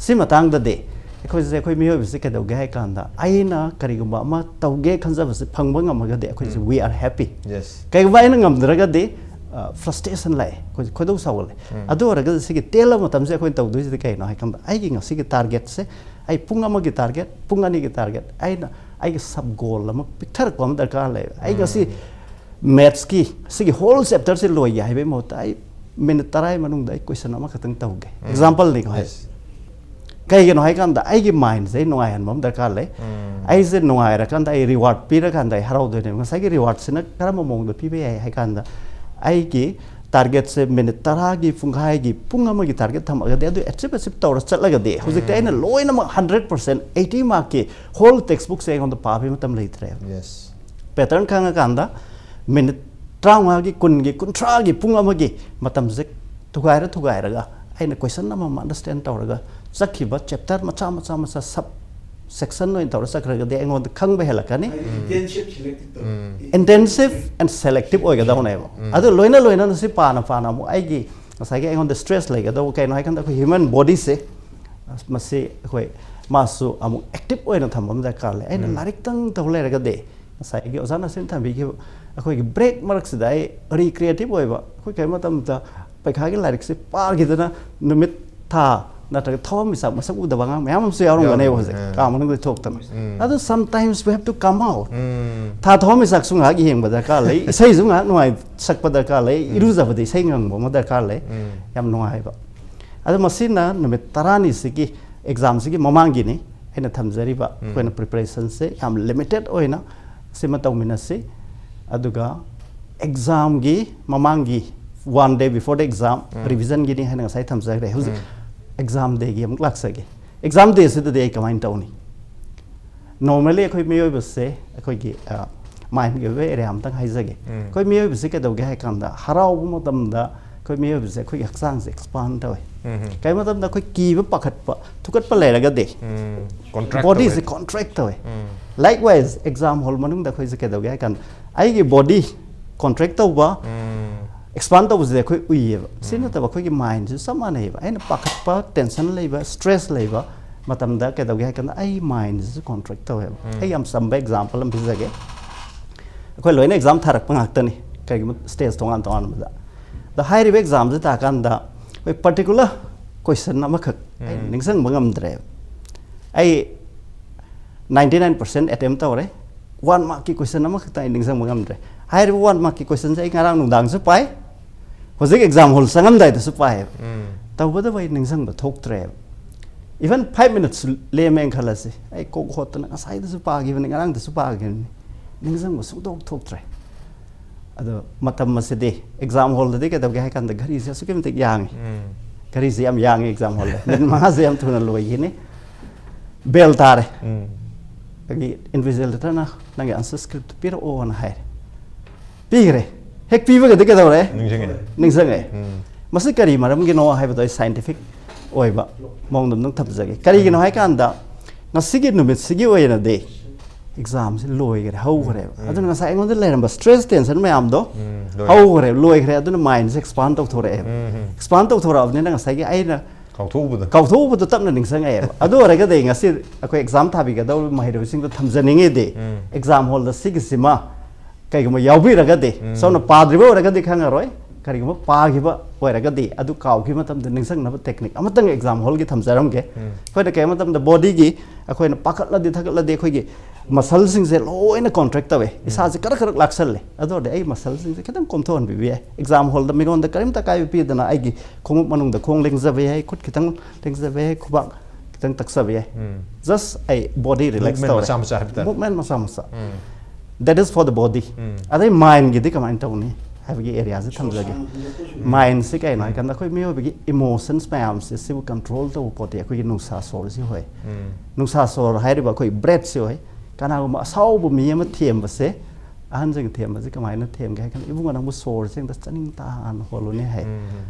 ꯁꯤ ꯃꯇꯥꯡꯗꯗꯤ ꯑꯩꯈꯣꯏꯁꯦ, ꯑꯩꯈꯣꯏ ꯃꯤꯑꯣꯏꯕꯁꯦ ꯀꯩꯗꯧꯒꯦ ꯍꯥꯏ ꯀꯥꯟꯗ, ꯑꯩꯅ ꯀꯔꯤꯒꯨꯝꯕ ꯑꯃ ꯇꯧꯒꯦ ꯈꯟꯖꯕꯁꯦ ꯐꯪꯕ ꯉꯝꯃꯒꯗꯤ ꯑꯩꯈꯣꯏꯁꯦ we are happy꯫ Yes꯫ ꯀꯩꯒꯨꯝꯕ ꯑꯩꯅ ꯉꯝꯗ꯭ꯔꯒꯗꯤ, ꯑ, frustration ꯂꯥꯛꯑꯦ, ꯑꯩꯈꯣꯏꯁꯦ ꯈꯣꯏꯗꯧ ꯁꯥꯎꯒꯠꯂꯦ꯫ ꯑꯗꯨ ꯑꯣꯏꯔꯒꯗꯤ ꯁꯤꯒꯤ ꯇꯦꯜꯂꯕ ꯃꯇꯝꯁꯦ ꯑꯩꯈꯣꯏꯅ ꯇꯧꯗꯣꯏꯁꯤꯗꯤ ꯀꯩꯅꯣ ꯍꯥꯏ ꯀꯥꯟꯗ, ꯑꯩꯒꯤ ꯉꯁꯤꯒꯤ targetꯁꯦ, ꯑꯩ ꯄꯨꯡ ꯑꯃꯒꯤ target, ꯄꯨꯡ ꯑꯅꯤꯒꯤ target, ꯑꯩꯅ ꯑꯩꯒꯤ sub goal ꯑꯃ ꯄꯤꯛꯊꯔꯛꯄ ꯑꯃ ꯗꯔꯀꯥꯔ ꯂꯩꯌꯦꯕ꯫ ꯑꯩ ꯉꯁꯤ mathsꯀꯤ ꯁꯤꯒꯤ whole chapterꯁꯦ ꯂꯣꯏꯒꯦ ꯍꯥꯏꯕꯒꯤ ꯃꯍꯨꯠꯇ, ꯑꯩ minute ꯇꯔꯥꯒꯤ ꯃꯅꯨꯡꯗ ꯑꯩ question ꯑꯃꯈꯛꯇꯪ ꯇꯧꯒꯦ꯫ Exampleꯅꯤꯀꯣ ꯍꯥꯏꯁꯦ꯫ Yes꯫ ꯀꯩꯒꯤꯅꯣ ꯍꯥꯏ ꯀꯥꯟꯗ, ꯑꯩꯒꯤ mindꯁꯦ ꯑꯩ ꯅꯨꯡꯉꯥꯏꯍꯟꯕ ꯑꯃ ꯗꯔꯀꯥꯔ ꯂꯩ꯫ ꯑꯩꯁꯦ ꯅꯨꯡꯉꯥꯏꯔꯀꯥꯟꯗ, ꯑꯩ reward ꯄꯤꯔꯀꯥꯟꯗ ꯑꯩ ꯍꯔꯥꯎꯗꯣꯏꯅꯦꯕ꯫ ꯉꯁꯥꯏꯒꯤ rewardꯁꯤꯅ ꯀꯔꯝꯕ ꯃꯑꯣꯡꯗ ꯄꯤꯕ ꯌꯥꯏ ꯍꯥꯏ ꯀꯥꯟꯗ, ꯑꯩꯒꯤ ꯇꯥꯔꯒꯦꯠꯁꯦ ꯃꯤꯅꯤꯠ ꯇꯔꯥꯒꯤ, ꯄꯨꯡꯈꯥꯏꯒꯤ, ꯄꯨꯡ ꯑꯃꯒꯤ ꯇꯥꯔꯒꯦꯠ ꯊꯝꯃꯒꯗꯤ, ꯑꯗꯨ ꯑꯦꯆꯤꯞ ꯑꯦꯆꯤꯞ ꯇꯧꯔ ꯆꯠꯂꯒꯗꯤ, ꯍꯧꯖꯤꯛꯇꯤ ꯑꯩꯅ ꯂꯣꯏꯅꯃꯛ ꯍꯟꯗ꯭ꯔꯦꯠ ꯄꯥꯔꯁꯦꯟ, ꯑꯩꯠꯇꯤ ꯃꯥꯔꯛꯀꯤ ꯍꯣꯜ ꯇꯦꯛꯁ ꯕꯨꯛꯁꯦ ꯑꯩꯉꯣꯟꯗ ꯄꯥꯕꯒꯤ ꯃꯇꯝ ꯂꯩꯇ꯭ꯔꯦꯕ꯫ ꯌꯦꯁ ꯄꯦꯇꯔꯟ ꯈꯪꯉꯀꯥꯟꯗ ꯃꯤꯅꯤꯠ ꯇꯔꯥꯃꯉꯥꯒꯤ, ꯀꯨꯟꯒꯤ, ꯀꯨꯟꯊ꯭ꯔꯥꯒꯤ, ꯄꯨꯡ ꯑꯃꯒꯤ ꯃꯇꯝꯁꯦ ꯊꯨꯒꯥꯏꯔ ꯊꯨꯒꯥꯏꯔꯒ ꯑꯩꯅ ꯀꯣꯏꯁꯟ ꯑꯃꯃꯝ ꯑꯟꯗꯔꯁꯇꯦꯟ ꯇꯧꯔꯒ ꯆꯠꯈꯤꯕ, ꯆꯦꯞꯇꯔ ꯃꯆꯥ ꯃꯆꯥ ꯃꯆꯥ, ꯁꯕ ꯁꯦꯛꯁꯟ ꯑꯣꯏꯅ ꯇꯧꯔ ꯆꯠꯈ꯭ꯔꯒꯗꯤ ꯑꯩꯉꯣꯟꯗ ꯈꯪꯕ ꯍꯦꯜꯂꯛꯀꯅꯤ꯫ Intensive selective ꯇꯧ ꯏꯟꯇꯦꯟꯁꯤꯞ ꯑꯦꯟ ꯁꯦꯂꯦꯛꯇꯤꯞ ꯑꯣꯏꯒꯗꯧꯅꯦꯕ꯫ ꯑꯗꯨ ꯂꯣꯏꯅ ꯂꯣꯏꯅꯅ ꯁꯤ ꯄꯥꯅ ꯄꯥꯅ ꯑꯃꯨꯛ ꯑꯩꯒꯤ ꯉꯁꯥꯏꯒꯤ ꯑꯩꯉꯣꯟꯗ ꯁ꯭ꯇ꯭ꯔꯦꯁ ꯂꯩꯒꯗꯧꯕ ꯀꯩꯅꯣ ꯍꯥꯏꯀꯥꯟꯗ, ꯑꯩꯈꯣꯏ ꯍ꯭ꯌꯨꯃꯦꯟ ꯕꯣꯗꯤꯁꯦ ꯃꯁꯤ ꯑꯩꯈꯣꯏ ꯃꯥꯁꯨ ꯑꯃꯨꯛ ꯑꯦꯛꯇꯤꯞ ꯑꯣꯏꯅ ꯊꯝꯕ ꯑꯃ ꯗꯔꯀꯥꯔ ꯂꯩ꯫ ꯑꯩꯅ ꯂꯥꯏꯔꯤꯛꯇꯪ ꯇꯧ ꯂꯩꯔꯒꯗꯤ, ꯉꯁꯥꯏꯒꯤ ꯑꯣꯖꯥ ꯅꯁꯤꯟ ꯊꯝꯕꯤꯈꯤꯕ ꯑꯩꯈꯣꯏꯒꯤ ꯕ꯭ꯔꯦꯛ ꯃꯔꯛꯁꯤꯗ ꯑꯩ ꯔꯤꯀ꯭ꯔꯤꯌꯦꯇꯤꯞ ꯑꯣꯏꯕ, ꯑꯩꯈꯣꯏ ꯀꯔꯤ ꯃꯇꯝꯗ ꯄꯩꯈꯥꯒꯤ ꯂꯥꯏꯔꯤꯛꯁꯦ ꯄꯥꯈꯤꯗꯅ ꯅꯨꯃꯤꯠ, ꯊꯥ ꯅꯠꯇ꯭ꯔꯒ ꯊꯋꯥꯟꯃꯤꯆꯥꯛ ꯃꯁꯛ ꯎꯗꯕ ꯑꯉꯥꯡ ꯃꯌꯥꯝ ꯑꯃꯁꯨ ꯌꯥꯎꯔꯝꯒꯅꯦꯕ ꯌꯥꯎꯔꯝꯒꯅꯤ, ꯍꯧꯖꯤꯛ ꯑꯥ꯫ ꯀꯥ ꯃꯅꯨꯡꯗ ꯊꯣꯛꯇꯅ꯫ ꯎꯝ꯫ ꯑꯗꯨ sometimes we have to come out. ꯎꯝ꯫ ꯊꯥ ꯊꯋꯥꯟꯃꯤꯆꯥꯛꯁꯨ ꯉꯥꯏꯍꯥꯛ ꯌꯦꯡꯕ ꯗꯔꯀꯥꯔ ꯂꯩ, ꯏꯁꯩꯁꯨ ꯉꯥꯏꯍꯥꯛ ꯅꯨꯡꯉꯥꯏ ꯁꯛꯄ ꯗꯔꯀꯥꯔ ꯂꯩ, ꯏꯔꯨꯖꯕꯗ ꯏꯁꯩ ꯉꯪꯕ ꯑꯃ ꯗꯔꯀꯥꯔ ꯂꯩ꯫ ꯎꯝ꯫ ꯌꯥꯝ ꯅꯨꯡꯉꯥꯏꯕ꯫ ꯑꯗꯣ ꯃꯁꯤꯅ ꯅꯨꯃꯤꯠ ꯇꯔꯥꯅꯤꯁꯤꯒꯤ ꯑꯦꯛꯖꯥꯝꯁꯤꯒꯤ ꯃꯃꯥꯡꯒꯤꯅꯤ ꯑꯩꯅ ꯊꯝꯖꯔꯤꯕ ꯑꯩꯈꯣꯏꯅ ꯄ꯭ꯔꯤꯄꯦꯔꯦꯁꯟꯁꯦ ꯌꯥꯝ ꯂꯤꯃꯤꯇꯦꯠ ꯑꯣꯏꯅ ꯁꯤꯃ ꯇꯧꯃꯤꯟꯅꯁꯤ꯫ ꯑꯗꯨꯒ ꯑꯦꯛꯖꯥꯝꯒꯤ ꯃꯃꯥꯡꯒꯤ one day before the exam, ꯔꯤꯚꯤꯖꯟꯒꯤꯅꯤ ꯍꯥꯏꯅ ꯉꯁꯥꯏ ꯊꯝꯖꯈ꯭ꯔꯦ꯫ ꯍꯧꯖꯤꯛ ꯑꯦꯛꯖꯥꯝ ꯗꯦꯒꯤ ꯑꯃꯨꯛ ꯂꯥꯛꯆꯒꯦ꯫ ꯑꯦꯛꯖꯥꯝ ꯗꯦꯁꯤꯗꯗꯤ ꯑꯩ ꯀꯃꯥꯏꯅ ꯇꯧꯅꯤ? ꯅꯣꯔꯃꯦꯂꯤ ꯑꯩꯈꯣꯏ ꯃꯤꯑꯣꯏꯕꯁꯦ, ꯑꯩꯈꯣꯏꯒꯤ ꯃꯥꯏꯟꯒꯤ ꯑꯣꯏꯕ ꯑꯦꯔꯤꯌꯥ ꯑꯝꯇꯪ ꯍꯥꯏꯖꯒꯦ꯫ ꯑꯩꯈꯣꯏ ꯃꯤꯑꯣꯏꯕꯁꯦ ꯀꯩꯗꯧꯒꯦ ꯍꯥꯏ ꯀꯥꯟꯗ, ꯍꯔꯥꯎꯕ ꯃꯇꯝꯗ ꯑꯩꯈꯣꯏ ꯃꯤꯑꯣꯏꯕꯁꯦ, ꯑꯩꯈꯣꯏꯒꯤ ꯍꯛꯆꯥꯡꯁꯦ ꯑꯦꯛꯁꯄꯥꯟ ꯇꯧꯋꯦ꯫ ꯀꯔꯤ ꯃꯇꯝꯗ ꯑꯩꯈꯣꯏ ꯀꯤꯕ, ꯄꯥꯈꯠꯄ, ꯊꯨꯀꯠꯄ ꯂꯩꯔꯒꯗꯤ, ꯀꯣꯟꯇ꯭ꯔꯦꯛ ꯕꯣꯗꯤꯁꯦ ꯀꯣꯟꯇ꯭ꯔꯦꯛ ꯇꯧꯋꯦ꯫ Likewise, ꯑꯦꯛꯖꯥꯝ ꯍꯣꯜ ꯃꯅꯨꯡꯗ ꯑꯩꯈꯣꯏꯁꯦ ꯀꯩꯗꯧꯒꯦ ꯍꯥꯏ ꯀꯥꯟꯗ, ꯑꯩꯒꯤ ꯕꯣꯗꯤ ꯀꯣꯟꯇ꯭ꯔꯦꯛ ꯇꯧꯕ, ꯑꯦꯛꯁꯄꯥꯟ ꯇꯧꯕꯁꯤꯗ ꯑꯩꯈꯣꯏ ꯎꯏꯌꯦꯕ꯫ ꯁꯤ ꯅꯠꯇꯕ ꯑꯩꯈꯣꯏꯒꯤ ꯃꯥꯏꯟꯁꯨ ꯆꯞ ꯃꯥꯟꯅꯩꯌꯦꯕ꯫ ꯑꯩꯅ ꯄꯥꯈꯠꯄ, ꯇꯦꯟꯁꯟ ꯂꯩꯕ, ꯁ꯭ꯇ꯭ꯔꯦꯁ ꯂꯩꯕ ꯃꯇꯝꯗ ꯀꯩꯗꯧꯒꯦ ꯍꯥꯏ ꯀꯥꯟꯗ, ꯑꯩ ꯃꯥꯏꯟꯁꯤꯁꯨ ꯀꯣꯟꯇ꯭ꯔꯦꯛ ꯇꯧꯋꯦꯕ꯫ ꯑꯩ ꯌꯥꯝ ꯆꯝꯕ ꯑꯦꯛꯖꯥꯝꯄꯜ ꯑꯃ ꯄꯤꯖꯒꯦ꯫ ꯑꯩꯈꯣꯏ ꯂꯣꯏꯅ ꯑꯦꯛꯖꯥꯝ ꯊꯥꯔꯛꯄ ꯉꯥꯛꯇꯅꯤ, ꯀꯩꯒꯨꯝꯕ ꯁ꯭ꯇꯦꯖ ꯇꯣꯉꯥꯟ ꯇꯣꯉꯥꯟꯕꯗ꯫ ꯑꯗ ꯍꯥꯏꯔꯤꯕ ꯑꯦꯛꯖꯥꯝꯁꯤ ꯇꯥꯀꯥꯟꯗ ꯑꯩꯈꯣꯏ ꯄꯥꯔꯇꯤꯀꯨꯂꯔ ꯀꯣꯏꯁꯟ ꯑꯃꯈꯛ ꯑꯩ ꯅꯤꯡꯁꯤꯡꯕ ꯉꯝꯗ꯭ꯔꯦꯕ꯫ ꯑꯩ ninety nine percent attempt ꯇꯧꯔꯦ, ꯋꯥꯟ ꯃꯥꯔꯛꯀꯤ ꯀꯣꯏꯁꯟ ꯑꯃꯈꯛꯇ ꯑꯩ ꯅꯤꯡꯁꯤꯡꯕ ꯉꯝꯗ꯭ꯔꯦ꯫ ꯍꯥꯏꯔꯤꯕ ꯋꯥꯟ ꯃꯥꯔꯛꯀꯤ ꯀꯣꯏꯁꯟꯁꯦ ꯑꯩ ꯉꯔꯥꯡ ꯅꯨꯡꯗꯥꯡꯁꯨ ꯄꯥꯏ, ꯍꯧꯖꯤꯛ ꯑꯦꯛꯖꯥꯝ ꯍꯣꯜ ꯆꯪꯉꯝꯗꯥꯏꯗꯁꯨ ꯄꯥꯏꯌꯦꯕ꯫ ꯇꯧꯕꯇꯕꯨ ꯑꯩ ꯅꯤꯡꯁꯤꯡꯕ ꯊꯣꯛꯇ꯭ꯔꯦꯕ꯫ Even five minutes ꯂꯦꯝꯃꯦꯅ ꯈꯜꯂꯁꯤ, ꯑꯩ ꯀꯣꯛ ꯍꯣꯠꯇꯅ ꯉꯁꯥꯏꯗꯁꯨ ꯄꯥꯈꯤꯕꯅꯤ, ꯉꯔꯥꯡꯗꯁꯨ ꯄꯥꯈꯤꯕꯅꯤ, ꯅꯤꯡꯁꯤꯡꯕ ꯁꯨꯡꯊꯣꯛ ꯊꯣꯛꯇ꯭ꯔꯦ꯫ ꯑꯗꯣ ꯃꯇꯝ ꯑꯁꯤꯗꯤ ꯑꯦꯛꯖꯥꯝ ꯍꯣꯜꯗꯗꯤ ꯀꯩꯗꯧꯒꯦ ꯍꯥꯏ ꯀꯥꯟꯗ ꯘꯔꯤꯁꯦ ꯑꯁꯨꯛꯀꯤ ꯃꯇꯤꯛ ꯌꯥꯡꯉꯤ꯫ ꯎꯝ꯫ ꯘꯔꯤꯁꯦ ꯌꯥꯝ ꯌꯥꯡꯉꯤ ꯑꯦꯛꯖꯥꯝ ꯍꯣꯜꯗ꯫ ꯃꯤꯅꯤꯠ ꯃꯉꯥꯁꯦ ꯌꯥꯝ ꯊꯨꯅ ꯂꯣꯏꯈꯤꯅꯤ꯫ ꯕꯦꯜ ꯇꯥꯔꯦ꯫ ꯎꯝ꯫ ꯑꯗꯒꯤ ꯏꯟꯚꯤꯖꯤꯂꯦꯇꯔꯅ "ꯅꯪꯒꯤ ꯑꯟꯁꯔ ꯁ꯭ꯀ꯭ꯔꯤꯞꯇꯨ ꯄꯤꯔꯛꯑꯣꯅ" ꯍꯥꯏꯔꯦ꯫ ꯄꯤꯈ꯭ꯔꯦ꯫ ꯍꯦꯛ ꯄꯤꯕꯒꯗꯤ ꯀꯩꯗꯧꯔꯦ? ꯅꯤꯡꯁꯤꯡꯉꯦ꯫ ꯅꯤꯡꯁꯤꯡꯉꯦ꯫ ꯎꯝ꯫ ꯃꯁꯤ ꯀꯔꯤ ꯃꯔꯝꯒꯤꯅꯣ ꯍꯥꯏꯕꯗꯣ ꯑꯩ ꯁꯥꯏꯟꯇꯤꯐꯤꯛ ꯑꯣꯏꯕ ꯃꯑꯣꯡꯗ ꯑꯗꯨꯝ ꯊꯝꯖꯒꯦ꯫ ꯀꯔꯤꯒꯤꯅꯣ ꯍꯥꯏ ꯀꯥꯟꯗ ꯉꯁꯤꯒꯤ ꯅꯨꯃꯤꯠꯁꯤꯒꯤ ꯑꯣꯏꯅꯗꯤ ꯑꯦꯛꯖꯥꯝꯁꯤ ꯂꯣꯏꯈ꯭ꯔꯦ, ꯍꯧꯈ꯭ꯔꯦꯕ꯫ ꯎꯝ꯫ ꯑꯗꯨꯅ ꯉꯁꯥꯏ ꯑꯩꯉꯣꯟꯗ ꯂꯩꯔꯝꯕ ꯁ꯭ꯇ꯭ꯔꯦꯁ, ꯇꯦꯟꯁꯟ ꯃꯌꯥꯝꯗꯣ ꯎꯝ, ꯂꯣꯏꯔꯦ꯫ ꯍꯧꯈ꯭ꯔꯦ, ꯂꯣꯏꯈ꯭ꯔꯦ꯫ ꯑꯗꯨꯅ ꯃꯥꯏꯟꯁꯦ ꯑꯦꯛꯁꯄꯥꯟ ꯇꯧꯊꯣꯔꯛꯑꯦꯕ꯫ ꯎꯝ, ꯎꯝ꯫ ꯑꯦꯛꯁꯄꯥꯟ ꯇꯧꯊꯣꯔꯛꯑꯕꯅꯤꯅ ꯉꯁꯥꯏꯒꯤ ꯑꯩꯅ ꯀꯥꯎꯊꯣꯛꯎꯕꯗꯣ꯫ ꯀꯥꯎꯊꯣꯛꯎꯕꯗꯣ ꯇꯞꯅ ꯅꯤꯡꯁꯤꯡꯉꯛꯑꯦꯕ꯫ ꯑꯗꯨ ꯑꯣꯏꯔꯒꯗꯤ ꯉꯁꯤ ꯑꯩꯈꯣꯏ ꯑꯦꯛꯖꯥꯝ ꯊꯥꯕꯤꯒꯗꯧꯔꯤꯕ ꯃꯍꯩꯔꯣꯏꯁꯤꯡꯗ ꯊꯝꯖꯅꯤꯡꯉꯤꯗꯤ, ꯎꯝ꯫ ꯑꯦꯛꯖꯥꯝ ꯍꯣꯜꯗ ꯁꯤꯒꯤꯁꯤꯃ ꯀꯩꯒꯨꯝꯕ ꯌꯥꯎꯕꯤꯔꯒꯗꯤ, ꯎꯝ꯫ ꯁꯣꯝꯅ ꯄꯥꯗ꯭ꯔꯤꯕ ꯑꯣꯏꯔꯒꯗꯤ ꯈꯪꯉꯔꯣꯏ, ꯀꯔꯤꯒꯨꯝꯕ ꯄꯥꯈꯤꯕ ꯑꯣꯏꯔꯒꯗꯤ ꯑꯗꯨ ꯀꯥꯎꯈꯤꯕ ꯃꯇꯝꯗ ꯅꯤꯡꯁꯤꯡꯅꯕ ꯇꯦꯛꯅꯤꯛ ꯑꯃꯇꯪ ꯑꯦꯛꯖꯥꯝ ꯍꯣꯜꯒꯤ ꯊꯝꯖꯔꯝꯒꯦ꯫ ꯎꯝ꯫ ꯑꯩꯈꯣꯏꯅ ꯀꯩ ꯃꯇꯝꯗ ꯕꯣꯗꯤꯒꯤ ꯑꯩꯈꯣꯏꯅ ꯄꯥꯈꯠꯂꯗꯤ ꯊꯥꯒꯠꯂꯗꯤ ꯑꯩꯈꯣꯏꯒꯤ ꯃꯁꯜꯁꯤꯡꯁꯦ ꯂꯣꯏꯅ ꯀꯣꯟꯇ꯭ꯔꯦꯛ ꯇꯧꯋꯦ, ꯎꯝ꯫ ꯏꯁꯥꯁꯦ ꯀꯔꯛ ꯀꯔꯛ ꯂꯥꯛꯁꯜꯂꯦ꯫ ꯑꯗꯨ ꯑꯣꯏꯔꯗꯤ ꯑꯩ ꯃꯁꯜꯁꯤꯡꯁꯦ ꯈꯤꯇꯪ ꯀꯣꯝꯊꯣꯛꯍꯟꯕꯤꯕ ꯌꯥꯏ꯫ ꯑꯦꯛꯖꯥꯝ ꯍꯣꯜꯗ ꯃꯤꯉꯣꯟꯗ ꯀꯔꯤꯝꯇ ꯑꯀꯥꯏꯕ ꯄꯤꯗꯅ ꯑꯩꯒꯤ ꯈꯣꯡꯎꯞ ꯃꯅꯨꯡꯗ ꯈꯣꯡ ꯂꯦꯡꯖꯕ ꯌꯥꯏ, ꯈꯨꯠ ꯈꯤꯇꯪ ꯂꯦꯡꯖꯕ ꯌꯥꯏ, ꯈꯨꯕꯥꯛ ꯈꯤꯇꯪ ꯇꯛꯆꯕ ꯌꯥꯏ꯫ ꯎꯝ꯫ Just ꯑꯩ ꯕꯣꯗꯤ ꯔꯤꯂꯦꯛꯁ ꯇꯧꯔꯦ꯫ Movement ꯃꯆꯥ ꯃꯆꯥ ꯍꯥꯏꯕ ꯇꯥꯔꯦ꯫ Movement ꯃꯆꯥ ꯃꯆꯥ꯫ ꯎꯝ꯫ That is for the body꯫ ꯎꯝ꯫ ꯑꯗꯩ ꯃꯥꯏꯟꯒꯤꯗꯤ ꯀꯃꯥꯏꯅ ꯇꯧꯅꯤ ꯍꯥꯏꯕꯒꯤ ꯑꯦꯔꯤꯌꯥꯁꯦ ꯊꯝꯖꯒꯦ꯫ ꯎꯝ꯫ ꯃꯥꯏꯟꯁꯦ ꯀꯩꯅꯣ ꯍꯥꯏ ꯀꯥꯟꯗ ꯑꯩꯈꯣꯏ ꯃꯤꯑꯣꯏꯕꯒꯤ ꯏꯃꯣꯁꯟꯁ ꯃꯌꯥꯝꯁꯦ ꯁꯤꯕꯨ ꯀꯟꯇ꯭ꯔꯣꯜ ꯇꯧꯕ ꯄꯣꯠꯇꯤ ꯑꯩꯈꯣꯏꯒꯤ ꯅꯨꯡꯁꯥ ꯁꯣꯔꯁꯤ ꯍꯣꯏ꯫ ꯎꯝ꯫ ꯅꯨꯡꯁꯥ ꯁꯣꯔ ꯍꯥꯏꯔꯤꯕ ꯑꯩꯈꯣꯏ ꯕ꯭ꯔꯦꯠꯁꯤ ꯍꯣꯏ꯫ ꯀꯅꯥꯒꯨꯝꯕ ꯑꯁꯥꯎꯕ ꯃꯤ ꯑꯃ ꯊꯦꯝꯕꯁꯦ, ꯑꯍꯟꯁꯤꯡ ꯊꯦꯝꯕꯁꯦ ꯀꯃꯥꯏꯅ ꯊꯦꯝꯒꯦ ꯍꯥꯏ ꯀꯥꯟꯗ, "ꯏꯕꯨꯡꯉꯣ, ꯅꯪꯕꯨ ꯁꯣꯔꯁꯦ ꯑꯝꯇ ꯆꯅꯤꯡ ꯇꯥꯅ ꯍꯣꯜꯂꯨꯅꯦ" ꯍꯥꯏ꯫ ꯎꯝ꯫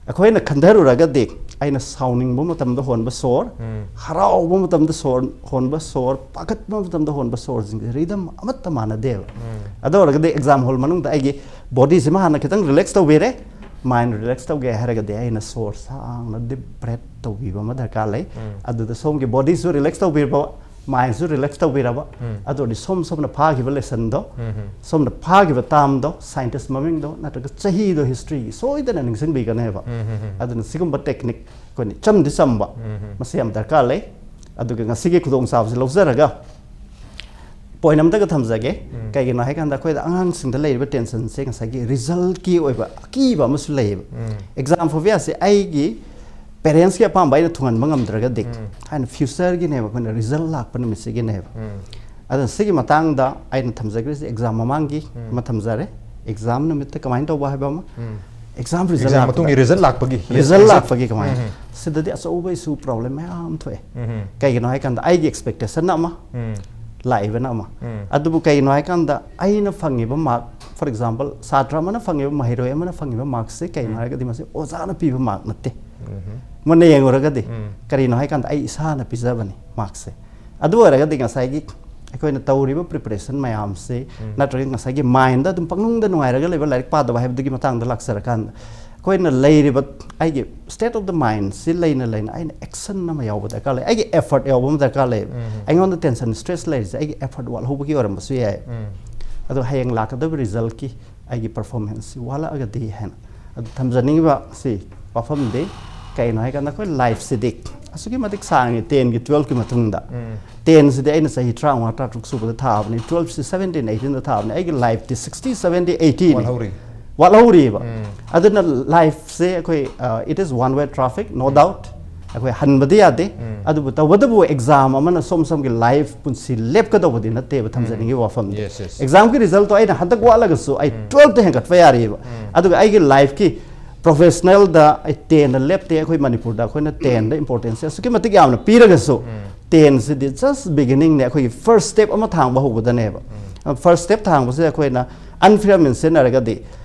ꯑꯩꯈꯣꯏꯅ ꯈꯟꯊꯔꯨꯔꯒꯗꯤ ꯑꯩꯅ ꯁꯥꯎꯅꯤꯡꯕ ꯃꯇꯝꯗ ꯍꯣꯟꯕ ꯁꯣꯔ, ꯎꯝ꯫ ꯍꯔꯥꯎꯕ ꯃꯇꯝꯗ ꯁꯣꯔ ꯍꯣꯟꯕ ꯁꯣꯔ, ꯄꯥꯈꯠꯄ ꯃꯇꯝꯗ ꯍꯣꯟꯕ ꯁꯣꯔꯁꯤꯡꯁꯦ ꯔꯤꯗꯝ ꯑꯃꯠꯇ ꯃꯥꯟꯅꯗꯦꯕ꯫ ꯎꯝ꯫ ꯑꯗꯨ ꯑꯣꯏꯔꯒꯗꯤ ꯑꯦꯛꯖꯥꯝ ꯍꯣꯜ ꯃꯅꯨꯡꯗ ꯑꯩꯒꯤ ꯕꯣꯗꯤꯁꯤꯃ ꯍꯥꯟꯅ ꯈꯤꯇꯪ ꯔꯤꯂꯦꯛꯁ ꯇꯧꯕꯤꯔꯦ, ꯃꯥꯏꯟ ꯔꯤꯂꯦꯛꯁ ꯇꯧꯒꯦ ꯍꯥꯏꯔꯒꯗꯤ ꯑꯩꯅ ꯁꯣꯔ ꯁꯥꯡꯅ ꯗꯤꯞ ꯕ꯭ꯔꯦꯠ ꯇꯧꯕꯤꯕ ꯑꯃ ꯗꯔꯀꯥꯔ ꯂꯩ꯫ ꯎꯝ꯫ ꯑꯗꯨꯗ ꯁꯣꯝꯒꯤ ꯕꯣꯗꯤꯁꯨ ꯔꯤꯂꯦꯛꯁ ꯇꯧꯕꯤꯔꯕ, ꯃꯥꯏꯟꯁꯨ ꯔꯤꯂꯦꯛꯁ ꯇꯧꯕꯤꯔꯕ, ꯎꯝ꯫ ꯑꯗꯨ ꯑꯣꯏꯔꯗꯤ ꯁꯣꯝ ꯁꯣꯝꯅ ꯐꯥꯈꯤꯕ ꯂꯦꯁꯟꯗꯣ, ꯎꯝ, ꯎꯝ꯫ ꯁꯣꯝꯅ ꯐꯥꯈꯤꯕ ꯇꯥꯝꯗꯣ, ꯁꯥꯏꯟꯇꯤꯁ ꯃꯃꯤꯡꯗꯣ ꯅꯠꯇ꯭ꯔꯒ ꯆꯍꯤꯗꯣ, ꯍꯤꯁꯇ꯭ꯔꯤꯒꯤ ꯁꯣꯏꯗꯅ ꯅꯤꯡꯁꯤꯡꯕꯤꯒꯅꯦꯕ꯫ ꯎꯝ, ꯎꯝ, ꯎꯝ꯫ ꯑꯗꯨꯅ ꯁꯤꯒꯨꯝꯕ ꯇꯦꯛꯅꯤꯛ ꯑꯩꯈꯣꯏꯅ ꯏꯆꯝꯗꯤ ꯆꯝꯕ, ꯎꯝ, ꯎꯝ꯫ ꯃꯁꯤ ꯌꯥꯝ ꯗꯔꯀꯥꯔ ꯂꯩ꯫ ꯑꯗꯨꯒ ꯉꯁꯤꯒꯤ ꯈꯨꯗꯣꯡꯆꯥꯕꯁꯤ ꯂꯧꯖꯔꯒ ꯄꯣꯏꯟ ꯑꯃꯇꯒ ꯊꯝꯖꯒꯦ꯫ ꯎꯝ꯫ ꯀꯩꯒꯤꯅꯣ ꯍꯥꯏꯀꯥꯟꯗ ꯑꯩꯈꯣꯏꯗ ꯑꯉꯥꯡꯁꯤꯡꯗ ꯂꯩꯔꯤꯕ ꯇꯦꯟꯁꯟꯁꯦ ꯉꯁꯥꯏꯒꯤ ꯔꯤꯖꯜꯠꯀꯤ ꯑꯣꯏꯕ ꯑꯀꯤꯕ ꯑꯃꯁꯨ ꯂꯩꯌꯦꯕ꯫ ꯎꯝ꯫ ꯑꯦꯛꯖꯥꯝ ꯐꯣꯕꯤꯌꯥꯁꯦ ꯑꯩꯒꯤ ꯄꯦꯔꯦꯟꯁꯀꯤ ꯑꯄꯥꯝꯕ ꯑꯩꯅ ꯊꯨꯡꯍꯟꯕ ꯉꯝꯗ꯭ꯔꯒꯗꯤ ꯎꯝ꯫ ꯍꯥꯏꯅ ꯐ꯭ꯌꯨꯆꯔꯒꯤꯅꯦꯕ, ꯑꯩꯈꯣꯏꯅ ꯔꯤꯖꯜꯠ ꯂꯥꯛꯄ ꯅꯨꯃꯤꯠꯁꯤꯒꯤꯅꯦꯕ꯫ ꯎꯝ꯫ ꯑꯗꯨꯅ ꯁꯤꯒꯤ ꯃꯇꯥꯡꯗ ꯑꯩꯅ ꯊꯝꯖꯈ꯭ꯔꯤꯁꯦ ꯑꯦꯛꯖꯥꯝ ꯃꯃꯥꯡꯒꯤ ꯎꯝ꯫ ꯑꯃ ꯊꯝꯖꯔꯦ꯫ ꯑꯦꯛꯖꯥꯝ ꯅꯨꯃꯤꯠꯇ ꯀꯃꯥꯏꯅ ꯇꯧꯕ ꯍꯥꯏꯕ ꯑꯃ, ꯑꯦꯛꯖꯥꯝ ꯔꯤꯖꯜ ꯑꯦꯛꯖꯥꯝ ꯃꯇꯨꯡꯒꯤ ꯔꯤꯖꯜ ꯂꯥꯛꯄꯒꯤ, ꯔꯤꯖꯜ exact. ꯂꯥꯛꯄꯒꯤ ꯀꯃꯥꯏꯅ, ꯎꯝ. ꯁꯤꯗꯗꯤ ꯑꯆꯧꯕ ꯏꯁꯨ, ꯄ꯭ꯔꯣꯕ꯭ꯂꯦꯝ ꯃꯌꯥꯝ ꯊꯣꯛꯑꯦ꯫ ꯎꯝ. ꯀꯩꯒꯤꯅꯣ ꯍꯥꯏꯀꯥꯟꯗ ꯑꯩꯒꯤ ꯑꯦꯛꯁꯄꯦꯛꯇꯦꯁꯟ ꯑꯃ, ꯎꯝ. ꯂꯥꯛꯏꯕꯅ ꯑꯃ꯫ ꯎꯝ. ꯑꯗꯨꯕꯨ ꯀꯩꯒꯤꯅꯣ ꯍꯥꯏꯀꯥꯟꯗ ꯑꯩꯅ ꯐꯪꯉꯤꯕ ꯃꯥꯔꯛ, for example, ꯁꯥꯇ꯭ꯔ ꯑꯃꯅ ꯐꯪꯉꯤꯕ, ꯃꯍꯩꯔꯣꯏ ꯑꯃꯅ ꯐꯪꯉꯤꯕ ꯃꯥꯔꯛꯁꯦ ꯀꯩꯅꯣ ꯎꯝ. ꯍꯥꯏꯔꯒꯗꯤ ꯃꯁꯤ ꯑꯣꯖꯥꯅ ꯄꯤꯕ ꯃꯥꯔꯛ ꯅꯠꯇꯦ꯫ ꯎꯝ. ꯃꯨꯟꯅ ꯌꯦꯡꯉꯨꯔꯒꯗꯤ ꯎꯝ. ꯀꯔꯤꯅꯣ ꯍꯥꯏꯀꯥꯟꯗ ꯑꯩ ꯏꯁꯥꯅ ꯄꯤꯖꯕꯅꯤ ꯃꯥꯔꯛꯁꯦ꯫ ꯑꯗꯨ ꯑꯣꯏꯔꯒꯗꯤ ꯉꯁꯥꯏꯒꯤ ꯑꯩꯈꯣꯏꯅ ꯇꯧꯔꯤꯕ ꯄ꯭ꯔꯤꯄꯦꯔꯦꯁꯟ ꯃꯌꯥꯝꯁꯦ, ꯎꯝ. ꯅꯠꯇ꯭ꯔꯒ ꯉꯁꯥꯏꯒꯤ ꯃꯥꯏꯟꯗ ꯑꯗꯨꯝ ꯄꯪꯅꯨꯡꯗ ꯅꯨꯡꯉꯥꯏꯔꯒ ꯂꯩꯕ, ꯂꯥꯏꯔꯤꯛ ꯄꯥꯗꯕ ꯍꯥꯏꯕꯗꯨꯒꯤ ꯃꯇꯥꯡꯗ ꯂꯥꯛꯆꯔꯀꯥꯟꯗ, ꯑꯩꯈꯣꯏꯅ ꯂꯩꯔꯤꯕ ꯑꯩꯒꯤ state of the mindꯁꯤ ꯂꯩꯅ ꯂꯩꯅ ꯑꯩꯅ ꯑꯦꯛꯁꯟ ꯑꯃ ꯌꯥꯎꯕ ꯗꯔꯀꯥꯔ ꯂꯩ, ꯑꯩꯒꯤ ꯑꯦꯐꯔꯠ ꯌꯥꯎꯕ ꯑꯃ ꯗꯔꯀꯥꯔ ꯂꯩ꯫ ꯎꯝ. ꯑꯩꯉꯣꯟꯗ ꯇꯦꯟꯁꯟ, ꯁ꯭ꯇ꯭ꯔꯦꯁ ꯂꯩꯔꯤꯁꯦ ꯑꯩꯒꯤ ꯑꯦꯐꯔꯠ ꯋꯥꯠꯍꯧꯕꯒꯤ ꯑꯣꯏꯔꯝꯕꯁꯨ ꯌꯥꯏ꯫ ꯎꯝ. ꯑꯗꯣ ꯍꯌꯦꯡ ꯂꯥꯛꯀꯗꯕ ꯔꯤꯖꯜꯀꯤ ꯑꯩꯒꯤ ꯄꯔꯐꯣꯔꯃꯦꯟꯁꯁꯤ ꯋꯥꯠꯂꯛꯑꯒꯗꯤ ꯍꯥꯏꯅ꯫ ꯑꯗꯨ ꯊꯝꯖꯅꯤꯡꯉꯤꯕ ꯁꯤ ꯋꯥꯐꯝꯗꯤ ꯀꯩꯅꯣ ꯍꯥꯏꯀꯥꯟꯗ ꯑꯩꯈꯣꯏ ꯂꯥꯏꯐꯁꯤꯗꯤ ꯑꯁꯨꯛꯀꯤ ꯃꯇꯤꯛ ꯁꯥꯡꯉꯤ, ꯇꯦꯟꯒꯤ, ꯇꯨꯋꯦꯜꯐꯀꯤ ꯃꯇꯨꯡꯗ꯫ ꯎꯝ. ꯇꯦꯟꯁꯤꯗꯤ ꯑꯩꯅ ꯆꯍꯤ ꯇꯔꯥꯃꯉꯥ, ꯇꯔꯥꯇꯔꯨꯛ ꯁꯨꯕꯗ ꯊꯥꯕꯅꯤ, ꯇꯨꯋꯦꯜꯐꯁꯤ ꯁꯕꯦꯟꯇꯤꯟ, ꯑꯩꯇꯤꯟꯗ ꯊꯥꯕꯅꯤ꯫ ꯑꯩꯒꯤ ꯂꯥꯏꯐꯇꯤ ꯁꯤꯛꯁꯇꯤ, ꯁꯕꯦꯟꯇꯤ, ꯑꯩꯇꯤꯅꯤ꯫ ꯋꯥꯠꯍꯧꯔꯤ꯫ ꯋꯥꯠꯍꯧꯔꯤꯕ꯫ ꯎꯝ. ꯑꯗꯨꯅ ꯂꯥꯏꯐꯁꯦ ꯑꯩꯈꯣꯏ, uh, it is one way traffic, no doubt꯫ ꯑꯩꯈꯣꯏ ꯍꯟꯕꯗꯤ ꯌꯥꯗꯦ꯫ ꯎꯝ. ꯑꯗꯨꯕꯨ ꯇꯧꯕꯇꯕꯨ ꯑꯦꯛꯖꯥꯝ ꯑꯃꯅ ꯁꯣꯝ ꯁꯣꯝꯒꯤ ꯂꯥꯏꯐ, ꯄꯨꯟꯁꯤ ꯂꯦꯞꯀꯗꯧꯕꯗꯤ ꯅꯠꯇꯦꯕ, ꯊꯝꯖꯅꯤꯡꯉꯤꯕ ꯋꯥꯐꯝꯗꯤ꯫ Yes, yes. ꯑꯦꯛꯖꯥꯝꯒꯤ ꯔꯤꯖꯜꯇꯣ ꯑꯩꯅ ꯍꯟꯗꯛ ꯋꯥꯠꯂꯒꯁꯨ ꯑꯩ ꯎꯝ. ꯇꯨꯋꯦꯜꯐꯇ ꯍꯦꯟꯒꯠꯄ ꯌꯥꯔꯤꯕ꯫ ꯎꯝ. ꯑꯗꯨꯒ ꯑꯩꯒꯤ ꯂꯥꯏꯐꯀꯤ ꯄ꯭ꯔꯣꯐꯦꯁꯅꯦꯜꯗ ꯑꯩ ꯇꯦꯟꯗ ꯂꯦꯞꯇꯦ꯫ ꯑꯩꯈꯣꯏ ꯃꯅꯤꯄꯨꯔꯗ ꯑꯩꯈꯣꯏꯅ ꯇꯦꯟꯗ ꯏꯝꯄꯣꯔꯇꯦꯟꯁꯁꯦ ꯑꯁꯨꯛꯀꯤ ꯃꯇꯤꯛ ꯌꯥꯝꯅ ꯄꯤꯔꯒꯁꯨ, ꯎꯝ. ꯇꯦꯟꯁꯤꯗꯤ just beginningꯅꯦ, ꯑꯩꯈꯣꯏꯒꯤ ꯐꯥꯔꯁ ꯁ꯭ꯇꯦꯞ ꯑꯃ ꯊꯥꯡꯕ ꯍꯧꯕꯗꯅꯦꯕ꯫ ꯐꯥꯔꯁ ꯁ꯭ꯇꯦꯞ ꯊꯥꯡꯕꯁꯤꯗ ꯑꯩꯈꯣꯏꯅ ꯑꯟꯐꯤꯌꯔ ꯃꯤꯟꯁ ꯁꯤꯖꯤꯟꯅꯔꯒꯗꯤ,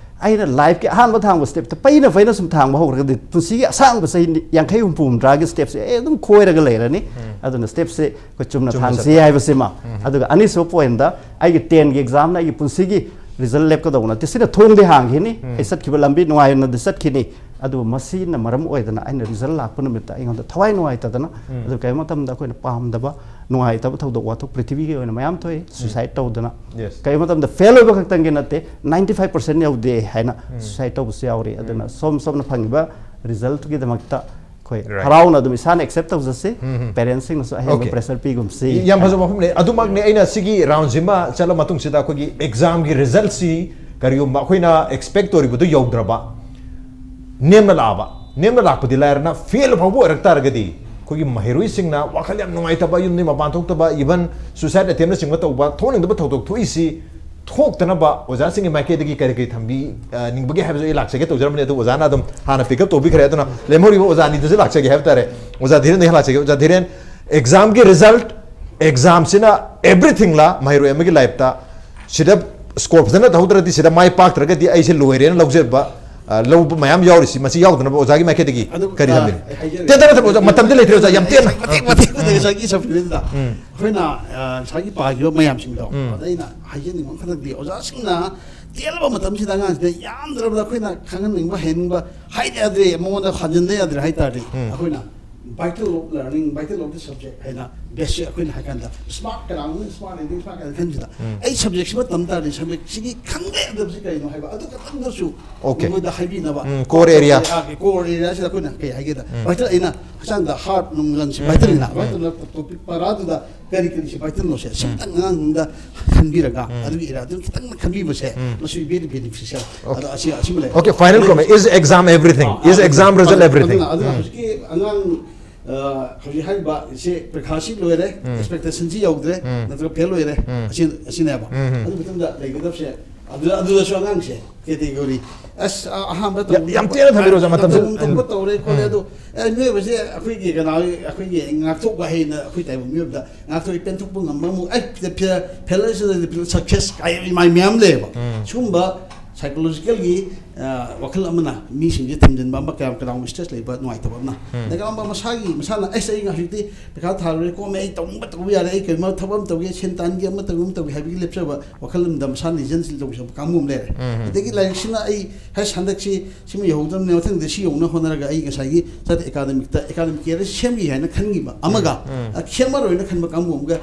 ꯑꯩꯅ ꯂꯥꯏꯐꯀꯤ ꯑꯍꯥꯟꯕ ꯊꯥꯡꯕ ꯁ꯭ꯇꯦꯞꯇ ꯄꯩꯅ ꯄꯩꯅ ꯁꯨꯝ ꯊꯥꯡꯕ ꯍꯧꯔꯒꯗꯤ, ꯄꯨꯟꯁꯤꯒꯤ ꯑꯁꯥꯡꯕ ꯆꯍꯤ ꯌꯥꯡꯈꯩ ꯍꯨꯝꯐꯨ ꯍꯨꯝꯗ꯭ꯔꯥꯒꯤ ꯁ꯭ꯇꯦꯞꯁꯦ ꯑꯩ ꯑꯗꯨꯝ ꯈꯣꯏꯔꯒ ꯂꯩꯔꯅꯤ꯫ ꯑꯗꯨꯅ ꯁ꯭ꯇꯦꯞꯁꯦ ꯑꯩꯈꯣꯏ ꯆꯨꯝꯅ ꯆꯨꯝꯅ ꯊꯥꯡꯁꯤ ꯆꯠꯄ꯫ ꯍꯥꯏꯕꯁꯤꯃ꯫ ꯑꯗꯨꯒ ꯑꯅꯤꯁꯨꯕ ꯄꯣꯏꯟꯗ, ꯑꯩꯒꯤ ꯇꯦꯟꯒꯤ ꯑꯦꯛꯖꯥꯝꯅ ꯑꯩꯒꯤ ꯄꯨꯟꯁꯤꯒꯤ ꯔꯤꯖꯜ ꯂꯦꯞꯀꯗꯧꯕ ꯅꯠꯇꯦ꯫ ꯁꯤꯅ ꯊꯣꯡꯗꯤ ꯍꯥꯡꯈꯤꯅꯤ, ꯑꯩ ꯆꯠꯈꯤꯕ ꯂꯝꯕꯤ ꯅꯨꯡꯉꯥꯏꯅꯗꯤ ꯆꯠꯈꯤꯅꯤ꯫ ꯑꯗꯨꯕꯨ ꯃꯁꯤꯅ ꯃꯔꯝ ꯑꯣꯏꯗꯅ ꯑꯩꯅ ꯔꯤꯖꯜ ꯂꯥꯛꯄ ꯅꯨꯃꯤꯠꯇ ꯑꯩꯉꯣꯟꯗ ꯊꯋꯥꯏ ꯅꯨꯡꯉꯥꯏꯇꯗꯅ, ꯑꯗꯨ ꯀꯔꯤꯒꯨꯝꯕ ꯃꯇꯝꯗ ꯑꯩꯈꯣꯏꯅ ꯄꯥꯝꯗꯕ, ꯅꯨꯡꯉꯥꯏꯇꯕ ꯊꯧꯗꯣꯛ ꯋꯥꯊꯣꯛ ꯄ꯭ꯔꯤꯊꯤꯕꯤꯒꯤ ꯑꯣꯏꯅ ꯃꯌꯥꯝ ꯊꯣꯛꯏ, ꯁꯨꯏꯁꯥꯏꯠ ꯇꯧꯗꯅ꯫ Yes. ꯀꯔꯤꯒꯨꯝꯕ ꯃꯇꯝꯗ ꯐꯦꯜ ꯑꯣꯏꯕ ꯈꯛꯇꯪꯒꯤ ꯅꯠꯇꯦ, ninety five percent ꯌꯧꯗꯦ ꯍꯥꯏꯅ ꯁꯨꯏꯁꯥꯏꯠ ꯇꯧꯕꯁꯨ ꯌꯥꯎꯔꯤ꯫ ꯑꯗꯨꯅ ꯁꯣꯝ ꯁꯣꯝꯅ ꯐꯪꯉꯤꯕ ꯔꯤꯖꯜꯠꯀꯤꯗꯃꯛꯇ ꯑꯩꯈꯣꯏ Right. ꯍꯔꯥꯎꯅ ꯑꯗꯨꯝ ꯏꯁꯥꯅ ꯑꯦꯛꯁꯦꯞ ꯇꯧꯖꯁꯤ, ꯎꯝ, ꯎꯝ꯫ ꯄꯦꯔꯦꯟꯁꯁꯤꯡꯅꯁꯨ ꯑꯍꯦꯟꯕ Okay. ꯄ꯭ꯔꯦꯁꯔ ꯄꯤꯒꯨꯝꯁꯤ꯫ ꯌꯥꯝ ꯐꯖꯕ ꯋꯥꯐꯝꯅꯦ꯫ ꯑꯗꯨꯃꯛꯅꯦ, ꯑꯩꯅ ꯁꯤꯒꯤ ꯔꯥꯎꯟꯁꯤꯃ ꯆꯠꯂ ꯃꯇꯨꯡꯁꯤꯗ ꯑꯩꯈꯣꯏꯒꯤ ꯑꯦꯛꯖꯥꯝꯒꯤ ꯔꯤꯖꯜꯠꯁꯤ ꯀꯔꯤꯒꯨꯝꯕ ꯑꯩꯈꯣꯏꯅ ꯑꯦꯛꯁꯄꯦꯛ ꯇꯧꯔꯤꯕꯗꯨ ꯌꯧꯗ꯭ꯔꯕ, ꯅꯦꯝꯅ ꯂꯥꯛꯑꯕ, ꯅꯦꯝꯅ ꯂꯥꯛꯄꯗꯤ ꯂꯥꯏꯔꯅ ꯐꯦꯜ ꯐꯥꯎꯕ ꯑꯣꯏꯔꯛ ꯇꯥꯔꯒꯗꯤ, ꯑꯩꯈꯣꯏꯒꯤ ꯃꯍꯩꯔꯣꯏꯁꯤꯡꯅ ꯋꯥꯈꯜ ꯌꯥꯝ ꯅꯨꯡꯉꯥꯏꯇꯕ, ꯌꯨꯝꯗꯒꯤ ꯃꯄꯥꯟ ꯊꯣꯛꯇꯕ, ꯏꯚꯟ ꯁꯨꯏꯁꯥꯏꯠ ꯑꯦꯇꯦꯝꯅꯆꯤꯡꯕ ꯇꯧꯕ, ꯊꯣꯛꯅꯤꯡꯗꯕ ꯊꯧꯗꯣꯛ ꯊꯣꯛꯏꯁꯤ ꯊꯣꯛꯇꯅꯕ ꯑꯣꯖꯥꯁꯤꯡꯒꯤ ꯃꯥꯏꯀꯩꯗꯒꯤ ꯀꯔꯤ ꯀꯔꯤ ꯊꯝꯕꯤ ꯑ, ꯅꯤꯡꯕꯒꯦ ꯍꯥꯏꯕꯁꯨ ꯑꯩ ꯂꯥꯛꯆꯒꯦ ꯇꯧꯖꯔꯝꯕꯅꯤ, ꯑꯗꯨ ꯑꯣꯖꯥꯅ ꯑꯗꯨꯝ ꯍꯥꯟꯅ ꯄꯤꯛ ꯑꯞ ꯇꯧꯕꯤꯈ꯭ꯔꯦ꯫ ꯑꯗꯨꯅ ꯂꯦꯝꯍꯧꯔꯤꯕ ꯑꯣꯖꯥ ꯑꯅꯤꯗꯨꯁꯨ ꯂꯥꯛꯆꯒꯦ ꯍꯥꯏꯕ ꯇꯥꯔꯦ꯫ ꯑꯣꯖꯥ ꯙꯤꯔꯦꯟꯗꯒꯤ ꯂꯥꯛꯆꯒꯦ꯫ ꯑꯣꯖꯥ ꯙꯤꯔꯦꯟ, ꯑꯦꯛꯖꯥꯝꯒꯤ ꯔꯤꯖꯜꯠ, ꯑꯦꯛꯖꯥꯝꯁꯤꯅ ꯑꯦꯚ꯭ꯔꯤꯊꯤꯡꯂ ꯃꯍꯩꯔꯣꯏ ꯑꯃꯒꯤ ꯂꯥꯏꯐꯇ? ꯁꯤꯗ ꯁ꯭ꯀꯣꯔ ꯐꯖꯅ ꯇꯧꯍꯧꯗ꯭ꯔꯗꯤ, ꯁꯤꯗ ꯃꯥꯏ ꯄꯥꯛꯇ꯭ꯔꯒꯗꯤ ꯑꯩꯁꯦ ꯂꯣꯏꯔꯦꯅ ꯂꯧꯖꯕ, ꯑ, ꯂꯧꯕ ꯃꯌꯥꯝ ꯌꯥꯎꯔꯤꯁꯤ, ꯃꯁꯤ ꯌꯥꯎꯗꯅꯕ ꯑꯣꯖꯥꯒꯤ ꯃꯥꯏꯀꯩꯗꯒꯤ ꯑꯗꯨ, ꯀꯔꯤ ꯑ, ꯊꯝꯕꯤꯅꯤ? ꯑꯩ ꯍꯥꯏꯖꯔꯒꯦ꯫ ꯇꯦꯟꯇꯛꯅ ꯊꯝꯕꯤꯌꯨ, ꯑꯣꯖꯥ, ꯃꯇꯝꯗꯤ ꯂꯩꯇ꯭ꯔꯦ, ꯑꯣꯖꯥ, ꯌꯥꯝ ꯇꯦꯟꯅ꯫ ꯃꯇꯦꯛ, ꯃꯇꯦꯛ, ꯃꯇꯦꯛ, ꯎꯝ꯫ ꯉꯁꯥꯏꯒꯤ ꯁꯕꯖꯦꯛꯇꯨꯗ ꯎꯝ꯫ ꯑꯩꯈꯣꯏꯅ, ꯑ, ꯉꯁꯥꯏꯒꯤ ꯄꯥꯈꯤꯕ ꯃꯌꯥꯝꯁꯤꯡꯗꯣ, ꯎꯝ꯫ ꯑꯗ ꯑꯩꯅ ꯍꯥꯏꯖꯅꯤꯡꯕ ꯑꯃꯈꯛꯇꯪꯗꯤ, ꯑꯣꯖꯥꯁꯤꯡꯅ ꯇꯦꯜꯂꯕ ꯃꯇꯝꯁꯤꯗ ꯑꯉꯥꯡꯁꯤꯗ ꯌꯥꯝꯗ꯭ꯔꯕꯗ ꯑꯩꯈꯣꯏꯅ ꯈꯪꯍꯟꯅꯤꯡꯕ, ꯍꯩꯍꯟꯅꯤꯡꯕ, ꯍꯥꯏꯗ ꯌꯥꯗ꯭ꯔꯦ, ꯃꯉꯣꯟꯗ ꯍꯟꯖꯤꯟꯗ ꯌꯥꯗ꯭ꯔꯦ ꯍꯥꯏ ꯇꯥꯔꯗꯤ, ꯎꯝ꯫ ꯑꯩꯈꯣꯏꯅ vital of learning, vital of the subject ꯍꯥꯏꯅ ꯕꯦꯁꯁꯦ ꯑꯩꯈꯣꯏꯅ ꯍꯥꯏ ꯀꯥꯟꯗ, smart ꯀꯅꯥꯒꯨꯝꯕ smart reading, smart ꯀꯥꯏꯅ ꯈꯟꯁꯤꯗ, ꯎꯝ꯫ ꯑꯩ ꯁꯕꯖꯦꯛꯁꯤꯃ ꯇꯝ ꯇꯥꯔꯗꯤ ꯁꯕꯖꯦꯛꯁꯤꯒꯤ ꯈꯪꯗꯦ ꯍꯥꯏꯕꯁꯤ ꯀꯔꯤꯅꯣ ꯍꯥꯏꯕ ꯑꯗꯨ ꯈꯛꯇꯪꯗꯁꯨ OK꯫ ꯃꯈꯣꯏꯗ ꯍꯥꯏꯕꯤꯅꯕ꯫ ꯎꯝ, core area꯫ ꯑꯥ, core areaꯁꯤꯗ ꯑꯩꯈꯣꯏꯅ ꯀꯩ ꯍꯥꯏꯒꯦꯗ, ꯎꯝ꯫ Vital ꯑꯩꯅ ꯍꯛꯆꯥꯡꯗ heart ꯅꯨꯡ lungs ꯎꯝ, vital ꯎꯝ, ꯏꯅ, ꯎꯝ꯫ Vital topic ꯄꯔꯥꯗꯨꯗ ꯀꯔꯤ ꯀꯔꯤꯁꯤ vitalꯅꯣꯁꯦ ꯁꯤꯝꯇꯪ ꯑꯉꯥꯡꯁꯤꯡꯗ ꯈꯟꯕꯤꯔꯒ, ꯎꯝ꯫ ꯑꯗꯨꯒꯤ areaꯗꯨ ꯈꯤꯇꯪ ꯈꯟꯕꯤꯕꯁꯦ, ꯎꯝ꯫ ꯃꯁꯤ very beneficial꯫ OK꯫ ꯑꯗꯣ ꯑꯁꯤ, ꯑꯁꯤꯃ ꯂꯩ꯫ OK, final comment. Is exam everything? Ah, Is exam result everything? ꯑꯗꯨꯅ, ꯑꯗꯨꯅ ꯎꯝ꯫ ꯍꯧꯖꯤꯛꯀꯤ ꯑꯉꯥꯡ, ꯑ, ꯍꯧꯖꯤꯛ ꯍꯥꯏꯔꯤꯕ ꯁꯤ ꯄꯔꯤꯈꯥꯁꯤ ꯂꯣꯏꯔꯦ, ꯎꯝ꯫ Expectationꯁꯤ ꯌꯧꯗ꯭ꯔꯦ, ꯎꯝ꯫ ꯅꯠꯇ꯭ꯔꯒ fail ꯑꯣꯏꯔꯦ, ꯎꯝ꯫ ꯑꯁꯤ, ꯑꯁꯤꯅꯦꯕ꯫ ꯎꯝ꯫ ꯑꯗꯨ ꯃꯇꯝꯗ ꯂꯩꯒꯗꯕꯁꯦ, ꯑꯗꯨꯗ, ꯑꯗꯨꯗꯁꯨ ꯑꯉꯥꯡꯁꯦ category, ꯑꯁ, ꯑ-, ꯑꯍꯥꯟꯕ ꯌꯥꯝ, ꯇꯧꯕ ꯌꯥꯝ ꯇꯦꯟꯅ ꯊꯝꯕꯤꯔꯣ, ꯑꯣꯖꯥ, ꯃꯇꯝꯁꯦ꯫ ꯇꯧꯕ ꯇꯧꯔꯦ ꯈꯣꯠꯂꯦ꯫ ꯎꯝ꯫ ꯑꯗꯣ, ꯑꯦ, ꯃꯤꯑꯣꯏꯕꯁꯦ ꯑꯩꯈꯣꯏꯒꯤ ꯀꯅꯥ, ꯑꯩꯈꯣꯏꯒꯤ ꯉꯥꯛꯊꯣꯛꯄ ꯍꯩꯅ ꯑꯩꯈꯣꯏ ꯇꯥꯏꯕꯪ ꯃꯤꯑꯣꯏꯕꯗ ꯉꯥꯛꯊꯣꯛꯏ, ꯄꯦꯟꯊꯣꯛꯄ ꯉꯝꯕ ꯑꯃꯨꯛ, ꯑꯩ, fail, failure success ꯀꯥꯏ ꯃꯥꯏ ꯃꯌꯥꯝ ꯂꯩꯌꯦꯕ꯫ ꯎꯝ꯫ ꯁꯤꯒꯨꯝꯕ psychologicalꯒꯤ, ꯑ, ꯋꯥꯈꯜ ꯑꯃꯅ ꯃꯤꯁꯤꯡꯁꯦ ꯊꯤꯡꯖꯤꯟꯕ ꯑꯃ, ꯀꯌꯥꯝ ꯀꯅꯥꯒꯨꯝꯕ stress ꯂꯩꯕ, ꯅꯨꯡꯉꯥꯏꯇꯕ ꯑꯃꯅ꯫ ꯎꯝ꯫ ꯑꯗꯩ ꯀꯔꯝꯕ ꯃꯁꯥꯒꯤ, ꯃꯁꯥꯅ, "ꯑꯩꯁ, ꯑꯩ ꯍꯧꯖꯤꯛꯇꯤ ꯄꯩꯈꯥ ꯊꯥꯔꯨꯔꯦ, ꯀꯣꯝꯃꯦ, ꯑꯩ ꯇꯧꯅꯤꯡꯕ ꯇꯧꯕ ꯌꯥꯔꯦ, ꯑꯩ ꯀꯩꯅꯣ ꯊꯕꯛ ꯑꯃ ꯇꯧꯒꯦ, ꯁꯦꯟ ꯇꯥꯟꯒꯦ, ꯑꯃ ꯇꯧꯒꯦ, ꯑꯃ ꯇꯧꯒꯦ" ꯍꯥꯏꯕꯒꯤ ꯂꯦꯞꯆꯕ ꯋꯥꯈꯜ ꯑꯃꯗ ꯃꯁꯥꯅ ꯂꯤꯖꯟꯁꯤ ꯂꯧꯖꯕ ꯀꯥꯡꯕꯨ ꯑꯃ ꯂꯩꯔꯦ꯫ ꯎꯝ꯫ ꯑꯗꯒꯤ ꯂꯥꯏꯔꯤꯛꯁꯤꯅ ꯑꯩ, "ꯍꯩꯁ, ꯍꯟꯗꯛꯁꯤ ꯁꯤꯃ ꯌꯧꯍꯧꯗ꯭ꯔꯕꯅꯤꯅ ꯃꯊꯪꯗ ꯁꯤ ꯌꯧꯅ ꯍꯣꯠꯅꯔꯒ ꯑꯩ ꯉꯁꯥꯏꯒꯤ ꯆꯠ academicꯇ, academic career ꯁꯦꯝꯒꯦ" ꯍꯥꯏꯅ ꯈꯟꯈꯤꯕ ꯑꯃꯒ, ꯎꯝ꯫ ꯑ, ꯈꯦꯠꯅꯔꯣꯏꯅ ꯈꯟꯕ ꯀꯥꯡꯕꯨ ꯑꯃꯒ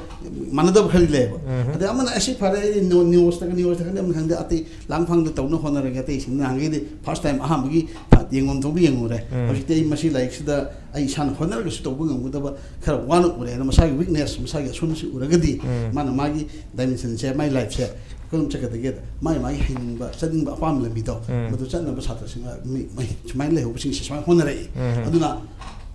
ꯃꯥꯟꯅꯗꯕ ꯈꯔꯗꯤ ꯂꯩꯌꯦꯕ꯫ ꯎꯝ꯫ ꯑꯗꯩ ꯑꯃꯅ, "ꯑꯁꯤ ꯐꯔꯦ, ꯑꯩ ꯅꯣ-, news ꯇꯒ, news ꯇ ꯈꯪꯗꯦ, ꯑꯃ ꯈꯪꯗꯦ, ꯑꯇꯩ ꯂꯥꯡꯐꯥꯡꯗ ꯇꯧꯅ ꯍꯣꯠꯅꯔꯒꯦ, ꯑꯇꯩꯁꯤꯡ ꯅꯍꯥꯟꯈꯩꯗꯤ first time ꯑꯍꯥꯟꯕꯒꯤ ꯊꯥ-, ꯌꯦꯡꯐꯝ ꯊꯣꯛꯄ ꯌꯦꯡꯉꯨꯔꯦ꯫ ꯎꯝ꯫ ꯍꯧꯖꯤꯛꯇꯤ ꯑꯩ ꯃꯁꯤ ꯂꯥꯏꯔꯤꯛꯁꯤꯗ ꯑꯩ ꯏꯁꯥꯅ ꯍꯣꯠꯅꯔꯒꯁꯨ ꯇꯧꯕ ꯉꯝꯒꯗꯕ ꯈꯔ ꯋꯥꯅ ꯎꯔꯦ" ꯍꯥꯏꯅ ꯃꯁꯥꯒꯤ weakness, ꯃꯁꯥꯒꯤ ꯑꯁꯣꯟꯕꯁꯤ ꯎꯔꯒꯗꯤ ꯎꯝ꯫ ꯃꯥꯅ ꯃꯥꯒꯤ dimensionꯁꯦ, ꯃꯥꯏ lifeꯁꯦ ꯀꯔꯝ ꯆꯠꯀꯗꯒꯦꯗ, ꯃꯥꯏ ꯃꯥꯒꯤ ꯍꯩꯅꯤꯡꯕ, ꯆꯠꯅꯤꯡꯕ ꯑꯄꯥꯝꯕ ꯂꯝꯕꯤꯗꯣ ꯎꯝ꯫ ꯃꯗꯨ ꯆꯠꯅꯕ ꯁꯥꯇ꯭ꯔꯁꯤꯡ ꯃꯤ-, ꯃꯍꯩ ꯁꯨꯃꯥꯏꯅ ꯂꯩꯍꯧꯕꯁꯤꯡꯁꯦ ꯁꯨꯃꯥꯏꯅ ꯍꯣꯠꯅꯔꯛꯏ꯫ ꯎꯝ꯫ ꯑꯗꯨꯅ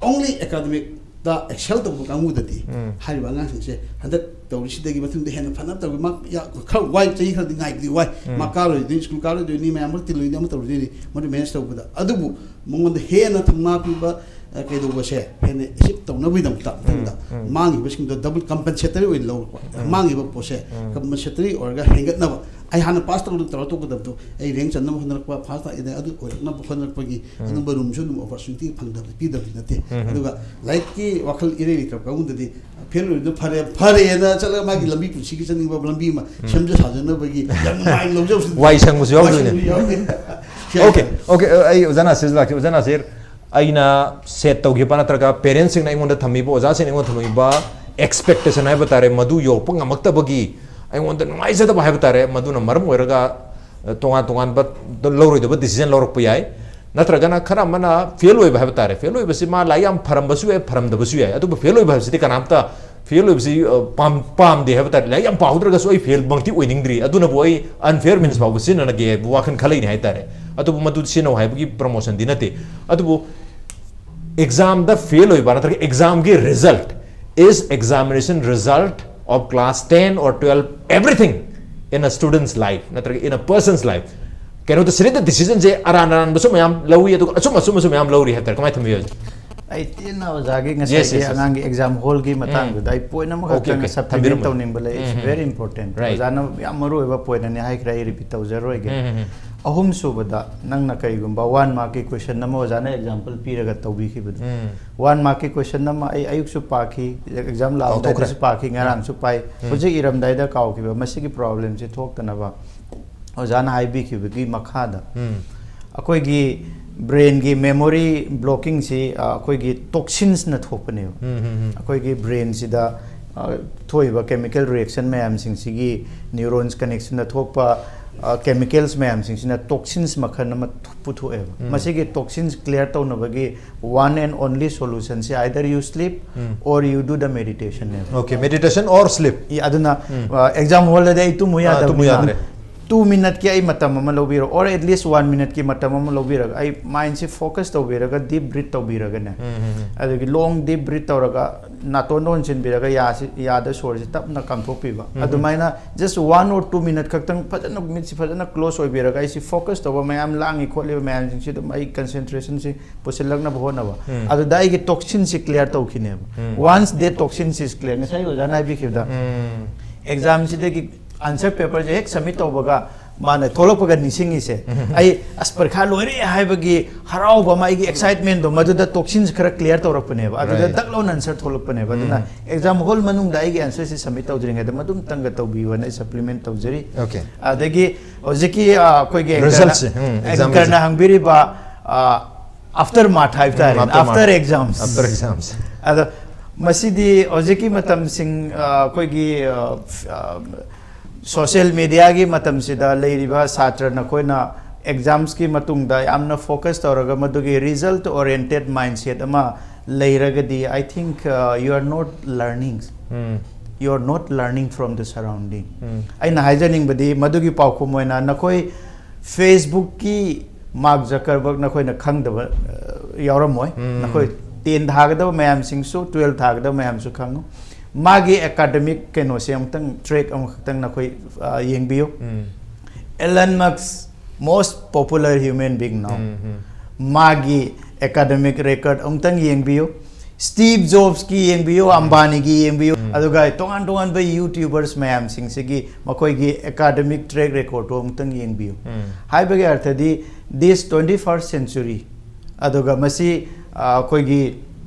only academic ꯇ ꯑꯦꯛꯁꯦꯜ ꯇꯧꯕ ꯀꯥꯡꯕꯨꯗꯗꯤ ꯍꯥꯏꯔꯤꯕ ꯑꯉꯥꯡꯁꯤꯡꯁꯦ ꯍꯟꯗꯛ ꯇꯧꯔꯤꯁꯤꯗꯒꯤ ꯃꯊꯪꯗ ꯍꯦꯟꯅ ꯐꯅꯕ ꯇꯧꯔꯒ ꯃꯥ ꯌꯥ-, ꯈꯔ ꯋꯥꯏ, ꯆꯍꯤ ꯈꯔꯗꯤ ꯉꯥꯏꯕꯗꯤ ꯋꯥꯏ꯫ ꯃꯥ ꯀꯥꯔꯣꯏꯗꯣꯏꯅꯤ, ꯁ꯭ꯀꯨꯜ ꯀꯥꯔꯣꯏꯗꯣꯏꯅꯤ, ꯃꯌꯥꯝ ꯃꯔꯛ ꯇꯤꯜꯂꯣꯏꯅꯤ, ꯑꯃ ꯇꯧꯔꯣꯏꯗꯣꯏꯅꯤ, ꯃꯗꯨ ꯃꯦꯅꯦꯖ ꯇꯧꯕꯗ꯫ ꯑꯗꯨꯕꯨ ꯃꯉꯣꯟꯗ ꯍꯦꯟꯅ ꯊꯧꯅꯥ ꯄꯤꯕ, ꯑ, ꯀꯩꯗꯧꯕꯁꯦ ꯍꯦꯟꯅ ꯑꯦꯆꯤꯞ ꯇꯧꯅꯕꯒꯤꯗꯃꯛꯇ ꯃꯊꯪꯗ ꯃꯥꯡꯉꯤꯕꯁꯤꯡꯗꯣ ꯗꯕꯜ ꯀꯝꯄꯦꯟꯁꯦꯇꯔꯤ ꯑꯣꯏꯅ ꯂꯧꯔꯛꯄ꯫ ꯃꯥꯡꯉꯤꯕ ꯄꯣꯠꯁꯦ ꯀꯝꯄꯦꯟꯁꯦꯇꯔꯤ ꯑꯣꯏꯔꯒ ꯍꯦꯟꯒꯠꯅꯕ꯫ ꯑꯩ ꯍꯥꯟꯅ ꯄꯥꯁ ꯇꯧꯔ ꯇꯧꯔ ꯇꯣꯛꯀꯗꯕꯗꯣ, ꯑꯩ ꯔꯦꯡ ꯆꯟꯅꯕ ꯍꯣꯠꯅꯔꯛꯄ, ꯐꯥꯔꯁ ꯇꯥꯛꯏꯗꯅ ꯑꯗꯨ ꯑꯣꯏꯔꯛꯅꯕ ꯍꯣꯠꯅꯔꯛꯄꯒꯤ ꯑꯗꯨꯝꯕ ꯔꯨꯝꯁꯨ ꯑꯗꯨꯝ ꯑꯣꯄꯣꯔꯆꯨꯅꯤꯇꯤ ꯐꯪꯗꯕ, ꯄꯤꯗꯕꯗꯤ ꯅꯠꯇꯦ꯫ ꯑꯗꯨꯒ ꯂꯥꯏꯔꯤꯛꯀꯤ ꯋꯥꯈꯜ ꯏꯔꯩ ꯂꯩꯇ꯭ꯔꯕ ꯀꯥꯡꯕꯨꯗꯗꯤ ꯐꯦꯜ ꯑꯣꯏꯕꯗꯣ ꯐꯔꯦ, ꯐꯔꯦꯅ ꯆꯠꯂꯒ ꯃꯥꯒꯤ ꯂꯝꯕꯤ ꯄꯨꯟꯁꯤꯒꯤ ꯆꯠꯅꯤꯡꯕ ꯂꯝꯕꯤ ꯑꯃ ꯁꯦꯝꯖ ꯁꯥꯖꯅꯕꯒꯤ ꯌꯥꯝ ꯅꯨꯡꯉꯥꯏꯅ ꯂꯧꯖꯕꯁꯨ ꯋꯥꯏ ꯁꯪꯕꯁꯨ ꯌꯥꯎꯗꯣꯏꯅꯦ꯫ ꯋꯥꯏ ꯁꯪꯕꯁꯨ ꯌꯥꯎꯗꯣꯏꯅꯦ꯫ ꯁꯤ ꯑꯣꯀꯦ, ꯍꯥꯏꯇꯥꯔꯦ꯫ ꯑꯣꯀꯦ, ꯑ, ꯑꯩ ꯑꯣꯖꯥ ꯅꯥꯁꯤꯔ ꯂꯥꯛꯀꯦ꯫ ꯑꯣꯖꯥ ꯅꯥꯁꯤꯔ, ꯑꯩꯅ ꯁꯦꯠ ꯇꯧꯈꯤꯕ ꯅꯠꯇ꯭ꯔꯒ ꯄꯦꯔꯦꯟꯁꯁꯤꯡꯅ ꯑꯩꯉꯣꯟꯗ ꯊꯝꯃꯤꯕ, ꯑꯣꯖꯥꯁꯤꯡꯅ ꯑꯩꯉꯣꯟꯗ ꯊꯝꯃꯤꯕ ꯑꯦꯛꯁꯄꯦꯛꯇꯦꯁꯟ ꯍꯥꯏꯕ ꯇꯥꯔꯦ, ꯃꯗꯨ ꯌꯧꯔꯛꯄ ꯉꯝꯃꯛꯇꯕꯒꯤ ꯑꯩꯉꯣꯟꯗ ꯅꯨꯡꯉꯥꯏꯖꯗꯕ ꯍꯥꯏꯕ ꯇꯥꯔꯦ, ꯃꯗꯨꯅ ꯃꯔꯝ ꯑꯣꯏꯔꯒ, ꯑ, ꯇꯣꯉꯥꯟ ꯇꯣꯉꯥꯟꯕ ꯂꯧꯔꯣꯏꯗꯕ ꯗꯤꯁꯤꯖꯟ ꯂꯧꯔꯛꯄ ꯌꯥꯏ꯫ ꯅꯠꯇ꯭ꯔꯒꯅ ꯈꯔ ꯑꯃꯅ ꯐꯦꯜ ꯑꯣꯏꯕ ꯍꯥꯏꯕ ꯇꯥꯔꯦ꯫ ꯐꯦꯜ ꯑꯣꯏꯕꯁꯤ ꯃꯥ ꯂꯥꯏꯔꯤꯛ ꯌꯥꯝ ꯐꯔꯝꯕꯁꯨ ꯌꯥꯏ, ꯐꯔꯝꯗꯕꯁꯨ ꯌꯥꯏ꯫ ꯑꯗꯨꯕꯨ ꯐꯦꯜ ꯑꯣꯏꯕ ꯍꯥꯏꯕꯁꯤꯗꯤ ꯀꯅꯥꯝꯇ ꯐꯦꯜ ꯑꯣꯏꯕꯁꯤ, ꯑ, ꯄꯥꯝ-, ꯄꯥꯝꯗꯦ ꯍꯥꯏꯕ ꯇꯥꯔꯦ꯫ ꯂꯥꯏꯔꯤꯛ ꯌꯥꯝ ꯄꯥꯍꯧꯗ꯭ꯔꯒꯁꯨ ꯑꯩ ꯐꯦꯜꯃꯛꯇꯤ ꯑꯣꯏꯅꯤꯡꯗ꯭ꯔꯤ, ꯑꯗꯨꯅꯕꯨ ꯑꯩ ꯑꯟꯐꯦꯌꯔ ꯃꯤꯟꯁ ꯐꯥꯎꯕ ꯁꯤꯖꯤꯟꯅꯔꯒꯦ ꯍꯥꯏꯕ ꯋꯥꯈꯜ ꯈꯜꯂꯛꯏꯅꯦ ꯍꯥꯏ ꯇꯥꯔꯦ꯫ ꯑꯗꯨꯕꯨ ꯃꯗꯨ ꯁꯤꯖꯤꯟꯅꯧ ꯍꯥꯏꯕꯒꯤ ꯄ꯭ꯔꯃꯣꯁꯟꯗꯤ ꯅꯠꯇꯦ꯫ ꯑꯗꯨꯕꯨ ꯑꯦꯛꯖꯥꯝꯗ ꯐꯦꯜ ꯑꯣꯏꯕ ꯅꯠꯇ꯭ꯔꯒ ꯑꯦꯛꯖꯥꯝꯒꯤ result is examination result of class ten or twelve, everything in a student's life ꯅꯠꯇ꯭ꯔꯒ in a person's life꯫ ꯀꯩꯅꯣꯗ ꯁꯤꯗꯩꯗ ꯗꯤꯁꯤꯖꯟꯁꯦ ꯑꯔꯥꯟ ꯑꯔꯥꯟꯕꯁꯨ ꯃꯌꯥꯝ ꯂꯧꯏ, ꯑꯗꯨꯒ ꯑꯆꯨꯝ ꯑꯆꯨꯝꯕꯁꯨ ꯃꯌꯥꯝ ꯂꯧꯔꯤ ꯍꯥꯏꯕ ꯇꯥꯔꯦ꯫ ꯀꯃꯥꯏꯅ ꯊꯝꯕꯤꯌꯨ? ꯑꯩ ꯇꯦꯟꯅ ꯑꯣꯖꯥꯒꯤ Yes, ꯉꯁꯥꯏꯒꯤ yes, yes. ꯑꯉꯥꯡꯒꯤ ꯑꯦꯛꯖꯥꯝ ꯍꯣꯜꯒꯤ ꯃꯇꯥꯡꯗꯨꯗ ꯑꯩ ꯄꯣꯏꯟ ꯑꯃꯈꯛꯇꯪ Okay, okay. ꯁꯞꯂꯤꯃꯦꯟ ꯊꯝꯕꯤꯔꯝꯃꯣ꯫ ꯇꯧꯅꯤꯡꯕ ꯂꯩ꯫ It's um, um. Very important. Right. ꯑꯣꯖꯥꯅ ꯌꯥꯝ ꯃꯔꯨ ꯑꯣꯏꯕ ꯄꯣꯏꯟ ꯑꯅꯤ ꯍꯥꯏꯈ꯭ꯔꯦ, ꯑꯩ ꯔꯤꯄꯤꯠ ꯇꯧꯖꯔꯣꯏꯒꯦ꯫ ꯎꯝ, ꯎꯝ, ꯎꯝ꯫ ꯑꯍꯨꯝꯁꯨꯕꯗ, ꯅꯪꯅ ꯀꯔꯤꯒꯨꯝꯕ ꯋꯥꯟ ꯃꯥꯔꯛꯀꯤ ꯀꯣꯏꯁꯟ ꯑꯃ ꯑꯣꯖꯥꯅ ꯑꯦꯛꯖꯥꯝꯄꯜ ꯄꯤꯔꯒ ꯇꯧꯕꯤꯈꯤꯕꯗꯣ, ꯎꯝ꯫ ꯋꯥꯟ ꯃꯥꯔꯛꯀꯤ ꯀꯣꯏꯁꯟ ꯑꯃ ꯑꯩ ꯑꯌꯨꯛꯁꯨ ꯄꯥꯈꯤ, ꯑꯦꯛꯖꯥꯝ ꯂꯥꯛꯑꯝꯗꯥꯏꯗꯁꯨ ꯀꯥꯎꯊꯣꯛꯈ꯭ꯔꯦ꯫ ꯄꯥꯈꯤ, ꯉꯔꯥꯡꯁꯨ ꯄꯥꯏ, ꯎꯝ꯫ ꯍꯧꯖꯤꯛ ꯏꯔꯝꯗꯥꯏꯗ ꯀꯥꯎꯈꯤꯕ꯫ ꯃꯁꯤꯒꯤ ꯄ꯭ꯔꯣꯕ꯭ꯂꯦꯝꯁꯦ ꯊꯣꯛꯇꯅꯕ ꯑꯣꯖꯥꯅ ꯍꯥꯏꯕꯤꯈꯤꯕꯒꯤ ꯃꯈꯥꯗ, ꯎꯝ꯫ ꯑꯩꯈꯣꯏꯒꯤ ꯕ꯭ꯔꯦꯟꯒꯤ ꯃꯦꯃꯣꯔꯤ ꯕ꯭ꯂꯣꯀꯤꯡꯁꯤ, ꯑ, ꯑꯩꯈꯣꯏꯒꯤ ꯇꯣꯛꯁꯤꯟꯁꯅ ꯊꯣꯛꯄꯅꯦꯕ꯫ ꯎꯝ, ꯎꯝ, ꯎꯝ꯫ ꯑꯩꯈꯣꯏꯒꯤ ꯕ꯭ꯔꯦꯟꯁꯤꯗ, ꯑ, ꯊꯣꯛꯏꯕ ꯀꯦꯃꯤꯀꯦꯜ ꯔꯤꯌꯦꯛꯁꯟ ꯃꯌꯥꯝꯁꯤꯡꯁꯤꯒꯤ, ꯅ꯭ꯌꯨꯔꯣꯟꯁ ꯀꯅꯦꯛꯁꯟꯗ ꯊꯣꯛꯄ, ꯑ, ꯀꯦꯃꯤꯀꯦꯜꯁ ꯃꯌꯥꯝꯁꯤꯡꯁꯤꯅ ꯇꯣꯛꯁꯤꯟꯁ ꯃꯈꯜ ꯑꯃ ꯊꯣ-, ꯄꯨꯊꯣꯛꯑꯦꯕ꯫ ꯎꯝ꯫ ꯃꯁꯤꯒꯤ ꯇꯣꯛꯁꯤꯟꯁ ꯀ꯭ꯂꯤꯌꯥꯔ ꯇꯧꯅꯕꯒꯤ one and only solution ꯁꯤ either you sleep um. Or you do the meditation ꯅꯦꯕ꯫ Okay, meditation or sleep. E-, ꯑꯗꯨꯅ, ꯎꯝ꯫ ꯑ, ꯑꯦꯛꯖꯥꯝ ꯍꯣꯜꯗꯗꯤ ꯑꯩ ꯇꯨꯝꯃꯨ ꯑꯥ, ꯇꯨꯝꯃꯨ ꯌꯥꯗꯕꯅꯤꯅ ꯌꯥꯗ꯭ꯔꯦ꯫ Two minuteꯀꯤ ꯑꯩ ꯃꯇꯝ ꯑꯃ ꯂꯧꯕꯤꯔꯣ, or at least one minuteꯀꯤ ꯃꯇꯝ ꯑꯃ ꯂꯧꯕꯤꯔꯒ ꯑꯩ mindꯁꯤ focus ꯇꯧꯕꯤꯔꯒ deep breath ꯇꯧꯕꯤꯔꯒꯅꯦ, ꯑꯗꯨꯒꯤ long deep breath ꯇꯧꯔꯒ ꯅꯥꯇꯣꯟꯗ ꯍꯣꯟꯁꯤꯟꯕꯤꯔꯒ ꯌꯥꯁꯤ, ꯌꯥꯗ ꯁꯣꯔꯁꯤ ꯇꯞꯅ ꯀꯥꯝꯊꯣꯛꯄꯤꯕ꯫ ꯑꯗꯨꯃꯥꯏꯅ just one or two minute ꯈꯛꯇꯪ ꯐꯖꯅ ꯃꯤꯠꯁꯤ ꯐꯖꯅ close ꯑꯣꯏꯕꯤꯔꯒ ꯑꯩꯁꯤ focus ꯇꯧꯕ, ꯃꯌꯥꯝ ꯂꯥꯡꯉꯤ ꯈꯣꯠꯂꯤꯕ ꯃꯌꯥꯝꯁꯤꯡꯁꯤ ꯑꯗꯨꯝ ꯑꯩ concentrationꯁꯤ ꯄꯨꯁꯤꯜꯂꯛꯅꯕ ꯍꯣꯠꯅꯕ꯫ ꯑꯗꯨꯗ ꯑꯩꯒꯤ toxinꯁꯤ clear ꯇꯧꯈꯤꯅꯦꯕ꯫ Once the toxin is clear, ꯉꯁꯥꯏ ꯑꯣꯖꯥꯅ ꯍꯥꯏꯕꯤꯈꯤꯕꯗ, examꯁꯤꯗꯒꯤ answer paperꯁꯦ ꯍꯦꯛ submit ꯇꯧꯕꯒ ꯃꯥꯅ ꯊꯣꯛꯂꯛꯄꯒ ꯅꯤꯡꯁꯤꯡꯉꯤꯁꯦ, ꯑꯩ ꯑꯁ ꯄꯔꯤꯈꯥ ꯂꯣꯏꯔꯦ ꯍꯥꯏꯕꯒꯤ ꯍꯔꯥꯎꯕ ꯑꯃ, ꯑꯩꯒꯤ excitementꯗꯣ, ꯃꯗꯨꯗ toxins ꯈꯔ clear ꯇꯧꯔꯛꯄꯅꯦꯕ꯫ ꯑꯗꯨꯗ Right. ꯗꯛ ꯂꯥꯎꯅ answer ꯊꯣꯛꯂꯛꯄꯅꯦꯕ꯫ ꯑꯗꯨꯅ exam hall ꯃꯅꯨꯡꯗ ꯑꯩꯒꯤ answerꯁꯤ submit ꯇꯧꯗ꯭ꯔꯤꯉꯩꯗ ꯃꯗꯨꯝꯇꯪꯒ ꯇꯧꯕꯤꯌꯨꯅ ꯑꯩ supplement ꯇꯧꯖꯔꯤ꯫ Okay. ꯑꯗꯒꯤ ꯍꯧꯖꯤꯛꯀꯤ, ꯑ, ꯑꯩꯈꯣꯏꯒꯤ anchorꯅ, Resultsꯁꯦ, ꯎꯝ, examꯒꯤ anchorꯅ ꯍꯪꯕꯤꯔꯤꯕ, ꯑ, aftermath ꯍꯥꯏꯕ ꯎꯝ, ꯇꯥꯔꯦ, aftermath. After exams. After exams. ꯑꯗꯣ ꯃꯁꯤꯗꯤ ꯍꯧꯖꯤꯛꯀꯤ ꯃꯇꯝꯁꯤꯡ, ꯑ, ꯑꯩꯈꯣꯏꯒꯤ, ꯑ, ꯐ-, ꯑ, social mediaꯒꯤ ꯃꯇꯝꯁꯤꯗ ꯂꯩꯔꯤꯕ ꯁꯥꯇ꯭ꯔ ꯅꯈꯣꯏꯅ examsꯀꯤ ꯃꯇꯨꯡꯗ ꯌꯥꯝꯅ focus ꯇꯧꯔꯒ ꯃꯗꯨꯒꯤ result oriented mindset ꯑꯃ ꯂꯩꯔꯒꯗꯤ, I think, uh, you are not learning. You are not learning from the surrounding. ꯑꯩꯅ ꯍꯥꯏꯖꯅꯤꯡꯕꯗꯤ, ꯃꯗꯨꯒꯤ ꯄꯥꯎꯈꯨꯝ ꯑꯣꯏꯅ ꯅꯈꯣꯏ Facebookꯀꯤ Mark Zuckerberg ꯅꯈꯣꯏꯅ ꯈꯪꯗꯕ, ꯑ, ꯌꯥꯎꯔꯝꯃꯣꯏ꯫ ꯅꯈꯣꯏ ten ꯊꯥꯒꯗꯕ ꯃꯌꯥꯝꯁꯤꯡꯁꯨ, twelve ꯊꯥꯒꯗꯕ ꯃꯌꯥꯝꯁꯨ ꯈꯪꯉꯨ꯫ ꯃꯥꯒꯤ academic ꯀꯩꯅꯣꯁꯦ ꯑꯃꯨꯛꯇꯪ track ꯑꯃꯈꯛꯇꯪ ꯅꯈꯣꯏ, ꯑ, ꯌꯦꯡꯕꯤꯌꯨ꯫ Elon Musk, most popular human being now. ꯃꯥꯒꯤ academic record ꯑꯃꯨꯛꯇꯪ ꯌꯦꯡꯕꯤꯌꯨ꯫ Steve Jobsꯀꯤ ꯌꯦꯡꯕꯤꯌꯨ, Ambaniꯒꯤ ꯌꯦꯡꯕꯤꯌꯨ, ꯑꯗꯨꯒ ꯇꯣꯉꯥꯟ ꯇꯣꯉꯥꯟꯕ YouTubers ꯃꯌꯥꯝꯁꯤꯡꯁꯤꯒꯤ ꯃꯈꯣꯏꯒꯤ academic track recordꯇꯣ ꯑꯃꯨꯛꯇꯪ ꯌꯦꯡꯕꯤꯌꯨ꯫ ꯍꯥꯏꯕꯒꯤ ꯑꯔꯊꯗꯤ, this twenty first century, ꯑꯗꯨꯒ ꯃꯁꯤ, ꯑ, ꯑꯩꯈꯣꯏꯒꯤ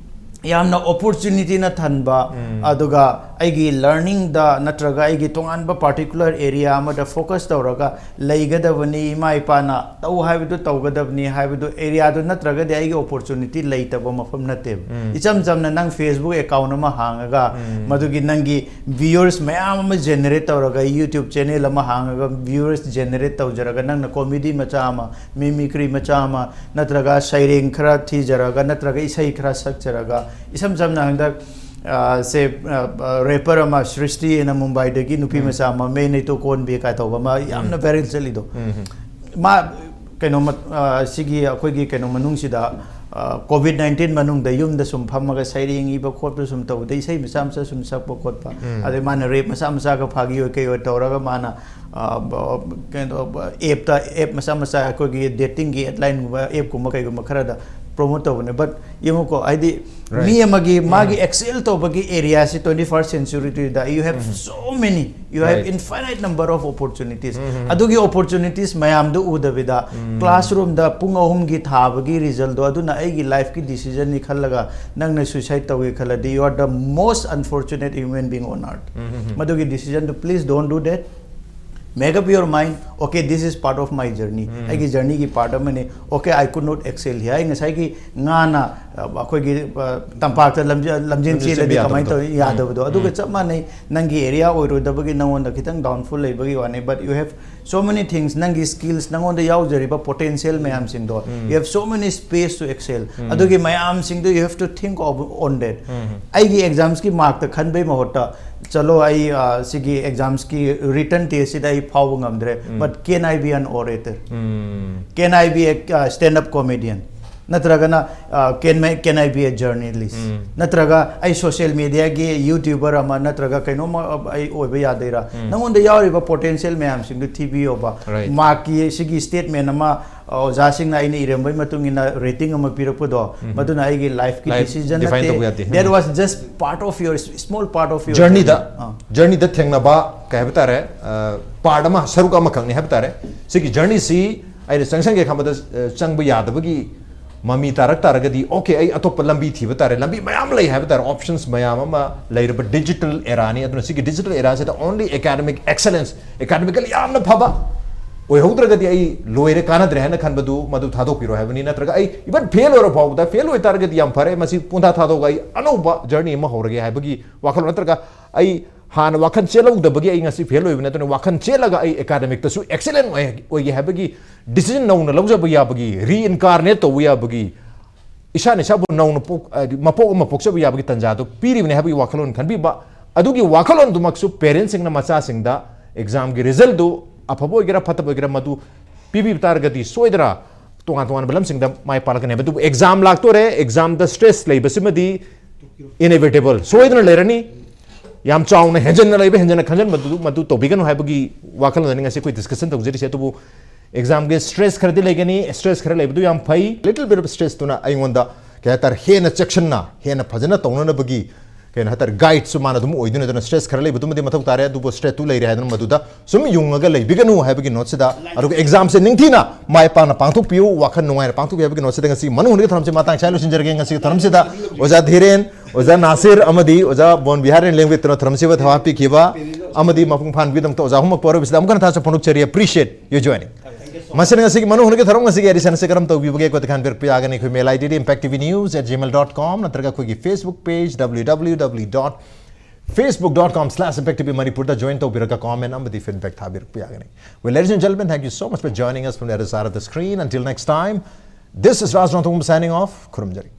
ꯌꯥꯝꯅ opportunityꯅ ꯊꯟꯕ, ꯑꯗꯨꯒ ꯑꯩꯒꯤ learningꯗ ꯅꯠꯇ꯭ꯔꯒ ꯑꯩꯒꯤ ꯇꯣꯉꯥꯟꯕ particular area ꯑꯃꯗ focus ꯇꯧꯔꯒ ꯂꯩꯒꯗꯕꯅꯤ, ꯏꯃꯥ ꯏꯄꯥꯅ ꯇꯧ ꯍꯥꯏꯕꯗꯨ ꯇꯧꯒꯗꯕꯅꯤ ꯍꯥꯏꯕꯗꯨ areaꯗꯨ ꯅꯠꯇ꯭ꯔꯒꯗꯤ ꯑꯩꯒꯤ opportunity ꯂꯩꯇꯕ ꯃꯐꯝ ꯅꯠꯇꯦꯕ꯫ ꯏꯆꯝ ꯆꯝꯅ ꯅꯪ Facebook account ꯑꯃ ꯍꯥꯡꯉꯒ ꯃꯗꯨꯒꯤ ꯅꯪꯒꯤ viewers ꯃꯌꯥꯝ ꯑꯃ generate ꯇꯧꯔꯒ, YouTube channel ꯑꯃ ꯍꯥꯡꯉꯒ viewers generate ꯇꯧꯖꯔꯒ, ꯅꯪꯅ comedy ꯃꯆꯥ ꯑꯃ, mimicry ꯃꯆꯥ ꯑꯃ, ꯅꯠꯇ꯭ꯔꯒ ꯁꯩꯔꯦꯡ ꯈꯔ ꯊꯤꯖꯔꯒ, ꯅꯠꯇ꯭ꯔꯒ ꯏꯁꯩ ꯈꯔ ꯁꯛꯆꯔꯒ, ꯏꯁꯝ ꯁꯝꯅ ꯍꯟꯗꯛ ꯑ, ꯁꯦ ꯔꯦꯄꯔ ꯑꯃ ꯁ꯭ꯔꯤꯁꯇꯤ ꯑꯅ ꯃꯨꯝꯕꯥꯏꯗꯒꯤ ꯅꯨꯄꯤ ꯃꯆꯥ ꯑꯃ ꯃꯦ ꯅꯩꯇꯣ ꯀꯣꯟꯕꯤ ꯀꯥꯏ ꯇꯧꯕ ꯑꯃ ꯌꯥꯝꯅ ꯚꯥꯏꯔꯦꯜ ꯆꯠꯂꯤꯗꯣ, ꯃꯥ ꯀꯩꯅꯣ, ꯁꯤꯒꯤ ꯑꯩꯈꯣꯏꯒꯤ ꯀꯩꯅꯣ ꯃꯅꯨꯡꯁꯤꯗ, ꯀꯣꯚꯤꯗ ꯅꯥꯏꯟꯇꯤꯟ ꯃꯅꯨꯡꯗ ꯌꯨꯝꯗ ꯁꯨꯝ ꯐꯝꯃꯒ ꯁꯩꯔꯦꯡ ꯏꯕ ꯈꯣꯠꯄ ꯁꯨꯝ ꯇꯧꯕꯗ, ꯏꯁꯩ ꯃꯆꯥ ꯃꯆꯥ ꯁꯨꯝ ꯁꯛꯄ ꯈꯣꯠꯄ, ꯑꯗꯩ ꯃꯥꯅ ꯔꯦꯞ ꯃꯆꯥ ꯃꯆꯥꯒ ꯐꯥꯒꯤ ꯑꯣꯏ ꯀꯩ ꯑꯣꯏ ꯇꯧꯔꯒ ꯃꯥꯅ, ꯑ, ꯕ-, ꯀꯩꯅꯣ, ꯑꯦꯞꯇ, ꯑꯦꯞ ꯃꯆꯥ ꯃꯆꯥ, ꯑꯩꯈꯣꯏꯒꯤ ꯗꯦꯇꯤꯡꯒꯤ ꯑꯦꯠꯂꯥꯏꯟꯒꯨꯝꯕ, ꯑꯦꯞꯀꯨꯝꯕ ꯀꯩꯒꯨꯝꯕ ꯈꯔꯗ ꯄ꯭ꯔꯣꯃꯣꯠ ꯇꯧꯕꯅꯦ꯫ ꯕꯠ ꯌꯦꯡꯉꯨꯀꯣ, ꯍꯥꯏꯗꯤ ꯃꯤ ꯑꯃꯒꯤ, ꯃꯥꯒꯤ ꯑꯦꯛꯁꯦꯜ ꯇꯧꯕꯒꯤ ꯑꯦꯔꯤꯌꯥꯁꯤ, twenty first centuryꯗ you have so many, you have infinite number of opportunities. ꯑꯗꯨꯒꯤ ꯑꯣꯄꯣꯔꯆꯨꯅꯤꯇꯤꯁ ꯃꯌꯥꯝꯗꯨ ꯎꯗꯕꯤꯗ, ꯀ꯭ꯂꯥꯁꯔꯨꯝꯗ ꯄꯨꯡ ꯑꯍꯨꯝꯒꯤ ꯊꯥꯕꯒꯤ ꯔꯤꯖꯜꯗꯣ ꯑꯗꯨꯅ ꯑꯩꯒꯤ ꯂꯥꯏꯐꯀꯤ ꯗꯤꯁꯤꯖꯟꯅꯤ ꯈꯜꯂꯒ ꯅꯪꯅ ꯁꯨꯏꯁꯥꯏꯗ ꯇꯧꯒꯦ ꯈꯜꯂꯗꯤ, you are the most unfortunate human being on earth. ꯃꯗꯨꯒꯤ ꯗꯤꯁꯤꯖꯟꯗꯨ, please don't do that. Make up your mind, okay, this is part of my journey. ꯑꯩꯒꯤ ꯖꯔꯅꯤꯒꯤ ꯄꯥꯔꯠ ꯑꯃꯅꯤ꯫ Okay, I could not excel here. ꯑꯩ ꯉꯁꯥꯏꯒꯤ ꯉꯥꯅ, ꯑ, ꯑꯩꯈꯣꯏꯒꯤ, ꯑ, ꯇꯝꯄꯥꯛꯇ ꯂꯝꯖꯦ-, ꯂꯝꯖꯦꯟ ꯂꯝꯖꯦꯟ ꯆꯦꯜꯂꯗꯤ ꯆꯦꯟꯕ ꯀꯃꯥꯏꯅ ꯌꯥꯗꯕꯗꯣ꯫ ꯇꯧꯏ? ꯌꯥꯗꯕꯗꯣ꯫ ꯑꯗꯨꯒ ꯆꯞ ꯃꯥꯟꯅꯩ, ꯅꯪꯒꯤ ꯑꯦꯔꯤꯌꯥ ꯑꯣꯏꯔꯣꯏꯗꯕꯒꯤ ꯅꯪꯉꯣꯟꯗ ꯈꯤꯇꯪ ꯗꯥꯎꯟꯐꯣꯜ ꯂꯩꯕꯒꯤ ꯋꯥꯅꯤ, but you have so many things, ꯅꯪꯒꯤ ꯁ꯭ꯀꯤꯜꯁ, ꯅꯪꯉꯣꯟꯗ ꯌꯥꯎꯖꯔꯤꯕ potential ꯃꯌꯥꯝꯁꯤꯡꯗꯣ, you have so many space to excel. ꯑꯗꯨꯒꯤ ꯃꯌꯥꯝꯁꯤꯡꯗꯣ you have to think of on that. ꯑꯩꯒꯤ ꯑꯦꯛꯖꯥꯝꯁꯀꯤ ꯃꯥꯔꯛꯇ ꯈꯟꯕꯩ ꯃꯍꯨꯠꯇ, ꯆꯠꯂꯣ, ꯑꯩ, ꯑ, ꯁꯤꯒꯤ ꯑꯦꯛꯖꯥꯝꯁꯀꯤ ꯔꯤꯇꯟ ꯇꯦꯁꯁꯤꯗ ꯑꯩ ꯐꯥꯎꯕ ꯉꯝꯗ꯭ꯔꯦ, but can I be an orator? Can I be a, uh, stand up comedian? ꯅꯠꯇ꯭ꯔꯒꯅ, uh, can my, can I be a journalist? ꯅꯠꯇ꯭ꯔꯒ ꯑꯩ ꯁꯣꯁꯤꯌꯦꯜ ꯃꯦꯗꯤꯌꯥꯒꯤ ꯌꯨꯇ꯭ꯌꯨꯕꯔ ꯑꯃ ꯅꯠꯇ꯭ꯔꯒ ꯀꯩꯅꯣꯝꯃ, ꯑ, ꯑꯩ ꯑꯣꯏꯕ ꯌꯥꯗꯣꯏꯔꯥ? ꯅꯉꯣꯟꯗ ꯌꯥꯎꯔꯤꯕ ꯄꯣꯇꯦꯟꯁꯤꯌꯦꯜ ꯃꯌꯥꯝꯁꯤꯡꯗꯨ ꯊꯤꯕꯤꯌꯣꯕ꯫ Right. ꯃꯥꯔꯛꯀꯤ ꯁꯤꯒꯤ ꯁ꯭ꯇꯦꯠꯃꯦꯟ ꯑꯃ, ꯑ, ꯑꯣꯖꯥꯁꯤꯡꯅ ꯑꯩꯅ ꯏꯔꯝꯕꯒꯤ ꯃꯇꯨꯡ ꯏꯟꯅ ꯔꯦꯇꯤꯡ ꯑꯃ ꯄꯤꯔꯛꯄꯗꯣ, ꯃꯗꯨꯅ ꯑꯩꯒꯤ ꯂꯥꯏꯐꯀꯤ Life ꯗꯤꯁꯤꯖꯟ define ꯅꯠꯇꯦ꯫ ꯇꯧꯕ ꯌꯥꯗꯦ꯫ That was just part of your, small part of your ꯖꯔꯅꯤꯗ journey. ꯑꯥ꯫ ꯖꯔꯅꯤꯗ ꯊꯦꯡꯅꯕ ꯀꯩ ꯍꯥꯏꯕ ꯇꯥꯔꯦ, ꯄꯥꯔꯠ ꯑꯃ, ꯁꯔꯨꯛ ꯑꯃꯈꯛꯅꯤ ꯍꯥꯏꯕ ꯇꯥꯔꯦ꯫ ꯁꯤꯒꯤ ꯖꯔꯅꯤꯁꯤ ꯑꯩꯅ ꯆꯪꯁꯟꯒꯦ ꯈꯟꯕꯗ, ꯑ, ꯆꯪꯕ ꯌꯥꯗꯕꯒꯤ ꯃꯃꯤ ꯇꯥꯔꯛ ꯇꯥꯔꯒꯗꯤ, okay, ꯑꯩ ꯑꯇꯣꯞꯄ ꯂꯝꯕꯤ ꯊꯤꯕ ꯇꯥꯔꯦ꯫ ꯂꯝꯕꯤ ꯃꯌꯥꯝ ꯂꯩ ꯍꯥꯏꯕ ꯇꯥꯔꯦ, ꯑꯣꯞꯁꯟꯁ ꯃꯌꯥꯝ ꯑꯃ ꯂꯩꯔꯕ ꯗꯤꯖꯤꯇꯦꯜ ꯑꯦꯔꯥꯅꯤ꯫ ꯑꯗꯨꯅ ꯁꯤꯒꯤ digital ꯑꯦꯔꯥꯁꯤꯗ only academic excellence, academically ꯌꯥꯝꯅ ꯐꯕ ꯑꯣꯏꯍꯧꯗ꯭ꯔꯒꯗꯤ ꯑꯩ ꯂꯣꯏꯔꯦ, ꯀꯥꯟꯅꯗ꯭ꯔꯦ ꯍꯥꯏꯅ ꯈꯟꯕꯗꯨ ꯃꯗꯨ ꯊꯥꯗꯣꯛꯄꯤꯔꯣ ꯍꯥꯏꯕꯅꯤ꯫ ꯅꯠꯇ꯭ꯔꯒ ꯑꯩ ꯏꯚꯟ ꯐꯦꯜ ꯑꯣꯏꯔ ꯐꯥꯎꯕꯗ, ꯐꯦꯜ ꯑꯣꯏꯇꯥꯔꯒꯗꯤ ꯌꯥꯝ ꯐꯔꯦ, ꯃꯁꯤ ꯄꯨꯡꯊꯥ ꯊꯥꯗꯣꯛꯑꯒ ꯑꯩ ꯑꯅꯧꯕ ꯖꯔꯅꯤ ꯑꯃ ꯍꯧꯔꯒꯦ ꯍꯥꯏꯕꯒꯤ ꯋꯥꯈꯜꯂꯣꯟ, ꯅꯠꯇ꯭ꯔꯒ ꯑꯩ ꯍꯥꯟꯅ ꯋꯥꯈꯜ ꯆꯦꯜꯍꯧꯗꯕꯒꯤ ꯑꯩ ꯉꯁꯤ ꯐꯦꯜ ꯑꯣꯏꯕ ꯅꯠꯇꯅ, ꯋꯥꯈꯜ ꯆꯦꯜꯂꯒ ꯑꯩ ꯑꯦꯀꯥꯗꯃꯤꯛꯇꯁꯨ ꯑꯦꯛꯁꯦꯂꯦꯟ ꯑꯣꯏ-, ꯑꯣꯏꯒꯦ ꯍꯥꯏꯕꯒꯤ ꯗꯤꯁꯤꯖꯟ ꯅꯧꯅ ꯂꯧꯖꯕ ꯌꯥꯕꯒꯤ, ꯔꯤꯏꯟꯀꯥꯔꯅꯦꯠ ꯇꯧꯕ ꯌꯥꯕꯒꯤ ꯏꯁꯥꯅ ꯏꯁꯥꯕꯨ ꯅꯧꯅ ꯄꯣꯛ-, ꯍꯥꯏꯗꯤ ꯃꯄꯣꯛ ꯑꯃ ꯄꯣꯛꯆꯕ ꯌꯥꯕꯒꯤ ꯇꯥꯟꯖꯥꯗꯨ ꯄꯤꯔꯤꯕꯅꯤ ꯍꯥꯏꯕꯒꯤ ꯋꯥꯈꯜꯂꯣꯟ ꯈꯟꯕꯤꯕ꯫ ꯑꯗꯨꯒꯤ ꯋꯥꯈꯜꯂꯣꯟꯗꯨꯃꯛꯁꯨ parents ꯁꯤꯡꯅ ꯃꯆꯥꯁꯤꯡꯗ exam ꯒꯤ result ꯗꯨ ꯑꯐꯕ ꯑꯣꯏꯒꯦꯔꯥ ꯐꯠꯇꯕ ꯑꯣꯏꯒꯦꯔꯥ ꯃꯗꯨ ꯄꯤꯕꯤꯕ ꯇꯥꯔꯒꯗꯤ ꯁꯣꯏꯗꯅ ꯇꯣꯉꯥꯟ ꯇꯣꯉꯥꯟꯕ ꯂꯝꯁꯤꯡꯗ ꯃꯥꯏ ꯄꯥꯛꯂꯛꯀꯅꯤ ꯍꯥꯏꯕ꯫ ꯑꯗꯨꯕꯨ exam ꯂꯥꯛꯇꯣꯔꯦ, exam ꯗ stress ꯂꯩꯕꯁꯤꯃꯗꯤ inevitable, ꯁꯣꯏꯗꯅ ꯂꯩꯔꯅꯤ꯫ ꯌꯥꯝ ꯆꯥꯎꯅ ꯍꯦꯟꯖꯟꯅ ꯂꯩꯕ, ꯍꯦꯟꯖꯟꯅ ꯈꯟꯖꯟꯕꯗꯨ ꯃꯗꯨ ꯇꯧꯕꯤꯒꯅꯨ ꯍꯥꯏꯕꯒꯤ ꯋꯥꯈꯜꯂꯣꯟꯅꯤ ꯉꯁꯤ ꯑꯩꯈꯣꯏ discussion ꯇꯧꯖꯔꯤꯁꯦ꯫ ꯑꯗꯨꯕꯨ exam ꯒꯤ stress ꯈꯔꯗꯤ ꯂꯩꯒꯅꯤ, stress ꯈꯔ ꯂꯩꯕꯗꯨ ꯌꯥꯝ ꯐꯩ꯫ Little bit of stress ꯇꯨꯅ ꯑꯩꯉꯣꯟꯗ, ꯀꯩ ꯍꯥꯏꯇꯥꯔꯦ, ꯍꯦꯟꯅ ꯆꯦꯛꯁꯤꯟꯅ, ꯍꯦꯟꯅ ꯐꯖꯅ ꯇꯧꯅꯅꯕꯒꯤ, ꯀꯩꯅꯣ ꯍꯥꯏꯇꯥꯔꯦ, guide ꯁꯨ ꯃꯥꯅ ꯑꯗꯨꯝ ꯑꯣꯏꯗꯣꯏꯅꯤ꯫ ꯑꯗꯨꯅ stress ꯈꯔ ꯂꯩꯕꯗꯨꯃꯗꯤ ꯃꯊꯧ ꯇꯥꯔꯦ, ꯑꯗꯨꯕꯨ stress ꯇꯨ ꯂꯩꯔꯦ ꯍꯥꯏꯗꯅ ꯃꯗꯨꯗ ꯁꯨꯝ ꯌꯨꯡꯉꯒ ꯂꯩꯕꯤꯒꯅꯨ ꯍꯥꯏꯕꯒꯤ note ꯁꯤꯗ, ꯑꯗꯨꯒ exam ꯁꯦ ꯅꯤꯡꯊꯤꯅ ꯃꯥꯏ ꯄꯥꯛꯅ ꯄꯥꯡꯊꯣꯛꯄꯤꯌꯨ, ꯋꯥꯈꯜ ꯅꯨꯡꯉꯥꯏꯅ ꯄꯥꯡꯊꯣꯛꯄꯤꯌꯨ ꯍꯥꯏꯕꯒꯤ note ꯁꯤꯗ ꯉꯁꯤ ꯃꯅꯨꯡ ꯍꯨꯠꯅꯒꯤ ꯊꯧꯔꯝꯁꯤ ꯃꯇꯥꯡ ꯁ꯭ꯋꯥꯏꯗ ꯂꯣꯏꯁꯤꯟꯖꯔꯒꯦ꯫ ꯉꯁꯤꯒꯤ ꯊꯧꯔꯝꯁꯤꯗ ꯑꯣꯖꯥ ꯙꯤꯔꯦꯟ, ꯑꯣꯖꯥ ꯅꯥꯁꯤꯔ ꯑꯃꯗꯤ ꯑꯣꯖꯥ ꯕꯣꯟ ꯕꯤꯍꯥꯔꯤꯅ ꯂꯦꯡꯕꯤꯗꯨꯅ ꯊꯧꯔꯝꯁꯤꯕꯨ ꯊꯧꯍꯥ ꯄꯤꯈꯤꯕ ꯑꯃꯗꯤ ꯃꯄꯨꯡ ꯐꯥꯍꯟꯕꯒꯤꯗꯃꯛꯇ ꯑꯣꯖꯥ ꯑꯍꯨꯝꯃꯛꯄꯨ ꯑꯔꯣꯏꯕꯁꯤꯗ ꯑꯃꯨꯛ ꯍꯟꯅ ꯊꯥꯖ ꯐꯣꯡꯗꯣꯛꯆꯔꯤ꯫ Appreciate you joining꯫ ꯃꯁꯤꯅ ꯉꯁꯤꯒꯤ ꯃꯅꯨꯡ ꯍꯨꯠꯅꯒꯤ ꯊꯧꯔꯝ ꯉꯁꯤꯒꯤ edition ꯑꯁꯤ ꯀꯔꯝ ꯇꯧꯕꯤꯕꯒꯦ? ꯑꯩꯈꯣꯏꯗ ꯈꯟꯕꯤꯔꯛꯄ ꯌꯥꯒꯅꯤ꯫ ꯑꯩꯈꯣꯏ mail I D D impact T V news at gmail dot com ꯅꯠꯇ꯭ꯔꯒ ꯑꯩꯈꯣꯏꯒꯤ Facebook page W W W dot facebook dot com slash impact T V Manipur ꯗ join ꯇꯧꯕꯤꯔꯒ comment ꯑꯃꯗꯤ feedback ꯊꯥꯕꯤꯔꯛꯄ ꯌꯥꯒꯅꯤ꯫ Well, ladies and gentlemen, thank you so much for joining us from the other side of the screen. Until next time, this is Raj Rongthong signing off. ꯈꯨꯔꯨꯝꯖꯔꯤ꯫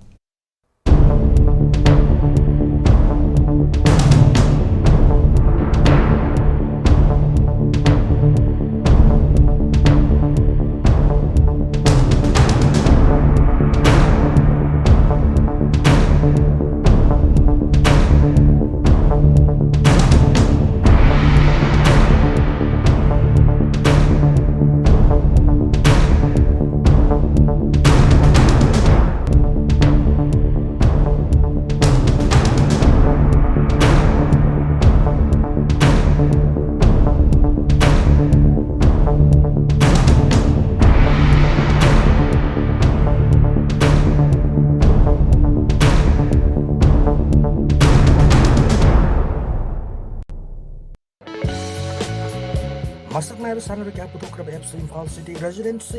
ꯃꯁꯛ ꯅꯥꯏꯕ ꯁꯥꯟꯅꯔꯣꯏ ꯀꯌꯥ ꯄꯨꯊꯣꯛꯈ꯭ꯔꯕ F C Imphal City Residents